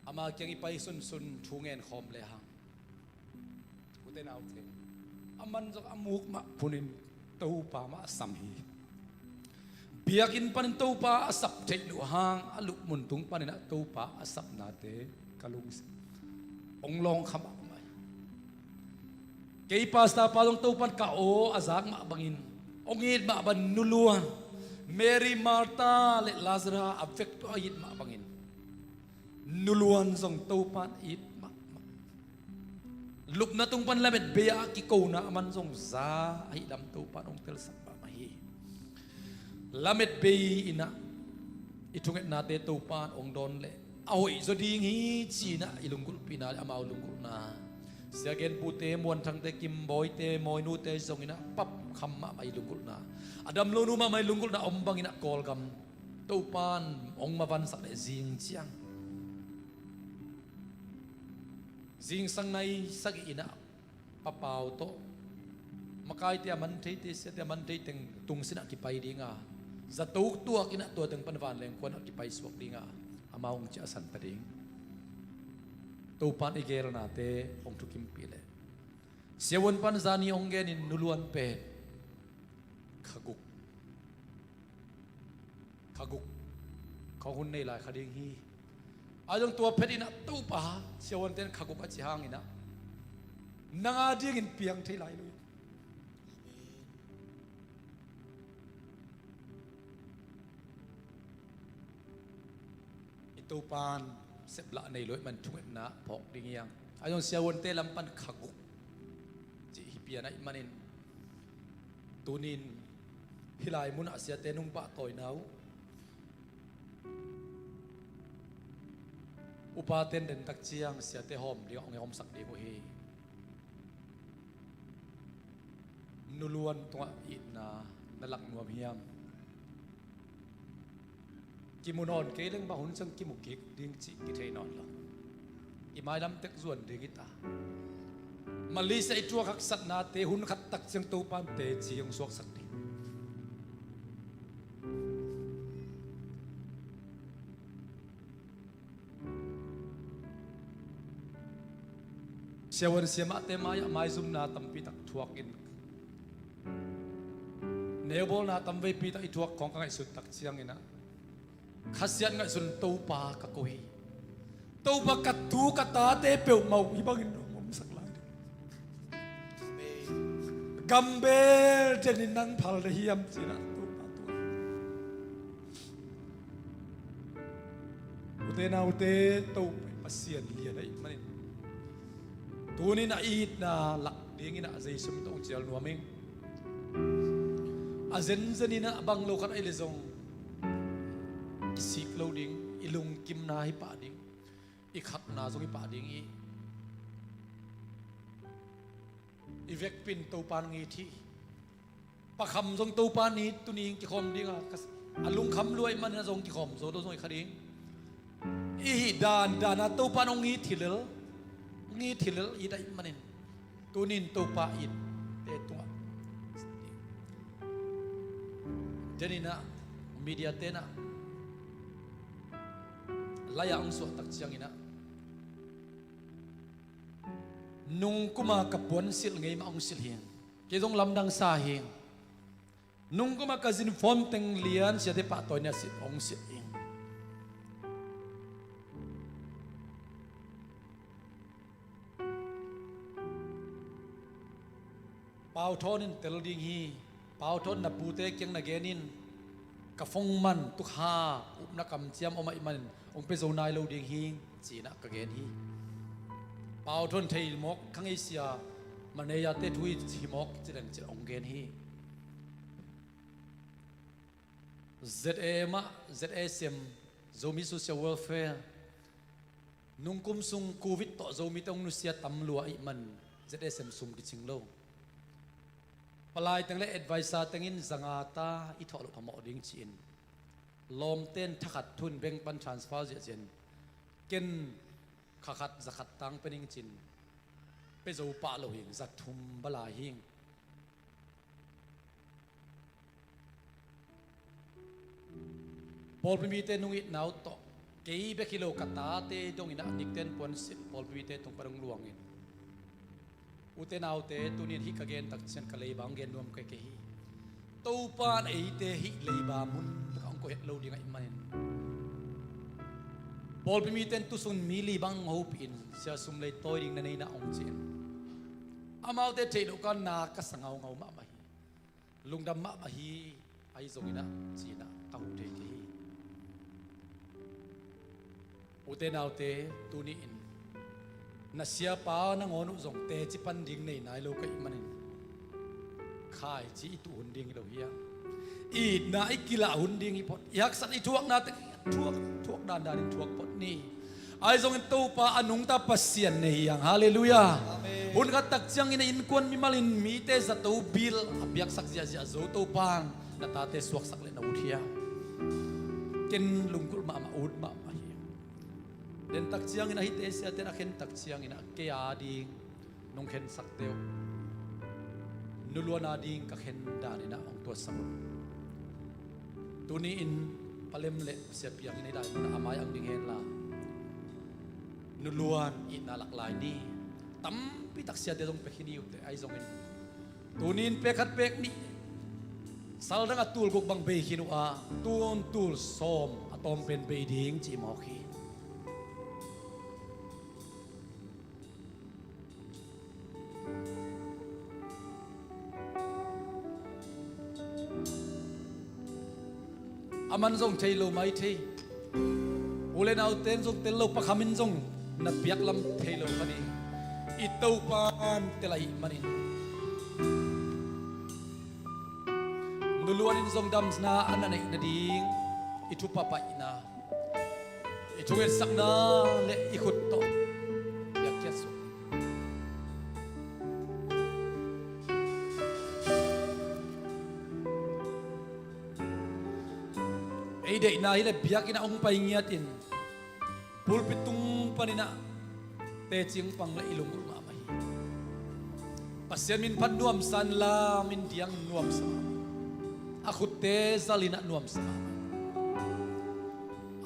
ama kiang i pai sunsun thu ngen khawm le hang, ute naute, a man zong a muk mah punin Topa mah a sam hi. Biakinn panin Topa a sap theih loh hang, a lupmun tung panin ah Topa a sapnate ka lungsim hong lawngkha mahmah hi. Kei pastor pa zong Topan ka aw a zak mah bangin, hong it mah bang nuluan, Mary, Martha le Lazarus a vek tua a it mah bangin, nuluan zong Topan it mahmah. Lupna tung pan lamet bei a kikona a man zong za ahih lam Topan hong telsak mahmah hi. Lamet bei in ah i thungetnate Topan hong dawn leh a hoih zaw ding hi ci-in ah i lunggulhpihna le amau lunggulhna, Sia Gen Pute, Muan Thangte, Kim Bawite, Mawi Nute zongin ah pap kham mahmah i lunggulhna, a dam lonu mahmah i lunggulhna om bangin ah Kawlgam Topan hong mavansak leh zing ciang, zingsang nai sagih in ah Pa Pau tawh, makaite a man theite, siate a man thei teng tungsin ah kipai ding a, zato tuak in ah tua teng pan vanleng kuan ah kipai suak ding a, amau hong ciahsan ta ding. Topan i gelnate hong thukimpih leh, siavuan pan zani hong genin nuluan pen kha guk, kha guk khawng hun nei lai kha ding hi. A zong tua phet in ah Topa, siavuante'n kha guk a ci hangin ah nang a dingin piang thei lai lo hi. I Topan seplah nei lo ahih man thungetna phawk ding hi hang. A zong siavuante lam pan kha guk cih hi pian ahih manin, tunin hih lai munah siate nung pahtawina uh, upate'n den tak ciang siate hawm ding, hong hawmsak ding uh hi. Nuluan tungah itna na lak nuam hiam? Kimu nawn kei leng bang hun ciang kimu kik ding cih kithei nawn lo. I mailam tek zuan ding hi ta. Malaysia i thuak haksatnate hun khat tak ciang Topan teci hong suaksak ding. Siavuan siamahte mai-ah maizumna tampi tak thuakin, neubawlna tamveipi tak i thuak khawng ka ngaihsut tak ciangin ah, khasiat ngaihsun Topa ka ko hi. Topa, ka tu ka tate peuhmah uh hih bangin hong omsak lai ding. Gambel denin nang phal na hiam ci-in ah Topa tua. Ute naute, Topa Pasian lian ahih manin, tunin a itna lak dingin ah Zeisu min tawh hong cial nuam ing. A zenzen in ah bang lo khat ahih leh zong i sik lo ding, i lungkimna hi pah ding, i khatna zong hi pah ding hi. I vekpi in Topa hong it hi. Pa Kham zong Topa hong it, tuni kikhawm ding a, a lungkham lua ahih manin a zong kikhawm zo lo zong hi kha ding. I hih dandan a Topa hong it hi lel, hong it hi lel, it ahih manin, tunin Topa it, te tungah. Deninah media tenah lai-ah hong suahtak cianginah nungkuma ka puansilh ngei mah hong silh hi. Kei zong lamdang sa hi. Nungkuma ka zinfawm teng lian siate pahtawi nia silh hong silh hi. Pau Thawn in tel ding hi. Pau Thawn na pute kiang na gen in, ka phone man tukha upna kamciam om ahih manin hong pia zo nai lo ding hi, cinah ka gen hi. Pau Thawn thei mawk kha ngei sia, manager-te thu hi ci mawk ci leng ci hong gen hi. Z A M ah, Z A S M, Zomi Social Welfare, nungkum sung Covid tawh Zomite hong nusia tam lua ahih man Z A S M sum kicing lo. Palai teng le advisor teng in zanga ta i thawh loh phamawh ding ci-in, lawmten thakhat thu in bank pan transfer ziahziah in, ken kha khat za khat tang pia ning ci-in pia zo pah lo hi. Za thum bel lai hi. Pawlpi mite nung itna uh tawh kei bek hi lo, ka tate donginah nikten puansilh pawlpi mite tung pan hong luangin, ute naute, tuni-in hih ka gen tak ciang ka leiba hong gen nuam kei kei hi. Topa in eite hih leiba mun lakah hong koih het lo ding ahih manin, pawlpi mite in tusun mi li bang hong hopihin, sia sum lei tawi ding na nei na hong ci-in, amaute theih loh ka na ka sa ngaungau mahmah hi. Lungdam mahmah hi. Ahi zonginah cinah ka huh thei kei hi. Ute naute, tuni-in na siapa nangawn uh zong teci pan ding nei nai lo ka hih manin, khaici i tuh hun ding hi lo hi a, i itna i kilah hun ding hi phot. I haksat i thuakna teng thuak, thuak dandanin thuak phot ni. Ahi zongin Topa a nungta Pasian nei hi hang. Halleluiah. Amen. Hun khat tak ciangin a innkuan mimalin mite zato bil a piaksak ziahziah zo Topa in na tate suaksak le na ut hi a, ken lunggulh mahmah, ut mahmah hi. Den tak ciangin a hite siate na khen tak ciangin a kei a ding nong khensakte uh nuluan a ding ka khen daninah hong tuatsak un. Tuni-in palem le siapiang in ei lai munah a mai ang ding henla, nuluan itna lak lai ni. Tampitak siate zong pek hi ni uh teh, ahi zongin tuni-in pek khat pek nih, saldang a tul guk bang bei khin uh a, tun tul sawm a tawm pen bei ding ci mawk hi. A man zong thei lo mai thei. U le naute in zong tel lo, pakham in zong na piak lam thei lo kha ni. I Topa in tel ahih manin, nuluan in zong damna a na neih nading i thupha paihna, i thungetsakna le i khut tawh piakkhiat suak. Ei deihna hi le biakinn ah hong pai ngiatin pulpit tung paninah teci hong pang le i lunggulh mahmah hi. Pasian min phat nuamsa in, la min diang nuamsa mahmah, a khutte zalin ah nuamsa mahmah.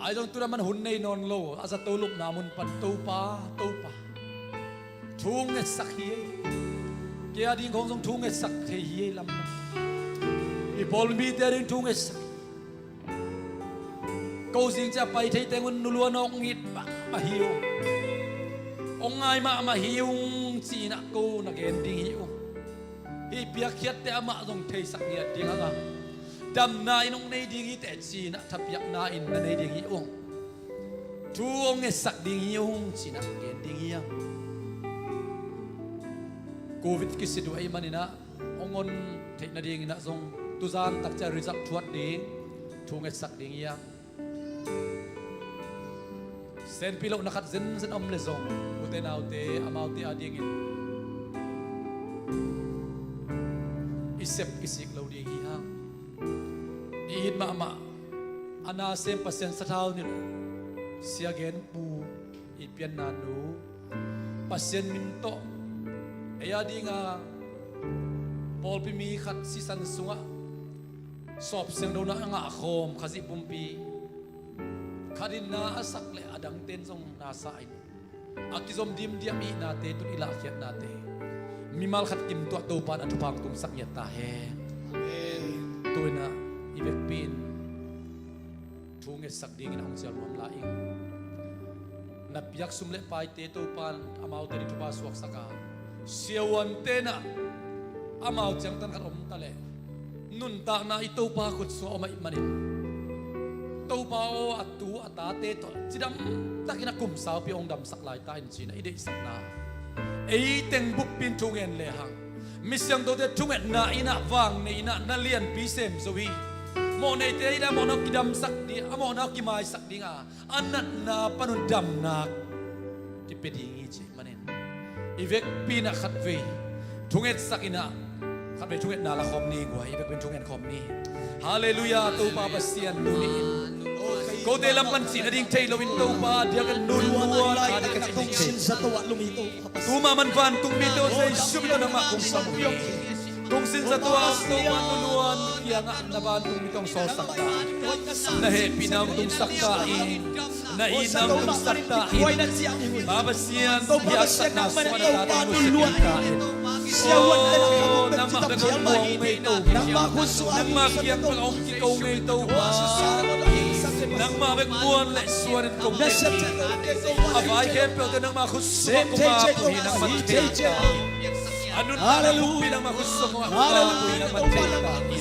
Ahi zong tuna man hun nei nawn lo a zato lupna mun pan Topa, Topa, thu hong ngetsak hi ei. Kei a ding khawng zong thu hong ngetsak thei hi ei lam. I pawl mite a ding thu hong ngetsak hi. Ko zing cia pai thei teng un nuluan hong it mahmah hi ung. Hong ngai mahmah hi ung ci-inah ko na gen ding hi ung. Hih piakkhiatte amah zong theisak ngiat ding hang a, damna in hong nei ding hi teh ci-inah thapiakna in na nei ding hi ung. Thu hong ngetsak ding hi ung ci-inah gen ding hi hang. Covid kisit uh ahih maninah hong on theih nadinginah zong tuzan takcia result thuat ding, thu ngetsak ding hi hang. Senpi lohna khat zenzen om le zong, ute naute, amaute a dingin i sep i sik lo ding hi hang. I it mahmah a nasem Pasian sathau nilh, siagenpu, i pianna nu, Pasian min tawh ei a dinga Pawlpi mi khat sisan sungah sawp siangtho na a ngahkhawm Khazih pumpi khat in na a sak le a dangten zong na sa in a kizom dimdiam i nate tun i lahkhiatnate mimal khat kim tuah Topa in a thupha hong tungsak ngiat ta hen. Amen. Tu-in ah i vekpi in thu ngetsak dingin a hong cial nuam lai ing. Na piak sum le paite Topa in amaute ding thupha suaksak a, siavuante in ah amau ciangtan khat om ta leh nuntakna i Topa khut sungah om ahih manin Topa aw, a tu a tate tawh cidam takin a kum saupi hong damsak lai ta in ci-in ah i deihsakna. Ei teng buppi in thu ngen lehang mi siangthote thungetna in ah vang nei in ah na lianpi sem zo hi. Mawhneite in ah mawhna kidamsak ding, a mawhna kimaisak ding a, a natna panun damnak kipia ding hi cih manin i vekpi in ah khatvei thungetsak in ah khatvei thungetna la khawm ni guai, i vekpi in thungen khawm ni. Halleluiah. Topa Pasian, tuni in kote lam pan cih nading thei loin Topa diakin nuluan a ding ka cih ding thei. Tu mahmah in vantungmi tawh Jesu min tawh nangmah kong sam uh hi. Kong sinsa tua Topa nuluan kiangah na vantungmi tawh hong sawlsak ta in. Na hehpihna hong tungsak ta in. Na itna hong tungsak ta in. Pa Pasian, biaksakna sungah na tate hong sepsak ta in. Oh, nangmah bek hong muang ngei Topa. Nangmah kiang bek hong kiko ngei Topa. Nangmah bek muan le suan in kong ngei. A vai khempeuhte nangmah khut sungah kong ap uh hi, nangmah thei ta in. A nuntakna buppi nangmah khut sungah kong ap uh hi, nangmah thei ta in.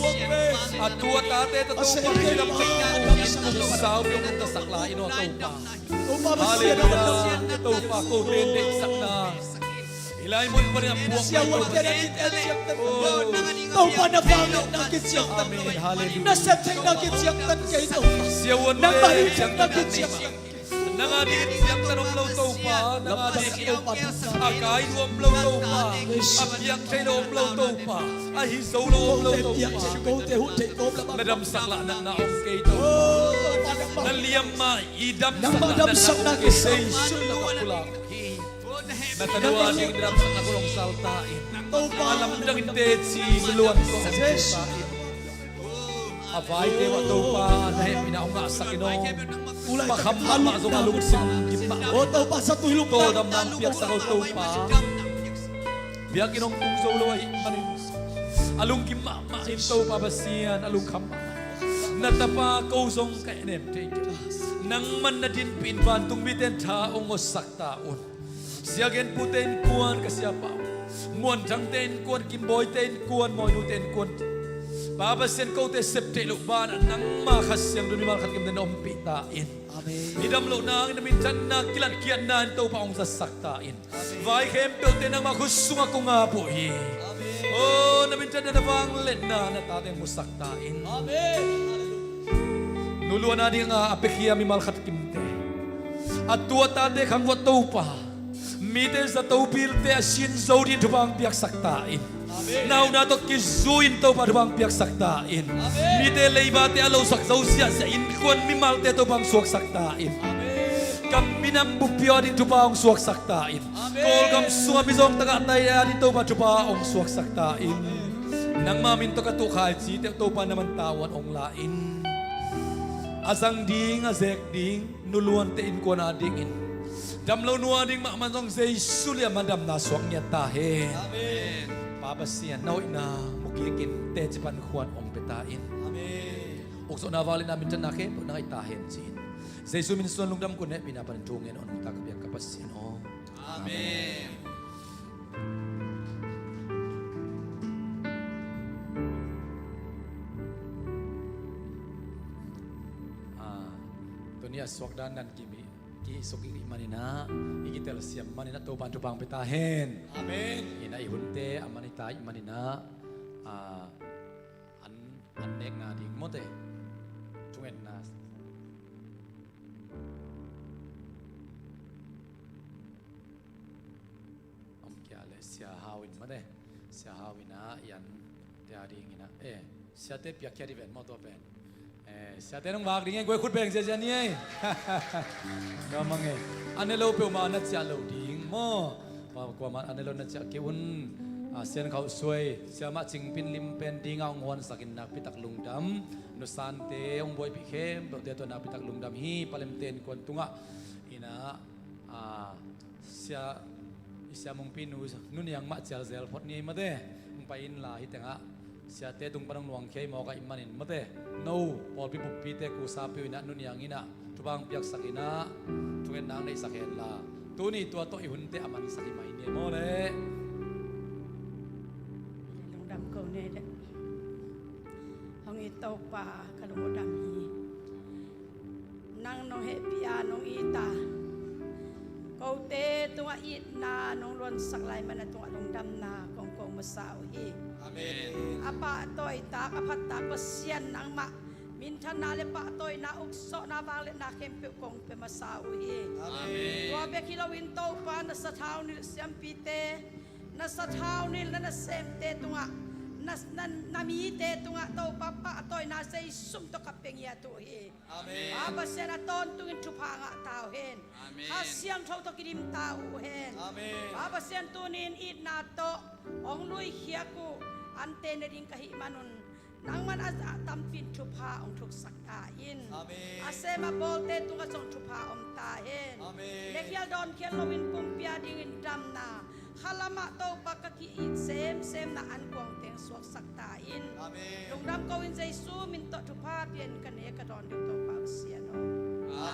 A tu a tate tawh Topa kilam kong saupi hong tasak lai in aw Topa. Halleluiah. Topa, kote in deihsakna hih lai mun panin a puak mai Topa. Topa, na vangliatna kiciangtan kei. Amen. Halleluiah. Na septheihna kiciangtan kei Topa. Siavuante nangmah hih ciangtan kei. Nang a dingin ciangtan om lo Topa, nang a dingin a kai lo om lo Topa, a piang thei lo om lo Topa, a hi zo lo om lo Topa. Na damsak lah natna om kei Topa. Na liamma i damsak lah natna om kei. Jesu na ka pulak hi. Na tanu a dingin damsakna kong sal ta in. A lamdang in teci nuluan kong sal ta in. A vaite uah Topa na hehpihna hong ngahsak in aw. Pa kham mahmah zong a lungsim gim mahmah. Tawldamna hong piaksak aw Topa. Biakinn hong tung zo lo ahih manin a lunggim mahmah in Topa Pasian, a lungkham mahmah. Na tapa ko zong ka en em thei kei. Nangman na dinpih in vantungmite in tha hong ngawtsak ta un. Sia Gen Pu te innkuan ka siapa uh, Muan Thang te innkuan, Kim Bawi te innkuan, Mawi Nu te innkuan, Pa Pasian, kote sep theih loh banah nangma Kha Siangtho mimal khat kim na ompih ta in. Amen. I dam lohna hangin na minthanna kilatkhiatna in Topa hong zatsak ta in. Amen. Vai khempeuhte nangma khut sungah kong ap uh hi. Amen. Oh, na minthanna, na vangliatna na tate hong musak ta in. Amen. Nuluan a ding a piakhia mimal khat kimte, a tu a tate khang uah Topa, mite zato pilte a sin zo dingin thupha hong piaksak ta in. Amen. Na hauhna tawh kizui-in Topa thupha hong piaksak ta in. Amen. Mite leivate a losak zo ziahziah innkuan mimalte Topa hong suaksak ta in. Amen. Ka minam buppi a ding thupha hong suaksak ta in. Amen. Kawlgam sungah mizawng tagahte a ding Topa thupha hong suaksak ta in. Amen. Nangma min tawh ka tuh khaici teuh Topa na man tavuan hong la in. A zang ding, a zek ding, nuluante innkuan a dingin, damlo nu a ding mahmah zong Jesu lian mah damna suak ngiat ta hen. Amen. Pa Pasian, na hoihna mukikin teci pan khuan hong pia ta in. Amen. Ukzawhna, vangliatna, minthanna khempeuh na ngaih ta hen ci-in Jesu min suang lungdam, kun hehpihna panin thu ngen aw, nungta ka biak ka Pasian aw. Amen. Ah, tuni a suak dan nan kimi ki suk i maninah, i kitelsiam maninah Topan thupha hong pia ta hen. Amen. Inah i hunte a man i ta i maninah, ah, an, an nekna ding mawte thungetna om kia le Sia Hau in mawte, Sia Hau inah i an tia ding inah, eh, siate piakkhia di ven maw tua pen. Eh, siate nong vak ding e, guai khut beng ziazia ni e. Namang e. An ne lo peuhmah na ciah lo ding maw. Kuamah an ne lo na ciah kei un. A, Sian Khauh Suai, Siamah Cingpin Lim pen dinga hong huansakin nakpitak lungdam. Nusante hong buaipih khempeuhte tawh nakpitak lungdam hi. Palemte innkuan tungah inah, a, Sia, i Sia Mungpi nu, Nu Niang mah cialzel phot ni ei mate. Hong pai inla hih tengah siate tung pan hong luangkhia i mawk ahih manin mate. No pawlpi buppite kusapi uh inah Nu Niang inah thupha hong piaksak inah thungetna hong neihsak henla, tuni tua tawh i hunte a mansak hi mai ni ei maw le. Lungdam ko ni ei le. Hong it Topa, ka lung uh dam hi. Nang nong hehpih a nong it a, kote tungah itna nong luansak lai man a tungah lungdamna kong ko masa uh hi. Amen. A pahtawitak a phattak Pasian nangmah minthanna le pahtawina, uksawhna, vangliatna khempeuh kong pia masa uh hi. Amen. Tua bek hi loin Topa, na sathau nilh siampite, na sathau nilh na nasemte tungah, na, na, na mite tungah Topa pahtawina Jesu min tawh ka pia ngiat uh hi. Amen. Pa Pasian, a tawntungin thupha ngah ta uh hen. Amen. Kha Siangtho tawh kidim ta uh hen. Amen. Pa Pasian, tuni-in itna tawh hong luikhiak uh ante ne ding ka hih manun, nangman a zah tampiin thupha hong thuksak ta in. Amen. A sem a bawlte tungah zong thupha om ta hen. Amen. Nekhial dawnkhial loin pumpi a dingin damna, khalamah Topa ka ki-it semsemna ankuang teng suaksak ta in. Amen. Lungdam ko-in Jesu min tawh thupha pia-in ka ne ka dawn ding Topa Pasian aw.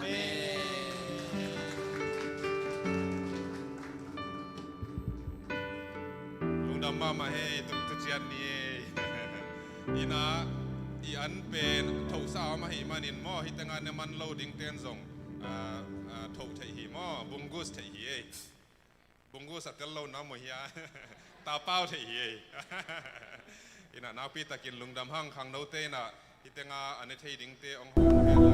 Amen. Lungdam mahmah hi ei, tuk thuciat ni ei. Inah i an pen thohsa om ahih manin maw, hih tengah ne man lo dingten zong, ah, ah, thoh theih hi maw, bunggus theih hi ei. Bunggus a tel lo na maw hi a. Tapau theih hi ei. Inah nakpitakin lungdam hang, khangnote inah hih tengah a ne thei dingte hong hawm hen.